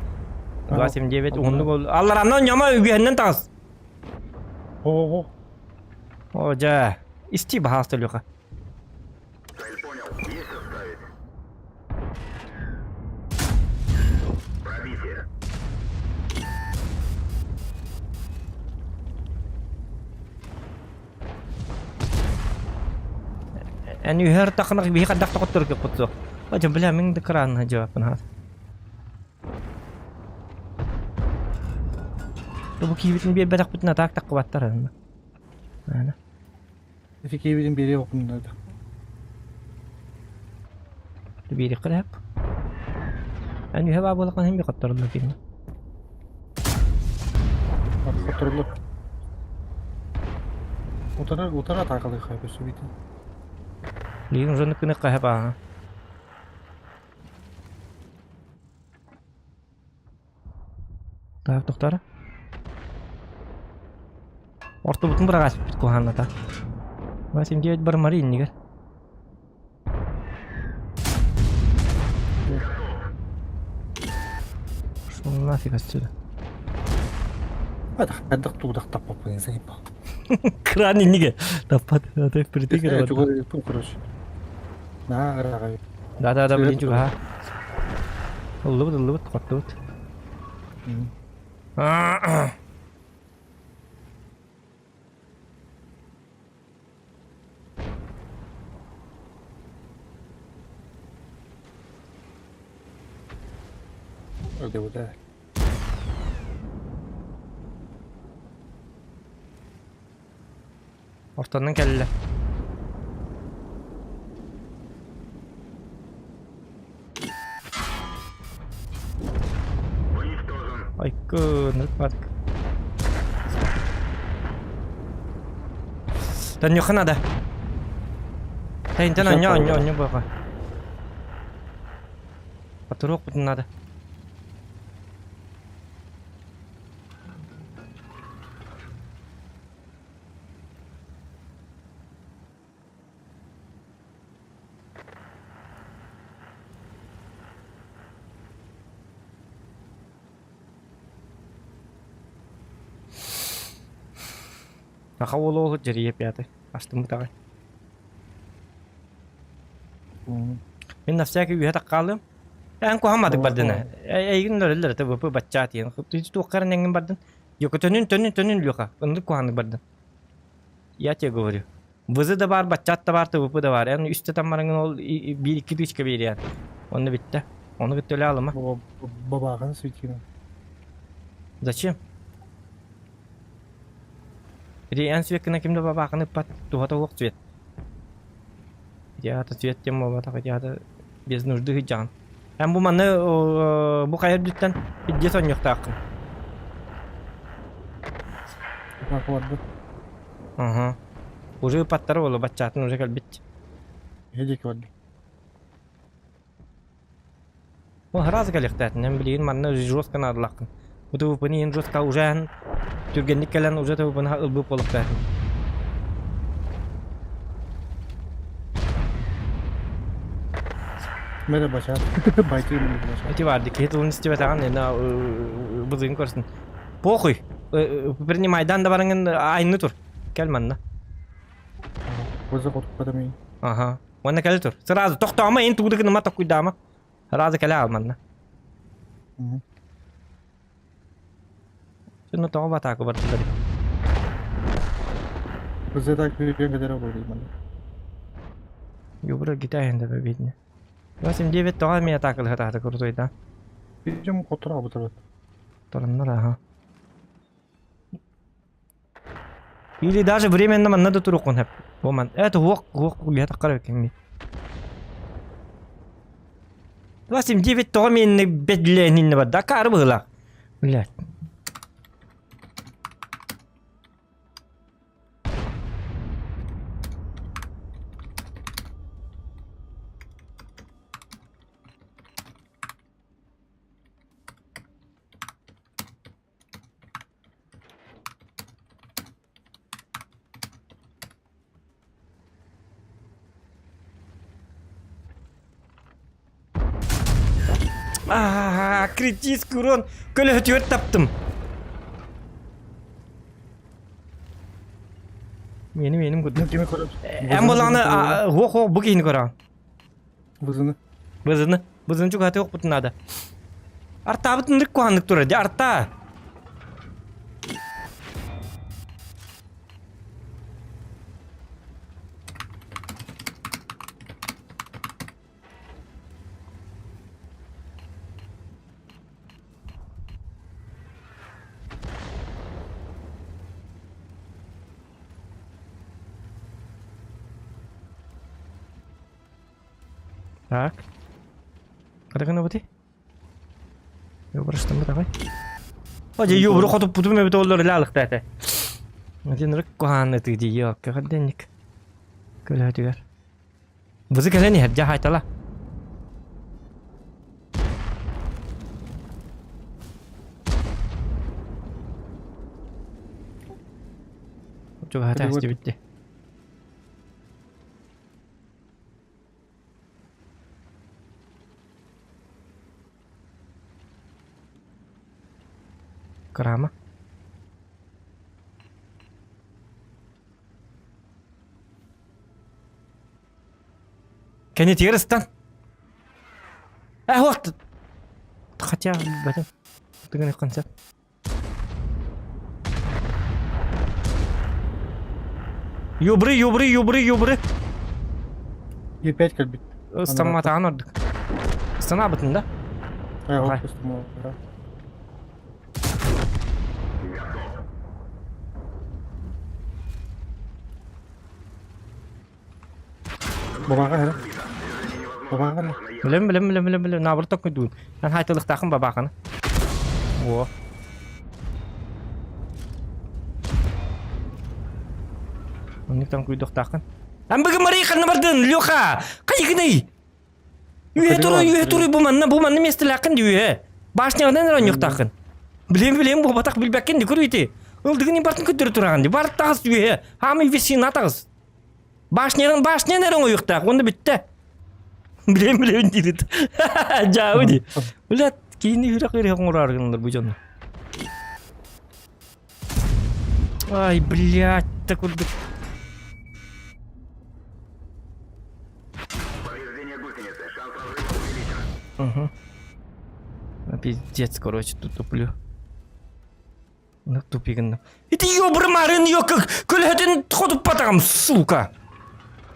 A: 279 уһуннук ол. Аллараннан ньама үгэһиннэн таҕыс.
B: О-о-о.
A: О, дьэ. Исти баһаалыста Леха. Эн үһэр тахынах биһи хайдах тоҕотторго кутсуох. О, бля, мин да кран жаваппын хас. Бу киһибитин биэрбэтэхпитин атаак таххыбаттар аны. Аны.
B: Ити киһибитин биэриэ окуннарда.
A: Биэриэххэ да сөп. Эн үһэ баа буолаххына иһин би хотторуллар киһини.
B: Хотторуллар. Утара утара атаакалыахха көссүбүтүн.
A: Билигин уже ныкыныхха сөп ааһа. Так, тохтоо. Ортобутун быраҕаспыт куһаанната. 89 бармары иннигэр. Шо нафиг отсюда?
B: Хайдах туудах таппаппын заебал.
A: Кран иннигэ. Таппат. Это впритык.
B: Короче. На, ыраҕай.
A: Да-да-да, блин, чугаһа. Ыллыбыт, ыллыбыт, хоттубут.
B: Öyle
A: Ортонон кэллэ. Айкы, нырпатык. Төннүөххэ надо. Тайынтан онньо, онньо, онньо буоха. Потуруохпутун надо. Саха уолу олус дьэрийэ пятый. Астыммыт аҕай. Мин на всякий үһэ таккаалым. Эн куһамматык бардын. Эйигин өлөллөр это ВП баччаат диэн. Туоххар эҥин бардын. Йоко төнүн төнүн төнүн Леха. Ыннык куһаннык бардын. Я тебе говорю. Вызы да бар, баччаат да бар, ТВП да бар. Эн үстэ таммарыҥын ол биир икки тысяча биэриэн. Онно бүттэ. Ону кытта өлө алыма.
B: Бабааҕын светина.
A: Зачем? Ити эн свеккына ким да бабаахын ыппат, туһата суох цвет. Ити аата цвет диэн буолбатах, ити аата без нужды сылдьаҕын. Эн бу манна бу хайа үрдүттэн илдьэ сонньуохтааххын.
B: Барбыт.
A: Ага. Уже ыппаттара буолуо, баччаатын уже кэлбит.
B: Эһи диэки барда.
A: Ол сразу кэлиэхтээтин, эн билигин манна жестко наадалааххын. Бу ТВП-ны иһин жестко уже эн түргэнник кэлэн уже ТВП-ны ылбыт буолуохтаахын.
B: Мэрэ бачаат. Байтыы мин бачаат.
A: Ити баар киһи тылын истибэтэҕин ена бызыгын көрсүн. Похуй. Принимайдан да барыңын айны тур. Кэл манна.
B: Бызы хотуппатым.
A: Ага. Уонна кэлэ тур. Сразу тохтоомо, ин тугу да гыныма токкуйдаама. Сразу кэлэ аал манна. Şunu тоҕо батаакы бардылар.
B: Бызы так бүйген кедere болду манна.
A: Юбра гитаһын да видно. 89 тоҕо эмиэ атаакылыһа крутой да.
B: Бижем котура бутырат.
A: Тороннор аха. Или даже временно манна да туруоххун сөп. Бу ман это уох уох биһэ таххар эбиккин 89 тоҕо миэннэ бэдлээниннэ барда акаары быһыылаах. Блядь. Аа, критический урон көлөһөтүгэр таптым. Мени меним курдук.
B: Кими көрөт?
A: Эн болааны хуох бу киһини көрөҕүн.
B: Бызыны.
A: Бызыны. Бызыны чугаһата охпутун наада. Артаабыт ынырык куһааннык турар дии, артаа! Так. Хата гынабытый? Юбырыштым давай. Оже юбру хотуппутум эбит оллор илаалыкта этэ. Один рык куһааны тыди йокка хаденник. Көлөтүгэр. Бызы кэлэн иһэр дьэ хайтала. Чугаһата истибитти. Кырама. Кэннитигэр ыстан. Э, вот. Хотя, бэтим. Тыгын концерт. Юбры, юбры, юбры, юбры.
B: Е5 кэлбит.
A: Ыстамматаҕын ордук. Ыстанаабытын да?
B: Э, Бабаҕа эрэ. Бабаҕа эрэ.
A: Билем, билем, билем, билем, билем. Наоборот tokkуйдуун. Эн хайтылыктаахын бабааханы. О. Оннук там куйдуохтааххын. Амбыгы Мария ханна бардын, Леха? Хайыгыный? Үһэ туруй, үһэ туруй, бу манна, бу манна миэстэлээххин дии үһэ. Башняҕынан эрэ онньуохтааххын. Билем, билем, буолбатах билбэккин ди, көрүй ити. Ылдыгын бартын көттөрө тураҕын ди. Бар таҕыс үһэ. Хаамый весина таҕыс. Башнянан башнян эрэ оҥоюхтаах, уонна бүттэ. Билем, билем диир. Дьаабы ди. Блядь, киһини үрэх үрэх оҥороор гыннар бу дьону. Ай, блядь, да курдук. Угу. Пиздец, короче, тут туплю. Ну, тупигын. Ити ёбры марын ёкак көлөһөтүн хотуппатаҕым, сука.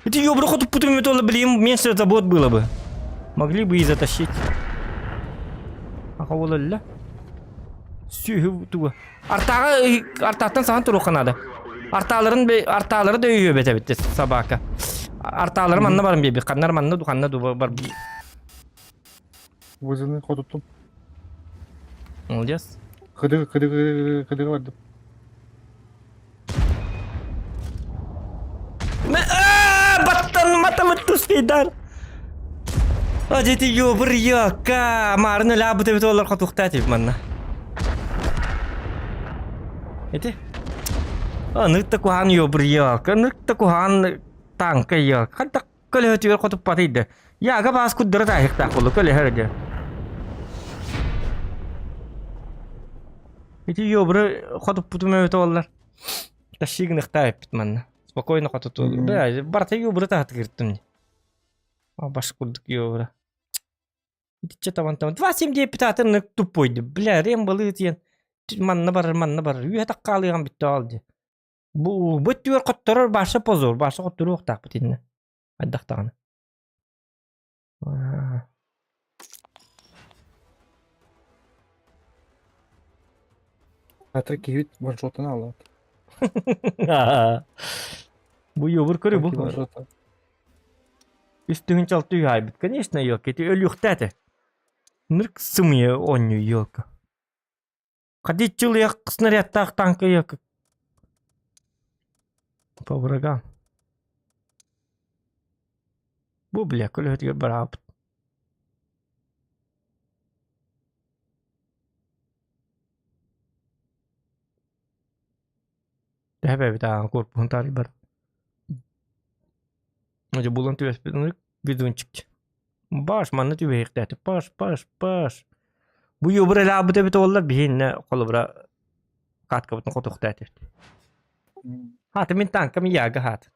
A: Ити ёбры хотуппутум это блин, меньше забот было бы. Могли бы и затащить. Аха Сүһү туга. Артаҕа артааттан сахан туруохха наада. Артааларын артаалары да өйүөбэт эбит собака. Артаалары манна баран биэрбит. Ханнар манна ду ханна ду бар.
B: Вызовны хотуттум.
A: Молодец.
B: Кыдыгы кыдыгы кыдыгы бардым.
A: Баттан матамыт туспейдар. Адети ёбр яка. Марын ля бу тебит олар хотухта тип манна. Эти? Аныкта кухан ёбр яка, аныкта кухан танка яка. Ханта көлөһөтүгэр хотуппатыйда. Яга баас куддара таахыктаах болу көлөһөр дьэ. Ити ёбры хотуппутум эбит оллар. Тащигыныхтаа эппит манна. Спокойно хотуту. Бля, барта ёбры таатыгыртым. Баш курдук ёбры. Итиччэ табан табан. 2,79 атын туппойду. Бля, рем балыы тиэн. Манна барар, манна барар. Үөһэ таккаалыган бүтті ал ди. Бу бу өттүгэр хотторор баша позор, баша хотторуохтаахпыт иннэ. Хайдах даҕаны.
B: Атыр киһибит ваншотын алат.
A: Бу ёбур көрү бу. Үстүгүн чалты үһайбыт. Конечно, ёлка. Ити өлүөхтэ этэ. Нырк сымыйа оонньуу ёлка. Ходить снарядтаах танка ёлка. По врагам. Бу бля, көлөһөтүгэр бараабыт. Тэһэбэбит ааҕан корпуһун таарыйбар. Дьэ булан түбэспит ведунчик. Баш манна түбэһиэхтээтэ. Паш, паш, паш. Бу юбра элаабыт эбит оллар биһиннэ холобура кааткабытын хотуохтаатыбыт. Хаата мин танкам яга хаат.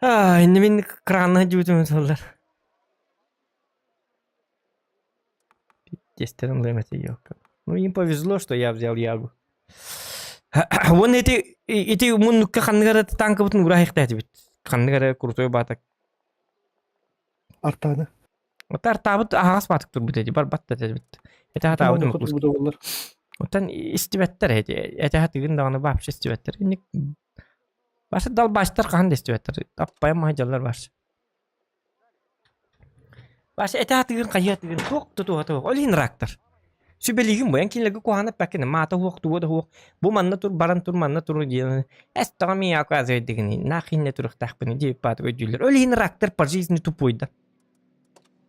A: Аа, инне мин кранна дьүүтүм соллар. Тестером Ну, им повезло, что я взял Ягу. Вон эти, эти муннукка ханныгара танкабытын ураһыктаатыбыт. Ханныгара крутой батак.
B: Артааны.
A: Ота артаабыт аһаҕас баатык турбут эти бар батта этибит. Эти хатаабыт Оттон истибэттэр эти эти хатыгын даҕаны вообще истибэттэр. Инник башы далбаачтар хаһан да истибэттэр. Аппайан маһа баш. Баша этэ атыгын хайыы атыгын туох да туоһа туох ол иһин рактар. Сүбэлиигин бу эн кинилэргэ куһаҕан эппэккин маата уһуох туга да уһуох бу манна тур баран тур манна тур диэн эс тоҕо миэхэ оказывайдыгыный нах иннэ туруохтаахпыный диэбит баатык өйдүүллэр. Ол иһин рактар по жизни тупойдар.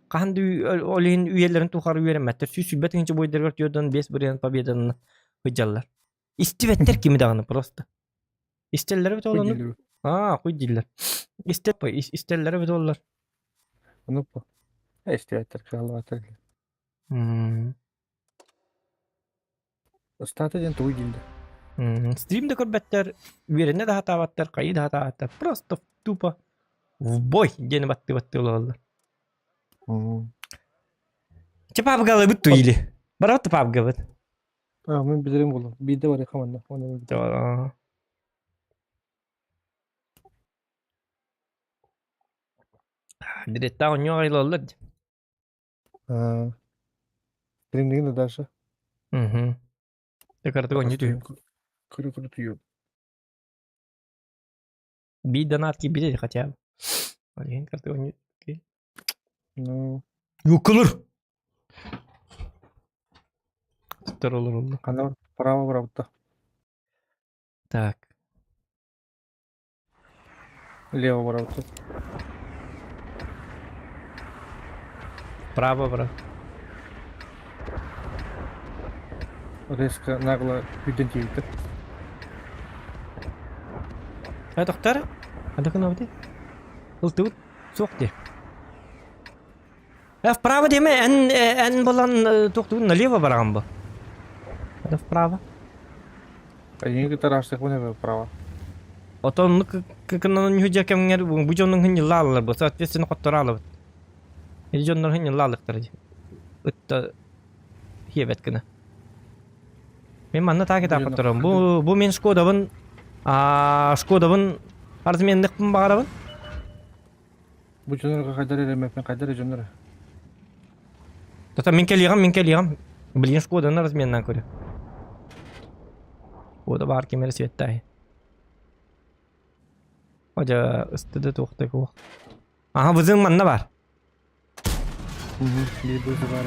A: Хаһан да ол иһин үйэлэрин тухары үөрэммэттэр. 120 тыһыынча буойдарыгар 45 бырыһыан победанан сылдьаллар. Истибэттэр кими даҕаны просто. Истэллэрэ бит олону. Аа, хуй дииллэр. Истэ истэллэрэ бит оллар.
B: Ну, истибэттэр кыаллаатар. Ыстаата диэн тугуй дииллэр.
A: Стрим да көрбөттөр, үөрэнэ да сатаабаттар, хайыы да сатаабаттар. Просто тупо в бой диэни баттыы-баттыы олороллор. Чэ пабгалыбыт туили. Барабыт пабгабыт.
B: А, мин билэрим буолуо. Биирдэ барыахха манна.
A: Да. Диретта оонньуу аҕай дии.
B: Аа. Билимнигин да дальше.
A: Мгм. Кыратык оонньуу түһүм.
B: Кыры-кыры түһүм.
A: Биир донат киирбит хотя бы. Ол иһин кыратык оонньуу.
B: Ну,
A: Юккулур! Туттар олороллор.
B: ханна право барабытта.
A: Так.
B: Лево барабыт.
A: Право бара.
B: Резко нагло күүтэн тиийбиттэр.
A: Э, доктор? Анда кынабыты? Ылтыбыт суох дии. Э, вправо деме, эн, эн болан туохтугун налево бараҕын бу. Это вправо.
B: Эйигин кытта араастыахпын право.
A: Отон кыкынан ньүдьэ кэмҥэр бу дьоннуҥ хынньыллааллар бу, соответственно хоттораалабыт. Ити дьоннор хынньыллаалыктар дии. Ытта хиэбэт гына. Мен манна таак этап хоттором. Бу бу мен Шкодабын а Шкодабын разменныхпын баҕарабын.
B: Бу дьоннорго хайдар эрэмэппин хайдар дьоннор.
A: Тата мин кэлиэҕим, мин кэлиэҕим. Блин, Шкоданы разменнан көрө. Шкода баар ким эрэ светтааһы. Одя ыстыды туохта куох. Аха, вызын манна бар.
B: Биир быысы баар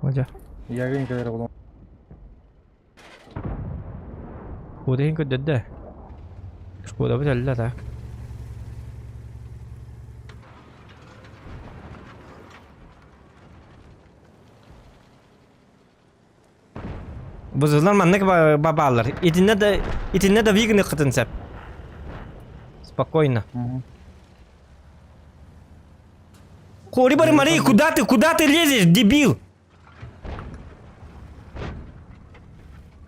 A: Одя.
B: Ягын кэлэр буолан.
A: Шкода иһин көрдөрдө. Шкодабыт өллө так. Бузулар маннык бабаалар. Итиннэ да итиннэ да вигны кытын сеп. Спокойно. Кори бары Мария, куда ты лезешь, дебил?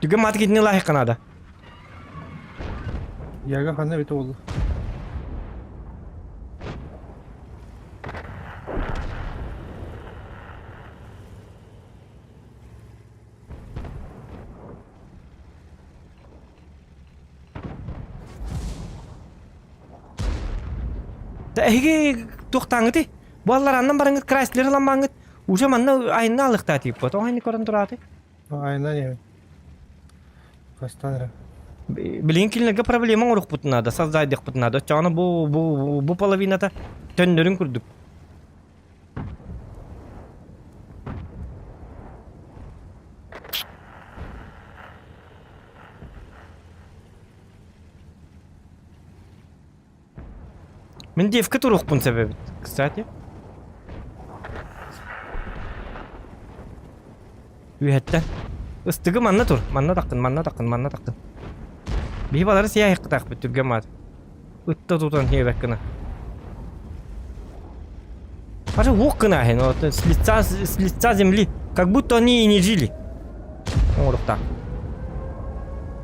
A: Түгэн мааты китини лаһыхха наада.
B: Яга ханна эбитэ буолла?
A: Да эһиги туохтааҥҥытый? Бу алларааннан бараҥҥыт Крайслер ылан Уже манна айанна алыхтаа тииппот. Оҕо айны көрөн турааты.
B: Айна не. Хастан эрэ.
A: Билигин кинилэргэ проблема оҥоруохпут наада, создайдыахпыт наада. Оччоҕуна бу бу бу половината төннөрүн курдук. Мин девка туруохпун сөп эбит, кстати. Үөһэттэн. Ыстыгы манна тур. Манна таххын, манна таххын, манна таххын. Биһи балары сиэһиэххитаахпыт түргэн маат. Ытта тутан хиэбэк гына. Даже уох гына аһын, вот с лица земли, как будто они и не жили. Оҥоруктаах.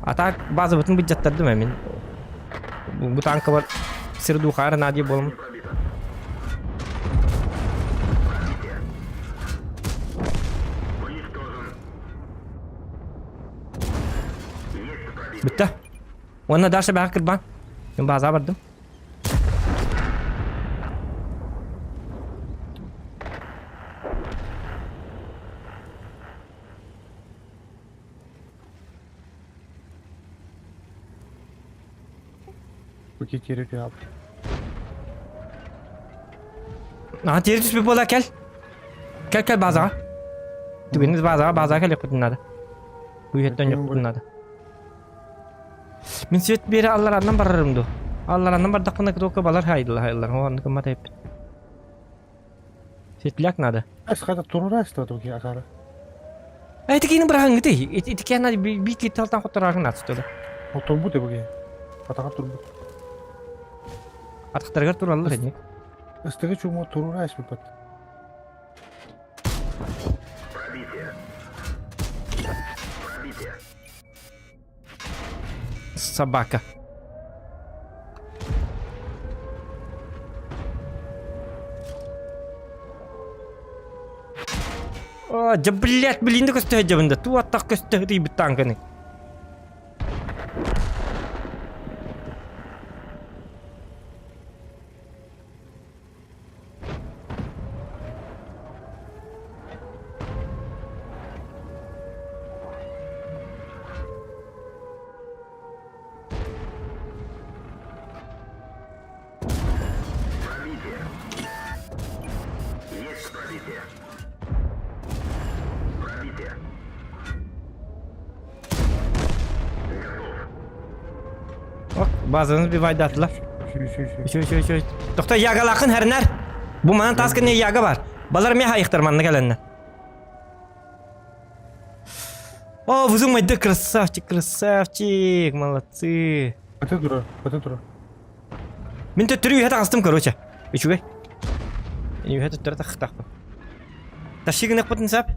A: А так базабытын быдьаттардым мин. Бу танкабар сир-духара наадыйа буолам. Бүттэ. Уонна дальше баҕа кырбан. Мин база бардым.
B: Бу кири түһэ
A: Аха тиэри түспүт буола кэл. Кэл кэл базаҕа. Түгэнис базаҕа базаҕа кэлиэхпитин наада. Үйэттэн дьохпутун наада. Мин свет биэрэ аллараннан барарым дуу. Аллараннан бардахпына только балар хайдылар хайдылар. О, оннук гыммат эппит. Светляк надо.
B: Асхата турурас туки акара.
A: Эти кини быраһыҥҥыты. Ити киһи биир китталтан хотторааһын наацтыла.
B: Турбут эбиге. Атаҕар турбут.
A: Атахтарыгар тураллар инник.
B: Ыстыгы чумо турурас бипат.
A: Собака. О, да блядь, блин, да көстө дьабында. Ту аттах көстө тиийбит танканы. Базаны бивайдатылар. Үчү, үчү, үчү. Тохто ягалаахын хэрнэр. Бу манан таас кэннэ яга бар. Балар ме хайыхтар манна кэлэннэ. О, вызумайды, красавчик, красавчик, молодцы.
B: Көтө турар, көтө турар.
A: Мин төттөрү үһэ таҕыстым, короче. Үчүгэй. Үһэ төттөрү тахтахпын. Тащи гынахпытын сап.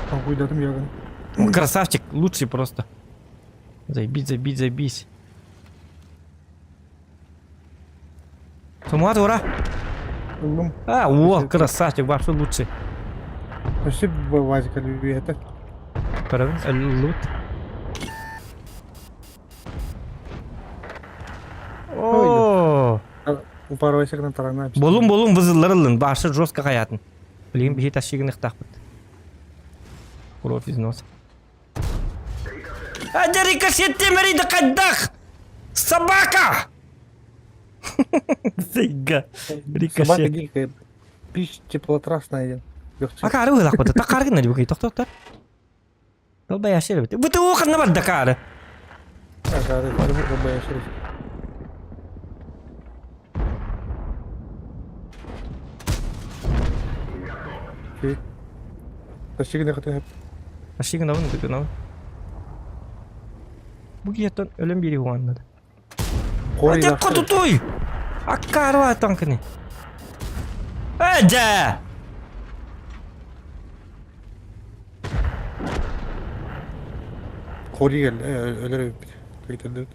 B: Толкуйдатым ягын.
A: Красавчик, лучший просто. Забить, забить, забить. Тумат, ура!
B: Ыллым.
A: А, о, красавчик, вообще лучший.
B: Өссө Вазика это.
A: Көрөбүн, лут. О!
B: Упарвайсыгынан тарана.
A: Болун болун вызыллар ылын, башы жестко хаятын. Билигин биһи тащигын ыхтахпыт. Кровь из носа. Адя рикошет темерейді хайдах! Собака! Зайга.
B: Собака
A: Рикошет.
B: дикая. Пич теплотрасс найден.
A: Акары ыйлахпыт. Такаргын әлі бүкей. Тоқ, тоқ, тоқ. Долбай ашыр бит. Бұты оқырна бар дакары.
B: Акары, долбай ашыр. Тащигин хатын
A: Тащигин авын дүкін авын. Бу киеттен өлөн бири хуаннады. Атек котутой! Аккарва танкыны. Эдэ!
B: Кори кел, өлөр бит.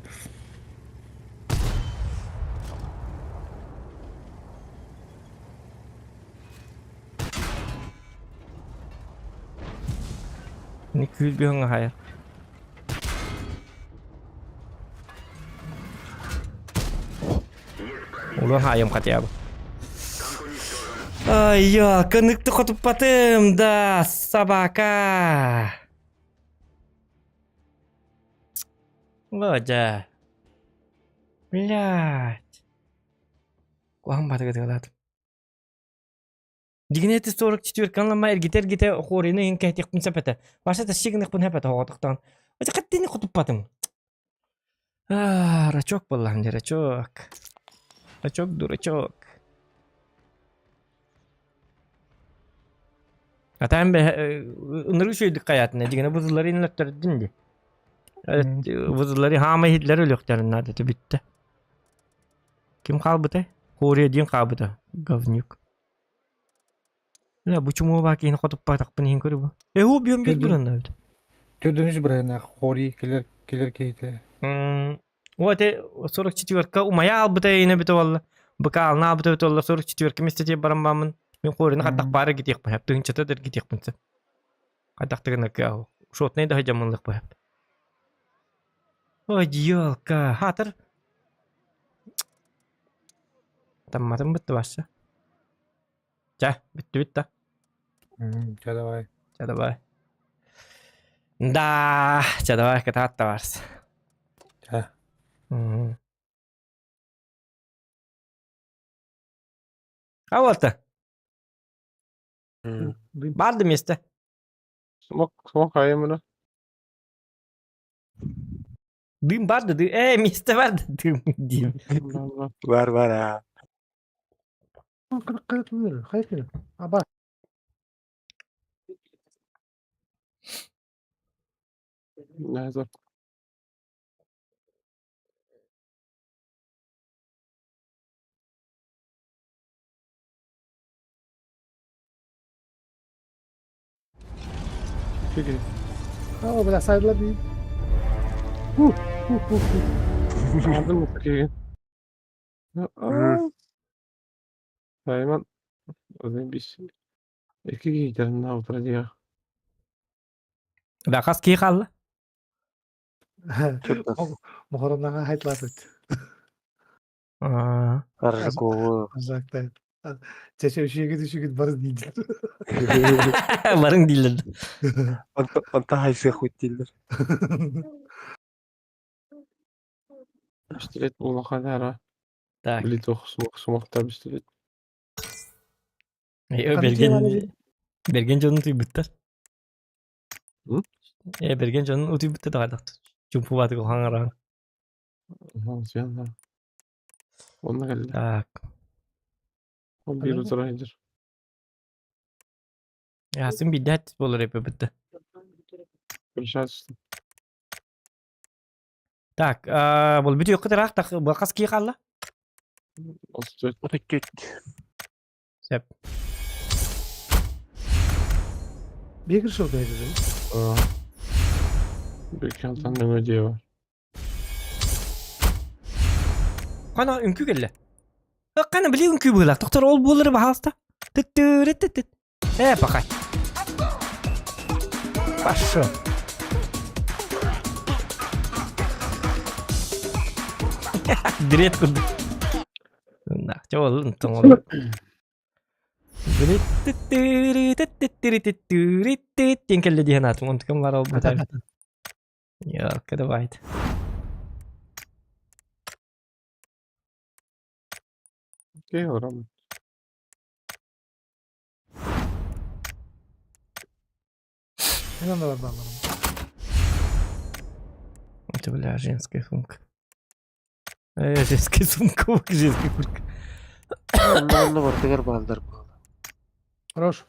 A: Не күүл бөхөҥ аһайар. Улан хаайым хотя бы. Ай, ёлка, ныкты хотуппатым, да, собака. Володя. Блядь. Куһаҥ батыгытыгалаатым. Дьиҥинэ ити 44 лама эргитэ-эргитэ хоруйну иһин кэһэтиэхпин сөп этэ. Вася тащи гыныахпын сөп этэ оҕотохтоон. Ити хаттыны хотуппатым. Аа, рачок буоллаҕым дии, рачок. Рачок, дурачок. Атаан бэһэ ынырык үчүгэйдик хайаатына дьиҥинэ бузуллары иннөттөрдүн дии. Бузуллары хаама иһиллэр өлүөхтэрин наада этэ бүттэ. Ким хаалбытай? Хория диэн хаалбыта, говнюк. Бля, бу чумуобаа киһини хотуппатахпын иһин көрү бу. Эһу бүөн биир быран эбит.
B: Төрдүнүс бырайына хори келер келер киһитэ.
A: О, это 44-ка умая албыта ине бит олла. Быка ална албыта бит олла 44-ка местете баран бамын. Мен хорины хаттах бары гитиэх бахап, тыгынчата дер гитиэх бынсы. Хаттах тыгына кыа. Шотнай да жамынлык бахап. Ой, елка, хатыр. Тамматым бітті башы. Чэ, бүттүбүт да.
B: Чэ, давай.
A: Чэ, давай. Да, чэ, давай, кытаат да барс.
B: Чэ.
A: А вот Барды место.
I: Смок, смок айымына.
A: Дым барды, дым. Э, место барды, дым, дим.
I: Бар бар а.
D: Аба.
I: Назар.
D: Оо, бля, сайдла би. Ху, ху, ху, ху.
I: Алдым келген. Сайман. Өзен биш. Эки кийтерин утра диga.
A: Да, хас кии хаалла.
D: Мохоромнаға хайтлатыт.
A: Аа.
E: Аржакову.
D: Жактай. Чече үшеге үшеге бар дейді.
A: Барың дииллэр.
I: Онта хайсы хуйт дииллэр. Пистолет улахан ара.
A: Так.
I: Билет смок смоктар пистолет.
A: Берген Берген дьонун утуйбуттар. Э Берген дьонун утуйбуттар да хайдах чумпу баатык хаҥараан.
I: Онно кэллэ.
A: Так.
I: Ол биир утара сылдьар.
A: Ясын билбэт буолар эппиппит.
I: Пришедший.
A: Так, бұл бүтүөххүт ыраах так хас кии хаалла?
I: 34.
A: Сөп.
D: Биир сыл кэһэдэ.
I: Беккантан нөҥө дьиэ бар.
A: Хана үҥкүү кэллэ. Хана били үҥкүү быһыылаах. Тохтор ол буолары баһаалыста. Түттүрүттүттүт. Э, пока. Пошел. Дрет курдук. Да, чё ол тоҥол. Диэн кэллэ диэн аатым онтукам бар ол бутар. Ярко давайте.
I: Окей, олоробун.
D: Мен онно барбаалларым.
A: Это, бля, женская сумка. Женская сумка, женская куртка.
J: Онно онно бардыгар бааллар буолла.
D: Хорош.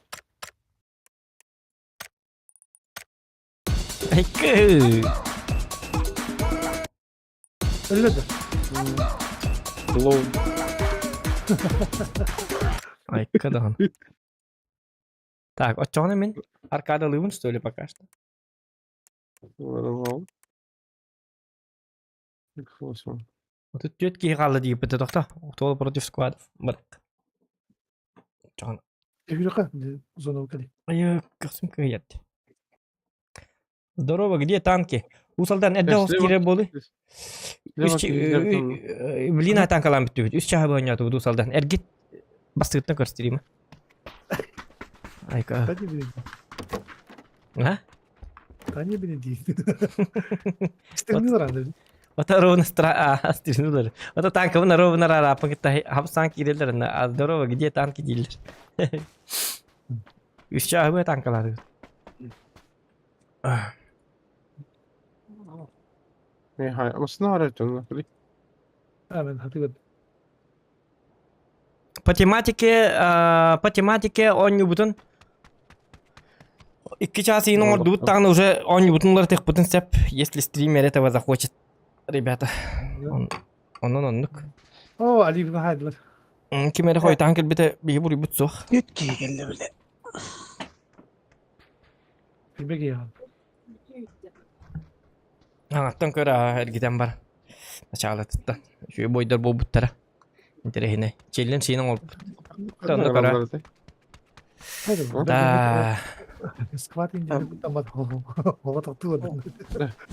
A: Айкы!
D: Өллө да.
I: Клоун.
A: Айка даҕаны. Так, оччоҕуна мин аркадалыыбын что ли пока что?
I: Ол. X8.
A: 34 киһи хаалла диэбитэ тохто. Туол против сквадов. Барык. Оччоҕуна.
D: Эбирэхэ зона кали.
A: Ай, көхсүм кыйат. Здорово, где танки? Уус Алдан эрдэ оҕус киирэр буолуй. Блин, танкалаан бүттүбүт. Үс чаһы оонньоотубут Уус Алдан. Эргит бастыгыттан көрсүтүрүүм. Айка. А?
D: Таня били дии. Истерни баран
A: Ото ровно стра... А, Ото танкабын ровно рарапын кытта хапсан киирэллэр. А здорово, где танки дииллэр. Үс чаһы танкалаатыбыт. По тематике оонньуубутун икки час иин оҥордубут даҕаны уже оонньуубутун уларытыахпытын сөп, если стример этого захочет, ребята. Онон оннук.
D: О, Алиевна хаайдылар.
A: Ким эрэ хойутаан кэлбитэ биһи буруйбут суох.
J: Үт киһи кэллэ билэ.
A: Аҥаттан көр аа эргитэн бар. Начаалатыттан. Үчүгэй бойдор буолбуттара. Интэриэһинэй. Чиллин сиин оҥорбут. Онно көрө. Да.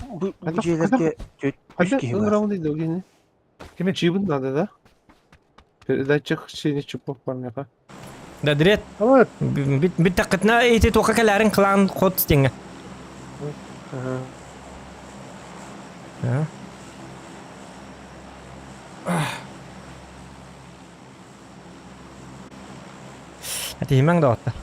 J: Бу дьиэлэргэ үс киһи бар.
I: Кими? Чибын надо, да? Передатчик синий чупок парняка.
A: Да, дрет. Бүттәккытына ити туохха кэлээрин кылаан хот стеҥҥэ. Этиһимэҥ доҕоттор.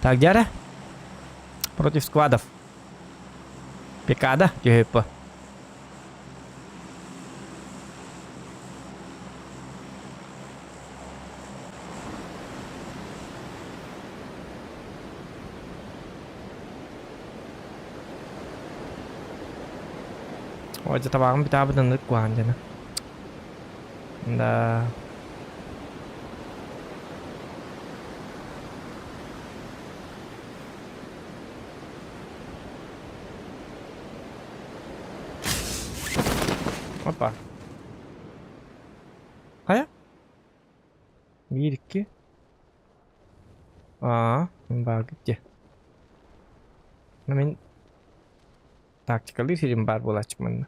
A: Так, дьэ Против сквадов. Пикада түһүппэ. Ой, табағым битабытын куһаан дьэна. Да. Опа. Хайа? Биир икки. Аа, баар где? Мин тактикалыы сирим баар буолааччы манна.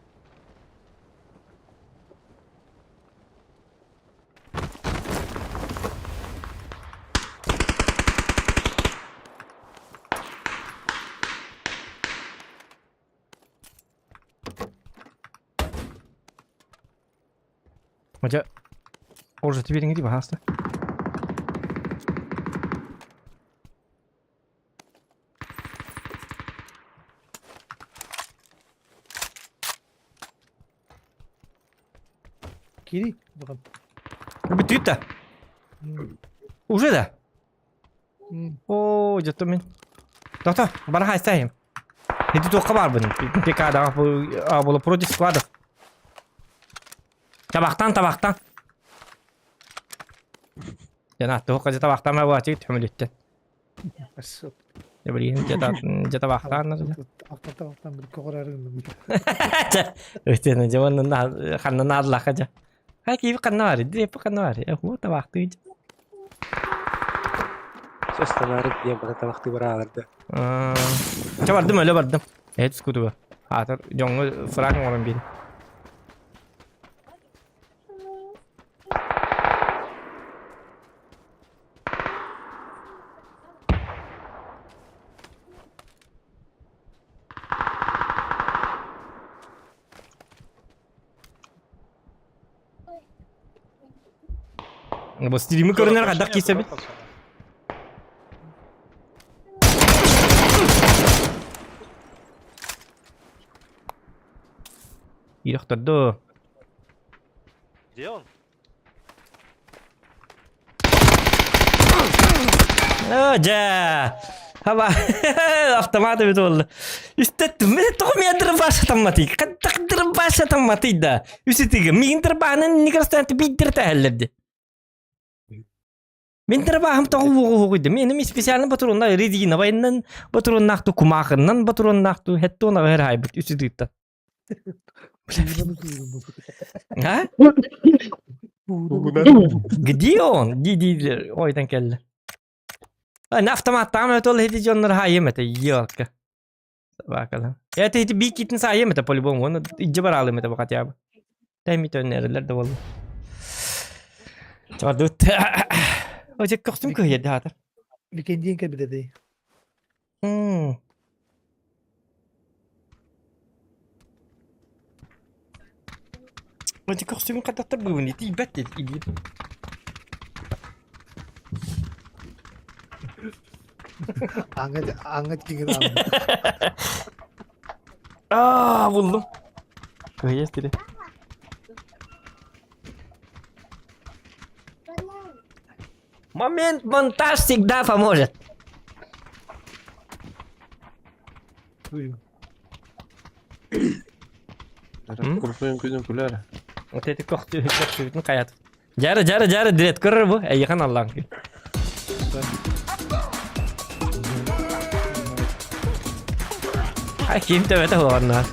A: Хотя, уже теперь не баһаста.
D: Кири, баҕам.
A: Бүтүүт да. Уже да? Оо, дьэ мин. Тота, бара хайсайым. Ити туохха баарбын? ПК-даҕа була против складов. Табахтан, табахтан. Жана, туохха дьэ табахтан буолааччы төмөлүттэн. Дьэ билигин дьэ табахтаан
D: Табахтан бір көҕөрөрүн.
A: Өтен дьэ уонна ханна наадалаахха дьэ. Хай кииби ханна бар? Диэппи ханна бар? Э, табахтыы
J: Сөсталары диэн бара табахтыы барааларда.
A: Чэ бардым, өлө бардым. Эт скутуга. Аатар дьоҥҥо фраг оҥорон биэрин. Бу стримы көрүнэр хайдах киисэбит? Иирохторду.
E: Где он?
A: Дьэ! Хаба автомат эбит буолла. Истэттим. Мен тоҕо миэн дырбааса тамматый? Хайдах дырбааса тамматый да? Үсүтүгэ миин дырбаанын никарстан биирдэр тэһэллэрди. Мин дырбааһым тоҕо уоҕуһугуйда. Мен специально батуруонна резиновайынан батуруоннаахту кумаахыннан батуруоннаахту хеттуона хэр хайбыт үсүтүттэн. А? Где он? Ди ди ойдан кэллэ. На автоматтаан өтөл хити дьоннор хаайым это елка. Собакалар. Это ити бии китин саайым это по-любому. Он иджи бараалым это хотя бы. Тайми төннерилер да болду. Чардут. Оже көхсүм көйеді хатыр.
D: Викендиен кэбидэдэй.
A: Ити көхсүбүн хататтар бүгүн тиийбэт диэт илиим.
D: Аңа аңа тигин
A: Аа, булдум. Кыйас тире. Момент монтаж всегда поможет.
I: Курсуйун күнүн күлэр.
A: Вот эти көхтүбүтүн хайат. Жары, жары, жары, дирет көрөр бу. Эйихан Аллаң. Ай, ким төбөтө хуорна.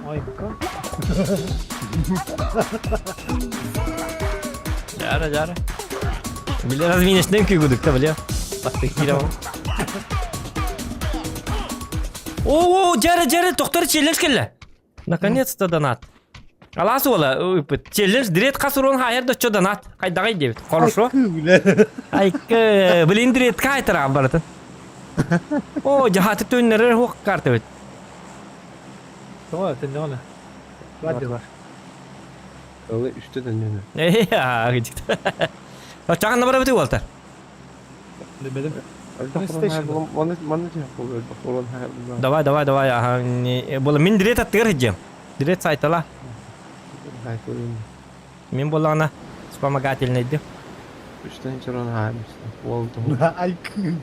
D: Ойка.
A: Жары, жары. Биле разминешнен күйгүдүк да биле. Басты кире О, жары, жары, тоқтар челлендж келле. Наконец-то донат. Алас уола ыппыт. Челлендж дирет хас урон хайар да чо донат. Хайдагай диэбит. Хорошо. Айкы, блин, дирет кайтара барытын. О, жахаты төннөрөр хук карта бит.
D: Тоҕо төннөҕүнэ. Бар.
I: Ылы үстэ төннөнө.
A: Э, агычыт. Чаҕан бара бити уолтар.
D: Билбедим.
I: Манна урон хайар
A: Давай, давай, давай. Ага, була мин дирет аттыгар хиджем. Дирет сайтала. Мин боллаҕына вспомогательный
I: Үстэн урон хайар. Уол
D: Айкы.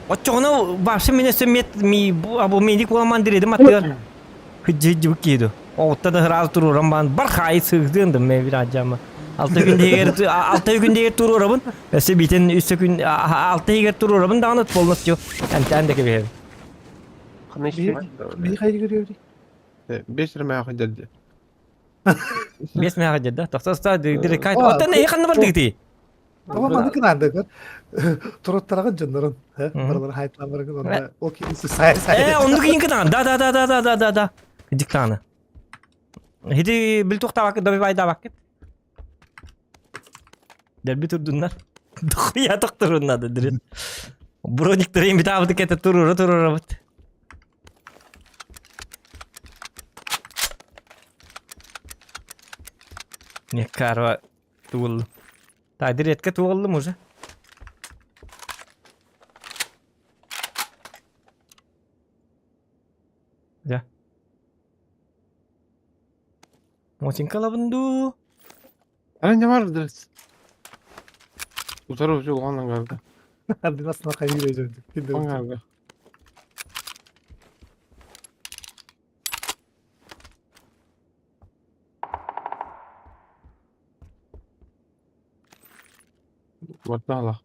A: Оччоҕуна вообще мин өссө мет ми бу медик буоламан диредим аттыгар. Хыджы хыджы кииду. Оҕутта да ыраас туруоран баан бар хаайы сыгдыын да мен бир аджама. Алта күн дегер алта күн дегер туруорабын. Өссө битен үс күн алта егер туруорабын даҕаны полностью энтэн да кэбиһэбин.
D: Би хайы көрүөбү.
I: Бес рэмэ хаддарды.
A: Бес мэҕэ дьэ тохсоста дире кайт. Оттон эйи ханна бардыгытый?
D: Тоҕо маннык гынаандыгар туруттарагын дьоннорун барылар хайтланнарыгын онно ол киһи сай сай.
A: Э, оннук иин кытаан. Да да да да да да да да. Диктаны. Хити бил тухтабаккыт добивайдабаккыт. Дерби турдуннар. Дохуя тохторуннады дирин. Брониктары имитаабыты кэтэ туруора туруорабыт. Не карва тугуллум. Тайдыр редко тугуллум уже. Да. Мотинка лабын дуу.
I: Ана не бар дырыс. Утары жолған аңғарды.
D: Ардын астына кайыр өзөндү.
I: Аңғарды. Бартала.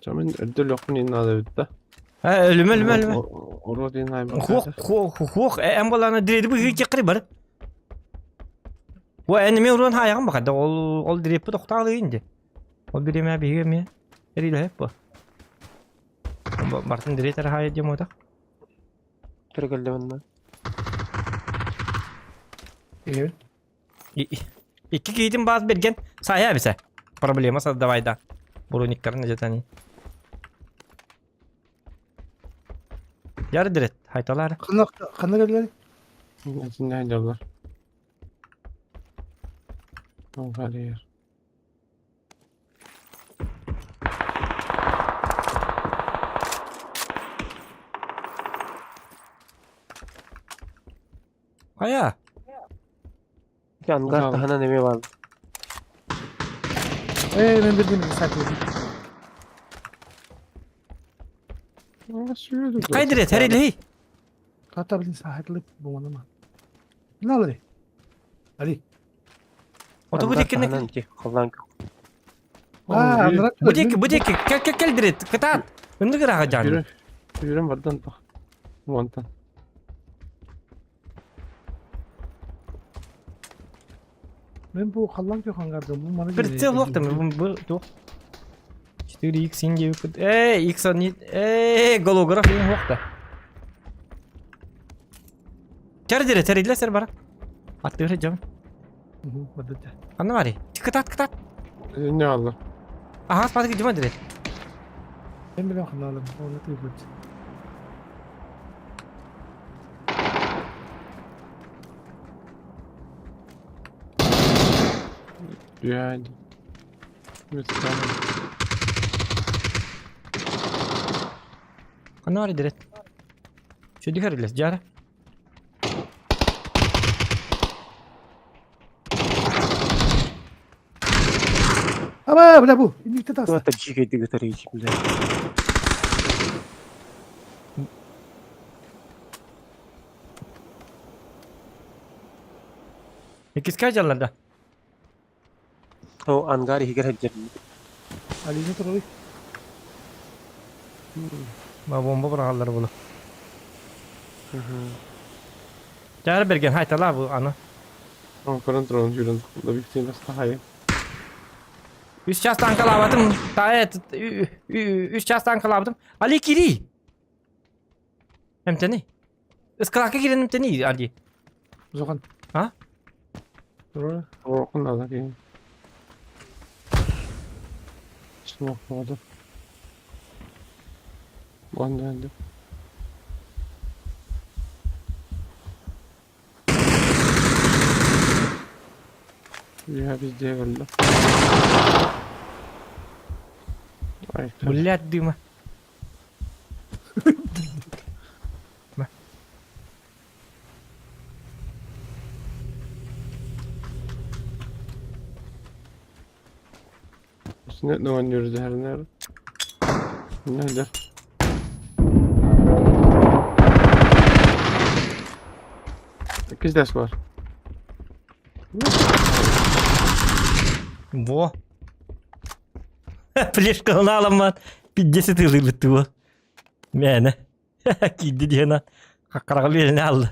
I: Мен өрдө лөхпүн инна да.
A: Э, өлүмө, өлүмө, өлүмө.
I: Урот инна.
A: Хуох, хуох, хуох, эн болана диреди бу хики кыры бар. Бу эн мен урон хаягын бакада ол ол диреппи тохтаалы инди. Ол биреме биге ме. Эриле хеп бу. Бартын диретер хая дем ота.
J: Түргөлдө мында.
D: Егер.
A: Икки киһитин баас берген сая бисэ. Проблема создавай да. Брониктарын жетани. Яры дирет, хайталар.
D: Кана кана келдилер?
I: Не жабылар. Оңғарыр.
A: Хая.
J: Ангар таһынан эме бар.
D: Э, мен бирдим сайтты.
A: Кай дирет, хәрилей.
D: Хата билин сахатлып бу манама. Не алыр? Али.
A: Ото бу
J: Ангар
A: деккене.
J: таһынан ки холлан.
D: А, андрак.
A: Бу декке, бу декке, кел кел кел дирет, кытаат. Үнді гыраға жан.
I: Жүрем бардан тақ. Вонтан.
D: Мен бу халлан кö хангарды бу мана.
A: Прицел лоқтым, бу тух. 4x инге үкіт. Эй, x не... Эй, голограф ең лоқта. Тәр дирет, тәр сер бара. Атты бер жам. Анна бари. Кытаат, кытаат.
I: Не алды.
A: Ага, спадык жама дирет.
D: Мен билем ханналым. Оны тыйбыт.
I: Düğaydı.
A: Анна бари дирет. Чөдү хәрилес, жара.
D: Ама, бля бу. Инникте тас.
J: Туата жиге дигитер ичимде.
A: Икиске жалларда.
J: О ангар хигер хеджер.
D: Али не туралы.
A: Ма бомба бырағалар бұлы. Жары берген хайтала бу аны.
I: Көрін тұрын жүрін. Да биктен баста хайы.
A: Үш частан калабатым. Та эт, үш частан калабатым. Али кири. Эмтени. Ыскалакка кирен эмтени Али.
D: Зохан.
A: А?
D: Туралы.
I: Оқын ада кейін. Смок болды. Онда енді. Я везде өлді. Ай,
A: Блядь, дыма.
I: Ne oynuyoruz her nerede? Nerede? Sekiz ders var.
A: Во. Плешканы аламан. 50 ылыбыт бу. Мәне. Кийди диэна. Каккарага берине алды.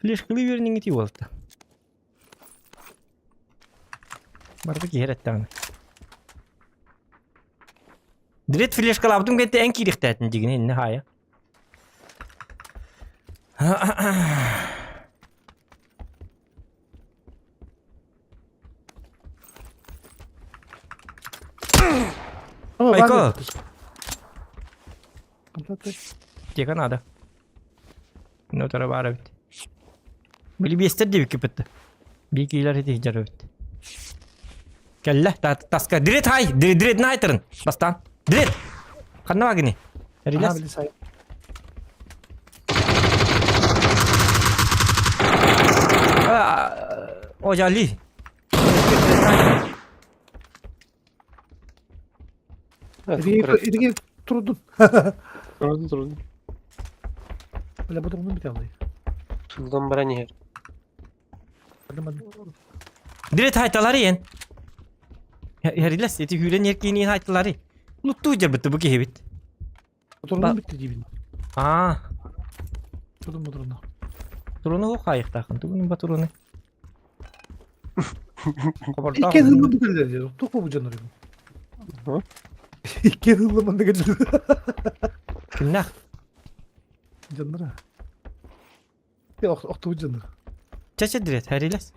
A: Флешкалы беринин ити болду. Барды киһереттаҕына. Дрет флешкалаабытым кэнтэ эн киириэхтээтин дигин иннэ хаайа. Айко! Тека надо. Ну, тара баар эбит. Били биэстэр диэбикки бытты. Биикилер ити дьар эбит. Кэллэ, таска. Дрет хай! Дрет найтырын. Бастан. Дрет! Ханна багини? Релес. О, жали.
D: Итиги турдун.
I: Турдун, турдун.
D: Бля, буду мун биталый.
J: Сылдан баран иһэр.
A: Direkt хайталары ен. Herилес, ити hülen yerkini хайталары. Лутту жабытты бу киһибит.
D: Турунун битти диибин.
A: Аа.
D: Турун мутуруну.
A: Туруну хайыктаахын. Тугун ба туруну.
D: Икки ыллы бүтэллэр. Тух бу дьоннор. Икки ыллы манна кэллэр.
A: Кимнэх?
D: Дьоннора. Охтубут дьоннор.
A: Чача дирет, хэрилэс.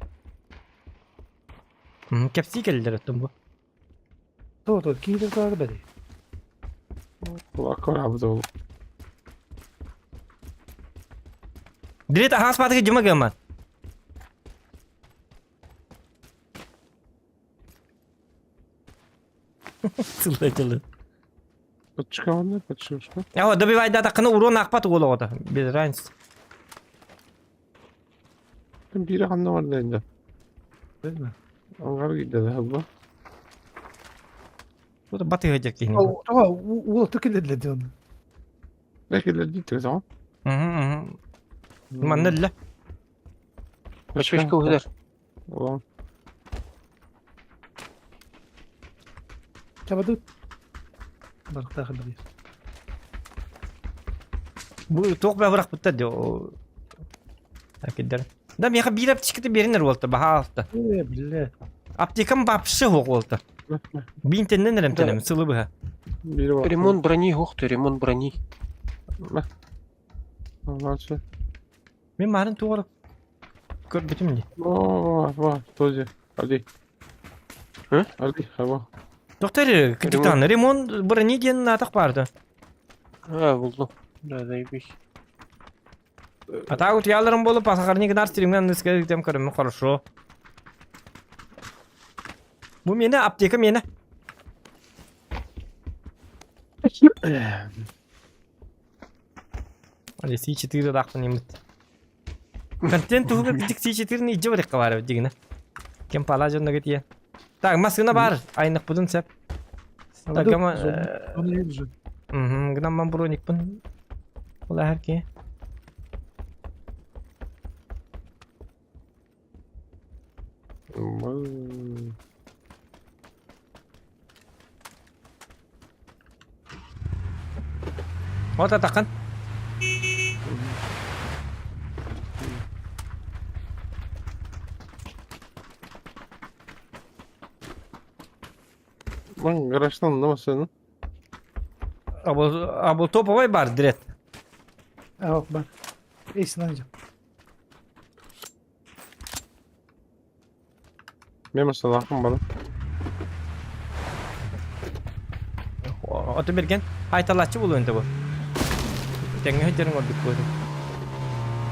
A: Кэпсии кэллэр оттон бу.
D: То то киһи таар бэри.
I: Аккорабыт ол.
A: Дирет ахаас баатыгы жыма гыман. Сылла жылы.
I: Подчкаланды, подчкаланды.
A: Аwa добивайда тақыны урон ақпат ол оғыда. Без разницы.
I: Бири ханна бар да
D: Bilme.
I: Аңгар кийди да бу.
A: Bu da batı hacak yine.
D: Тоҕо уол төкеллер дион.
I: Лекелер дейт өзү.
A: Манна ла.
J: Башка удар.
I: О.
D: Чабады. Барктахы бир.
A: Bu тоқ бә бырақ бітті де. Әкедер. Да меха бир аптечкаты беринер болты, баха алты.
D: Э, бля.
A: Аптекам бапшы хоқ болты. Бинтеннен ремтенем, сылы быха.
J: Ремонт брони хохту, ремонт брони.
A: Мен марын туғырып көр бүтім не.
I: О, ва, тоже. Али. Али, хаба.
A: Доктор, капитан, ремонт брони ден атақ барды.
J: А, булду. Да, заебись.
A: А так вот яларым болып, асақарни гынар стримген несколько тем көрім, хорошо. Бу мені, аптека мені. Али С4 дақпын еміт. Контент туһугар битик С4-ни ижи барыққа бар дегені. Кем пала жонна кетия. Так, машина бар. Айнық бұдын сәп. Так, гама... Гынамман броникпын. Ол әрке. Вот атақын.
I: Lan garajdan da senin.
A: Абыл топовой бар, дирет.
D: Ах, бар. Эйсин анжа.
I: Мен mesela akım bana.
A: Ото берген айталачы бул энди бу. Теңге жерин көрдүк бу.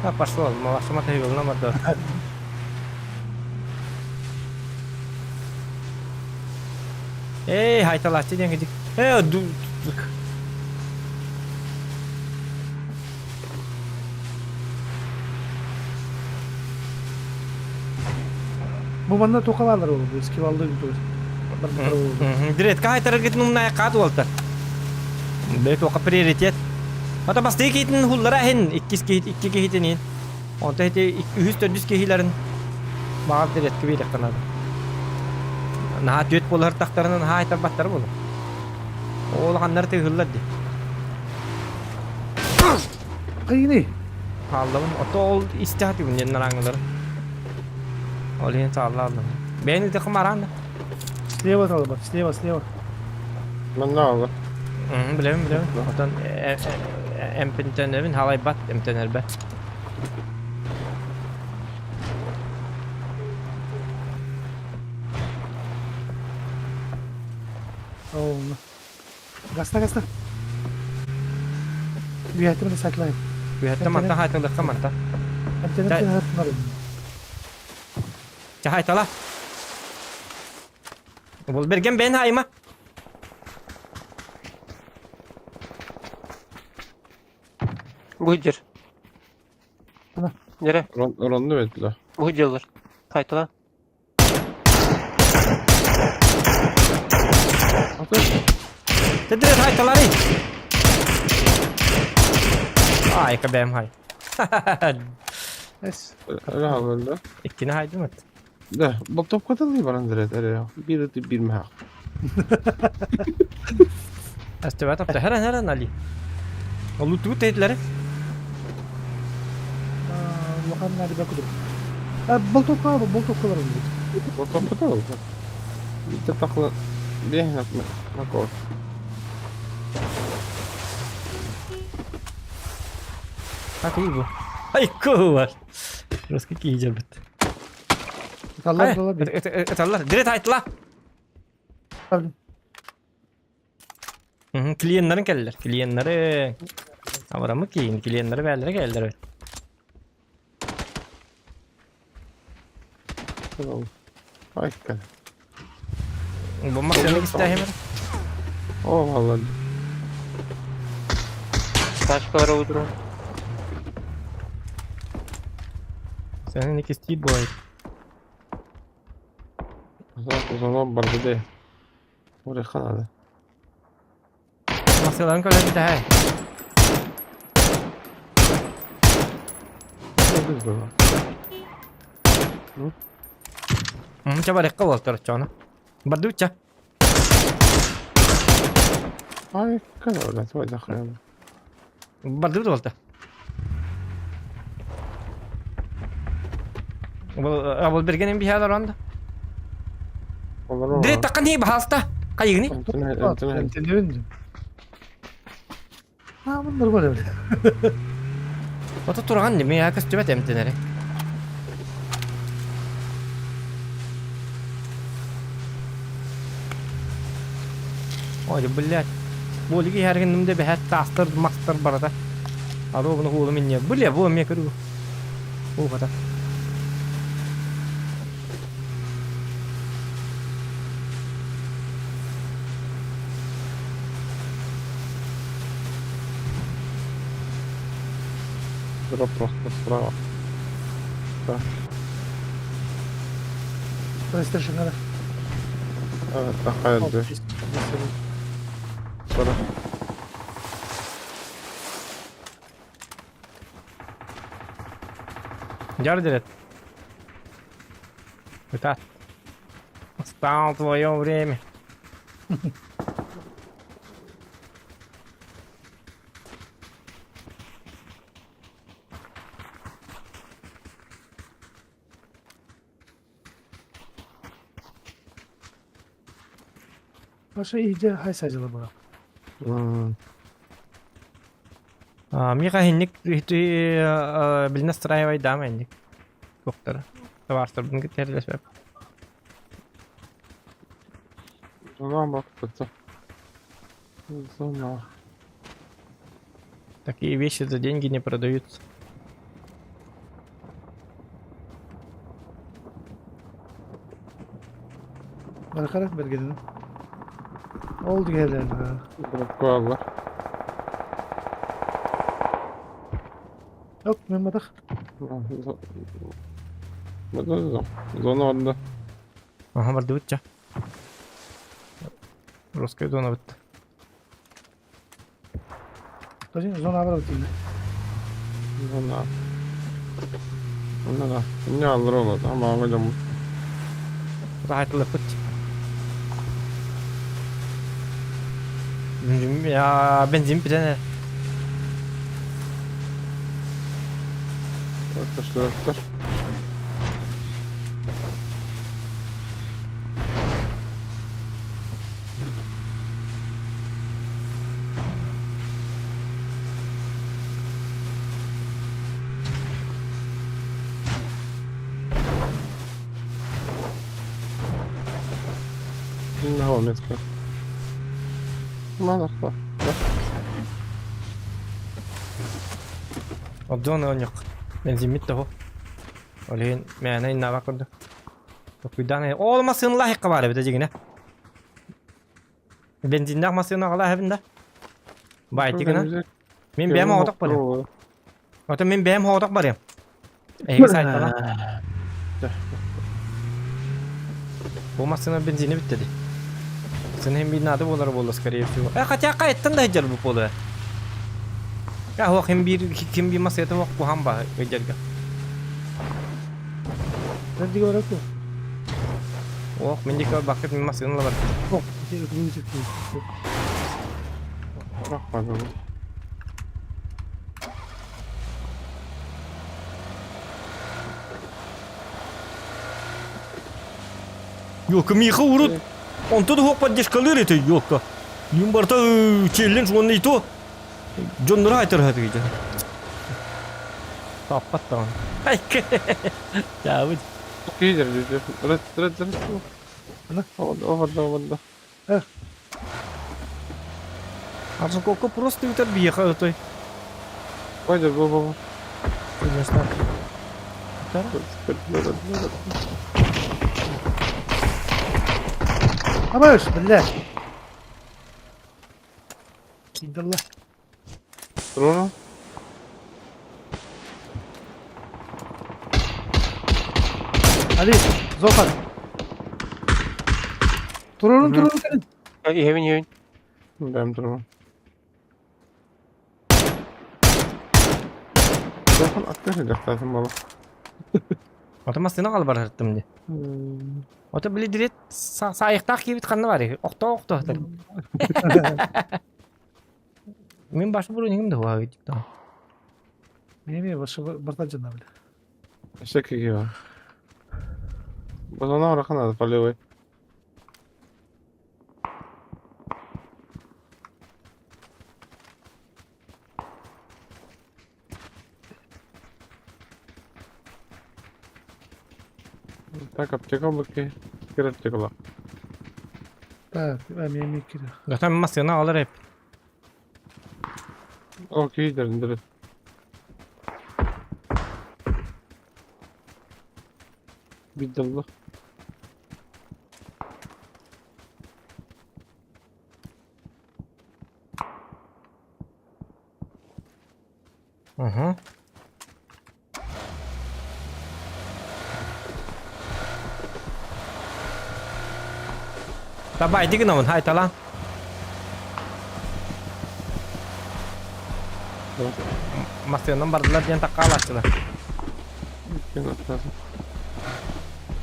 A: А пошел, машина тайгылна мады. Эй, айталачы деген Э, ду.
D: Бу манна токалалар ол, бу скивалды бу.
A: Дирет кайтарар кетин умная кат болду. Бет оқа приоритет. Ата басты кейтин хуллара хин, иккис кейт, икки кейтин. Онта хити үһүс төрдүс кейлерин мага дирет кебек канады. Наха төт болар тактарынан ха айтар баттар болар. Ол ханнар те хуллар ди.
D: Кайны.
A: Аллабын ото ол истихати күннен нараңылар. Ол хин саалла аллам. Бени те хымаран.
D: Слева талба, слева, слева.
I: Мен алды.
A: Билем, билем. Отон эмпинтенербин халай бат эмтенербе.
D: Ол. Гаста гаста. Үөһэттэн маны саклайым.
A: Үөһэттэн мантан хаайталыахха мантан.
D: Эмтэнэн
A: Чэ хаайтала. Бол берген бэйэн хаайыма.
F: Бу дьер. Нере?
I: Ронду беттилер.
F: Бу дьеллер. Хайтала.
A: Тедре хайталары. Ай, кабем хай.
D: Эс.
I: Ра
A: Иккини хайдым эт.
I: Да, болтопкаталыы баран дэрет эрэ. Биир ыты биир мөһөх.
A: Астыбат апта хәрән хәрән али. Олу тугу тейтлери.
D: Улахан наада кудук. Болтопка болтопка бар
I: Болтопкаталыы. Биттэ тахла биэһин макор.
A: А бу. Ай куу бар. Русский кийжер бит.
D: Ыталлар дола бит.
A: Ыталлар. Дирет айтла. Клиентларын келдер. Клиентлары. Абырамы кийин клиентлары бәлләре келдер.
I: Айка.
A: Бу машина истәһемер.
I: О, валла.
F: Тачкалары уйдуру.
A: Сенин iki стиль бой.
I: Зона барды де. Oraya kanada.
A: Машиналарын көрө бит әй. Ча бар экка болтор чона. Барды уча.
I: Ай, канада, твой захрен.
A: Барды болта. Бул берген бихалар онда. Директ таккан хи бахалста. Кайыгни?
D: А, bunlar böyle.
A: Ото турган неме я көстүбөт эмтенери. Ой, блядь. Болиги хергенимде бэхет тастыр мастыр барата. Аро буну хуолу минне. Бля, бу ме көрү. Бу ката.
I: Дроп просто справа. Да.
D: PlayStation nere?
I: Evet, hayırdır. Sonra.
A: Жар дерет. Это. Настало твое время.
D: Başa iyice hay sayıcılar bana.
A: Миха хинник билнес страевай дама инник. Доктор. Товарстар бүгүн терлесеп.
I: Зона бак Зона.
A: Такие вещи за деньги не продаются.
D: Баракарак бергенин. Oldu geldi.
I: Дроп koyarlar.
D: Yok memmadak.
I: Зона orada.
A: Aha барды бутча. Русская зона бутта.
D: Точно зона var değil.
I: Зона. Онда да. Не алыр олады ama öyle bu.
A: Rahatlık бут. Ya benzin bir tane.
I: Arkadaşlar. Не метка. Мало.
A: Обзон оонньук. Бензиммит того. Ол иһин мээнэ иннаабак курдук. Токуйдаан ол массыыналаах икка баар эбит дьигинэ. Бензиннээх массыына аҕалаа эбин да. Баайты гына. Мин бэйэм оҕотох барыам. Ото мин бэйэм оҕотох барыам. Эһиги сайтала. Бу массыына бензини бүттэ дии. Массыына иһин биир наада буолара буолла скорее всего. Э, хотя хайаттан да сылдьар бу буолуо. Я хуох ким биир ким биир массыната хуох куһаан баа ыйдьарга.
D: Nerede говорят?
A: Ох, мин диэки барбаккыт мин массыына ылабар.
D: Ох, ити
A: Ёлка, Миха урут онто да суох поддержкалыыр этэ, ёлка. Юм барыта челлендж уонна и то дьоннору айтарыһа дьон. Таппат даҕаны. Чаабыт.
I: Киидер рет рет рет. Оҕордо оҕордо.
A: Аржакокко просто үтэр биэхэ ытой.
I: Пойдер бу бу.
A: Конечно.
D: Абаш, бля. Кидалла.
I: Руна.
D: Али, Зохан. Турорун турорун кэлин.
J: Иһэбин иһэбин.
I: Дэм туру. Зохан аттар дьахтаатын бала.
A: Ото массыына қалбарыттым ди. Ото били дирет саайыктаах киибит ханна бар охто охто хатар. Мин башы буруниҥым да хуа бит.
D: Меме башы барта жана бля.
I: Всякий его. Базана рахана полевой. Так, аптека быки. Кир аптекала.
D: Так, меме кир.
A: Гатам массыына алар эп.
I: Окей, дерин дерин. Бидалла.
A: Угу. Давай, иди гынан, хай талан. Массыынан бардылар диэн таккаалааччылар.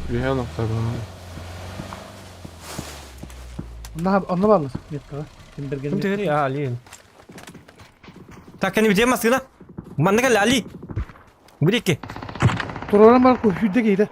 I: Үһэ нохтабын.
D: Онно бааллар. Меткаҕа. Ким берген.
A: Ким түһэри? А, Али. Так, кини битиэ массыына. Манна кэллэ, Али. Бирикки.
D: Туроран бар күүрдэ киирэ.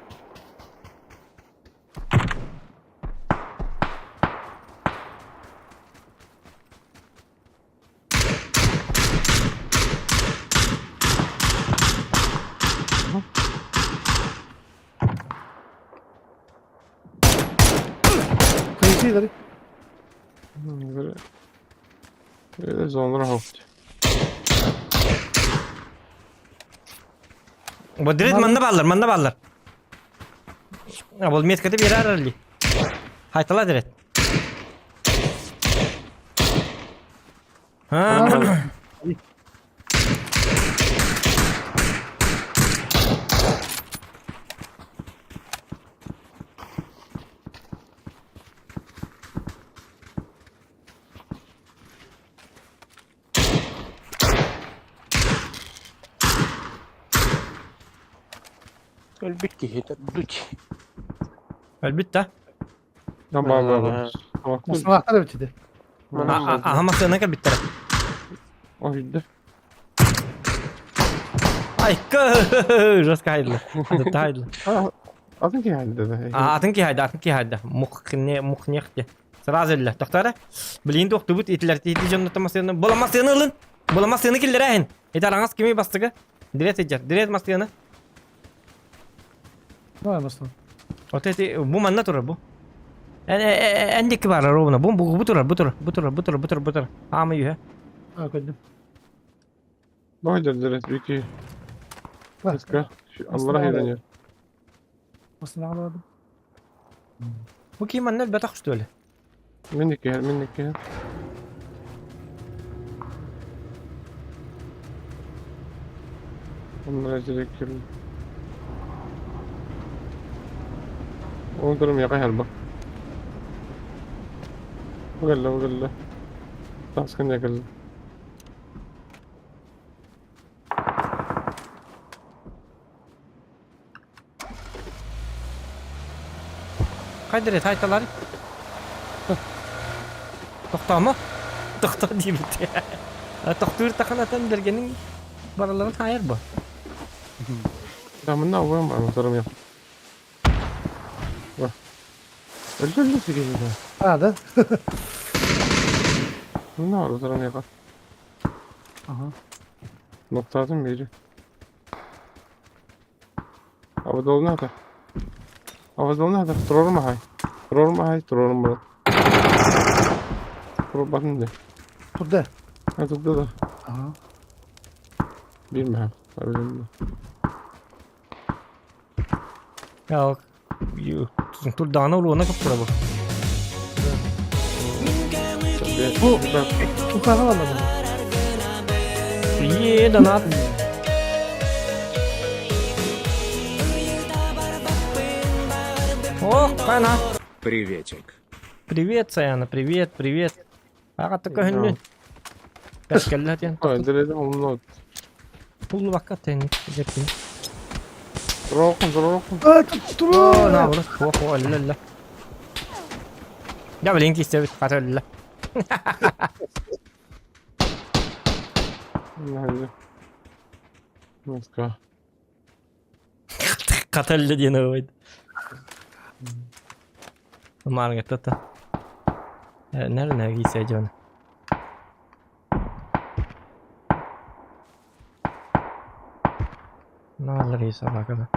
D: Кайсы
I: Зонра хопт.
A: Бодрит манна бааллар, манна бааллар. Ол меткаты берер Али. Хайтала дирет. Ha.
J: Өлбүт киһи төрдүт.
A: Өлбүт да.
D: Массыыналаахтар эбит ити.
A: Аха массыына кэлбиттэрэ.
I: Ойда.
A: Айка, жестко хайдылар. Адытта хайдылар.
I: Атын киһи хайда да.
A: Атын киһи хайда, атын киһи хайда. Мухне, мухнехте. Сразу эллэ. Тохтара. Билигин туохтубут итилэр ити дьоннотто массыына. Була массыына ылын. Була массыына киллэрээһин. Ити араҥас кими бастыгы? Дирет сылдьар. Дирет массыына.
D: Давай массыына.
A: Вот эти бу манна турар бу. Эн диэки баар ровно. Бу бу бу турар, бу турар, бу турар, бу турар, бу турар, бу турар. Аама үһэ.
D: А, көрдүм.
I: Бай дердерет бики. Let's Allah yürünüyor.
D: Nasıl ağladım?
A: Бу ким манна өлбөтөх что ли?
I: Минники минники. Onlara direkt girdim. Onu ya helba. وقال وقال له تاسكن يا قال
A: Хайдары тайталар. Тохтоомо? Тохтоо диэбит. Тохтуур таханатан бэргэниҥ барыларын хаайар бу.
I: Да мына уйм бар мусорым yok. Bak. Öldü öldü sigara.
D: А, да?
I: Мына var мусорым yok.
D: Ага.
I: Ноктатын biri. Абадолна да. Абадолна да. Турорма хай. Турорма хай, турорма. Турбатын де.
D: Турда.
I: Ha турда да.
D: Ага.
I: Bilmem. Bilmem.
A: Я турдаана улуона куптура бу.
I: Бу
D: Укаға алады.
A: Е, донат. О, Кана.
H: Приветик.
A: Привет, Саяна, привет, привет. Ага, такой хөннүн. Бэскэллэтин.
I: Öldürelim onu.
A: Пуллубакка тэн. Жеппин.
I: Туроркун, туроркун.
D: А, тут
A: О, наоборот. О, о, ля-ля. Я блин, кистебит, хата
I: Hadi. Let's go.
A: Хата диэн ылбайт. Марга тата. Наверное, кисе дьон. Наалар собака.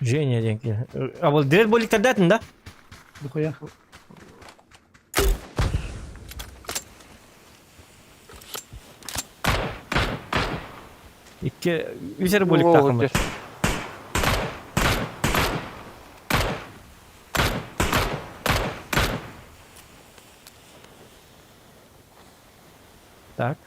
A: Женя диэн А вот дверь болик тогда да?
D: Нихуя.
A: Икки үсер болик тахымы. Так.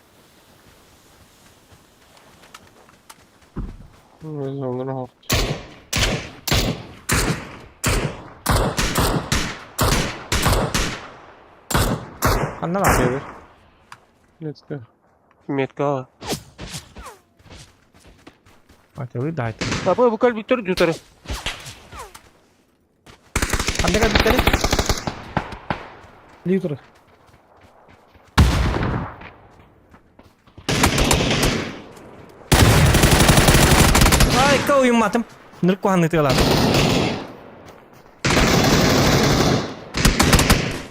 A: Ханна бар.
I: Let's go.
J: Метка.
A: Атылы дайт.
J: Папа, бу калбиктер дютары.
A: Ханна калбиктери?
D: Литр.
A: Ай, кау юмматым. Нырк куханны тыгалар.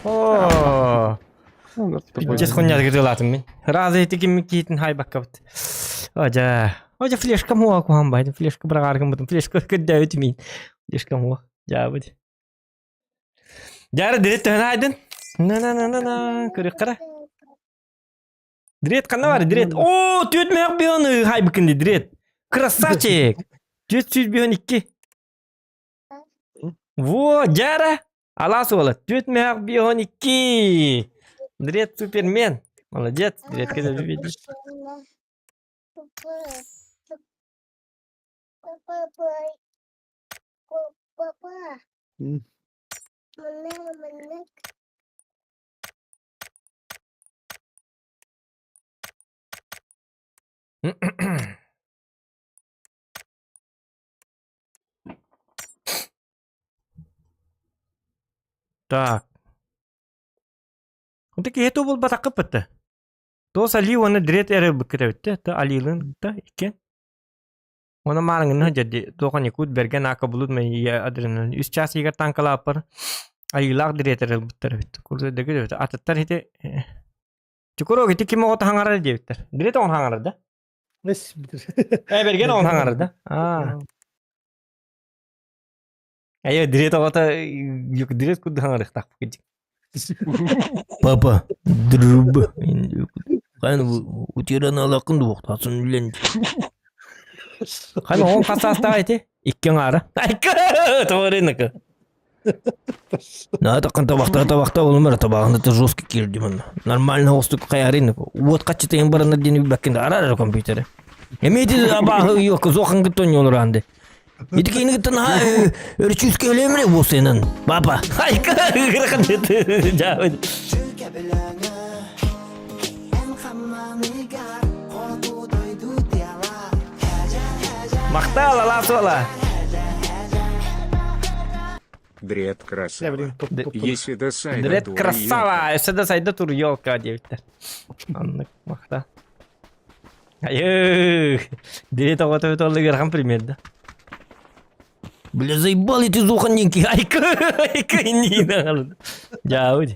A: О, Пиздец хуйня тыгалатым мин. Разы этиким киитин хай баккабыт. Ожа. Ожа флешка муа кухан байдым. Флешка бырағаргын бутым. Флешка көддәбит мин. Флешка муа. Жабыт. Жары дирет төһөн айдын. На-на-на-на-на. Көрүк кара. Дирет қана бар, дирет. О, төт мех бионы хай быкынды дирет. Красавчик. Төт сүз бион икки. Во, жара. Алас ола. Төт мех бион икки. Дрет супермен. Молодец. Дрет когда видишь. Так. Онтон киһи буолбатахха бытта. Туос Али уонна Дрет эрэ быккыта та Алилын та иккен. Она маарыҥын дьадди туохан якут берген ака булут мен я адреналин. Үс час игер танкалааппар Алилаах Дрет эрэ быттар эбит. Курду дэгит эбит. Атыттар хити Чукурог ити ким оҕото хаҥарар диэбиттэр. Дрет оҕон хаҥарар да?
D: Эс битир.
A: Э берген оҕон хаҥарар да? Аа. Айа дирет оҕото дирет курдук хаҥарыахтаахпыт. Папа, друг, Хан утиран алакын дуохтасын үлен. Хан оҕон хас саастаах ити? Икки аҥаара. Товарынака. На таққан табақта табақта олым ара табағында та жестко кирди манна. Нормально остук каярын. Вот качытын бараныр дени баккин арар компьютері. Эми ити абаһы yok зохан гыттон йолуранды. Ити кини гыттан өрчүскө өлөмүрэ босенен. Папа. Айка гыракан жабыт. Махтал, аласуала.
H: Дред красава. Если до сайда
A: Дред красава, өссө да сайда тур елка диэбиттэр. Аннык махта. Айыы, Дред оҕото толлы ыарахан пример да. Бля, заебал эти зуханники. Айка, айка, иннина. Дьаабы.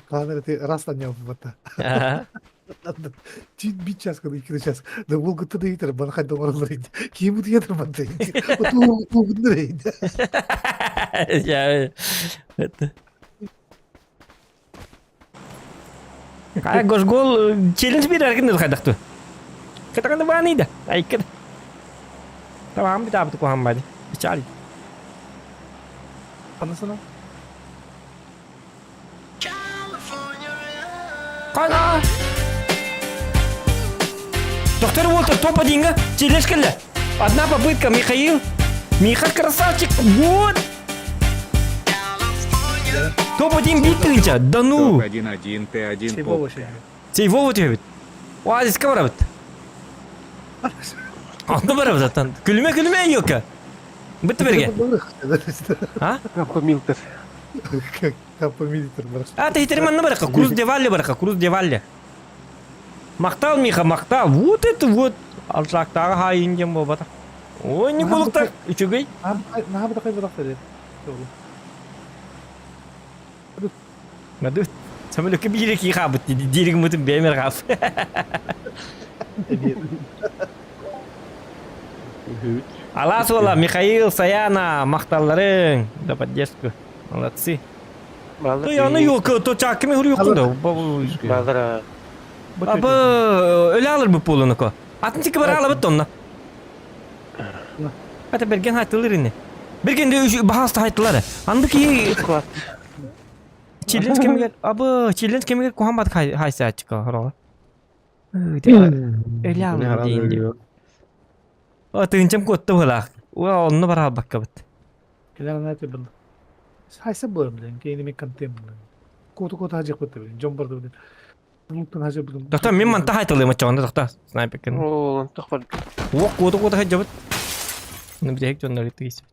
D: Хаанар ити раз таня бата. Чит бит час када икки час. Да булгутта да итер бана хайда оҥороллор ити. Киһи бутуйатыр манта ити. Отуу ити.
A: Я это. Кая госгол челлендж биэрэргин хайдахту. Кытаганы бааныйда. Айкын. Tamam bir daha bu kuhan badi. Печаль.
D: Анасына.
A: Кана! Доктор Уолтер топ-1 челлендж кэллэ. Одна попытка, Михаил. Миха красавчик. Вот. Топ-1 бит тыынча. Да ну.
H: Топ-1-1 Т1
D: Сейвова
H: попка.
A: Сейвова түһэбит. Оазиска барабыт. Онно барабыт аттан. Күлүмэ күлүмэ елка. Бытты берге. А?
I: Компомилтер.
D: Компомилтер бар.
A: А, ты теперь манна барака. Круз девалли барака. Круз девалли. Мактал, Миха, мактал. Вот это вот. Алшактағы хайын дем болбата. Ой, не болуқтар. Үчүгэй.
D: Наһаа бытакай бытак
A: Мәду. Самолетке биир ки хаабыт диириг мытын бэймер хаап. Алаас уола Михаил Саяна махталларыҥ за поддержку. Молодцы. Той аны юк, то чакками хуру да.
J: Балдыра.
A: Абы өлө алыр бу полунуко. Атын тики бара алабыт онна. Ата берген хайтылыр ини. Берген де бахаста хайтылар. Анды ки Челлендж кемигер, абы челлендж кемигер кухан бат хайса ачка хорога. Өлө алыр дейин. О тыынчам куотта буолаах. Уа онно бара албаккабыт.
D: Кэлэр аты бын. Хайса буолар билен, кейини мен контент билен. Куоту куоту хажык бытты билен, дьон барды билен. Муттан хажы билен.
A: Доктор, мен манта хайтылыым очоҕунда тохто снайперкин.
J: Оо, онтох бар.
A: Уох куоту куоту хajабыт. Ну бүтэһик дьоннор тигисибит.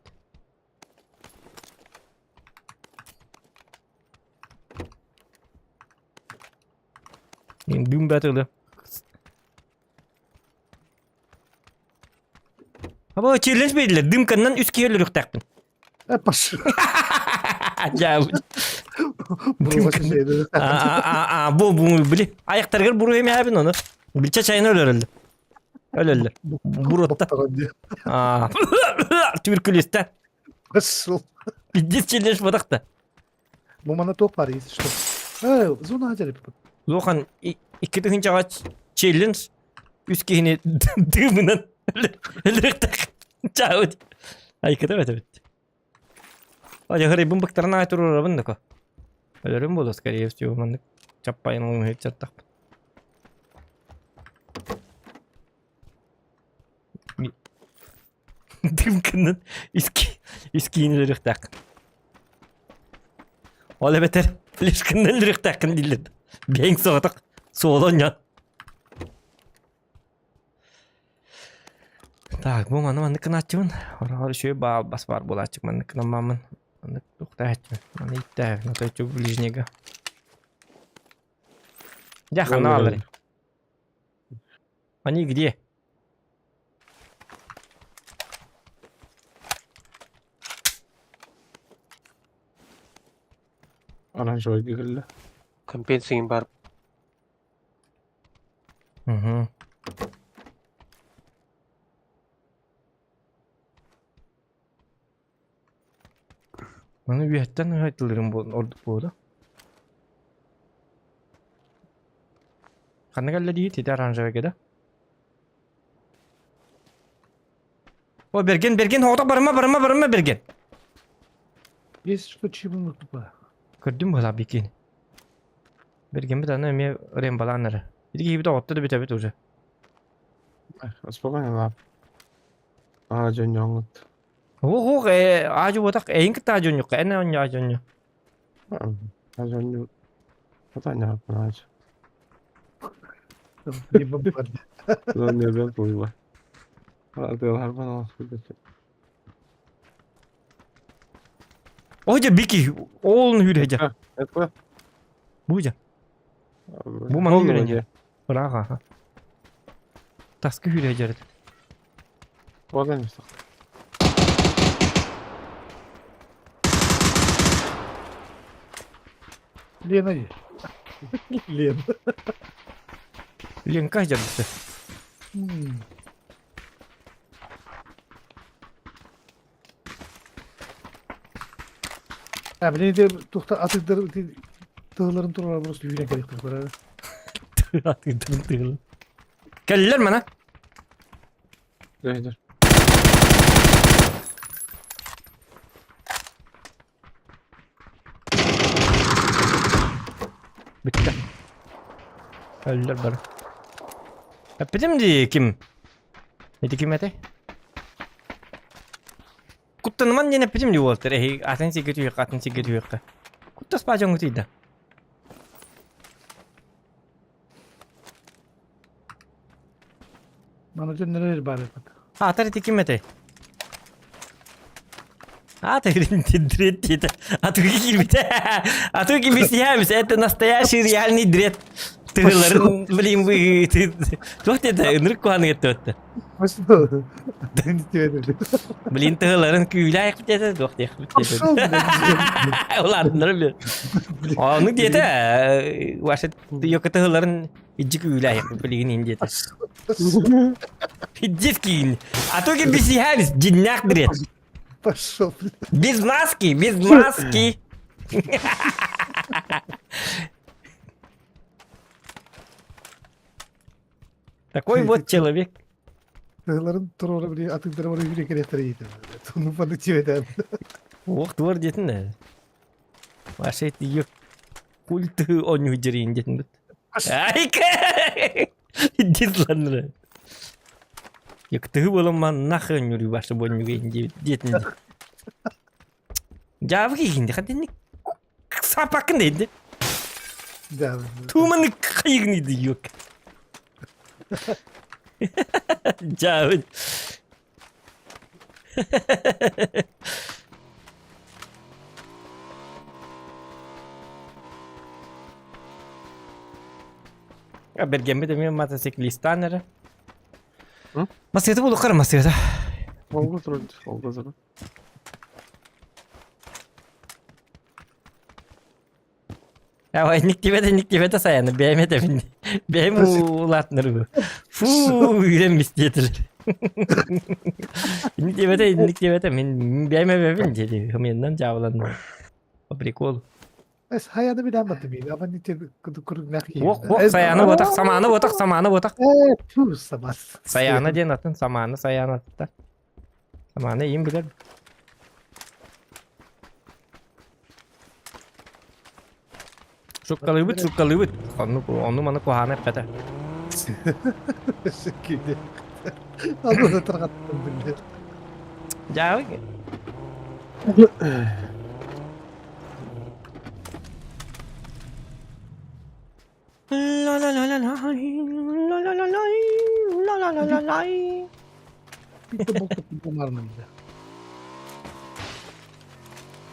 A: Мен дым бәтілі. Аба челлендж бейдилер. Дымканнан үс киһи өлөрүөхтээхпин.
D: Паш.
A: Я А бу бу били. Аяктаргар буру эми абин ону. Билче чайын өлөрөллөр. Өлөллөр. Бурутта. А. Туберкулезтен.
D: Пошел.
A: Пиздец челлендж бодакта.
D: Бу мана топ бар, если что. Э, зона ажар
A: Лохан икки тыһынчаҕа челлендж үс киһини дымынан өлөрүөхтээх. Чаабыт. Айкыта бэтэбит. Ажахырыйбын быктаран аай туруорабын доко. Өлөрүм буолуо скорее всего маннык чаппайын оҥоһуйчаттахпын. Дымкынын үс киһини өлөрүөхтээххин. Ол эбэтэр флешканан өлөрүөхтээххин дииллэр. Бэйэҥ соҕотох суола онньоон. Так, бу маны маннык гынааччыбын. Ораҕар үчүгэй баал бас баар буолааччык маннык гынаммаммын. Маннык туохтааччыбын. Маны иттээбин, ото ближнега. Дьэ, ханна баалларый? Они где?
I: Оранжевый кэллэ.
J: Компенсиң бар.
A: Угу. Маны үөһэттэн ыһайтылырым ордук буолуо. Ханна кэллэ дии ити оранжевайга да? О, Берген, Берген, оҕото барыма, барыма, барыма, Берген.
D: Есть что чего тупо.
A: Көрдүм быһалаах бикин. Бергенбит аны эмиэ рембалаан эрэ. Ити киһибит оҕотто да бүтэбит уже.
I: Спокойно лап. Аа дьонньоҥҥут.
A: Ох, ох, э, аажы буотах, эйин кытта аажы эн онньо аажы онньо.
I: Аа дьонньу. Атаньааппын аажы. Дьонньо буйла. Атыыларбын олох
A: Ой, Бики, ол хүрэ дьэ.
I: Это
A: Бу дьэ. Бу маны хүрэ дьэ. Ыраах аха. Таска хүрэ дьэрит.
I: Одан истэх.
D: Лена дии. Лена.
A: Ленка дьэрбитэ.
D: А, блин, ити тухта атыырдар ити тыһыларын турар просто үүнэн кэлиэхтэр көрөр.
A: Атыырдарын тыһылын. Кэллилэр мана.
I: Дойдур.
A: Бүттэ. Өллөр бары. Эппитим дии ким? Ити ким этэй? Куттаныман диэн эппитим дии уолтар. Эһи атын сиргэ түһүөххэ, атын сиргэ түһүөххэ. Куттаспаа дьоҥҥутуй да.
D: Маны төннөрөр баар эбит.
A: Аатар ити ким этэй? Аата дред диэтэ. Атыгы киирбитэ. Атыгы киирбит Это настоящий реальный дред. Тыһыларын, блин, вы... Туох диэтэ? Ынырык куһаны кеттэ Блин, тыһыларын күүлээх диэтэ, туох диэхпит диэтэ. Улаатыннар бил. Ону диэтэ, Ваша йока тыһыларын Иджи күүлээх билигин ин диэтэ. Пиздец киин. А то бисиһабис дьиннээх бред.
D: Пошел.
A: Без маски, без маски. Такой вот человек.
D: Тыһыларын туруора били атыырдара бары үүрэ кэлиэхтэрэ диэтэ. Туну паны тиэтэ.
A: Ох, туор диэтин ээ. Ваша ее культы онньуу дьириин диэтин бит. Айка! Дизланныр. Яктыһы буолан нахрен нюрю ваша боннюгейн диэтин. Жабы кийгинди хатинник сапакын дейди.
D: Да.
A: Туманы кайыгныйды yok. Жабы. Бергеммит эмиэ мотоциклистаан эрэ. Масыата булуккар масыата.
I: Олга турар, олга турар.
A: Давай, никтибете, никтибете саяны, бэйэм этэбин. Бэйэм улаатынар Фу, үйренмис диэтилер. Никтибете, никтибете, мин бэйэм эбэбин диэти. Хымыйаннан дьаабыланным. По приколу.
D: Эс хайаны билэн баттым мин. Ама нитер кургнах
A: Ох, ох, саяны ботах, саманы ботах, саманы ботах.
D: Э, ту самас.
A: Саяны диэн атын, саманы саяны атта. Саманы им билэр. Шуккалыыбыт, шуккалыыбыт. Онну, онну маны куһаана эппэтэ.
D: Шеккиде. Аны да тарҕаттым биллэр.
A: Дьаабы. Ла-ла-ла-ла-лай, ла-ла-ла-ла, ла-ла-ла-ла-лай.
D: Bitti bok bunlarını bize.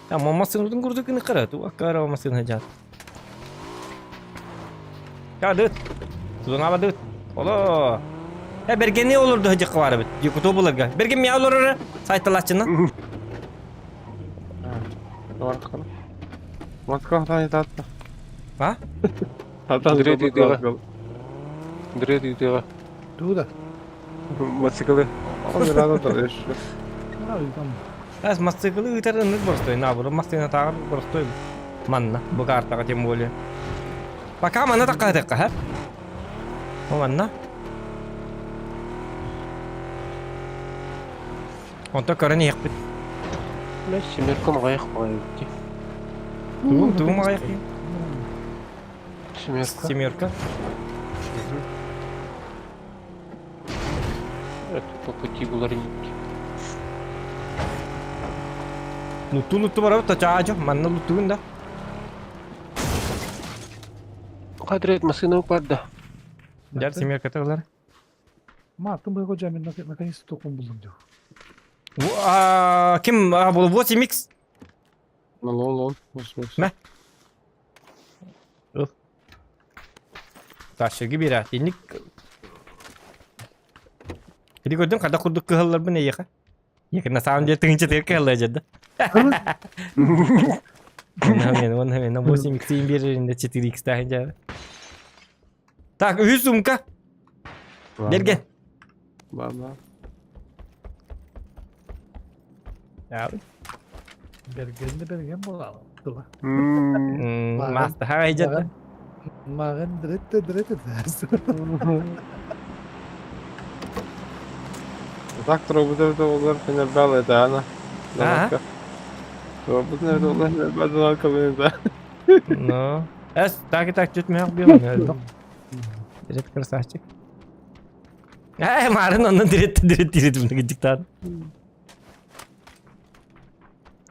A: Tamam masını kurduk ne kara tu akara masını hajat. Ya dıt. Tuzun aba dıt. Olo. He bergen ne olurdu hacı kıvarı bit. Yukutu bulurga. Bergen mi olur Сайталачына.
I: Москва татта.
A: А?
I: Татан
K: Дред идеға. Дред идеға.
D: Туда.
I: Мотоциклы. Он рано то еще.
A: Эс мотоциклы ыытар ыннык боростой, наоборот массыынатааҕар боростой манна, бу картаҕа тем более. Пока манна таккаһытыахха, һэ? О манна. Онто көрөн иһиэхпит.
J: Бля, семерка маҕайах баҕайы
A: Тугу, тугу маҕайах
J: Семерка.
A: Семерка.
J: Это по пути буларники.
A: Лутту лутту барабыт тачаажо, манна луттугун да.
J: Кадрет машина упадда.
A: Дьэр семерка тылар.
D: Мартын бойго жамин наконец-то токун булдум диyor.
A: Ким бұл 8x?
I: Лон, лон, 8x.
A: Мә. Ташыгы бирә. Инник Иди көрдүм, когда курдук кыһалларбын эйиэхэ. Екі на самом деле тыгынча тыгыр кыһаллар дьэ Онна мен, онна мен, 8 x берерinde 4 x тахын жа. Так, үһүс сумка. Берген.
I: Баба.
D: Берген де берген бола.
A: Маста хайжата.
D: Маған дретте дретте.
I: Так робот олар фенербал это она. Робот олар фенербал да.
A: Ну, эс, так и так чуть мягко бил. Директ красавчик. Э, марын оннан директ директ директ бұны диктат.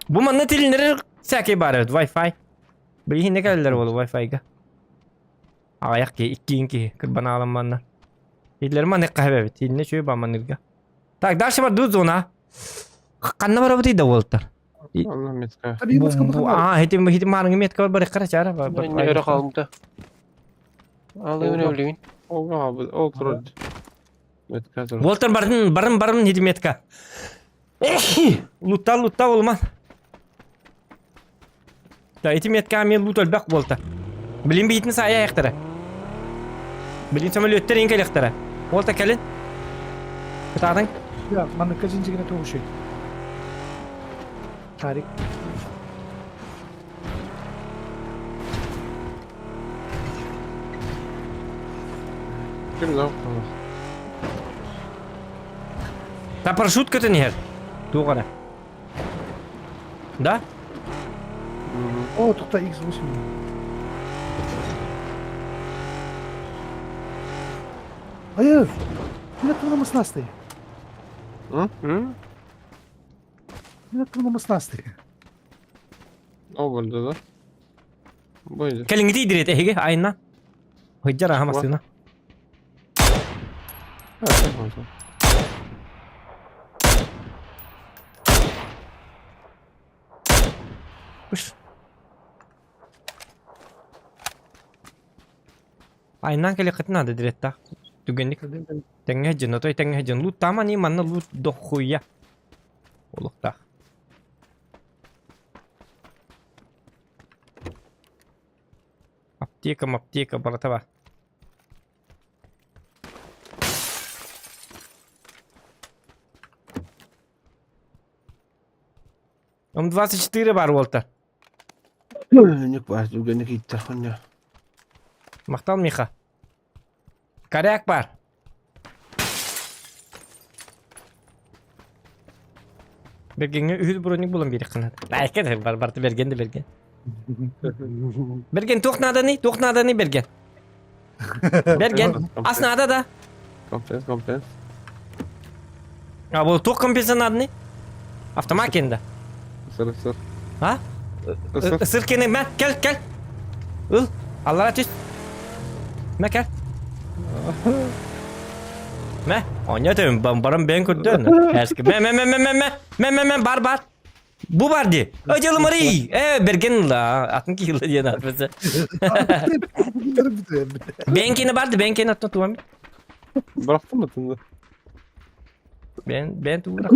A: Бу манна тилинер всякий бар эбит Wi-Fi. Билигин не кэлэллэр буолу Wi-Fi-га. Аҕыйах киһи, иккиин киһи кырбан аҕалан манна. Иллэр манык хаһа эбит. Илне чуй ба манырга. Так, дальше бар ду зона. Ханна барабыт да уолтар.
I: Онно метка.
A: А, хитим хитим марыңы метка бар барык кара чара.
J: Өрө қалымда. Алын өлігін.
I: Ол ол турар. Метка турар.
A: Уолтар барын барын барын хитим метка. Лутта лутта болман. Да, ити метка мен лут өлбәк болта. Билин биитин сая аяқтара. Билин самолеттер ең келектара. Болта кәлін. Кытаатың.
D: Я, маныкка жинжигине тоғышый. Тарик.
I: Ким да?
A: Та парашют көтін ехер. Туғара. Да?
D: О, тұқта X8. Hayır. Yine tırnamasını hastayı.
I: Hı?
D: Yine tırnamasını hastayı.
I: О болды да. Бойды.
A: Кәліңгіті идірет әйге, айына. Хыджар аха масына. Уш. Айынан келе қытын ады дирет та. Түгенник. Тәңге жын, отой тәңге жын. Лут тама не манна лут дохуя. Олықта. Аптека, аптека, братава. М24 бар Уолтер.
J: Нүк бар, түгенник иттер хоння.
A: Мақтал Миха. Коряк бар. Бергенге үһүз броник булан бери кынат. Айка бар барты берген де берген. Берген тух надо не, тух надо не берген. Берген. Ас надо да.
I: Компенс, компенс.
A: А бұл тух компенса надо не? Автомат кенді.
I: Сыр, сыр.
A: А?
I: Ысыр.
A: Сыр кені мә, кел, кел. Ыл, Аллаға түс. Мә, кел. Мә, оня төм, барым бен көрдөн. Әскі, мә, мә, мә, мә, мә, мә, мә, мә, мә, бар, бар. Бу бар ди. Öcalım arı. Э, берген ла, атын кийилdi диен атпысы. Бенкени барды, бенкени атын туам.
I: Бырақтым ба тынды?
A: Бен, бен тура.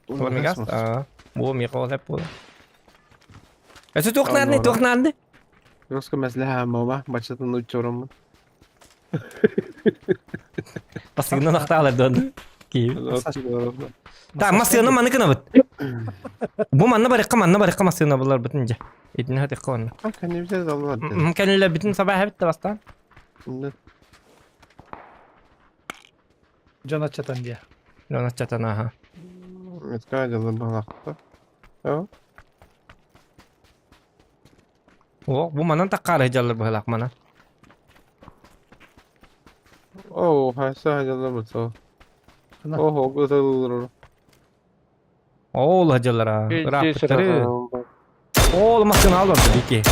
A: Туамигас. А, бу ми кол хеп бу. Эсü тухнарны, тухнарны.
I: Русска мәсләһә мама, бачатын учоромун.
A: Басыгынан ахтаалар дон. Киев. Так, массыына маны кынабыт. Бу манна барыкка, манна барыкка массыына булар бытын же. Итини хатыкка онна. Кэнилер бүтүн сабаа хабит да бастаан.
D: Дьон аччатан диye.
A: Дьон аччатан аха.
I: Метка дьаллар баҕалаахта.
A: О, бу манан таккаары дьаллар быһылаах манан.
I: Оо, хайса дьаллар бутсо. Охо, гытылыр.
A: Ол дьаллара. Ырааппыттары. Ол массыына олорду бики.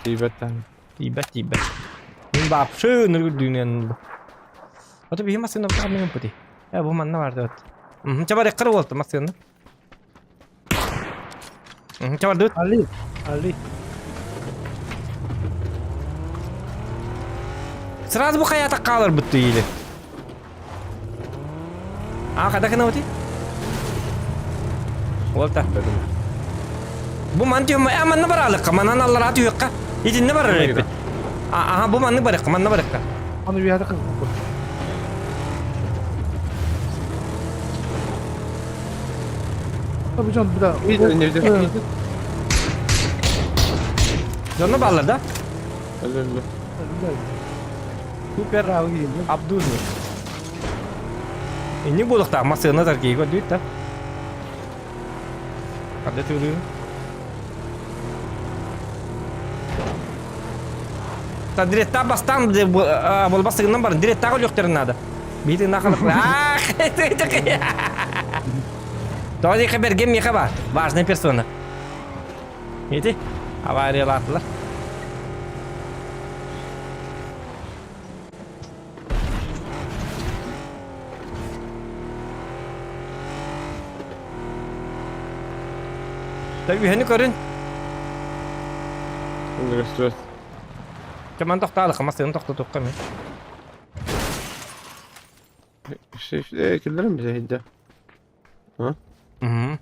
I: Тиийбэт таһым.
A: Тиийбэт, тиийбэт. Мин вообще ныргырдыынан. А то биһи массыына бутаҕа пути. Э, бу манна барды вот. Чабар уолта массыына. Чабардыбыт.
D: Али, Али.
A: Сразу бу хайата хааларбыт или. А, когда кынабыты? Уолта. Бу ман түйөм, а манна баралыкка, манан аллара түйөккө. Итинне барар эппит. Аха, бу манны барыкка, манна барыкка.
D: Аны үйәді қыз бұл. Tabii canım bir daha.
A: Дьонно бааллар да? Супер Абдул. Инник буолуохтаах массыына таркига көрдүүт да. Ханна тыылыыр? Та директаа бастаан буолбастыгынан баран директаа өлүөхтэрин наада. Биитин нахалык. Ах, Тоҕо диэхэ бэргэн миэхэ баар. Важная персона. Ити авариялаатылар. Та үһэни көрүн.
I: Здравствуйте.
A: Чаман тохтаалык, массыына тохтотуохха эмиэ.
I: Киллэрин биһиги
A: Мгм.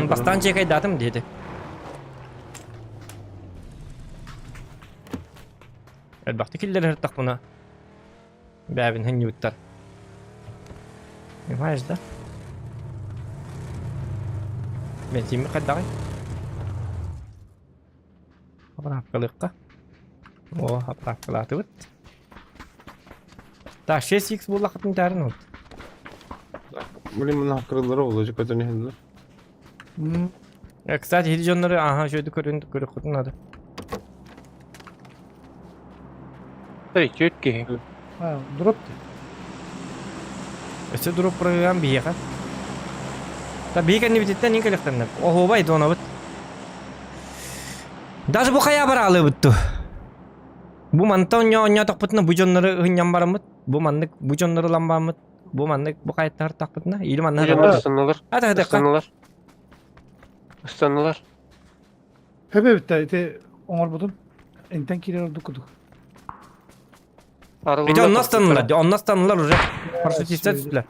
A: Бастаан чекайдаатым диэти. Элбэхтик киллэрэр тахпына бэйэбин ханньыбыттар. Понимаешь, да? Бензиммит хайдаҕый? Аппараапкалыахха. О, аппараапкалаатыбыт. Так, 6x буоллаххытын таарын ол.
I: Блин, мына кырыллары oldu, көтөн иһэллэр.
A: Кстати, ити дьоннору аха үчүгэйдик көрүн көрүөххүтүн наада.
K: Эй, түөрт киһи.
D: Ha, дроп
A: Өссө дроп проиграан биһиэхэ. Та биһи кэннибититтэн иин кэлэхтэннэ. Оһуобай донабыт. Даже бу хайа бараалыыбыт ту. Бу манта оонньоотохпутуна бу дьоннору ыһынньан бараммыт. Бу маннык бу дьоннору ылан бараммыт. Бу маннык бу хайаттаһартахпытына или манна
K: Дьоннор ыстанналар.
A: Ата
K: Ыстанналар. Ыстанналар.
D: Хөбө битте ити оҥорбутум. Интен киирэр ордук кудук.
A: Эти онно ыстаннылар, онно ыстаннылар уже. Парашютистер түстүлэр.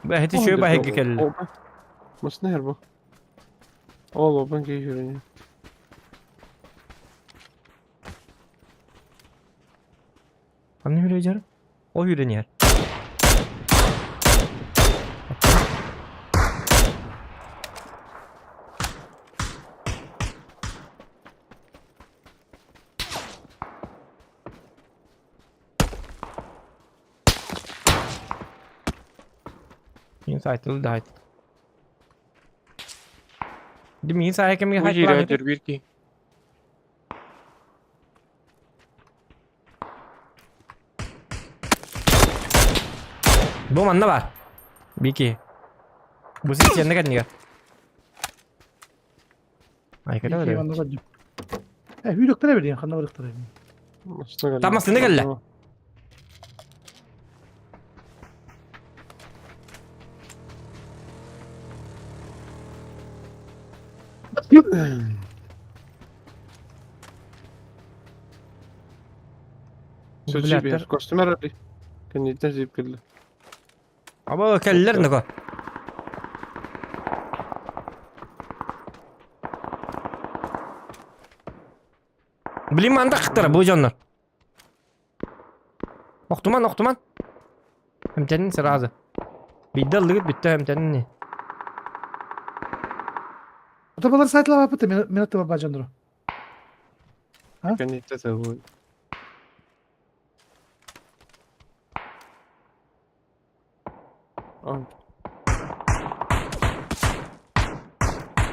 A: Бэһити үчүгэй баһыгы кэллэ.
I: Масына бу. Ол обан киһи
A: Ханна үрэ Ол үрэн иһэр. Мин сайтылы да айт. Мин сайа кэмҥэ
K: Бу
A: хайтлаан
K: жиирэ биир киһи.
A: Бу манна бар. Бики. Бу син кэннигэр. Айката бere.
D: Э, hүйрөктөрө берейин, ханна барыктара берейин.
A: Тамасыны кэллэ.
I: Сөдьи Костюмер али. Кэнниттэн сип кэллэ.
A: Аба кэллэр нако. Блин, манда кыттара бу дьоннор. Охтуман, охтуман. Эмтэнин сразу. Биирдэ ыллыгыт бүттэ эмтэнин.
D: Ото балар сайтла бапыт минут ба дьоннору.
I: Кэнниттэн сылбыт.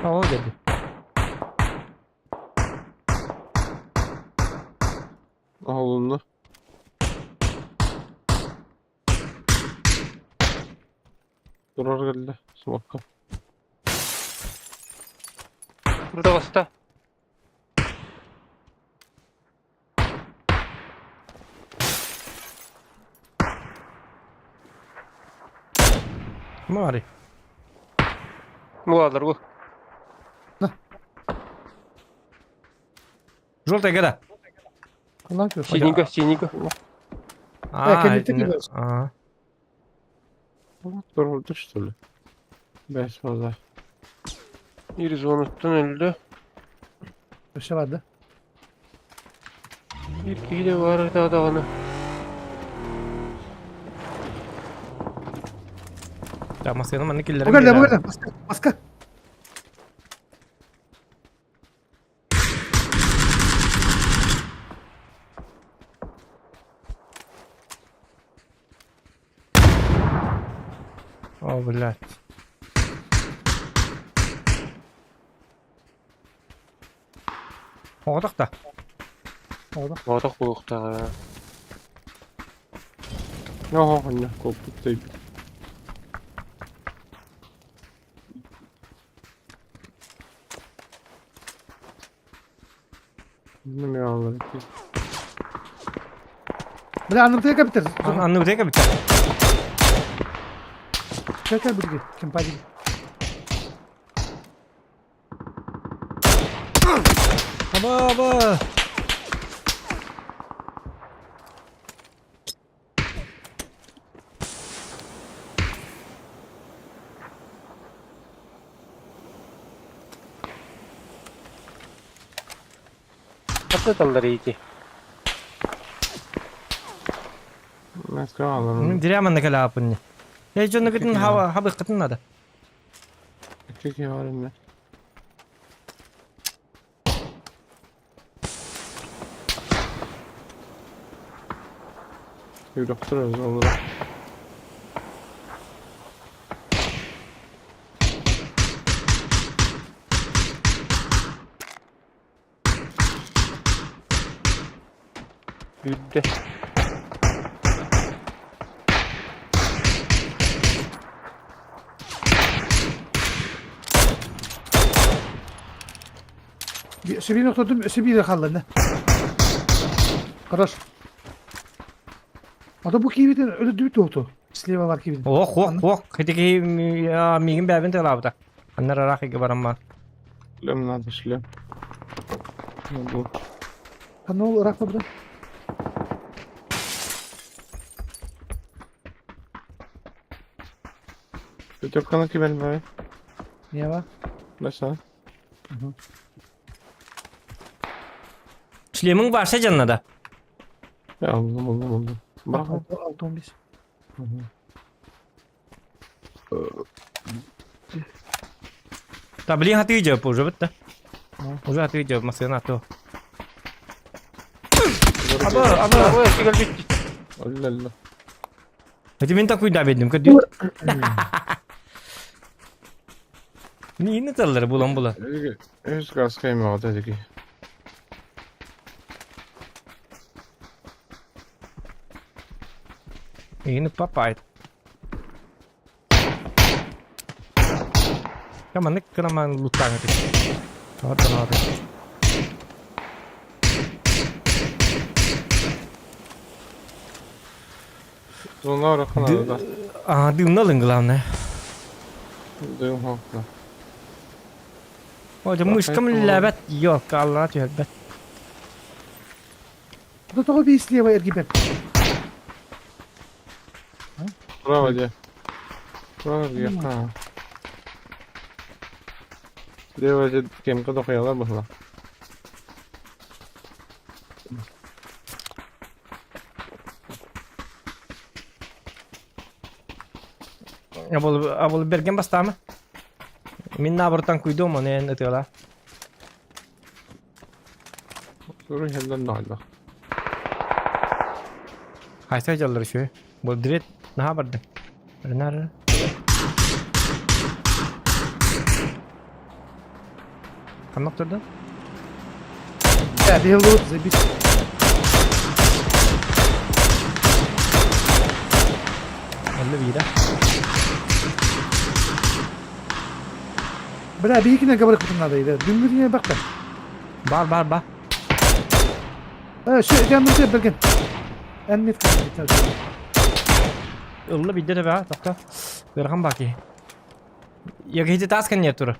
A: О, dedi.
I: Оһолунна. Турар кэллэ смокка.
K: Быдаҕыста.
A: Мари.
K: Буолар бу.
A: Желтая года.
K: Синенько, синенько.
A: А, а.
I: Турбут что ли? Бэс вода.
K: Bir зонуттан өлдө.
D: Өссө бар да.
K: Bir киһи де бар даҕаны.
A: Да, масканы манна
D: Бу
A: киллэрэн
D: кэллэ, бу
A: биэрэр.
D: кэллэ. Маска, маска.
A: О, блядь. Оҕотох да.
K: Оҕотох буолуохтааҕа.
I: Оһо, ханна куоппут тэйбит.
D: Бля, анныбытыга кэбитэр.
A: Анныбытыга кэбитэр.
D: Кэл билги, кимпадин.
A: Аба, аба.
K: Хатыталлар ити.
A: Диря манна кэлэ ааппын. Эй дьону кытын хаба хабыккытын надо.
K: Бүттэ.
D: Өссө oturdum, өссө биир хаалла. Хорош. Ата бу киибитин өлөрдүбүт туохту. Слева бар киибитин.
A: Ох, ох, ох. Хитики миигин бэбин тылаабыта. Аннар араах иге барамма.
I: Шлем надо, шлем. Могу.
D: Канал ыраах барда.
I: Пятерка кибер бай.
D: Не бар?
I: Баса.
A: Шлемиң барса жанна да.
I: Aldım aldım aldım. Bak.
D: 6 15.
A: Та блин хатыы жап уже бітті. Уже хатыы жап масына то. Аба, аба.
K: Ой, кэлбит.
I: Алла алла.
A: Это мен такой да бедим, көдү. Не таллар булан була.
I: Үс газ кайма dedi.
A: Ini папайт. Каман кыраман лутаң эти. Ладно, ладно.
I: Зона рахана да.
A: А, дымналын главное.
I: Дым хокла.
A: О, мышкам ләбәт, ёлка, Алла түһәрбәт.
D: Да тоҕо бии слева эргибэт.
I: Право де. Право где? Слева де кем-то дохуяла была.
A: Абыл берген бастамы? Мин набортан куйдум, оны эн ытыала.
I: Сурун хеллен наалла.
A: Хайса дьаллар үчүгэй. Бу дред наһаа барды. Ренар. Ханнык турда?
D: Да, бил лут, забить.
A: Онно биирэ.
D: Бля, биһикине говорит надо, да. Дүнгүрүнэ бакта.
A: Бар, бар, бар.
D: Э, şu yanımda берген. Эн метка.
A: Ылла бидде да баа, тохто. Ыарахан баки. Ягити таас кэнниэ тура.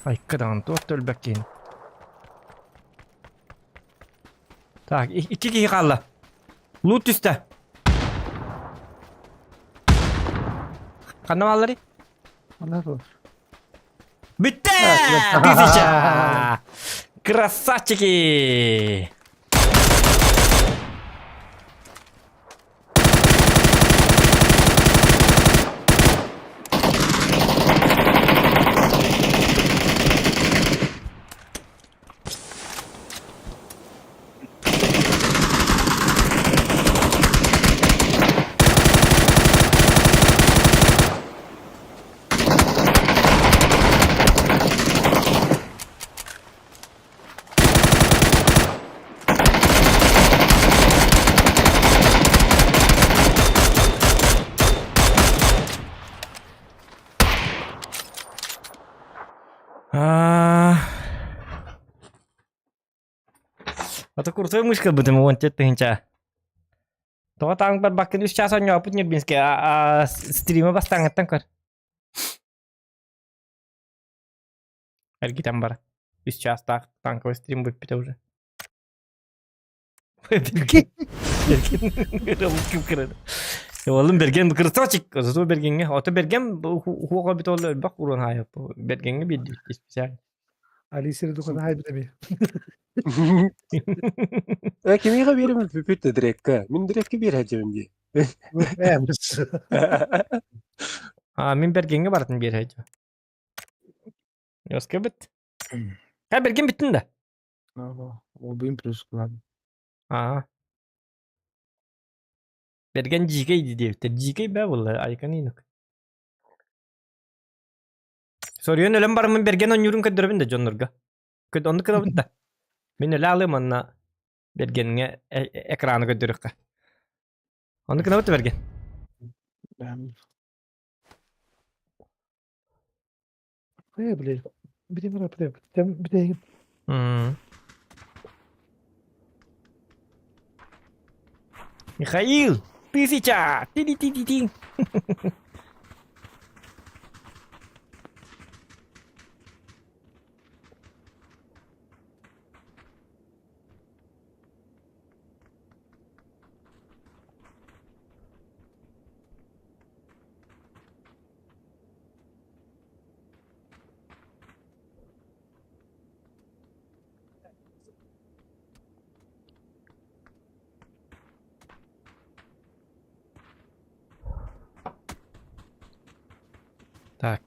A: Айка даҕаны туох да өлбөт киһини. Так, икки киһи хаалла. Лут түстэ. Ханна баалларый?
D: Она тут.
A: Бүттэ! Тысяча! Красавчики! А Ата курсовой мышка бытым уон тыһынча. Тоҕо таҥ барбаккын үс чаас оонньооппут Нюрбинскэй а стрима бастааҥҥыттан көр. Эргитэн бар. Үс чаастаах танковый стрим бүппүтэ уже. Олым берген красавчик. Зато бергенге. Ото берген хуоға бит ол өлбөх урон хайып. Бергенге бирди специально.
D: Алисия дукана хай битеми.
K: Э, кимиға беремін бүпүт дирекка. Мин дирекке бер хәҗәбем ди.
A: А, мин бергенге бартын бер хәҗә. Yoska бит. Ха берген биттин да.
I: Ол бин плюс кылан.
A: Аа. Берген дьиикэй диэбиттэр. Дьиикэй бээ буолла, айкан иинок. Соруйан өлөн бараммын Берген оонньуурун көрдөрөбүн да дьоннорго. Оннук гынабын да. Мин өлө аалыам уонна Бергеҥҥэ экраны көрдөрүөххэ. Оннук гынабыт да Берген.
D: Э, блин. Бүтэн бүтэн бүтэн.
A: Михаил, тысяча! Ти-ти-ти-ти-ти! Так.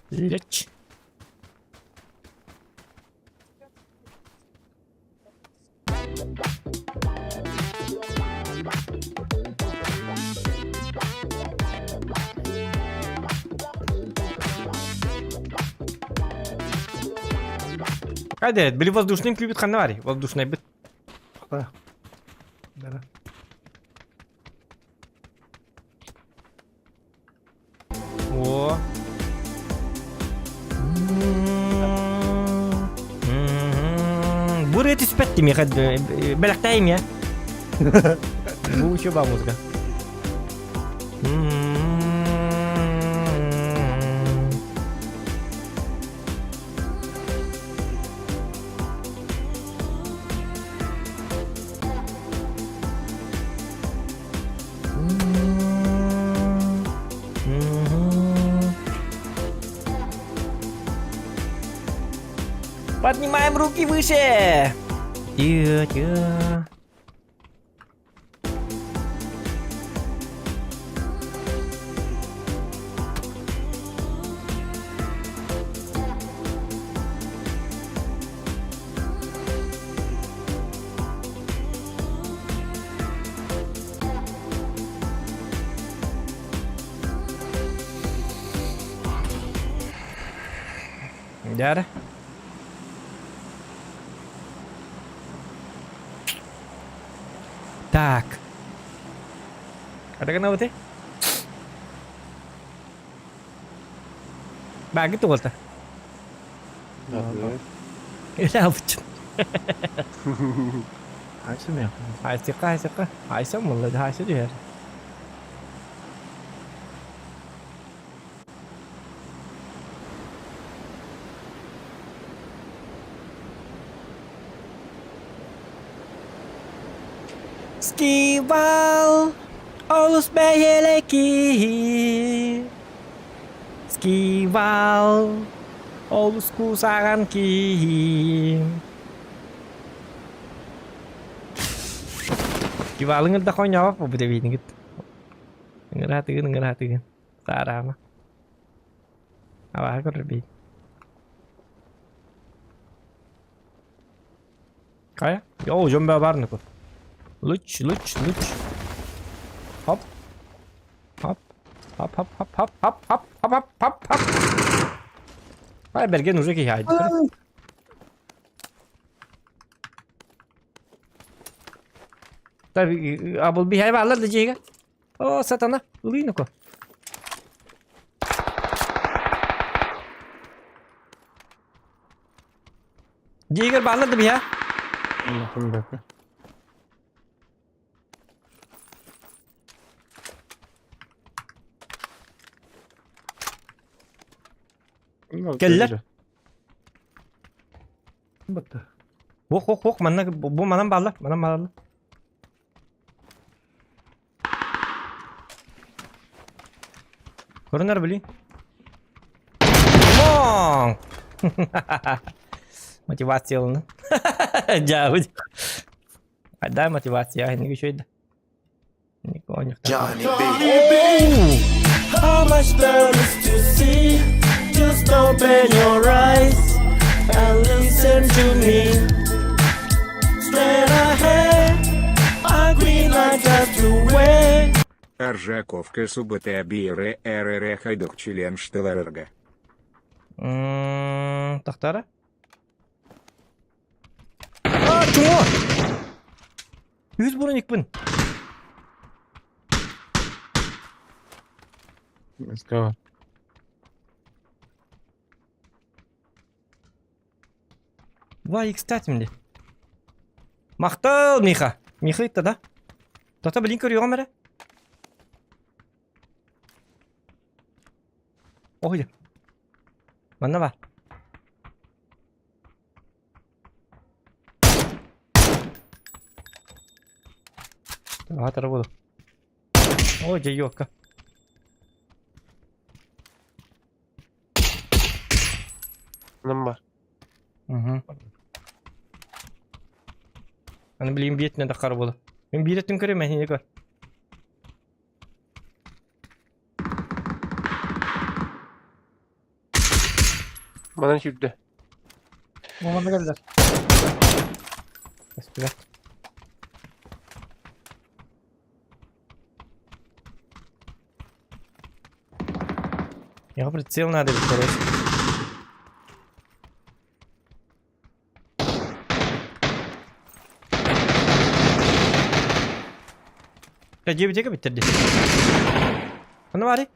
A: Лечь. Хайда, били воздушный күүбүт ханна барый? Воздушный бит.
D: Да. Да.
A: О. Бу ырыа түспэт миэхэ бэлэхтээйим я. Бу еще ба музыка. Поднимаем руки выше! Тихо-тихо. Дьэ Так. Хата гынабытый? Баагы туолта. Илэ
D: Хайсы мен.
A: Хайсыка, хайсыка. Хайса мулла, хайса түһэр. Скибал, олус бэйэлэки. Скибал, олус кусаҕан киһи. Скибалыҥ ырда хонньообоп бу дэбиинигит. Ыҥыраатыгын, ыҥыраатыгын. Саараама. Абааһы көрөр бии. Хайа? Йоо, дьон баа баар нукul. Лыч, лыч, лыч. Хоп. Хоп. Хоп, хоп, хоп, хоп, хоп, хоп, хоп, хоп, хоп, хоп. Ай, бэргэн уже киһи айдык. Абыл биһай баалар да дьиэгэ. О, сатана, ылыы нуку. Дьиэгэр бааллар да биһа? Кэллэр.
D: Батта.
A: Ох, ох, ох, манна бу манан бааллар, манан бааллар. Көрүнэр били. Come Мотивация ылына. Дьаабыт. Дай мотивация, инник үчүгэй да.
G: Johnny B. How much there is to see? Just open your eyes and listen to me. Straight ahead, a green light just to wait.
H: Аржаковка суббота БР РР Хайдук член Штеллерга.
A: Тахтара? А, чума! Үс броникпын.
I: Москва.
A: Вай, кстати, мне. Махтал, Миха. Миха это, да? Тата, блин, көрüyorum эрэ. Ой. Манна бар. Аҕа буолу. Оо, дьэ юокка.
I: Нам бар.
A: Угу. Аны билигин биэтинэ да хара буолу. Мин биир өттүн көрүм, эһини көр.
I: Манан сүүрдэ.
D: Маманы кэллэр.
A: Көстүбэт. Я прицел надо ведь, короче. Я дьиэбитигэ бүттэрди. Ханна баарый?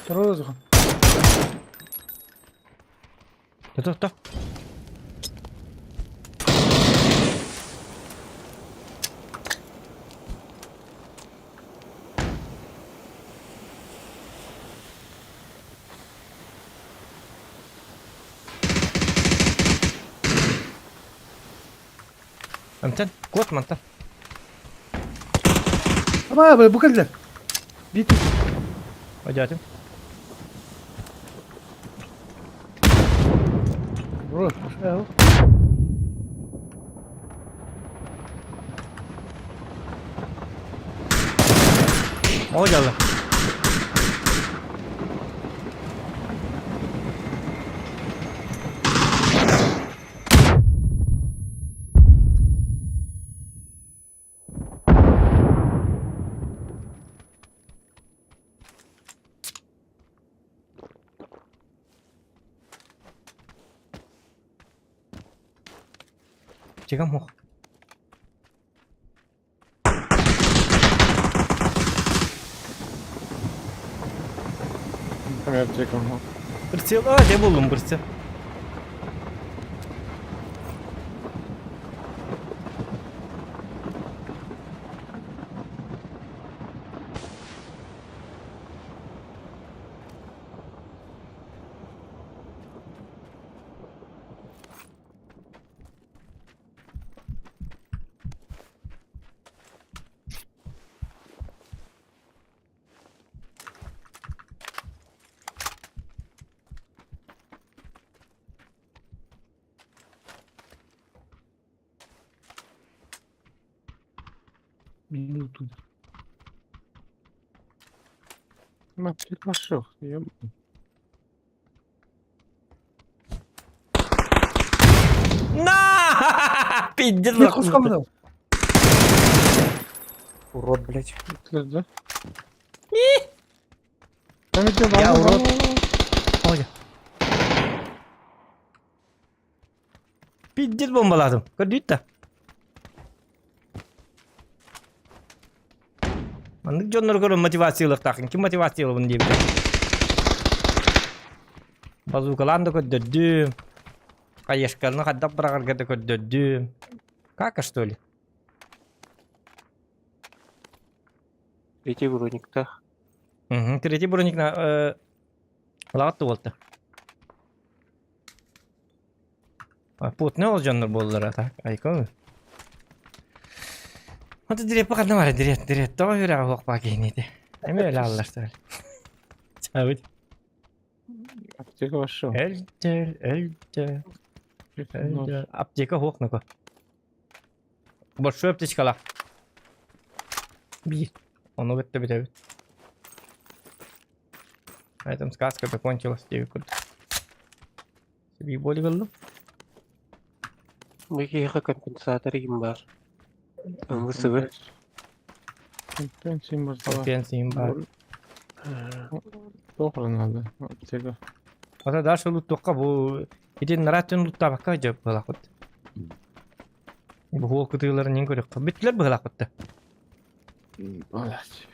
D: Туруозухан.
A: Тото, тото. Амтан, куот мантан.
D: Ама бу кэллэр. Бит.
A: Одятым.
D: Бро,
A: О, дьалла. Чегам хох. Прицел, а, дьэ буллум прицел.
D: Минуту.
I: На, пошел. Я...
A: На! Пиздец.
D: Не куском
J: Урод, блядь.
I: Да?
A: Я урод. Ой. Пиздец бомбаладым. Көрдүүт да. Маннык дьоннор көрөн мотивациялыктаахын. Ким мотивациялыбын диэбитэ. Базукалаан да көрдөрдүм. Хаешканы хайдах быраҕарга да көрдөрдүм. Кака что ли?
J: Третий брониктах.
A: Угу. Третий броник на э, лаҕат туолта. Путный ол дьоннор буоллар так айкон. Аты диреппе ханна бара дирет дирет тоҕо үрэҕэ хуохпаа киһиниити. Эми өлө аллар төл. Чабыт.
I: Аптека вошел.
A: Өлтөл өлтөл өлтөл. Аптека хуох нако. Большой аптечкалаах. Биир. Ону кытта бүтэбит. На этом сказка закончилась диэбит курдук. Сибии боли ыллым.
J: Бу киһиэхэ компенсатор игин баар. МВСВ.
I: Компенсия бар.
A: Компенсия бар.
I: Туох надо? Аптека.
A: Ата дальше луттуохха бу ити наратын луттаабакка дьэ быһалаахпыт. Бу хуол кытыыларын нин көрүөххэ. Бүттүлэр быһалаахпыт да.
I: Блять.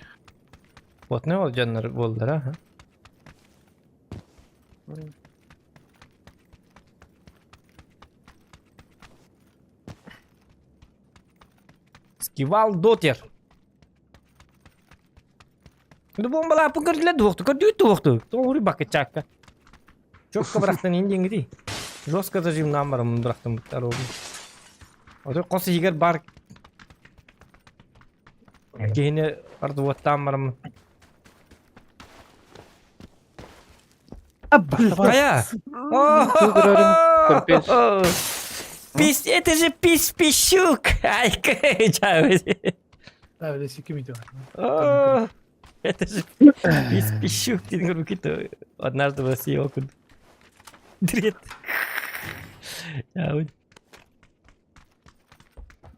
A: Вот не ол дьоннор буоллара. ха. Скивал дотер. Ну бомбалааппын көрдүлэр дуохту, көрдүгүт дуохту. Тоҕуруй бакычаакка. Четко бырахтан ин диэҥҥитий. Жестко зажимнаан бараммын бырахтым быттар Ото хос иһигэр бар киһини ардыбыаттаан бараммын. Хайа! Пись, это же пись пищук! Ай,
D: Да,
A: Это же пись пищук, ты руки-то однажды в России окунь. Дрет.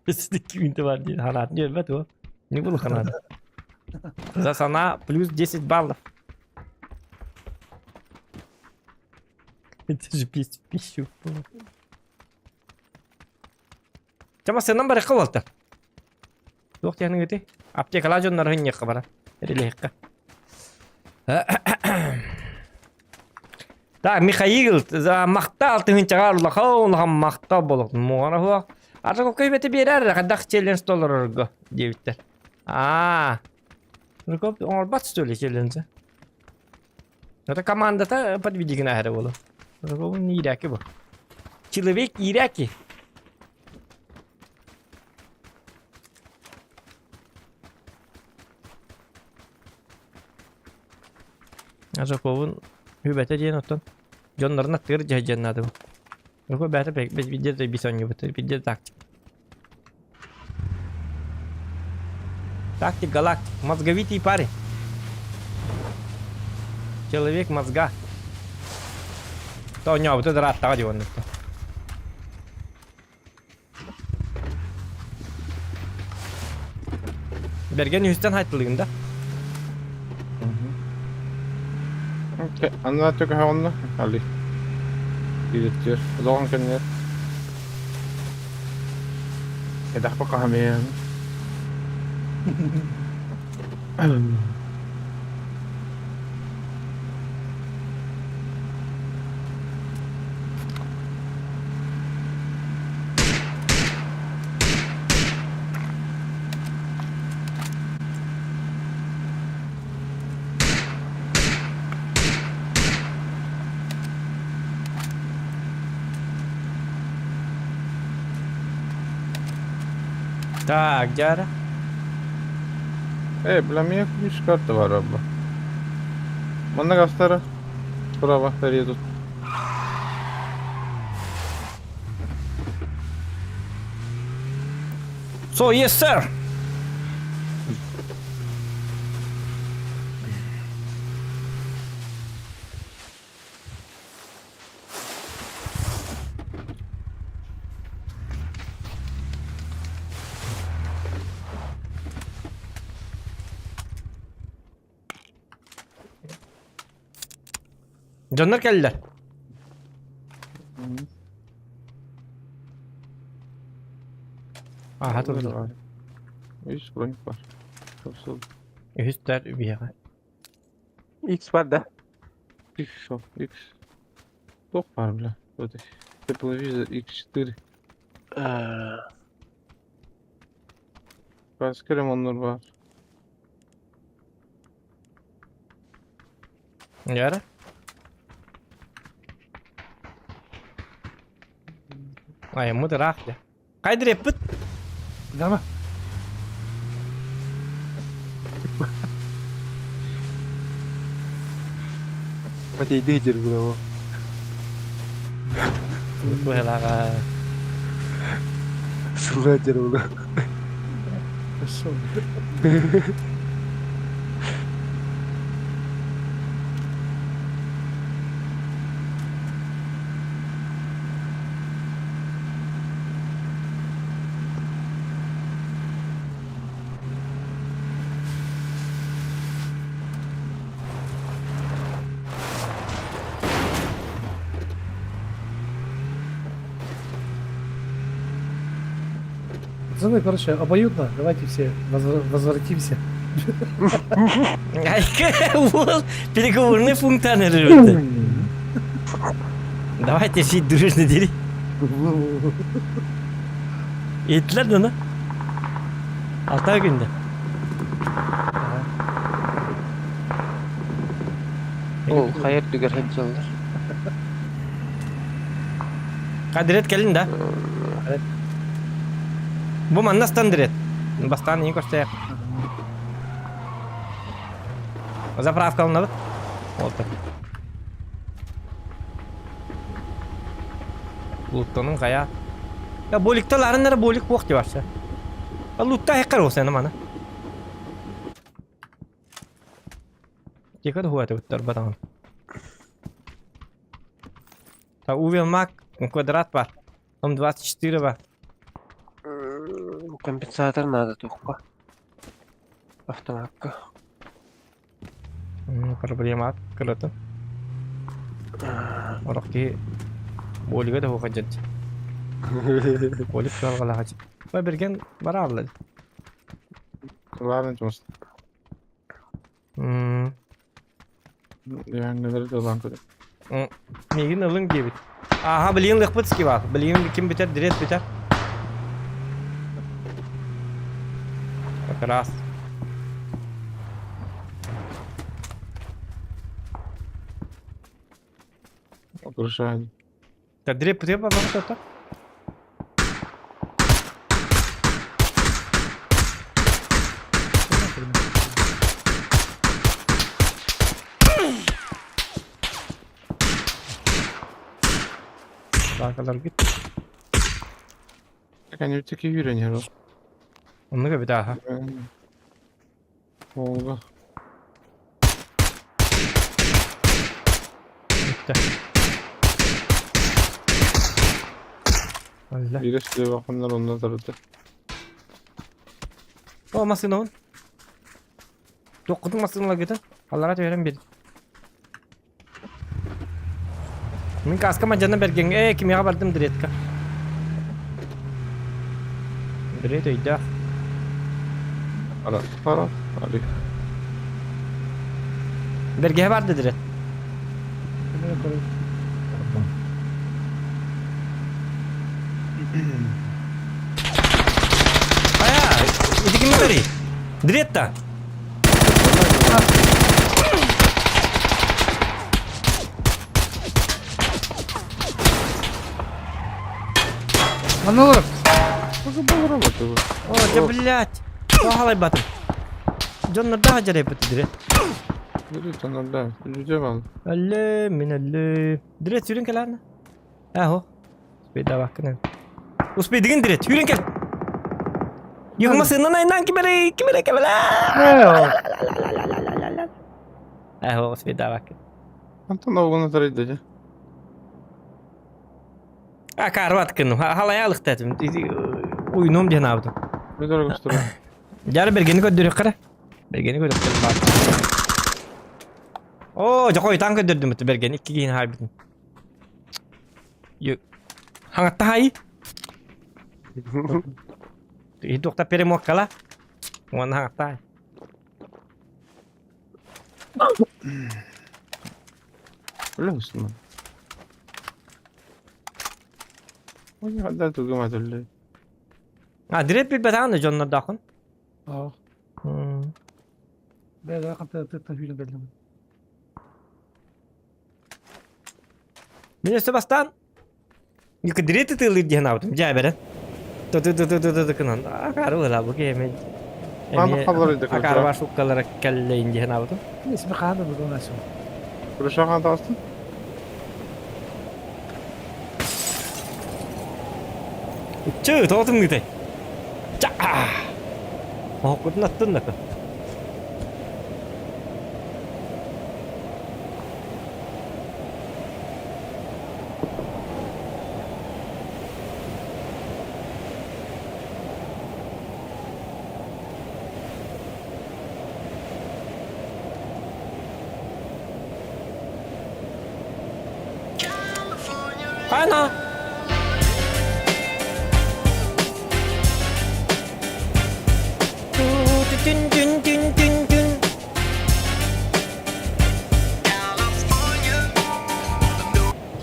A: Күүнтэ бар диэн ханаатын үөрбэт уо. Не буду ханаат. За сана плюс 10 баллов. Это же пись пищу. Чама сенан барыхха буолта. Туох диэхин ыгыты? Аптекалаа дьоннор хынньыахха бара. Эрилиэххэ. Так, Михаил, за махтал тыһыынчаҕа улахан улахан махтал буолуохтун. Муҥара суох. Ардык көйбөтө биэрэр, хайдах челлендж толорорго диэбиттэр. Аа. Рыков оҥорбот что ли челленджи? Это командата подведи гына эрэ буолуо. Рыковун иирээки бу. Человек иирээки. Ажаковун үбэтэ диэн оттон дьоннорун аттыгар дьаһайдьан наадабын. Руку бэйэтэ биирдэ да биис оонньуубут, биирдэ тактик. Тактик галактик, мозговитый парень. Человек мозга. Тоонньообута дырааттаҕа дии оннуктан. Бэргэн үһүстэн хайтылыгын да?
I: Анна төкөһөҕүннэ али. Ириттир. Долон кэннер. Эдах бакаһамыан.
A: Так, дьара.
I: Э, бля, меня ключ карта бар Манна гастара. Справа, тут.
A: So, yes, sir. Дьоннор кэллилэр. Ааһа турдулар.
I: Үс броник бар.
A: Үһүс төр биһиэхэ.
K: X бар да?
I: X шо? X. Туох бар бля? Вот Тепловизор X4. Каскерем оннор бар.
A: Яра? Айыммыт ыраах дьэ. Хайдыр эппит?
D: Дама.
K: Матейды дир булаво.
A: Быһылаҕа.
K: Сылла дир була.
D: Хорошо. Пацаны, короче, обоюдно, давайте все возвратимся.
A: Уол переговорный пунктан эрэрбит. Давайте жить дружно дири. Иттилэр дана. Алта күндө.
J: Ол хайа үрдүгэр сылдьаллар.
A: Кадырет кэлин да. Бу манна стандырет. Бастаан иин көрсөйөх. Заправка алынабыт. Олта. Луттанын кая. Я боликта ларын болик буох деп барса. Лутта хеккар болса мана. Тихо хуа туттар батаҕын. Та Увел Мак квадрат бар. М24 бар.
J: Компенсатор надо тухпа. Автоматка.
A: Проблема кыратын. Орох киһи болига да хуха дьэ. Болик кыалҕалаха. Ба берген бараалла.
I: Ладно, просто. Ылан көрө.
A: Миигин ылыҥ диэбит. Ааха, билигин ылыахпыт скибаах. Билигин ким бүтэр, дирет бүтэр. Как раз.
I: Окружаю.
A: Так, дреп бүтэр бабах Баакаларгыт.
I: Кәнүтэ киһи үүрэн иһэр ол.
A: Оннук эбит ааха.
I: Волга.
A: Бүттэ. Алла.
I: Биирэ сүлэбэххиннэр онно тарыта.
A: О, массыына он. Туоххутун массыыналаргытын аллара түһэрэн биэр. Мин каска мадьана бэргэҥҥэ ээ кимиэхэ бардым дредка. Дред өйдөөх.
I: Ара, ара, али.
A: Бэргэһэ барды дред. Ая, ити ким бери? Дретта.
D: Манна олорор.
A: О, дьэ, блядь. Тоҕо халайбатым. Дьоннордоох дьарайбыт Дрет.
I: Дьоннордоох. Жүдэ бал.
A: Өллө, мин өллө. Дрет сүүрэн кэлээнэ. Аһо. Успейдабаккын. Успейдигин Дрет, сүүрэн кэл. Юхма сыннан айнан кимэрэ, кимэрэ кэмэлэ. Аһо, успейдабаккын.
I: Антон оҕуна тарайда дьэ.
A: А карват кыну. Халаялык тэтим. Уйнум диэн аабытым. Дьары бергени көрдөрүөххэ Бергени көрдөрүөх баар. Оо, дьэ хойутаан көрдөрдүм бит бергени икки киһини хаайбытым. Хаҥатта хаайы. Туохта перемоккала. Уонна хаҥатта
I: Өлөҥсүн. Ой, хадда тугум атыллы.
A: А, дреп билбэтаҕын да дьоннордооххун?
D: Аа. Бэйэ ханта тыттан сүүрэн кэллим.
A: Мин өссө бастаан Дрет ытыылыыр диэн аабытым дьээбэрэн. Ту-ту-ту-ту-ту гынан акаары ыла бу киһи
I: Аны халлар иде
A: акаары бар шуккалара кэллэйин диэн аабытым.
D: Исми хаан да буду насым.
I: Күрүшахан таастын.
A: Чы, тоҕо тымныытай? Ча! Оһохпутун аттын да Ана!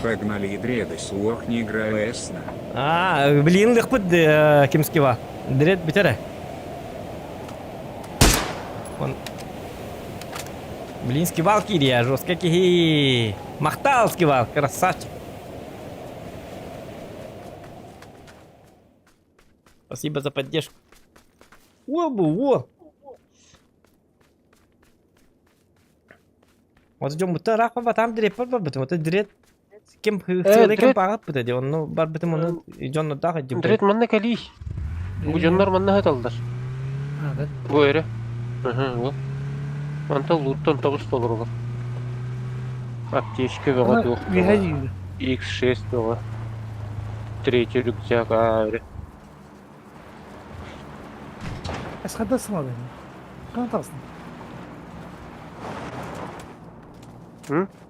H: Погнали дреды слух не играю сна.
A: А, блин, лыхпыт кимскива. Дред битере. Он... Блин, скивал кирия, жестко кихи. Махтал скивал, красавчик. Спасибо за поддержку. О, во. Вот идем бутта рах ба там дреп бар бутым вот дрет кем хыылы кем пагат бут ди онну бар бутым ону дьонно даха дим
K: Дрет манна кэлии. Бу дьоннор манна хаталлар. Бу эрэ. Бу. Мантан лууттан тоҕус толорулар. Аптечка бөҕө туох бөҕө. X6 бөҕө. Третий рюкзак аа эрэ.
D: Эсхадда сымады. Ханан таҕыстың?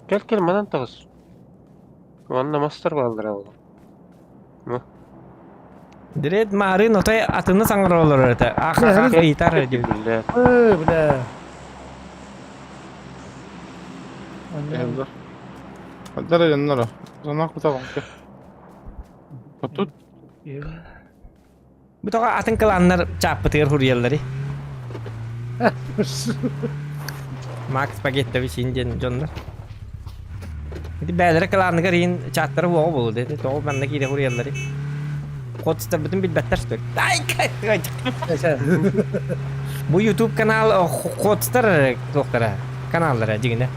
K: Кэл кэл манан таҕыс. Манна мастар бааллар ол.
A: Дред маарын отой атыны саҥара олорор этэ. Ах ах ыйытар дип.
D: Э, бля.
I: Хаддара дьонноро. Сонах кутабанка. Отут.
A: Бу тоҕо атын кылааннар чааппытыгар хуруйаллары. Макс Спагеттович иин диэн дьоннор. Ити бээлэрэ кылааныгар иин чааттара уоҕа буолуо дии. Тоҕо манна киирэ хуруйаллары. Хотстарбытын билбэттэр что ли? Ай, Бу YouTube канал хотстар туохтара каналлара дьигинэ.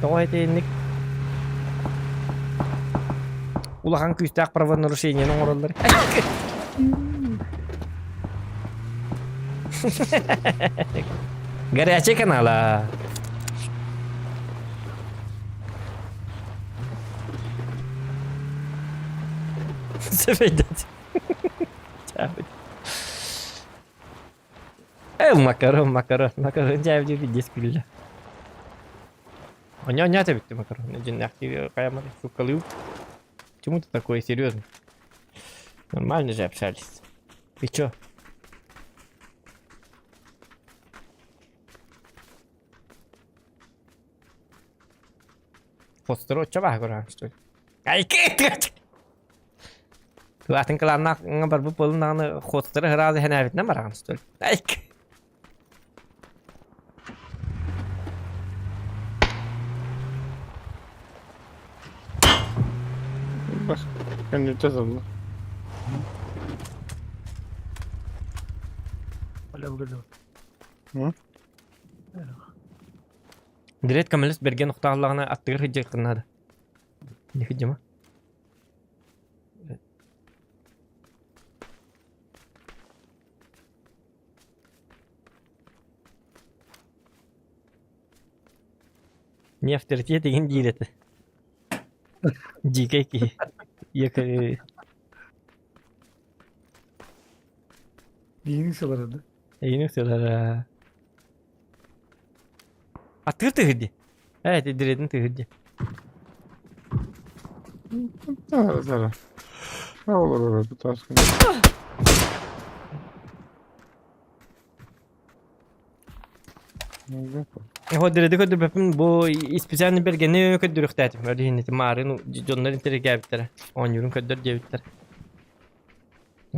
A: Тоҕо этинник? Улахан күүстээх правонарушениены оҥороллор. Горячий канала. Сөбөйдөт. Э, макарон, макарон, макарон дьээбдии пиздец күллэ. Оня-оня эбит макарон. Дьиннээхтии хайамар суккалыы. Почему ты такой серьезный? Нормально же общались. Ты чё? Фостеру оччо баһа көрөҕүн что ли? Айкы! Туатын кылааннаах барбыт буолун даҕаны хостары сразу хэнээбитинэн бараҕын что ли? Айкы!
I: Бас кэнниттэн сылла. М?
A: Дирет көмөлөс бэргэн охтооллоҕуна аттыгар сылдьыаххын наада. Не сылдьыма. Не авторитет игин диир этэ. Дьиикэй киһи. Якорь.
D: Биһиги сылара да.
A: Эйини сылара. Атыыр тыһырди. Ээ, тидиредин тыһырди.
I: Зара, зара. Олорор, тутааскын.
A: Көрдөрөдү көрдөрбөппүн бу специально бэргэни көрдөрүөхтээтим. Өрүһүн маарын дьоннор интэргээбиттэрэ. Оонньуурун көрдөр диэбиттэр.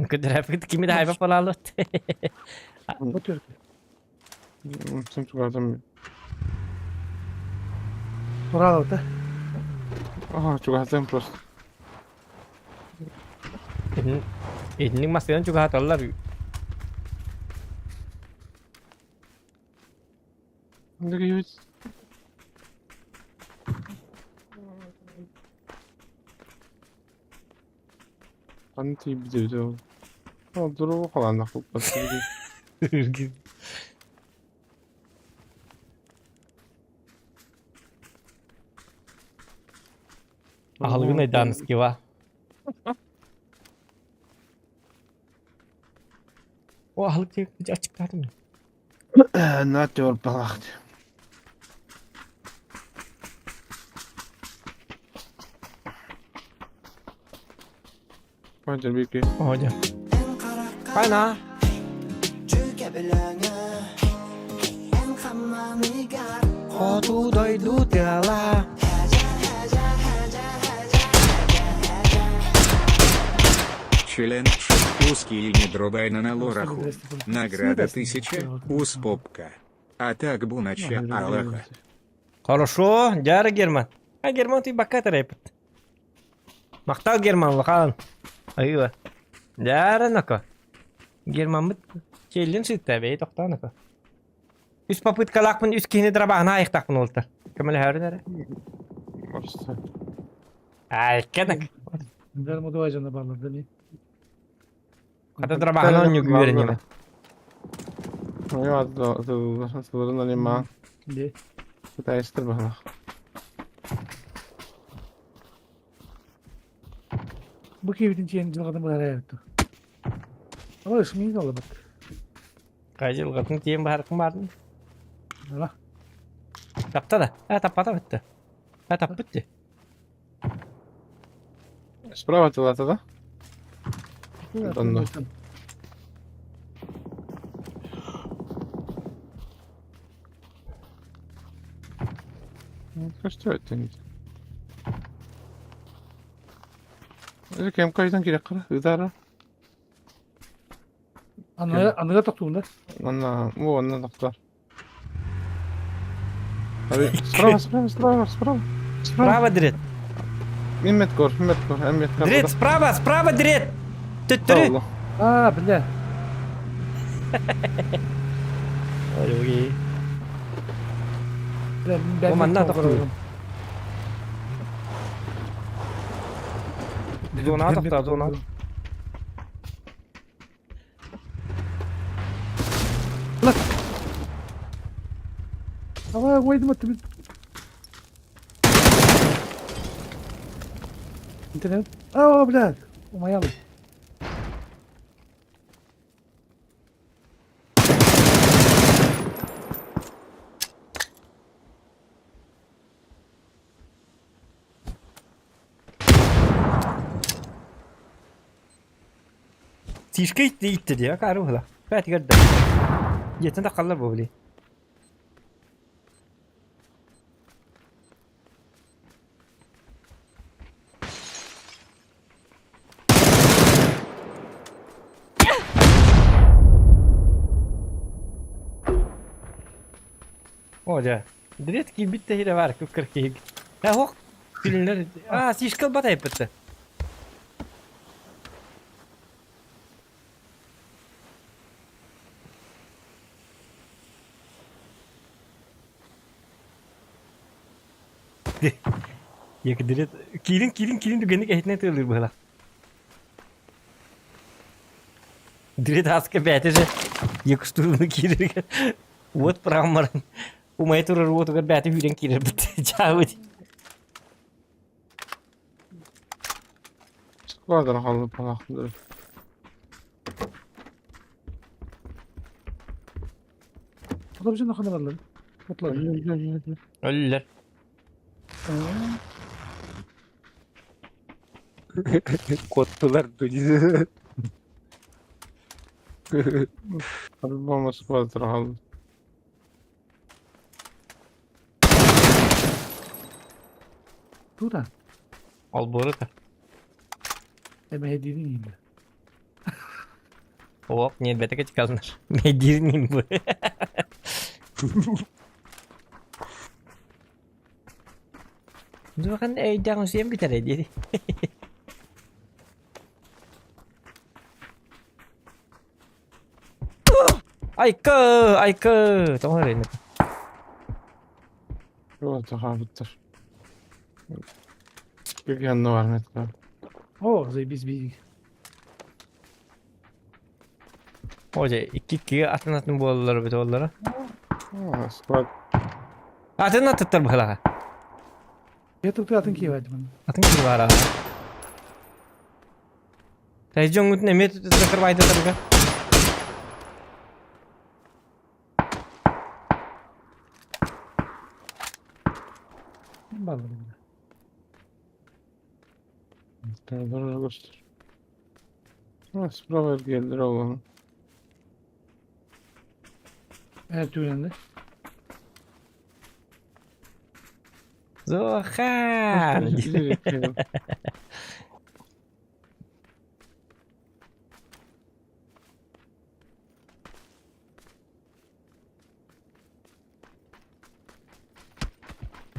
A: Көрдөрөөппүт кими да хайбап балаалыт.
D: Бу түрк.
I: Сен чугаһатым.
D: Тураалата.
I: Ага, чугаһатым просто.
A: Итинник массыынан чугаһаталлар.
I: Ханна тиийбит эбитэ ол? Ол дуруу халааннах булбат.
A: Аһылыгын айдаанскива. О, аһылык диэки аччыктаатым.
B: На тёрпалаах.
I: Пойдем, Вики.
A: Оня. Хайна. Хоту дойду тыала.
H: Челлендж узкий и не дробайна на лораху. Награда 1000, успопка. А так бунача Аллаха.
A: Хорошо, дяра Герман. А Герман ты бакка тарайпыт. Махтал Герман лахан. Айыла. Дяра нака. Герман бит челлин сытта бей тохтаанака. Үс попыткалаахпын үс киһини драбаһына айыктаахпын уолтар. Көмөлөһөрүн эрэ. Айканак.
D: Бер мудуа жана барлар да ми.
A: Хата драбаһына онньук үөрэнемэ.
I: Ой, сылырын алима.
D: Де.
I: Кытайстыр баһалах.
D: Бу киһибитин чиэн дьылҕатын быһаарай эбит. Ала ышмыйын алабыт.
A: Хай дьылҕатын тиэн баһаркын баарын.
D: Ала.
A: Тапта да. А таппата битте. А таппыт ти.
I: Справа тылата да? Онно. Что это? Кем кайдан кирәк кара? Ыдара.
D: Аныга аныга тохтуундар.
I: Анна, о, анна тохтар. Справа, справа, справа, справа.
A: Справа дрет.
I: Миммет кор, миммет кор, эммет кор.
A: Дрет, справа, справа дрет. Төттөрү.
D: А, бля.
A: Ой,
D: Бля,
A: Бу манна тохтуур. Зонаҕа тохтоо, зонаҕа.
D: Давай, выйдем от тебя. Интернет. О, блядь, умаял.
A: Тишка итти итти дии, акаары уһула. Бээтигэр да. Дьиэтин таххаллар буо били. О, дьэ. Билет киирбит да иһирэ баар, күп-кыр киһи. Э, ох, күлүннэр. Аа, сишка ылбат айыппытта. Екдирет киирин киирин киирин түгэнник эһитинэн тыалыыр быһыла. Дирет ааска бэйэтэ же екустууруну киирэригэр уот быраҕан умайа турар уотугар бэйэтэ үүрэн киирэрбит дьаабыт.
I: Складра хаалбыт балаахтар.
D: Отобжин ханна барлар? Отлар.
A: Өллөр.
K: Куоттулар дуу.
I: По-любому сквадра хаалбыт.
D: Тура.
A: Олбуору да.
D: Эмэһэдиирин иһин.
A: Ок, нет, бэтэ качкалнар. Медирнин бу. Духан өйдөҕүн сиэн бүтэрэ диэри. Айка, айка, тоҕо эрэ
I: Туох хаалбыттар. Кыргыһанна бар метро.
D: О, заебись биик.
A: О, дьэ, икки иккигэ атын атын буолаллар эбит буоллара.
I: Аа, склад.
A: Атын атыттар быһалаха.
D: Я тут атын киевать мын.
A: Атын киһи баара. Тайдьоҥҥутун эмиэ закрывайдатарга.
D: Баллы.
I: Doğru göster. Ha, справа geldiler oğlum.
D: Evet tüylendi.
A: Зохан!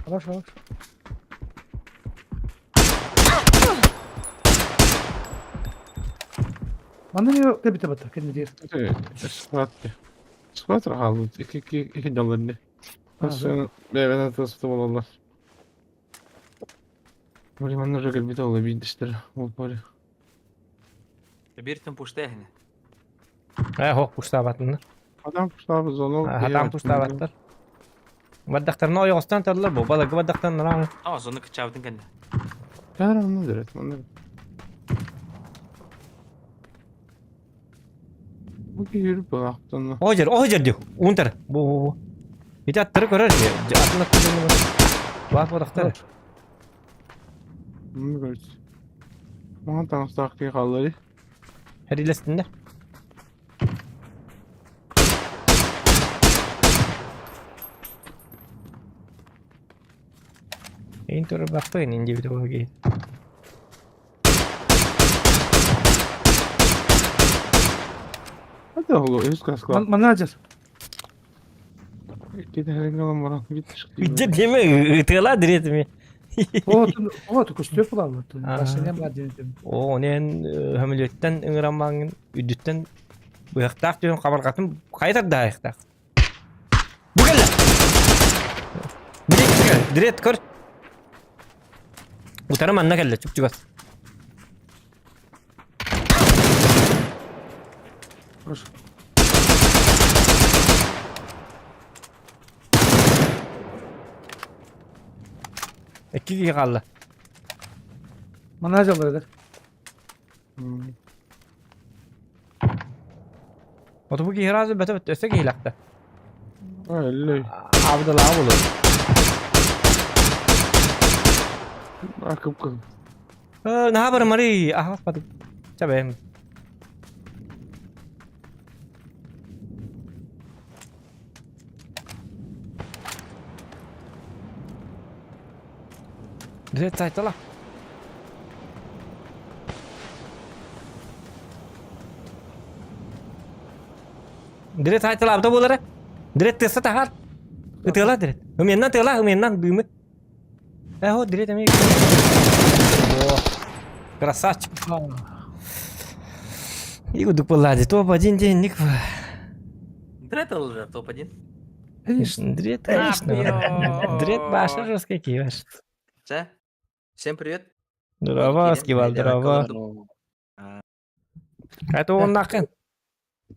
D: Yavaş yavaş. Манна не кэбитэ бата кэннэ диир.
I: Склад. Склад хаалбыт. Икки икки икки дьалланны. Сын бэйбэнэ тыаспыта буолаллар. Били манна уже кэлбит ол биирдэстэр ол поле.
L: Бииртэн пуштээһинэ.
A: Э, хоқ пуштаабатыннар.
I: Адам пуштаабыт зону.
A: Хатаан пуштаабаттар. Бардахтарына ойоҕостон тарлар бу. Баларга бардахтарына
L: Аа, зону кычаабытын кэннэ.
I: Кара онно дөрөт манна. Бу киһи буолаахтанна.
A: Ожер, ожер дии. Унтер. Бу бу бу. Ити аттары көрөр дии. Атын аттары Баар бодахтар.
I: Bunu көрүс. Маҥан таҥастаах киһи хааллар
A: Хэрилэстиннэр. Эйин турбаппын индивидуал киһи.
I: Hadi oğlum үс каскалаах.
D: Манна дьэр.
I: Икки тэһэриҥ баран биир
A: Дьэ диэмэ ытыалаа дириэтими.
D: О, о, көстүө буолаллар. Башня бар диэн.
A: Оо, онен хөмөлүөттэн ыҥыраммаҥын үрдүттэн быһахтаах түһэн хабарҕатын хайа тардаайахтаах. Бу кэллэ! Дириэт, дириэт көр. Утары манна кэллэ, чуп-чугас.
D: Хорошо.
A: Икки киһи хаалла.
D: Манаа дьаллар
A: Оту бу киһи разы бөтө бөтө өссө киһилэхтэ.
I: Өллөй.
A: Абдалаа болur.
I: Акып кыл.
A: Наһаа барымары аһас батып. Чабэм. Дре тайтала. Дре тайтала абда болары. Дре тесса тахар. Ытыала дре. Ыменнан тыала, ыменнан быымы. Эхо, дре теме. О, красавчик. И дуполади, топ-1 день, ник.
L: Дред уже топ-1.
D: Конечно.
A: Дред, конечно. Дред баша жесткий киваш.
L: Все. Всем привет.
A: Здорово, Скивал, здорово. Это он нахрен.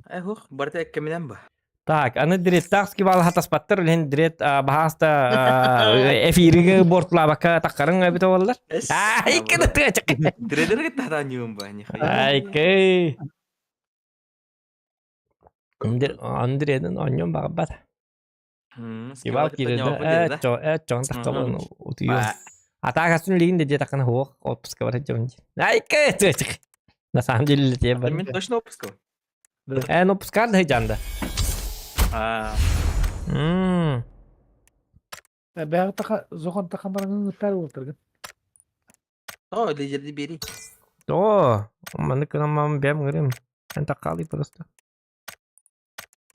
L: Эх, барта кеминен ба.
A: Так, аны дреттах скивал хатаспаттар, үлен дрет бахаста эфириге бортлабакка таққарын әбіті олар. Ай, кені тыачық.
L: Дредер тахта ньюм ба, нихуя.
A: Ай, кей. Андреден оньон бағабат. Скивал киреді, чоң таққабын утуйон. Атакасын лигин де таққаны хуок отпуска бар жон. Ай, кей, тыачық. На самом деле те бар.
L: Мен точно отпуска.
A: Э, отпуска да жанда.
L: А.
A: Мм.
D: Бәгы таха зохан тахан бараңын ыттар болтыргын.
L: О, лидерди бери.
A: О, маны кынамам бәм гырым. Мен таккалы просто.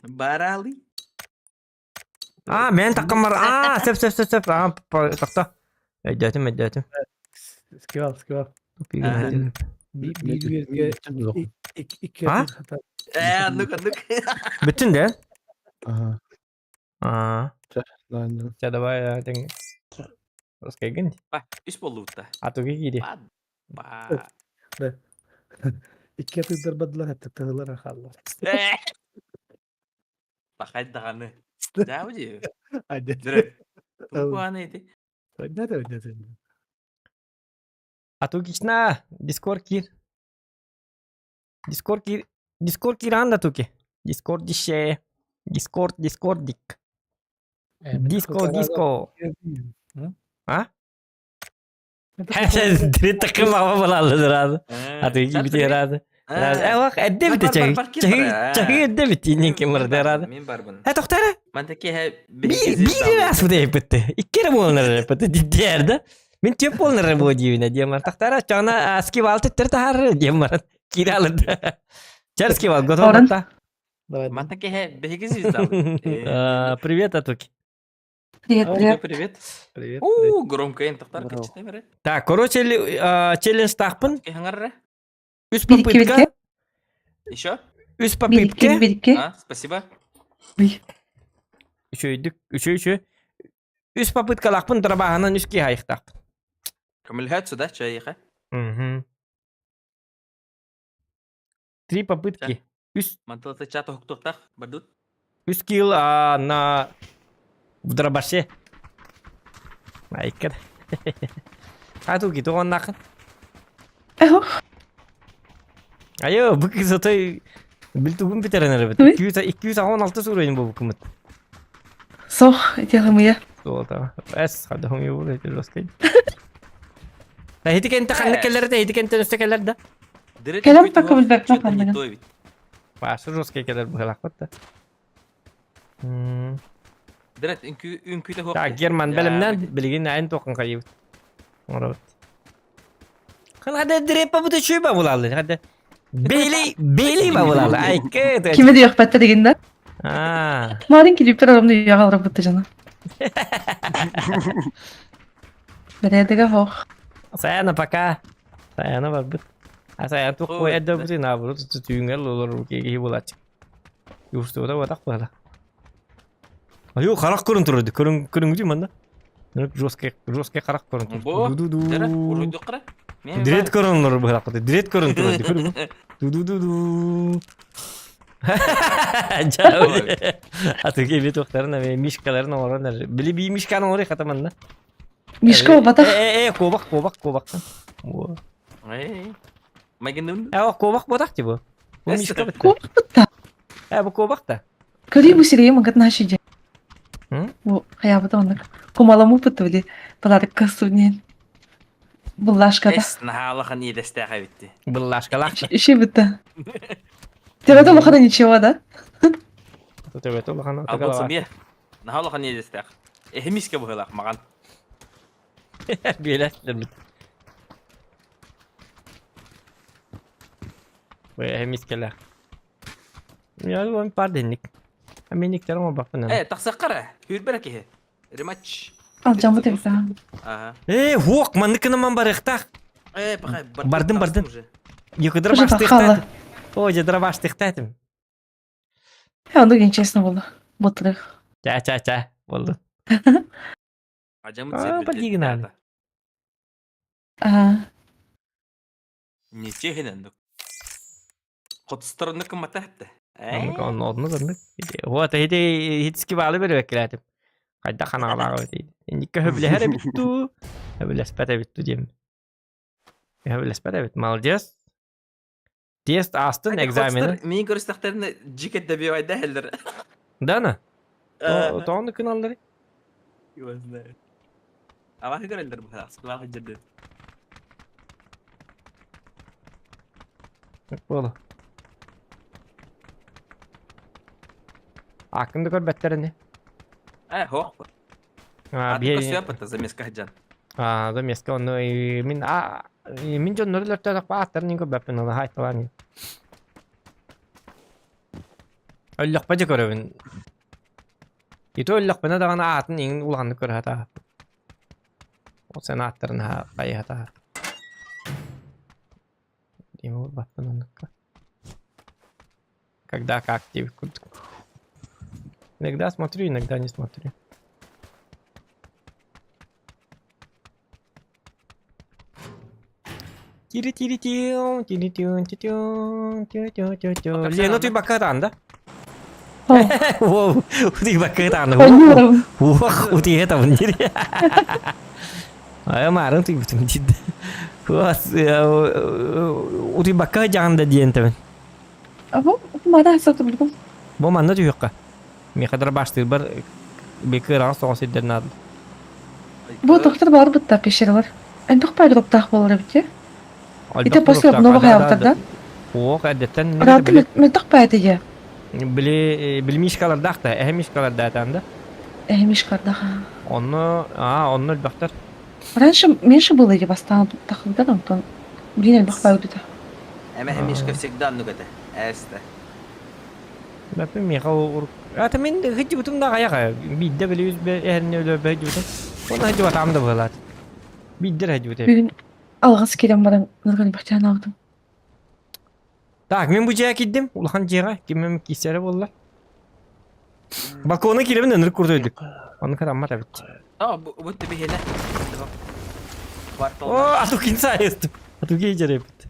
L: Барали.
A: А, мен таккам бар. А, сеп сеп сеп сеп. А, такта. Өйдөтүм, өйдөтүм.
D: Скивал, скивал.
A: Тупигин.
D: Bir iki
A: А?
L: Э, ну-ка, ну-ка.
A: Бүтүн де?
I: Ага.
A: А.
I: Да, да.
A: Ча давай тең. Русский
L: Ба, үс болду да.
A: А то кири.
L: Ба.
D: Да. Икки атыйдар бадылар хәтта тыгылар ахаллар.
L: Бахай даганы. Да, уди.
D: Hadi.
L: Дре. Тупаны эти.
D: Ne de ne de.
A: А то кична Дискорд кир. Дискорд кир. Дискорд кир анда туки. Дискорд дише. Дискорд, Дискорд дик. Диско, диско. А? Direkt takım hava bulalı razı. А то бити разı. Разı. Э вак эдде бити чаги. Чаги чаги эдде бити нин кемер де разı.
L: Мен барбын.
A: Э токтара.
L: Мантаки хэ
A: Bir раз bu deyip bitti. İki kere bolnar bitti diyerdi. Мен төп болнар бу дибине дием. Тактара чана скибал теттер тахар дием бар. Киралыды. Чар скибал готов та.
L: Мантаки хэ бехигиз
A: Привет, Атуки.
M: Привет, привет.
L: Привет.
D: Привет.
L: У, громко ен тактар кечте бере.
A: Так, короче, челлендж тақпын.
L: Кехаңар
A: Үс попытка.
L: Еще?
A: Үс попытка.
L: А, спасибо.
A: Үшөйдүк, үшө үшө. Үс попытка лақпын, дырабағынан үске хайықтақпын.
L: Көмілхәт сюда, чайыха.
A: Угу. Три попытки. Үс.
L: Мантылаты чат хуктуктах, бардут.
A: Үс килл а, на в дробаше. Айкыр. Атуки, туған нақын. Айо, bu kız отой билтугун битеренер бит. 216 суруйын бу кымыт.
M: Сох, этягымыя.
A: Суолта. Эс, хада хум юбул эти жесткий. Та хити кенте ханна келлер да, хити кенте өстө келлер да.
M: Келем пока билбеппин ханныгын.
A: Башы жесткий келлер бу хелак да.
L: Дирет үнкү үнкүтө хук.
A: Так, Герман белемнен билген айын тоқын кайып. Оробот. Хан хада дрепа бу чуйба булалы. Хада Бейли, бейли ба булалы. Ай, кет.
M: Кими диэх бэтте дегеннер.
A: А.
M: Марын килиптер арамны үйе қалырып бытты жана. Бәрәдігі хоқ.
A: Саяна пока. Саяна бар бит. А саяна тух кой эдде бит на бу түйүнгел олор кеги булат. Юрсту да батак бала. Айо, карак көрүн турду. Көрүн көрүн манда. Жесткий, жесткий карак көрүн
L: Бо.
A: турду. Ду-ду-ду.
L: Дирет, уруйду кыра.
A: Дирет көрүн олор бу хакта. Дирет көрүн турду. Көрүн. Ду-ду-ду-ду. Атыгы эбит туохтарын эми мишкаларын оҥорон эрэр. Били бии мишканы оҥорой хата манна.
M: Мишка убатах.
A: Э, э, куобах, куобах, куобах.
L: Э, Майгыннын.
A: Э, куобах буотах ти бу. Бу мишка битте.
M: Куобах бытта.
A: Э, бу куобах да.
M: Көрүү бу сирэйи мыгыт наша дьэ. Бу хайаабыта оннук. Кумаламы бытты били. Паларыкка сунен. Буллашкада.
L: Эс, наһаалахан иэдэстээх эбитти.
A: Быллашкалаах.
M: Иши бытта. Төбөтө улахана ничего, да?
A: Төбөтө улахана.
L: Албын сымыйа. Наһаа улахан иэдэстээх. Эһимискэ быһыылаах маҕан.
A: Биэлэстэрбит. Эһимискэлээх. Я он пар денник. Миниктер оҥорбаппын.
L: Э, тахсахха эрэ. Күүрбэрэ киһи. Рематч.
M: Алдьаммыт эбит аа.
L: Ага.
A: Э, хуок, маннык гынан барыахтаах.
L: Э, пока
A: Бардым, бардым. Юкудра
M: Уже
A: баштыхтаатым. О, дедра баштыхтаатым.
M: Э, оннук интересно было. Ботырых.
A: Ча, ча, ча. Болду.
L: Ажамыт
A: А, подъигнали.
M: Аа.
L: Ничего Хотустарынны кыммата хатта.
A: Онно онно оннук. Вот эти хитски баалы бербеккилээтим. Хайдах ханаалааҕа эбит. Инникке хөбүлэһэр эбит дуу, хөбүлэспэт эбит дуу диэм. Хөбүлэспэт эбит. Молодец. Тест аастын экзамены.
L: Мин көрүстэхтэринэ дьикет добивайда хеллер.
A: Дана? Тоҕону кыналлары?
L: Не знаю. Абаһы көрөллөр быһалаах, сылаах дьэрдэ.
A: Буола. Ааккын да көрбөттөр ини.
L: Э, хоох.
A: А,
L: А,
A: биэ...
L: көсүө замеска сылдьан.
A: А, замеска онно мин а мин дьоннору өлөртөөх ааттарын көрбөппүн аны хайталаан. Өллөхпө дьэ көрөбүн. Ити өллөхпүнэ даҕаны аатын иҥин улаханнык көрө сатаабаппын. Ол сен ааттарын хайыһа сатаабаппын. Дима уурбаппын оннукка. Когда как диэбит курдук. Иногда смотрю, иногда не смотрю. Тири-тири-тиу, тири-тиу, тю-тю, тю-тю-тю-тю. Лена, ты бакатан, да? Воу, ты бакатан. Ух, ты это внутри. А марын ты бутум дид. Ути бакка жаанда диэн тебен.
M: Абу, мада сатып билбим.
A: Бу манна түһүөххэ. Миэхэ дробаштыырбар бекы ыраҕас соҕус сирдэр наада.
M: Бу доктор бар бытта пещералар. Элбэх пайдалаах буолар эбит дии. Ити после обнова хаябыттар да?
A: Ох, эрдэттэн
M: Ыраатты мөлтөх баайда дии.
A: Били били мишкалардаах да, эһэ мишкалардаатаан да.
M: Эһэ мишкалардаах.
A: Онно, аа, онно элбэхтэр.
M: Раньше меньше было дии бастаан тахсыбыта онтон билин элбэх баайдыта.
L: Эмэ мишка всегда оннук этэ. Эстэ.
A: Бэппин миэхэ Ата мин сылдьыбытым да аҕайах биирдэ били үс эһэрни өлөрбө сылдьыбытым. Уонна сылдьыбатаҕым да быһыылаат. Биирдэ эрэ сылдьыбыт эбит.
M: Бүгүн алҕас киирэн баран нырган бахтаан
A: Так, мин бу дьиэҕэ киирдим. Улахан дьиэҕэ. Ким эмит киирсэрэ буолла. Балкона киирэбин ынырык курдук. Ону кытаммат эбит.
L: А, бу бу биһиэнэ.
A: О, а тукин сайыстым. А туки эбит.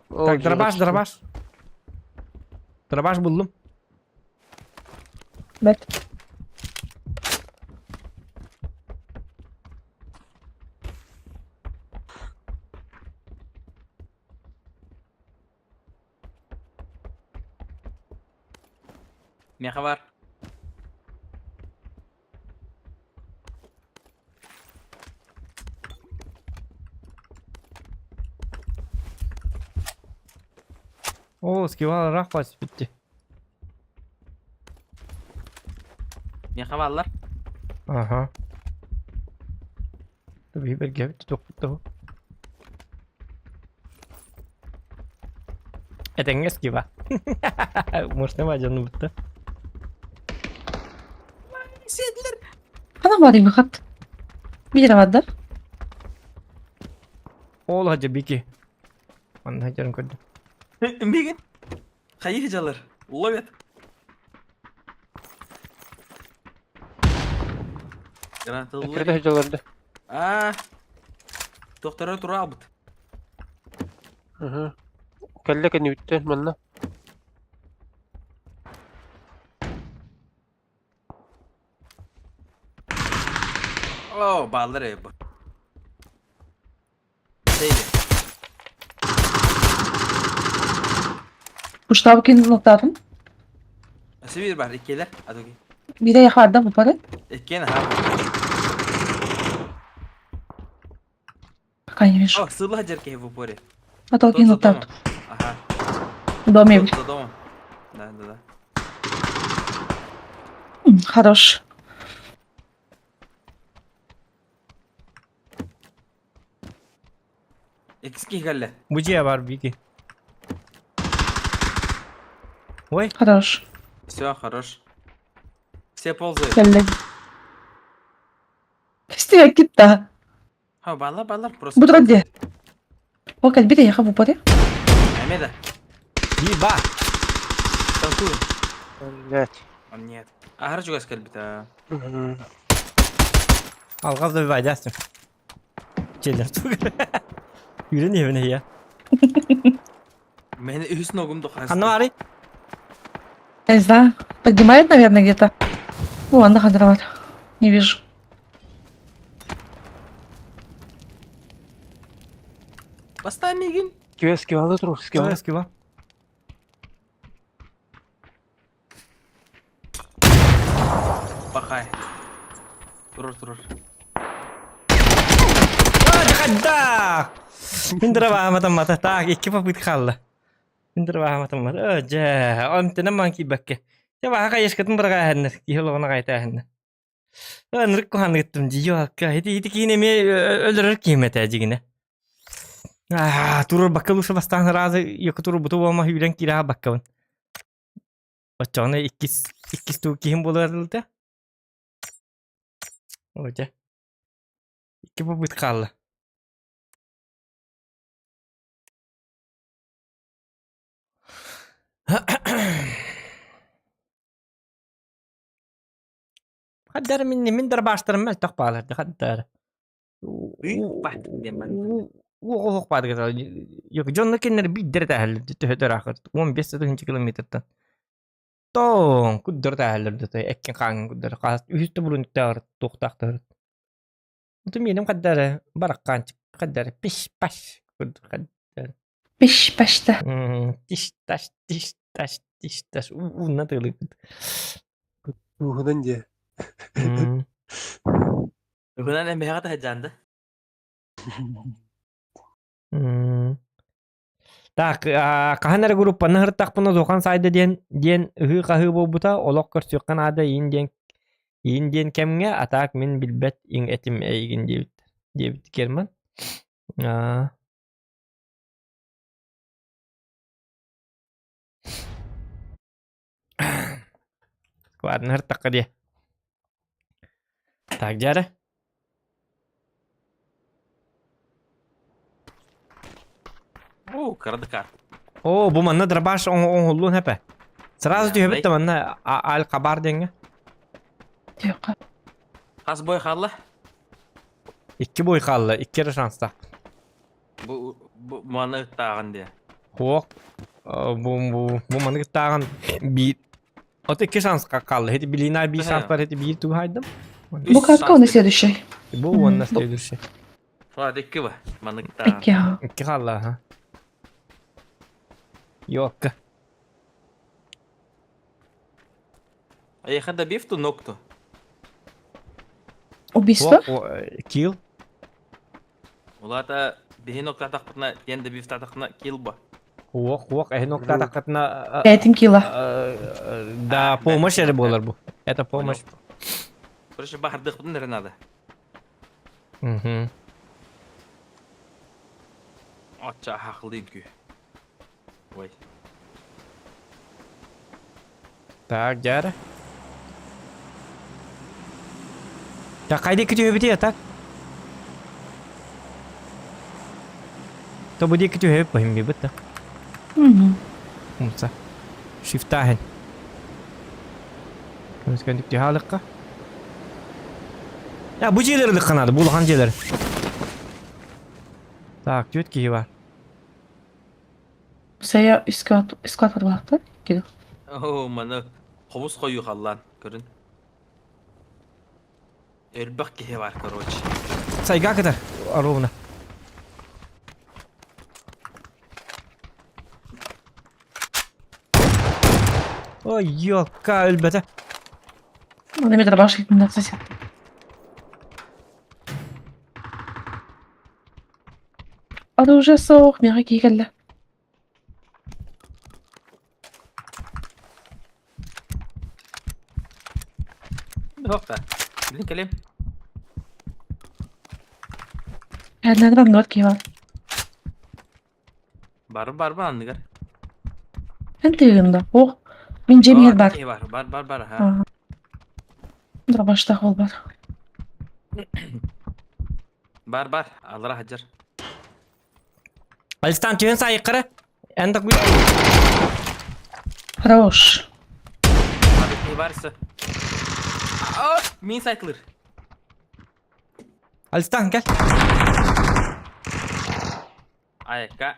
A: Так, дробаш, дробаш. Дробаш буллум.
M: Бэт.
L: Миэхэ бар.
A: О, скивал рахпас битти.
L: Миэхэ бааллар.
A: Аха. Бэргэбит тохпуттаһу. Этэҥҥэ скива. Может, дьону бутта.
L: Сиэдилэр.
M: Хана бар хат. Биир бардар.
A: Ол хадьа бики. Манна хадьарын көрдүм.
L: Мигин. Хайы жалар. Ловят.
K: Экрде жаларды.
L: А. Доктора тура албыт.
K: Кэллэ кэннибиттэн манна.
L: О, бааллар ээ бу. Сейде.
M: Куштабыкин локтаатым.
L: Сибир бар, иккилэр. Адуги.
M: Биирэ яхаарда бу пары.
L: Иккиэн аха.
M: Пока не вижу.
L: О, сыла дерке в упоре.
M: А то
L: Тот
M: кин
L: за
M: локтаат.
L: домом. Ага.
M: Доме.
L: Тот за домом. Да, да, да.
M: Хорош.
L: Икки галле.
A: Бу дьиэ бар бики. Ой.
M: Хорош.
L: Все, хорош. Все ползают.
M: Кэллэ. Кистигэ китта.
L: Ха, баллар, баллар, просто.
M: Бу турар дии. О, кэлбит эйиэхэ бу пары.
L: Амеда,
A: Биба.
L: танкуем.
K: Блять.
L: А, нет. А, хорошо, газ кэлбит, а.
A: Алгаз да бай дастым. Челер тугар. Үрен ебене я.
L: Мен үс ногум дохас.
A: Ханна бары?
M: Не знаю. Поднимает, наверное, где-то. О, анда хадроват. Не вижу.
L: Баста мигин.
K: Киве скивалы тур, скивалы.
A: Скива.
L: Пахай. Турur турur.
A: Да! Мин дырабааматам так, икки попыт халла. Мин дырабааматам мата. Жэ, онтена ман кибакке. Те баха кайышкатын бырга хәннер, кихилогона кайта хәннер. Нырык куханыгыттым жиё, хити хити кине ме өлөрөр кимете жигине. А, турur бакка луша бастан разы, йоку турur буту болма хүлен кира баккабын. Очоны иккис иккис ту кихим боларылды. Ожа. Икки попыт халла. Хаддар минни мин дар баштарым мел тохпалар хаддар. Уох баадыгар. Yok John киннер биддер тәһәл төһөтөр ахыр. 15 километртан. Тоң куддер тәһәллер дә эккен хаң куддер. Кас үстө бурун тәр тохтактыр. Утум минем каддар бараккан каддар пиш паш каддар.
M: Пиш пашта.
A: Тиш таш тиш таш тиш таш. Унна тылык.
J: Уһунан дьэ.
L: Уһунан эмбэҕэ таһыдьаанды.
A: Так, хаһан эрэ группаны һыртахпына Зохан сайда диэн диэн ыһыы-хаһыы буолбута, олох көрсүөххэ наада иин диэн иин диэн кэмҥэ атаак мин билбэт иҥ этим эйигин диэбит диэбит Герман. Аа. Ладно, һыртахха диэ. Так, дьэ
L: Оо, кырадыкар.
A: О, бу манна дробаш оҥоһуллуон хэпэ. Сразу түһэбит да манна аль хабар диэҥҥэ.
L: Хас бой хаалла?
A: Икки бой хаалла, икки эрэ шанстаах.
L: Бу бу маны ыттааҕын диэ.
A: Суох. Бу бу бу маны ыттааҕын биир От икки шанс хаалла. Эти билина биир шанс бар, эти биир тугу хайдым.
M: Бу катка он следующий.
A: Бу уонна следующий.
L: Флат икки ба. Маны ыттааҕын.
M: Икки ха.
A: Икки хаалла, аха. Йокка.
L: Эйиэхэ да биф ту нокту.
M: Убийство?
A: Килл.
L: Улаата биһи ноктаатахпытына диэн да бифтаатахпытына килл ба.
A: Уох, уох, эһин ноктаатаххытына
M: Пятин кило.
A: Да, помощь эрэ буолар бу. Это помощь.
L: Короче, баһардыахпытын эрэ надо.
A: Мгм.
L: Оччо хахылыын күү. Ой.
A: Так, дьэ Так, хайда күтүһүбүтүй так? То бу диэки түһэбит баһым да.
M: Мгм.
A: Умса. Шифтаһын. Көмүскәндик түһалыкка. Я бу дьиэлэр ылыхханады, бу улахан дьиэлэр. Так, түөрт киһи бар.
M: Сая искат искат бар Киду.
L: Оо, маны хобус хойуу халлаан көрүн. Элбэх киһи бар, короче.
A: Сайга кытар, ровно. Ой, ёлка, өлбөтө.
M: Надо метр баш сосед. Оружие суох, миэхэ киһи кэллэ.
L: Туох да. Билин кэлим.
M: Кэллэ нот киһи бар.
L: Бар бар бар анныгар.
M: Эн тыгын да. Ох, мин дьиэм иһэр бар.
L: Киһи бар, бар бар бар аха.
M: Дробаштах ол бар.
L: Бар бар, алара хаджар.
A: Алистан түһэн сайыккара. Эн да
M: Хорош.
L: Киһи барсы. Мин сайтлыр.
A: Алистан кел.
L: Айка.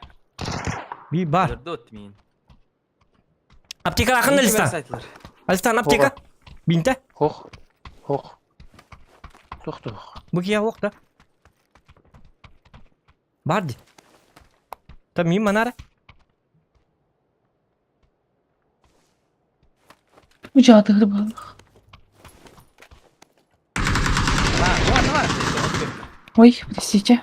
A: Би бар.
L: Дот мин.
A: Аптека ахын Алистан. Алистан аптека. Бинте.
K: Хох. Хох. Тух тух.
A: Бу кия ох да. Бар ди. Та мин манара.
M: Учаатыгыр буоллах. Ой, простите.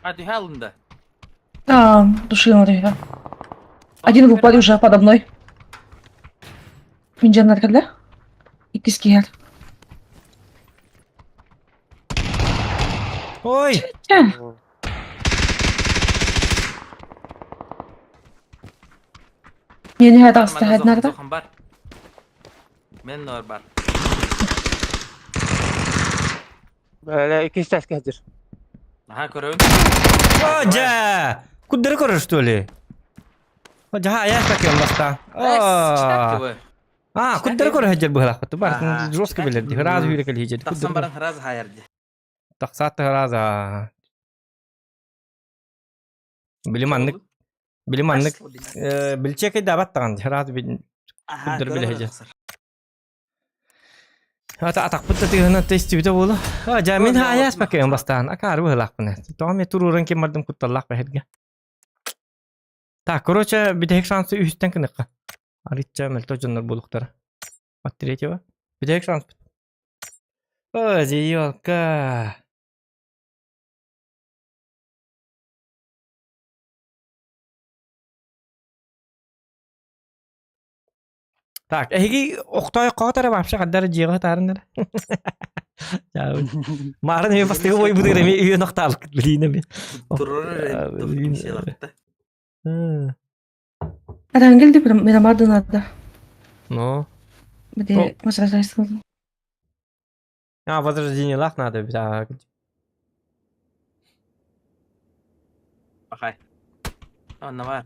L: А, ты Хелленда.
M: Да, души надо. Один в упаре уже подо мной. Минжаннар кэллэ. Иккис киһэр.
A: Ой!
M: Мени хадаста хаднарда.
L: Бар. Мен нор бар.
K: Бля, иккис таска хадыр.
L: Аха, көрөбүн.
A: Жа! Куддары көрөр что ли? Жа, я как он баста. А, куддары көрөр хеджер быһалахпыт. Бар, жестко билер. Раз үйрекел хеджер.
L: Тахсан баран раз хаярды.
A: Тахсат раз. Билим аннык. Билим аннык. Билчекей да баттаган. Раз куддары биле хеджер. Ата атакпыт да тыгына тестибите болу. А, жа мин хаяс пакем бастан. Акар быһалахпын. Тоом туруран кем бардым кутталлах бэхерге. Так, короче, бүтэһик шансы үһүстэн кыныкка. Арычча мөлтө дьоннор буолуктара. От третьего. Бүтэһик шанс. О, зиёлка. Так, эһиги охтой коотара вообще хаддар дьиэҕэ таарыннар. Маарын эми бастыгы бой бутыр эми үйөн охтаалык билиин эми.
L: Турурар
M: Арангел деп Мирамарда надо.
A: Ну.
M: Где возрождайся.
A: А, возрождение лах надо, бля.
L: Пахай. Онно бар.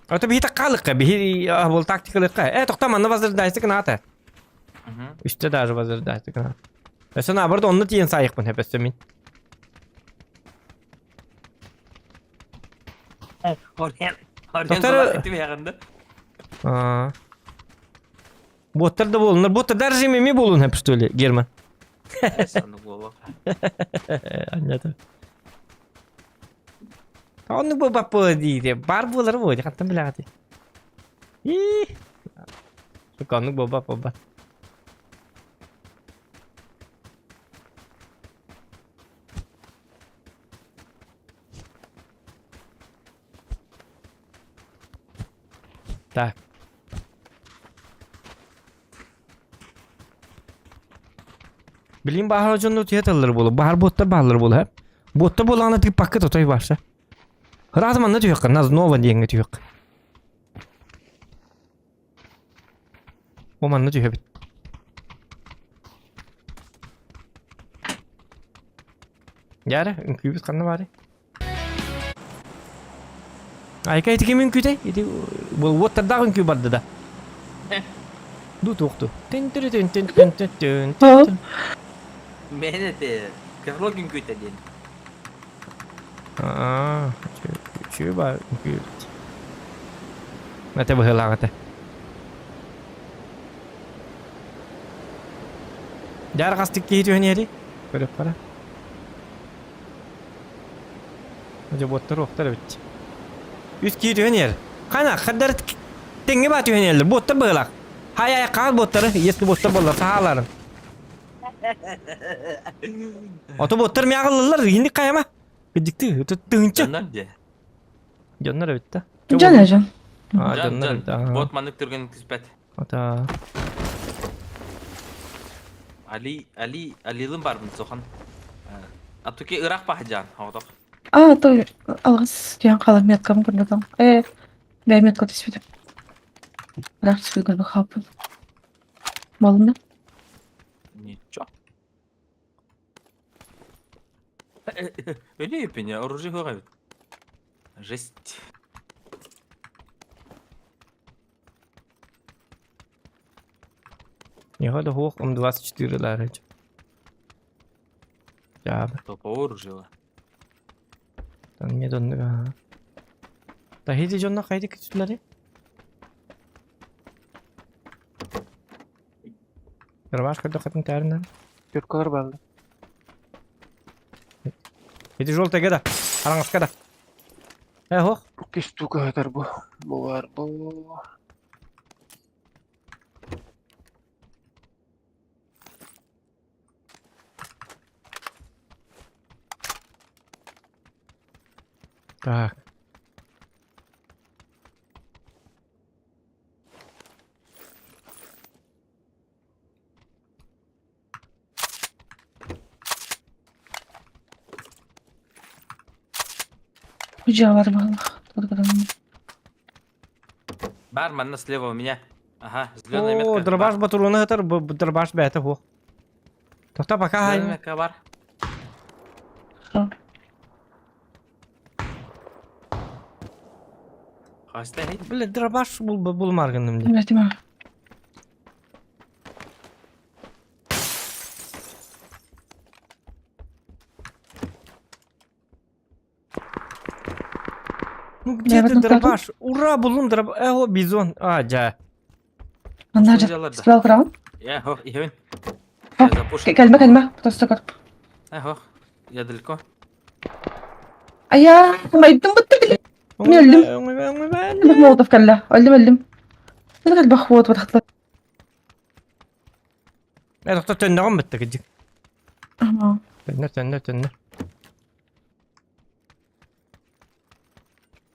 A: Это биһи таккалыкка, биһи бол тактикалыкка. Э, тоқта манна возрождайся кынаата. Үстэ даже возрождайся кынаата. Өсө наоборот онно тиен сайыкпын хепесте мин.
L: Орен. Орен.
A: Боттар да болунар. Боттар даже эми болун хеп что ли, Герман? Аннята. Оннук бу баппы диде. Бар булар бу, хаттан билягати. И. Оннук бу бап бап. Так. Билин баһар дьонну тиэталлар болу, баһар буоттар баһаллар болу, хэ? Буотта буолаҕына тыыппакка тотой барса. Ыраас манна түһүөххэ, назнова диэҥҥэ түһүөххэ. Бу манна түһэбит. Дьэ эрэ, үҥкүүбүт ханна баарый? Айка ити ким үҥкүүтэй? Ити уоттардаах үҥкүү барда да. Ду туохту. Тын тын тын тын тын тын тын тын.
L: Мен эти ковролог үҥкүүтэ диэн.
A: Аа, үчүгэй баар үҥкүү. Мэтэ быһыылаах этэ. Дьаар хастык киһи түһэн иһэрий? Көрүөх бара. Дьобуоттар уохтар эбит. Үс киһи түһэн иһэр. Хана, хаддар тэҥҥэ баа түһэн иһэллэр. Буоттар быһыылаах. Хай ай хаал буоттары, если буоттар буоллар сааларын. Ото буоттар миаҕыллаллар, инник хайама. Кыдьыкты, тыһынча.
L: Дьоннор дии.
A: Дьоннор эбит да.
M: Дьон дьон.
A: А,
L: Дьон,
A: дьоннор
L: дьон.
A: эбит. Ага.
L: Бот маннык түргэн түспэт.
A: Ата.
L: Али, Али, Алилым барбын сохан. Атуки ырах баһдьаан, оҕотох.
M: А, то алгыс диэн хаалар меткам көрбөтөм. Э, бэйэ метка түспүтүм. Ыраах түспүт көрбө хаалбын. Буолла.
L: Ничего. Өлүү пеня, оружие эбит. Жесть.
A: Яга да хуох М24 ларыч. Жаабы.
L: Топовое оружие.
A: Тан мне донныга. Тахиди дьонно хайды күтүлэри? Дробаш көрдө хатын таарынан.
K: Түркөлөр бааллар.
A: Ити желтая да. Араҥаска да. Э, хох.
K: Икки штука сытар бу. Бу баар бу.
A: Так.
M: Дьиалар бааллах.
L: Бар, манна слева у меня. Ага, зеленая
A: О,
L: метка.
A: дробаш батуруна сытар, бу дробаш бэйэтэ суох. Тоқта пока
L: Зеленая метка бар. Хаста
A: Бля, дробаш бул булмар гынным ди.
M: Билетим.
A: Ну где
M: Я
A: ты
M: в этом
A: дробаш? Ура, буллум дробаш. Э, о, бизон. А, жа.
M: Манна
L: Дьалар да.
M: Справа кран.
L: Я, хох, иһэбин.
M: А,
L: Я запушил.
M: Кэлмэ кэлмэ. Просто көр.
L: Э, хох, я далеко.
M: Ая, майдым бытты били. Өлдүм. Молотов кэллэ. Өлдүм өлдүм. Мен кэлбэх хуот батахтла.
A: Э, тоқта төннөҕүм бытты кыдьык.
M: Ама.
A: Төннөр, төннөр, төннөр.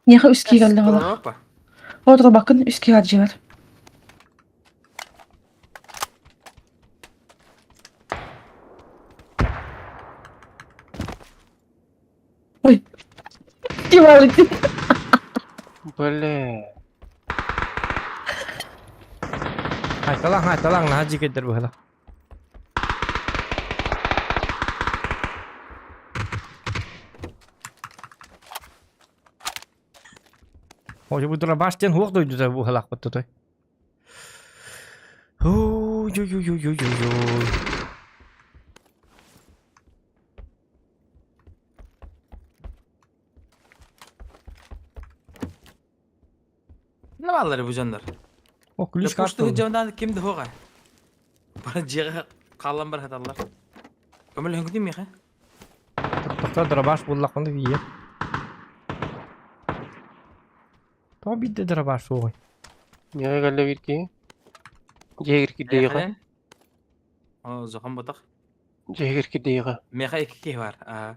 M: Неха үски кэллэ бала.
L: Европа.
M: Отро бакын үски хадживар. Ой. Дивалык.
K: Бля.
A: Хайталаң, хайталаң, наһаа дьикэйдэр быһыла. Ой, бу дробаш диэн хуох дойдута быһылаахпыт тутой. Ой-ой-ой-ой-ой-ой.
L: Не баллар бу дьоннор.
A: О, ключ
L: Пушту
A: карта.
L: дьоннан ким да хоға. Бара дьиэҕэ хаалан бар хаталлар. Көмөлөһүҥ миэхэ.
A: Тоқта дробаш буллахпын да Тоҕо биирдэ дробаш суоҕуй?
K: Миэхэ кэллэ биир киһи. Дьиэгэр кирдиэҕэ.
L: О, зохон ботах.
K: Дьиэгэр кирдиэҕэ.
L: Миэхэ икки киһи бар. Аа.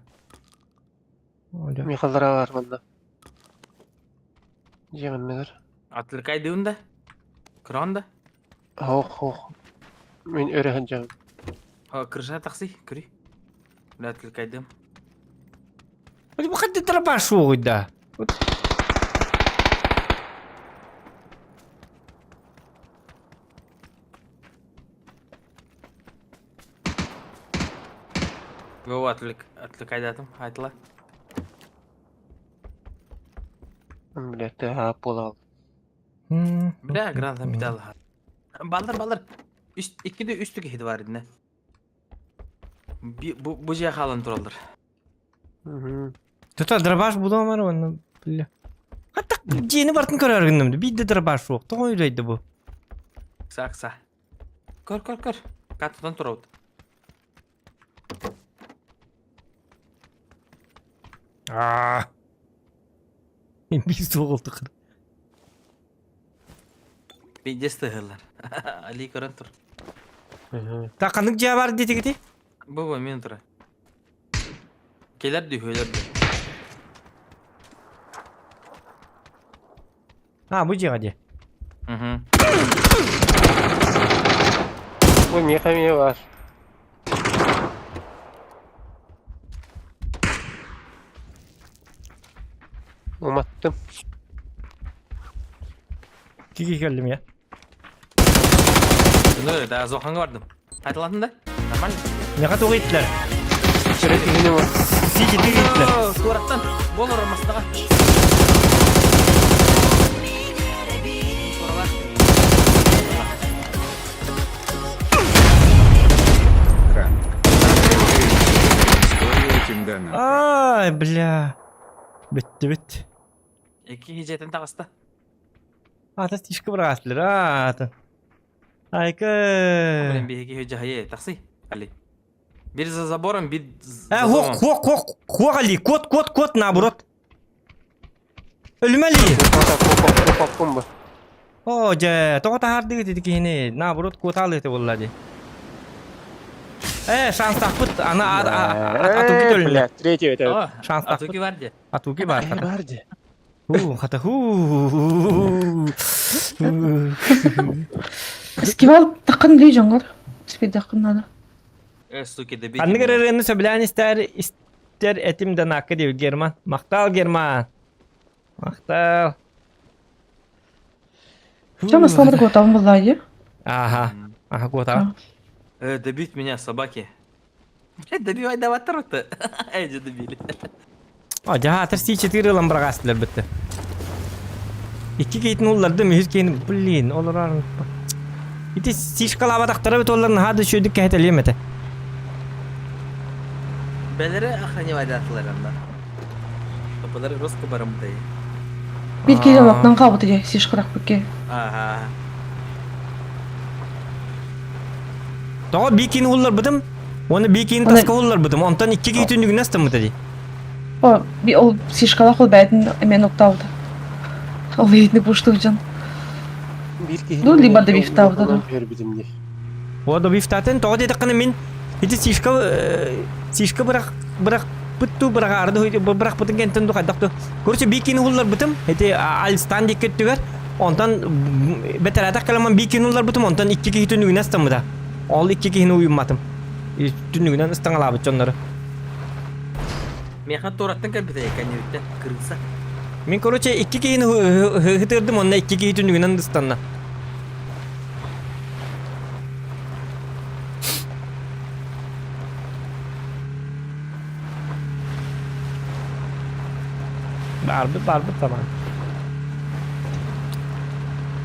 K: Миэхэ аллараа баар манна. Дьиэм анныгар.
L: Отвлекай да? Крон да?
K: Хоох хоох. Мин өрө сылдьабын.
L: О, крыша такси, көрүй. Бля, отвлекайдым.
A: Бу ханна дробаш суоҕуй да?
L: Го отвлек, отвлекайдатым, айтла.
K: Бля, тыаһа буолал.
L: Бля, граната металл. Баллар, баллар. Үс, иккиде үстүк иһити бар идine. Бу, бу же халан тураллар.
A: Тута дробаш булам онно, бля. Хатта дьиэни бартын көрөр гынным. Биирдэ дробаш суох. Тоҕо үрэйди бу?
L: Кса, кса. Көр, көр, көр. Катадан турабыт.
A: Аа. Биир суоҕултук.
L: Пиздец тыһыллар. Али көрөн тур.
A: Та ханнык дьиэ бар диэтигити?
L: Бу бу мен тура. Келер дүйһөлөр ди.
A: А, бу дьиэҕэ дии.
L: Мгм.
K: Бу миэхэ эмиэ баар. Уматтым.
A: Кики кэллим я.
L: Ну, да, Зоханга бардым. Айтылатын да? Нормально?
A: Миэхэ тугу иттилэр?
K: Кыра киһини бар.
A: Сити иттилэр.
L: Туораттан. Бол оромастаға. Туоралар.
H: Ханк. История этим донатом.
A: Ай, бля. Бүттү бүт.
L: Икки хижетин таҕыста.
A: Ата тишка быраастылар, ата. Айка.
L: Блин, биһиги дьаһайы тахсый. Али. Бир за забором, бир за
A: Э, хуох,
L: домом.
A: хуох, хуох, хуох али, кот, кот, кот, наоборот. Өлүмэ али.
K: Коппум бу.
A: О, дьэ, тоҕо таһаардыгыт ити киһини, наоборот, куотаалыыта буолла дии. Э, шанстаахпыт, ана атуки төлүннэ.
K: Бля, третий это.
A: Шанстаахпыт.
L: Атуки бар дии.
A: Атуки бар.
K: Бар дии.
A: Ху, хата ху.
M: Скивал тақын дей жоңгор. Спидақын надо.
L: Э, суки, добить.
A: Ханнык эрэрини сөбүлээн истэр истэр этим да накка диэбит Герман. Махтал, Герман. Махтал.
M: Чем исламыр готовым буллайы?
A: Ага. Ага, куотаҕа.
L: Э, добить меня, собаки. Блядь, добивай давай то Эй, добили.
A: О, дьаһаатар Си-4 ылан быраҕаастылар бытты. Икки киһитин уллардым, үһүс киһини, блин, олорор. Ити сишкалаабатахтара бит оллар наһаа да үчүгэйдик кэһэтэлиэм этэ.
L: Бэлэри охранивайдаатылар анда. Топалар руско барымтай.
M: Бир киһи олохтон хаалбыт дии, сишкырахпыкки.
L: Ага.
A: Тоҕо бикини улларбытым, уонна бикини таска улларбытым, онтон икки киһи түннүгүнэн астаммыта дии.
M: О, би ол сишкалах ол бэйэтин эмиэ октаабыта. Ол бэйэтин пуштук дьон.
K: Биир киһи
M: Ну, либо добивтаабыта да.
K: Көрбүтүм дии.
A: О, добивтаатын тоҕо диэтэххинэ мин ити сишка сишка бырах бырах бытту быраҕаары бырахпытын кэнтэн ду хайдах ду. Короче, бикини улларбытым, ити Альстан диэки өттүгэр, онтон бэтэрээтэх кэлэммин бикини улларбытым, онтон икки киһи түннүгүнэн ыстаммыта. Ол икки киһини уйумматым. Түннүгүнэн ыстаҥалаабыт дьоннору.
L: Миэхэ туораттан кэлбитэ кэннибиттэн кырыса.
A: Мин, короче, икки киһини ыһытырдым, онно икки киһи түннүгүнэн ыстанна. Баарбыт, баарбыт тамам.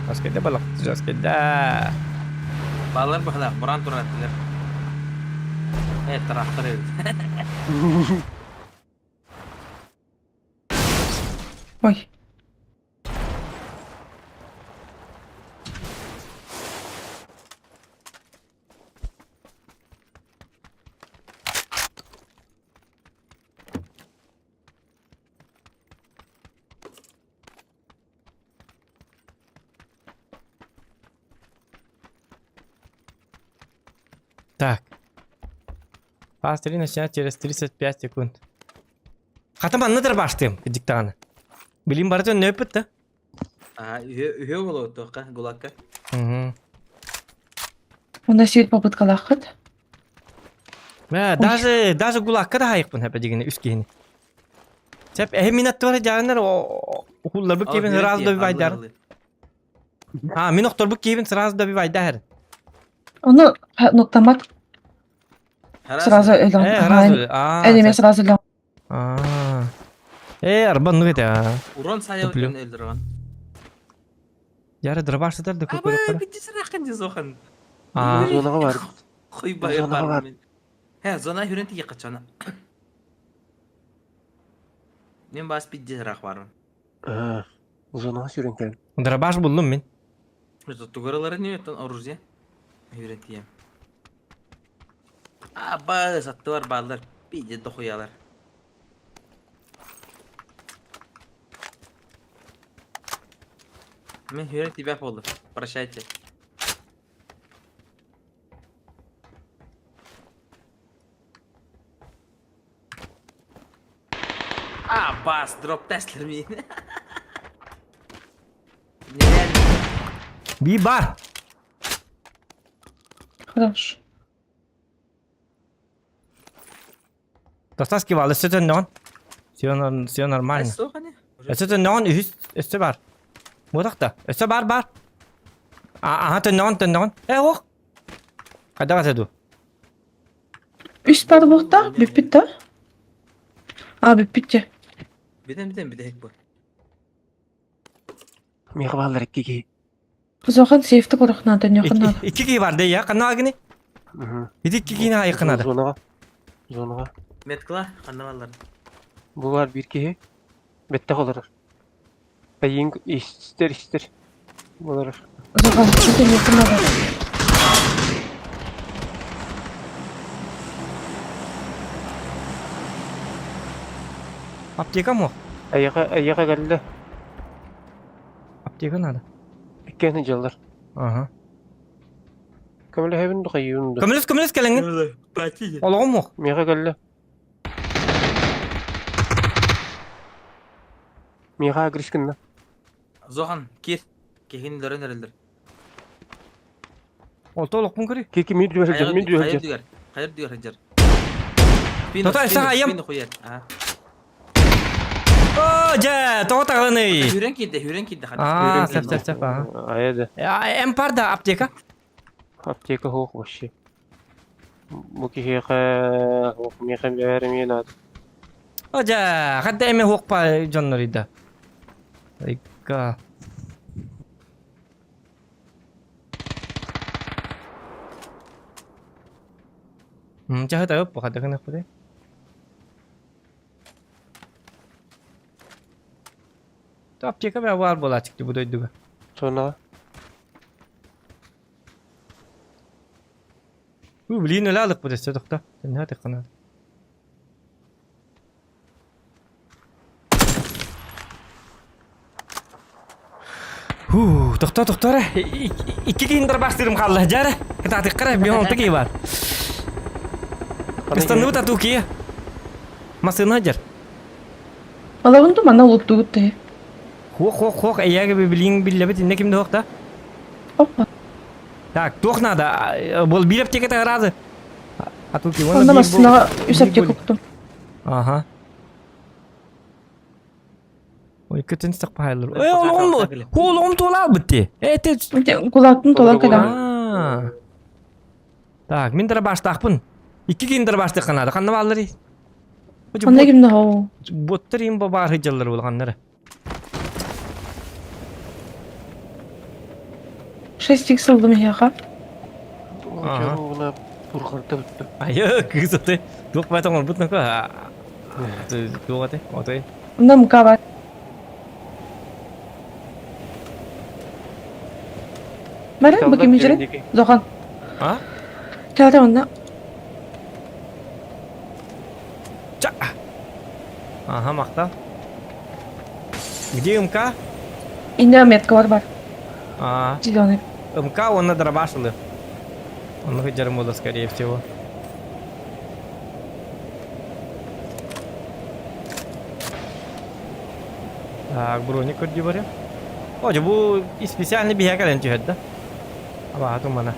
A: Аскайда балыктыж, аскайда.
L: Балар быһалаах, буран турар этилэр. Э, трактор эбит.
M: Ой.
A: Так. Фаз 3 начинать через 35 секунд. Хата манна дырбаштым, диктаны. Билим барыта нөпүт да.
L: Ага, үһү үһү болуо туохха, гулакка.
A: Угу.
M: Онда сүйет попыткалааххыт.
A: Мэ, даже даже гулакка да хайыкпын хэпэ дигини үс киһини. Сеп эһи мин аттыбар дьааннар ухулларбыт киһибин сразу добивайдар. А, мин охторбут киһибин сразу добивайдар.
M: Ону нуктамат сразу өлөн.
A: Э, сразу. А,
M: Элеме сразу өлөн.
A: А. Э, арба ну это.
L: Урон сайа
A: Туплю.
L: өлдөргөн.
A: Яра дробаш сытар да
L: Аба,
A: көкөрөк.
L: битти сыракын
A: А,
K: Зонаға бар.
L: Хуй
K: Зонаға бар.
L: бар. Хэ, зона хүрен тиге качана. Мен бас бидде сырак бармын.
K: Зонаға сүрен кел.
A: Дробаш булдум мин.
L: Тугаралары не өттен оружие. Хүрен тием. Аба, саттылар балдар. Бидде дохуялар. Мен хүрен тебя болду. Прощайте. А, бас, дроп теслер мин. Нереально.
A: Би бар.
M: Хорош.
A: Достаски валы сөтөн нон. Все все нормально. Өсөтөн нон үс өсө бар. Бодакта. Өсө бар бар. А, ага төн нон нон. Э, ох. Кайда катеду?
M: Үс бар буохта, бүппүт да? А, бүппүт же.
L: Битен битен битек бу.
K: Миға балдар икки
M: Зохан сейфті көрөхнада, нөхнада.
A: Икки ки бар де я, канна агни? Ити икки кини айкынады.
K: Зонаға. Зонаға.
L: Меткла, ханна балдар.
K: Бу бар бир киһи. Бетте холорор. Айын истер истер. Болар.
M: Зохан, это нөхнада.
A: Аптека мо?
K: Аяға аяға келді.
A: Аптека надо.
K: Иккені жылдар.
A: Ага.
K: Көмілі хэбин дұқайын.
A: Көміліс көміліс келеңин. Ологом мо?
K: Миға келді. Миға агрискінна.
L: Зохан, кир. Кехин дөрен өрелдер.
A: Олто олокпун көрүй.
K: Кеки мен дүгер жар, мен дүгер
L: Хайыр
K: жар.
L: дүгер. Хайыр дүгер жар.
A: Тота, сага аям.
L: Спину хуяр. Ага.
A: О, же, того тагыны.
L: Хүрен кийди, хүрен кийди.
A: А, сеп сеп сеп. Ага.
K: Аяды.
A: Эм бар да аптека.
K: Аптека хоқ вообще. Бу кихиға хоқ миға бәрі мен ады.
A: О, же, хадда эме хокпа жоннор ида. Айка. Чахы тагып, хадда кына куды. То аптека бә бар бола чыкты бу дойдуга.
K: Сонаға.
A: Бу блин эле алык бу десе токта. Не тыккана. Ху, токта токта. Икки киндер бастырым калды жары. Кытаты кара бион тыки бар. Ыстанны тату ки. Масына жар.
M: Алагынды мана улуттугут те.
A: Хох хох хох, эяге билин биллебит инне кимде хохта?
M: Опа.
A: Так, тух надо. Бол билеп текете разы. А тут его
M: Онда машинаға үс аптека уктум.
A: Ага. Ой, көтен сак пайлар. Эй, олом, олом тола битти. Э, те.
M: Кулактын тола када.
A: Так, мен дара баштақпын. Икки киндер баштық канады. Канна баллары.
M: Онда кимде хоо?
A: Боттар им бар хыҗаллар булганнары.
M: 6 икс алдым яха.
K: Ага. Бурғарды бітті.
A: Айы, кызыты. Тук байтон бут нака. Тугаты, отой.
M: Онда мука бар. Мара, бу ким жүре? Зохан.
A: А?
M: Чара онда.
A: Ча. Ага, мақта. Где МК?
M: Инде метка бар бар.
A: А.
M: Зеленый.
A: МК он на дробашилы. Он на скорее всего. Так, броник көрді бар. О, бу специальный бияк әлен түйеді да. Аба, атым мана.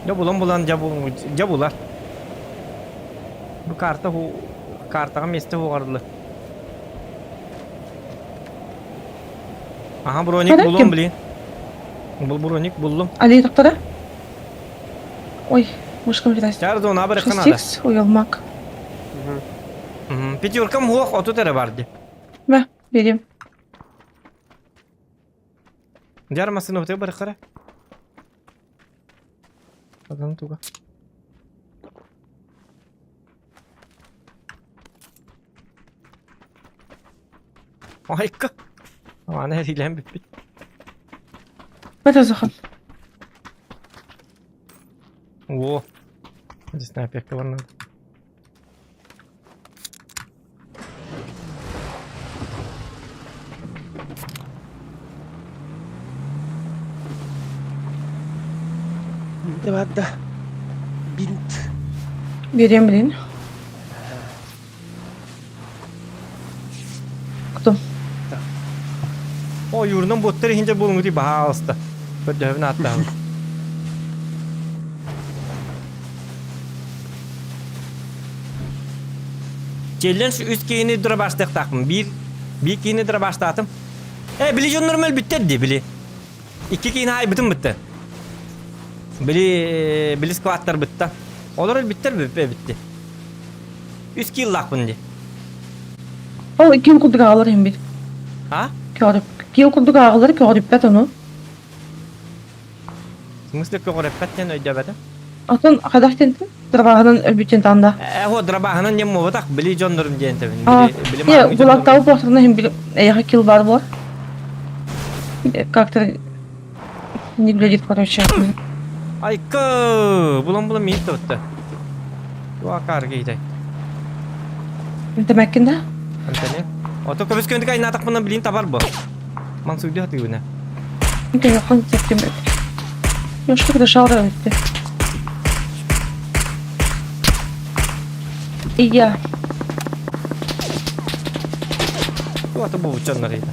A: Я булан булан жабулар. Бу карта ху картага месте хугарлы. Ага, броник булдум, блин. Бул броник булдум.
M: Али токтора. Ой, мышкам жирас.
A: Чар зона бір канада.
M: 6 ой алмак.
A: Пятеркам хуох 30 эрэ бар ди.
M: Мә, берем.
A: Дьар массыына бытыга барыххара. Потом туга. Айка. Аны эрилээн бүппүт.
M: Бата захан.
A: О. Снайперка бар надо.
J: Бинт барда. Бинт.
M: Берем блин. Кто?
A: О, юрнан буоттар иһинчэ буолуҥути баһаалыста. Көрдөһөбүн ааттаабын. Челлендж үс киһини дурабаштыахтаахпын. Биир, биир киһини дурабаштаатым. Э, били дьоннорум өлбүттэр дии, били. Икки киһини хаайбытым бытты. Били, били складтар бытта. Олор өлбүттэр эбитти. Үс кииллаахпын дии.
M: Ол ким курдук аҕалар иһин
A: А?
M: Көҕүрүп. Киил курдук ааҕылар көҕүрүппэт ону.
A: В смысле көҕүрүппэт диэн өйдөөбөтүм.
M: Атын хайдах диэн дробааһынан өлбүт танда.
A: Э, о, дробааһынан диэн буолбатах, били дьоннорум диэн тэбин.
M: А,
A: Били, били
M: не,
A: мааҥы дьоннорум.
M: булактау буохтарына иһин били эйэхэ кил бар буолар. Как-то не глядит, короче.
A: Айка, булан-булан миин табытта. Туа каар кейтэй.
M: Интемеккин да?
A: Антони. Ото көбүс көндүк айнаатахпына билин табар бу. Мансуйду хатыыбына.
M: Телефон тепким. Ну что дышал ты? И я.
A: Туата бу чоннор ыйда.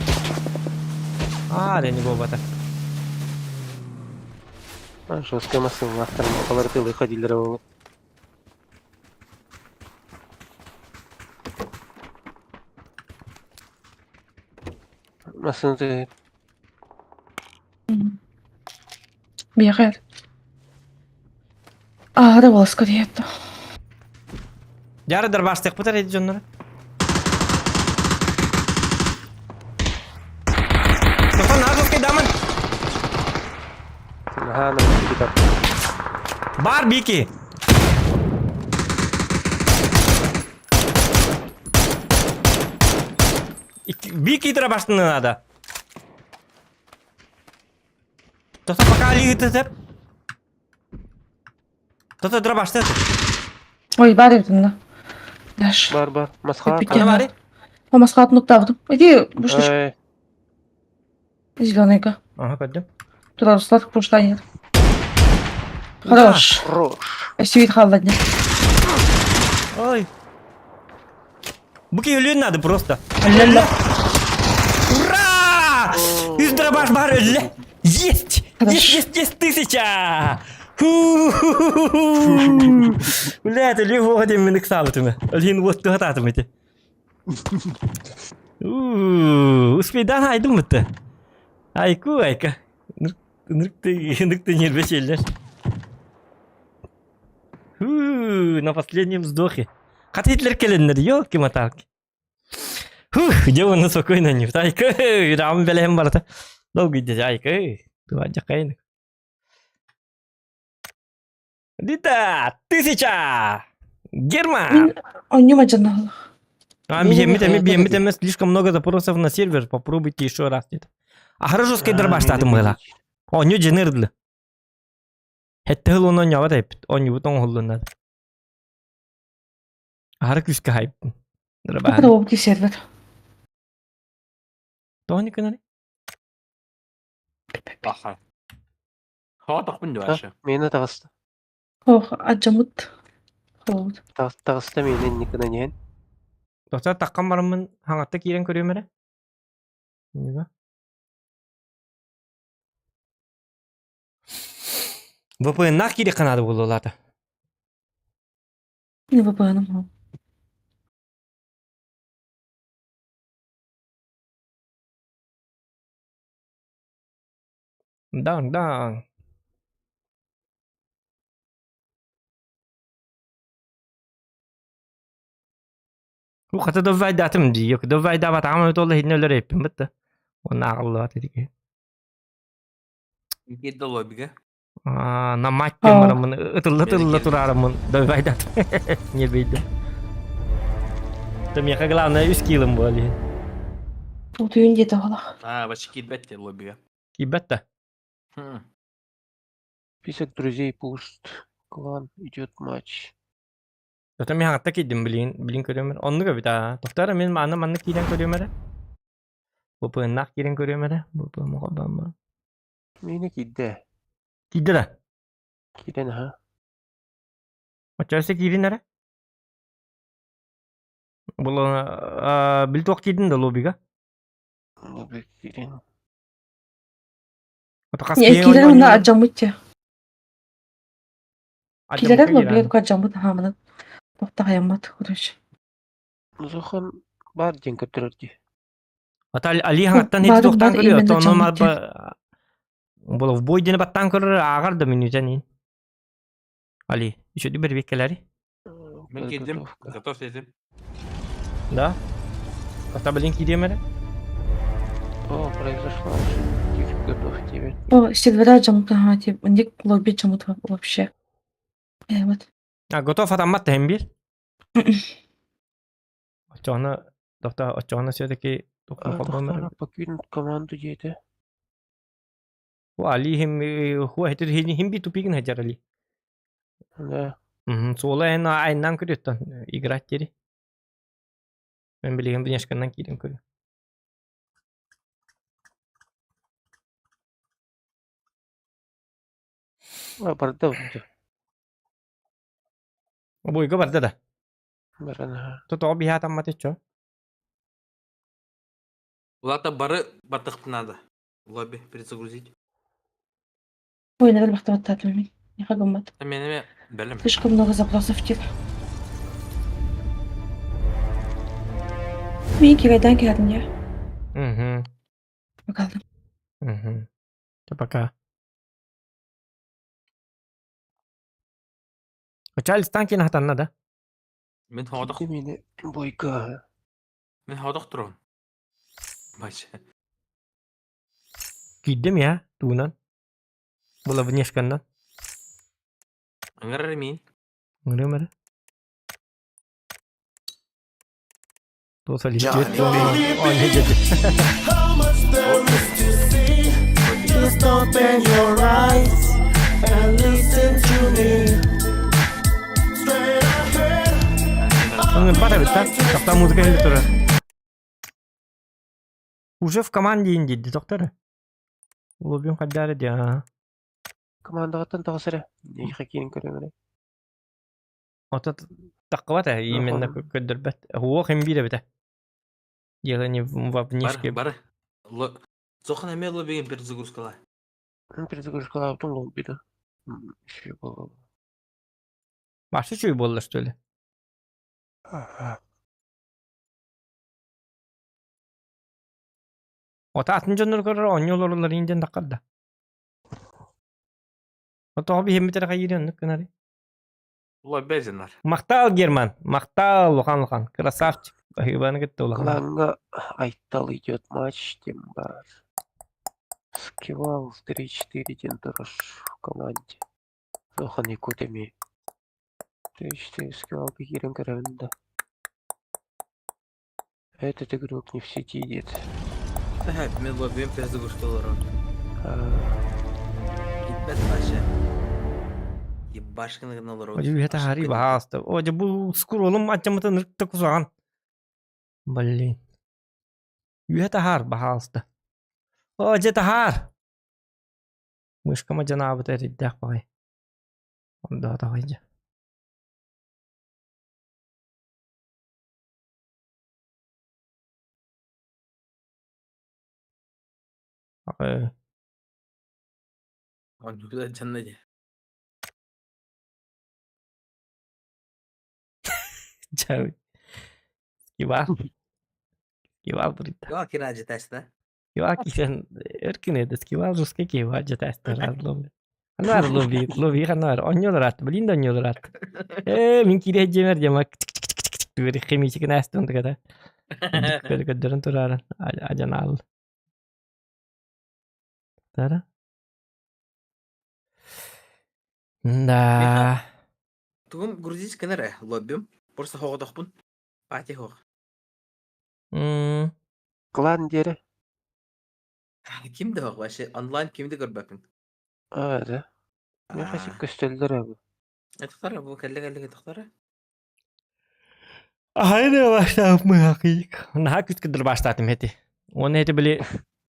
A: Аа, дени буолбата.
K: А, жесткая массыналаахтар алар тылы ходилер ол. Массыына ты
M: Бегает. А, да было скорее это.
A: Дьара дарбаастыахпыт эрэ дьоннор. Тохон наһаа дамын.
K: Наһаа намтыгытар.
A: Бар бики. Бики дробашны надо. Тоса пока алиги теп. Тоса дробашты.
M: Ой, бар эбитин да. Даш.
K: Бар бар. Масха.
M: Эппит
A: Ана бары.
M: О, масхат нуктабытым. Иди, буштыш.
K: Эй,
M: Зеленыйга.
A: Ага, көрдүм.
M: Туда руслар пуштанер. Хорош.
K: хорош.
M: Сүйт халладня.
A: Ой. Буки өлүөн надо просто.
M: Ля-ля.
A: Ура! Үс дробаш бар өллө. Есть!
M: Хорош.
A: Есть, есть, есть, тысяча! Ху-ху-ху-ху! Бля, это легко один мен ыксабытым. Один вот тугататым эти. Успейдан айдым бітті. Айку, айка. Нырк ты нервечелер. На последнем вздохе. Хатитлер келеннер, елки-моталки. Фух, где он спокойно не Айка, рам белем барата. Долго идет, айка. Туа жакайны. Дита, 1000! Герман!
M: Онньу мадьаннаһалах.
A: А,
K: Не-не-не,
A: биэммит эми,
K: это
A: биэммит эми, слишком много запросов на сервер, попробуйте еще раз. Дейді. А хорошо скайдер баштатым гыла. Оню женердли. Хетте хыл оны няват эпит. Оню бутон холлуннад. Ары күскә хайп. Дробаһын.
M: Попробуйте сервер.
A: Тони кынары.
L: Баха. Хоотохпун дуаша.
K: Мені таҕыста.
M: Ох, аджамыт. Холод.
K: Таҕыста мені инникына диэн.
A: Доктор таккан барыммын хаңатта киирен көрүөм эрэ. Нига. VPN-нах киири канады буолуолаата.
M: Не VPN-ым.
A: Даң, даң. Бу хата доввайдаатым дии. Yok доввайдаабатаҕым эбит ол иһиннэ өлөр эппин бытта. Уонна ааҕыллыбат итики.
L: Киирдэ лоббига.
A: На мать диэн бараммын ытылла-ытылла тураарыммын доввайдаатым. Ньирбийдим. Миэхэ главное үс килым буол иһин.
M: Утуйун диэтэ олох.
L: А, вообще киирбэт те лоббига.
A: Киирбэт да?
K: Список друзей пуст. Клан идет матч.
A: Зато мин хаҥатта киирдим билигин, билин көрүөм эрэ. Оннук эбит аа. Тохтоор мин мааны маннык киирэн көрүөм эрэ. ВПН-наах киирэн көрүөм эрэ. VPN холбооммун.
K: Миэнэ киирдэ.
A: Киирдэ да?
K: Киирэн аха.
A: Оччо өссө киирин эрэ. Була били туох киирдин да лоббига?
K: Лобби киирин.
M: Не киирэн уонна адьаммыт дьэ. Киирэр лоббига адьаммыт хаамынан. Тохтахайаммат короче.
K: Зохан бар диэн көрдөрөр дии.
A: Ата Али хаҥаттан ити туохтаан көрүө, оттон ону була в бой диэни баттаан көрөр ааҕар да мүнүүтэн иин. Али, үчүгэй бэрбиэккэлэри.
L: Мен киирдим, готов этим.
A: Да? Ата блин киириэм эрэ.
K: О, произошло уже. Готов тебе.
M: О, сервера жамут, ага, тип, ник лобби жамут вообще. Вот.
A: А, готов атаммат тэһин биир. Оччоҕуна, тохто, оччоҕуна все-таки
K: Покинуть команду диэтэ.
A: Али хим хуа хитир хим би тупигин хажар Али.
K: Да.
A: Суола эн айнан көрүттэн играть дири. Мен билигин внешканнан киирэн көрү.
K: Барда бу.
A: Обуйга барда да.
K: Баран.
A: Тотоҕо биһаатаммат иччо.
L: Улата бары бартыхты надо. Лобби перезагрузить.
M: Ой, наверное, бахтабаттаатым. Не хагыммат.
L: Мен бэлэм.
M: Слишком много запросов тип. Мен кирайдан келдім я.
A: Угу.
M: Bakalım.
A: Угу. Пока. Чарльз Танкин хатанна да?
L: Мен хоодох.
K: Мени бойка.
L: Мен хоодох турон. Бач.
A: Киирдим я туунан. Була внешканнан.
L: Аңарар мин.
A: Ыңырым эрэ. Туоса
G: How much there is to see. Just open your eyes and listen to me. Straight ahead.
A: Ыңырбат эбит да? Тохтоо музыка иһиллэ турар. Уже в команде индийди тохтор. Улубим хайдары дии аа.
K: Командағыттан тоғыс эрэ. Эйиэхэ киирэн көрөм эрэ.
A: Ото таххыбат ээ именно көрдөрбөт. Уох им биир эбитэ. Дело не во внешке.
L: Бары. Зохан эмиэ лоббигин перезагрузкала.
K: Перезагрузкалаабытым лоббида. Еще было.
A: Башы үчүгэй буолла что ли? Ото атын дьоннор көрөр оонньуу олороллор иин диэн таххар да. Отоҕо биһиммит эрэ хайыыры оннук гынары.
L: Лобби эзинар.
A: Махтал Герман, махтал улахан улахан, красавчик. Баһыыбаны кытта улахан.
K: Кланга Айтал идет матч, тем бар. Скивал 3-4 Денторош в команде. Зохан Якутами. 3-4 Скивал киирэн көрөбүн да. Этот игрок не в сети идет.
L: Мен лоббим перезагрузкалар. Китпет башы. Ебашканы гына олорор.
A: Ой, это хари баһааста. О, дьэ бу скроллум аччамытын ырыкта кусаҕан. Блин. Үһэ таһаар баһаалыста. О, дьэ таһаар! Мышкама дьанаабыта эрийдээх баҕай. Ондоотоҕой дьэ. Э,
L: Оннук дьанна дьэ.
A: Чау. Скибал. Скибал турда.
L: Yok kiracı taşta.
A: Скибал кисэн өркүнэдэ скибал жуска киба жа тастар лоби. Анар лоби, лоби ханар онньолор ат, блин да онньолор ат. Э, мин кире жемер жема. Түгэр химичигин астын тыгата. Көрдөрөн турарын ажанаал. Тара. Да.
L: Тугум грузинский эрэ лоббим. Просто хоҕотохпун. Пати хоҕ.
K: Клан диэри.
L: Ким да хоҕ вообще онлайн ким да көрбөппүн.
K: Аа, да. Миэхэ сик көстөллөр бу.
L: Этихтара бу кэллэ кэллэ этихтара.
A: Айна баштаапмыхакыйык. Наһаа күскүдүр баштаатым эти. Уонна эти били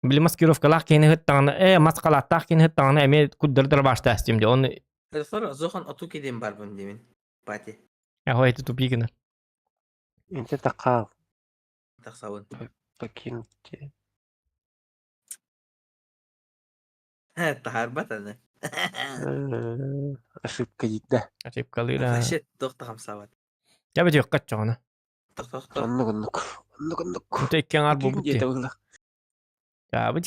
A: били маскировкалаах киһини ыттаҕына, э маскалааттаах киһини ыттаҕына эмиэ куддардыр баштаастым дии. Оны
L: Этихтара зохан оту кидим барбын димин. Пати.
A: Ахой эти тупик гына.
K: Инте такаал.
L: Тахсабын.
K: Покинуть.
L: Таһаарбат аны.
K: Ошибка дида.
A: Ошибкалыыр.
L: Вообще туох да хамсаабат.
A: Дьэ бүтүөххэ оччоҕуна.
K: Оннук оннук. Оннук оннук.
A: Онто икки аҥаар буолбут дии. Чаабыт.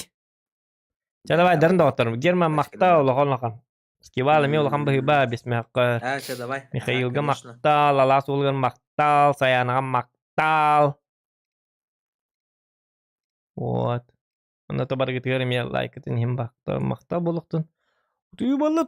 A: Чэ давай дарын доҕотторум. Герман махтал улахан улахан. Скивал эмиэ улахан быһыыба бисмэххэ.
L: А, чэ давай.
A: Михаилга махтал, Алаас уолугар махтал, Саянаҕа махтал. Вот. Онно баргытыгар эмиэ лайкытын иһин махтал буолуохтун. Утуйу болла.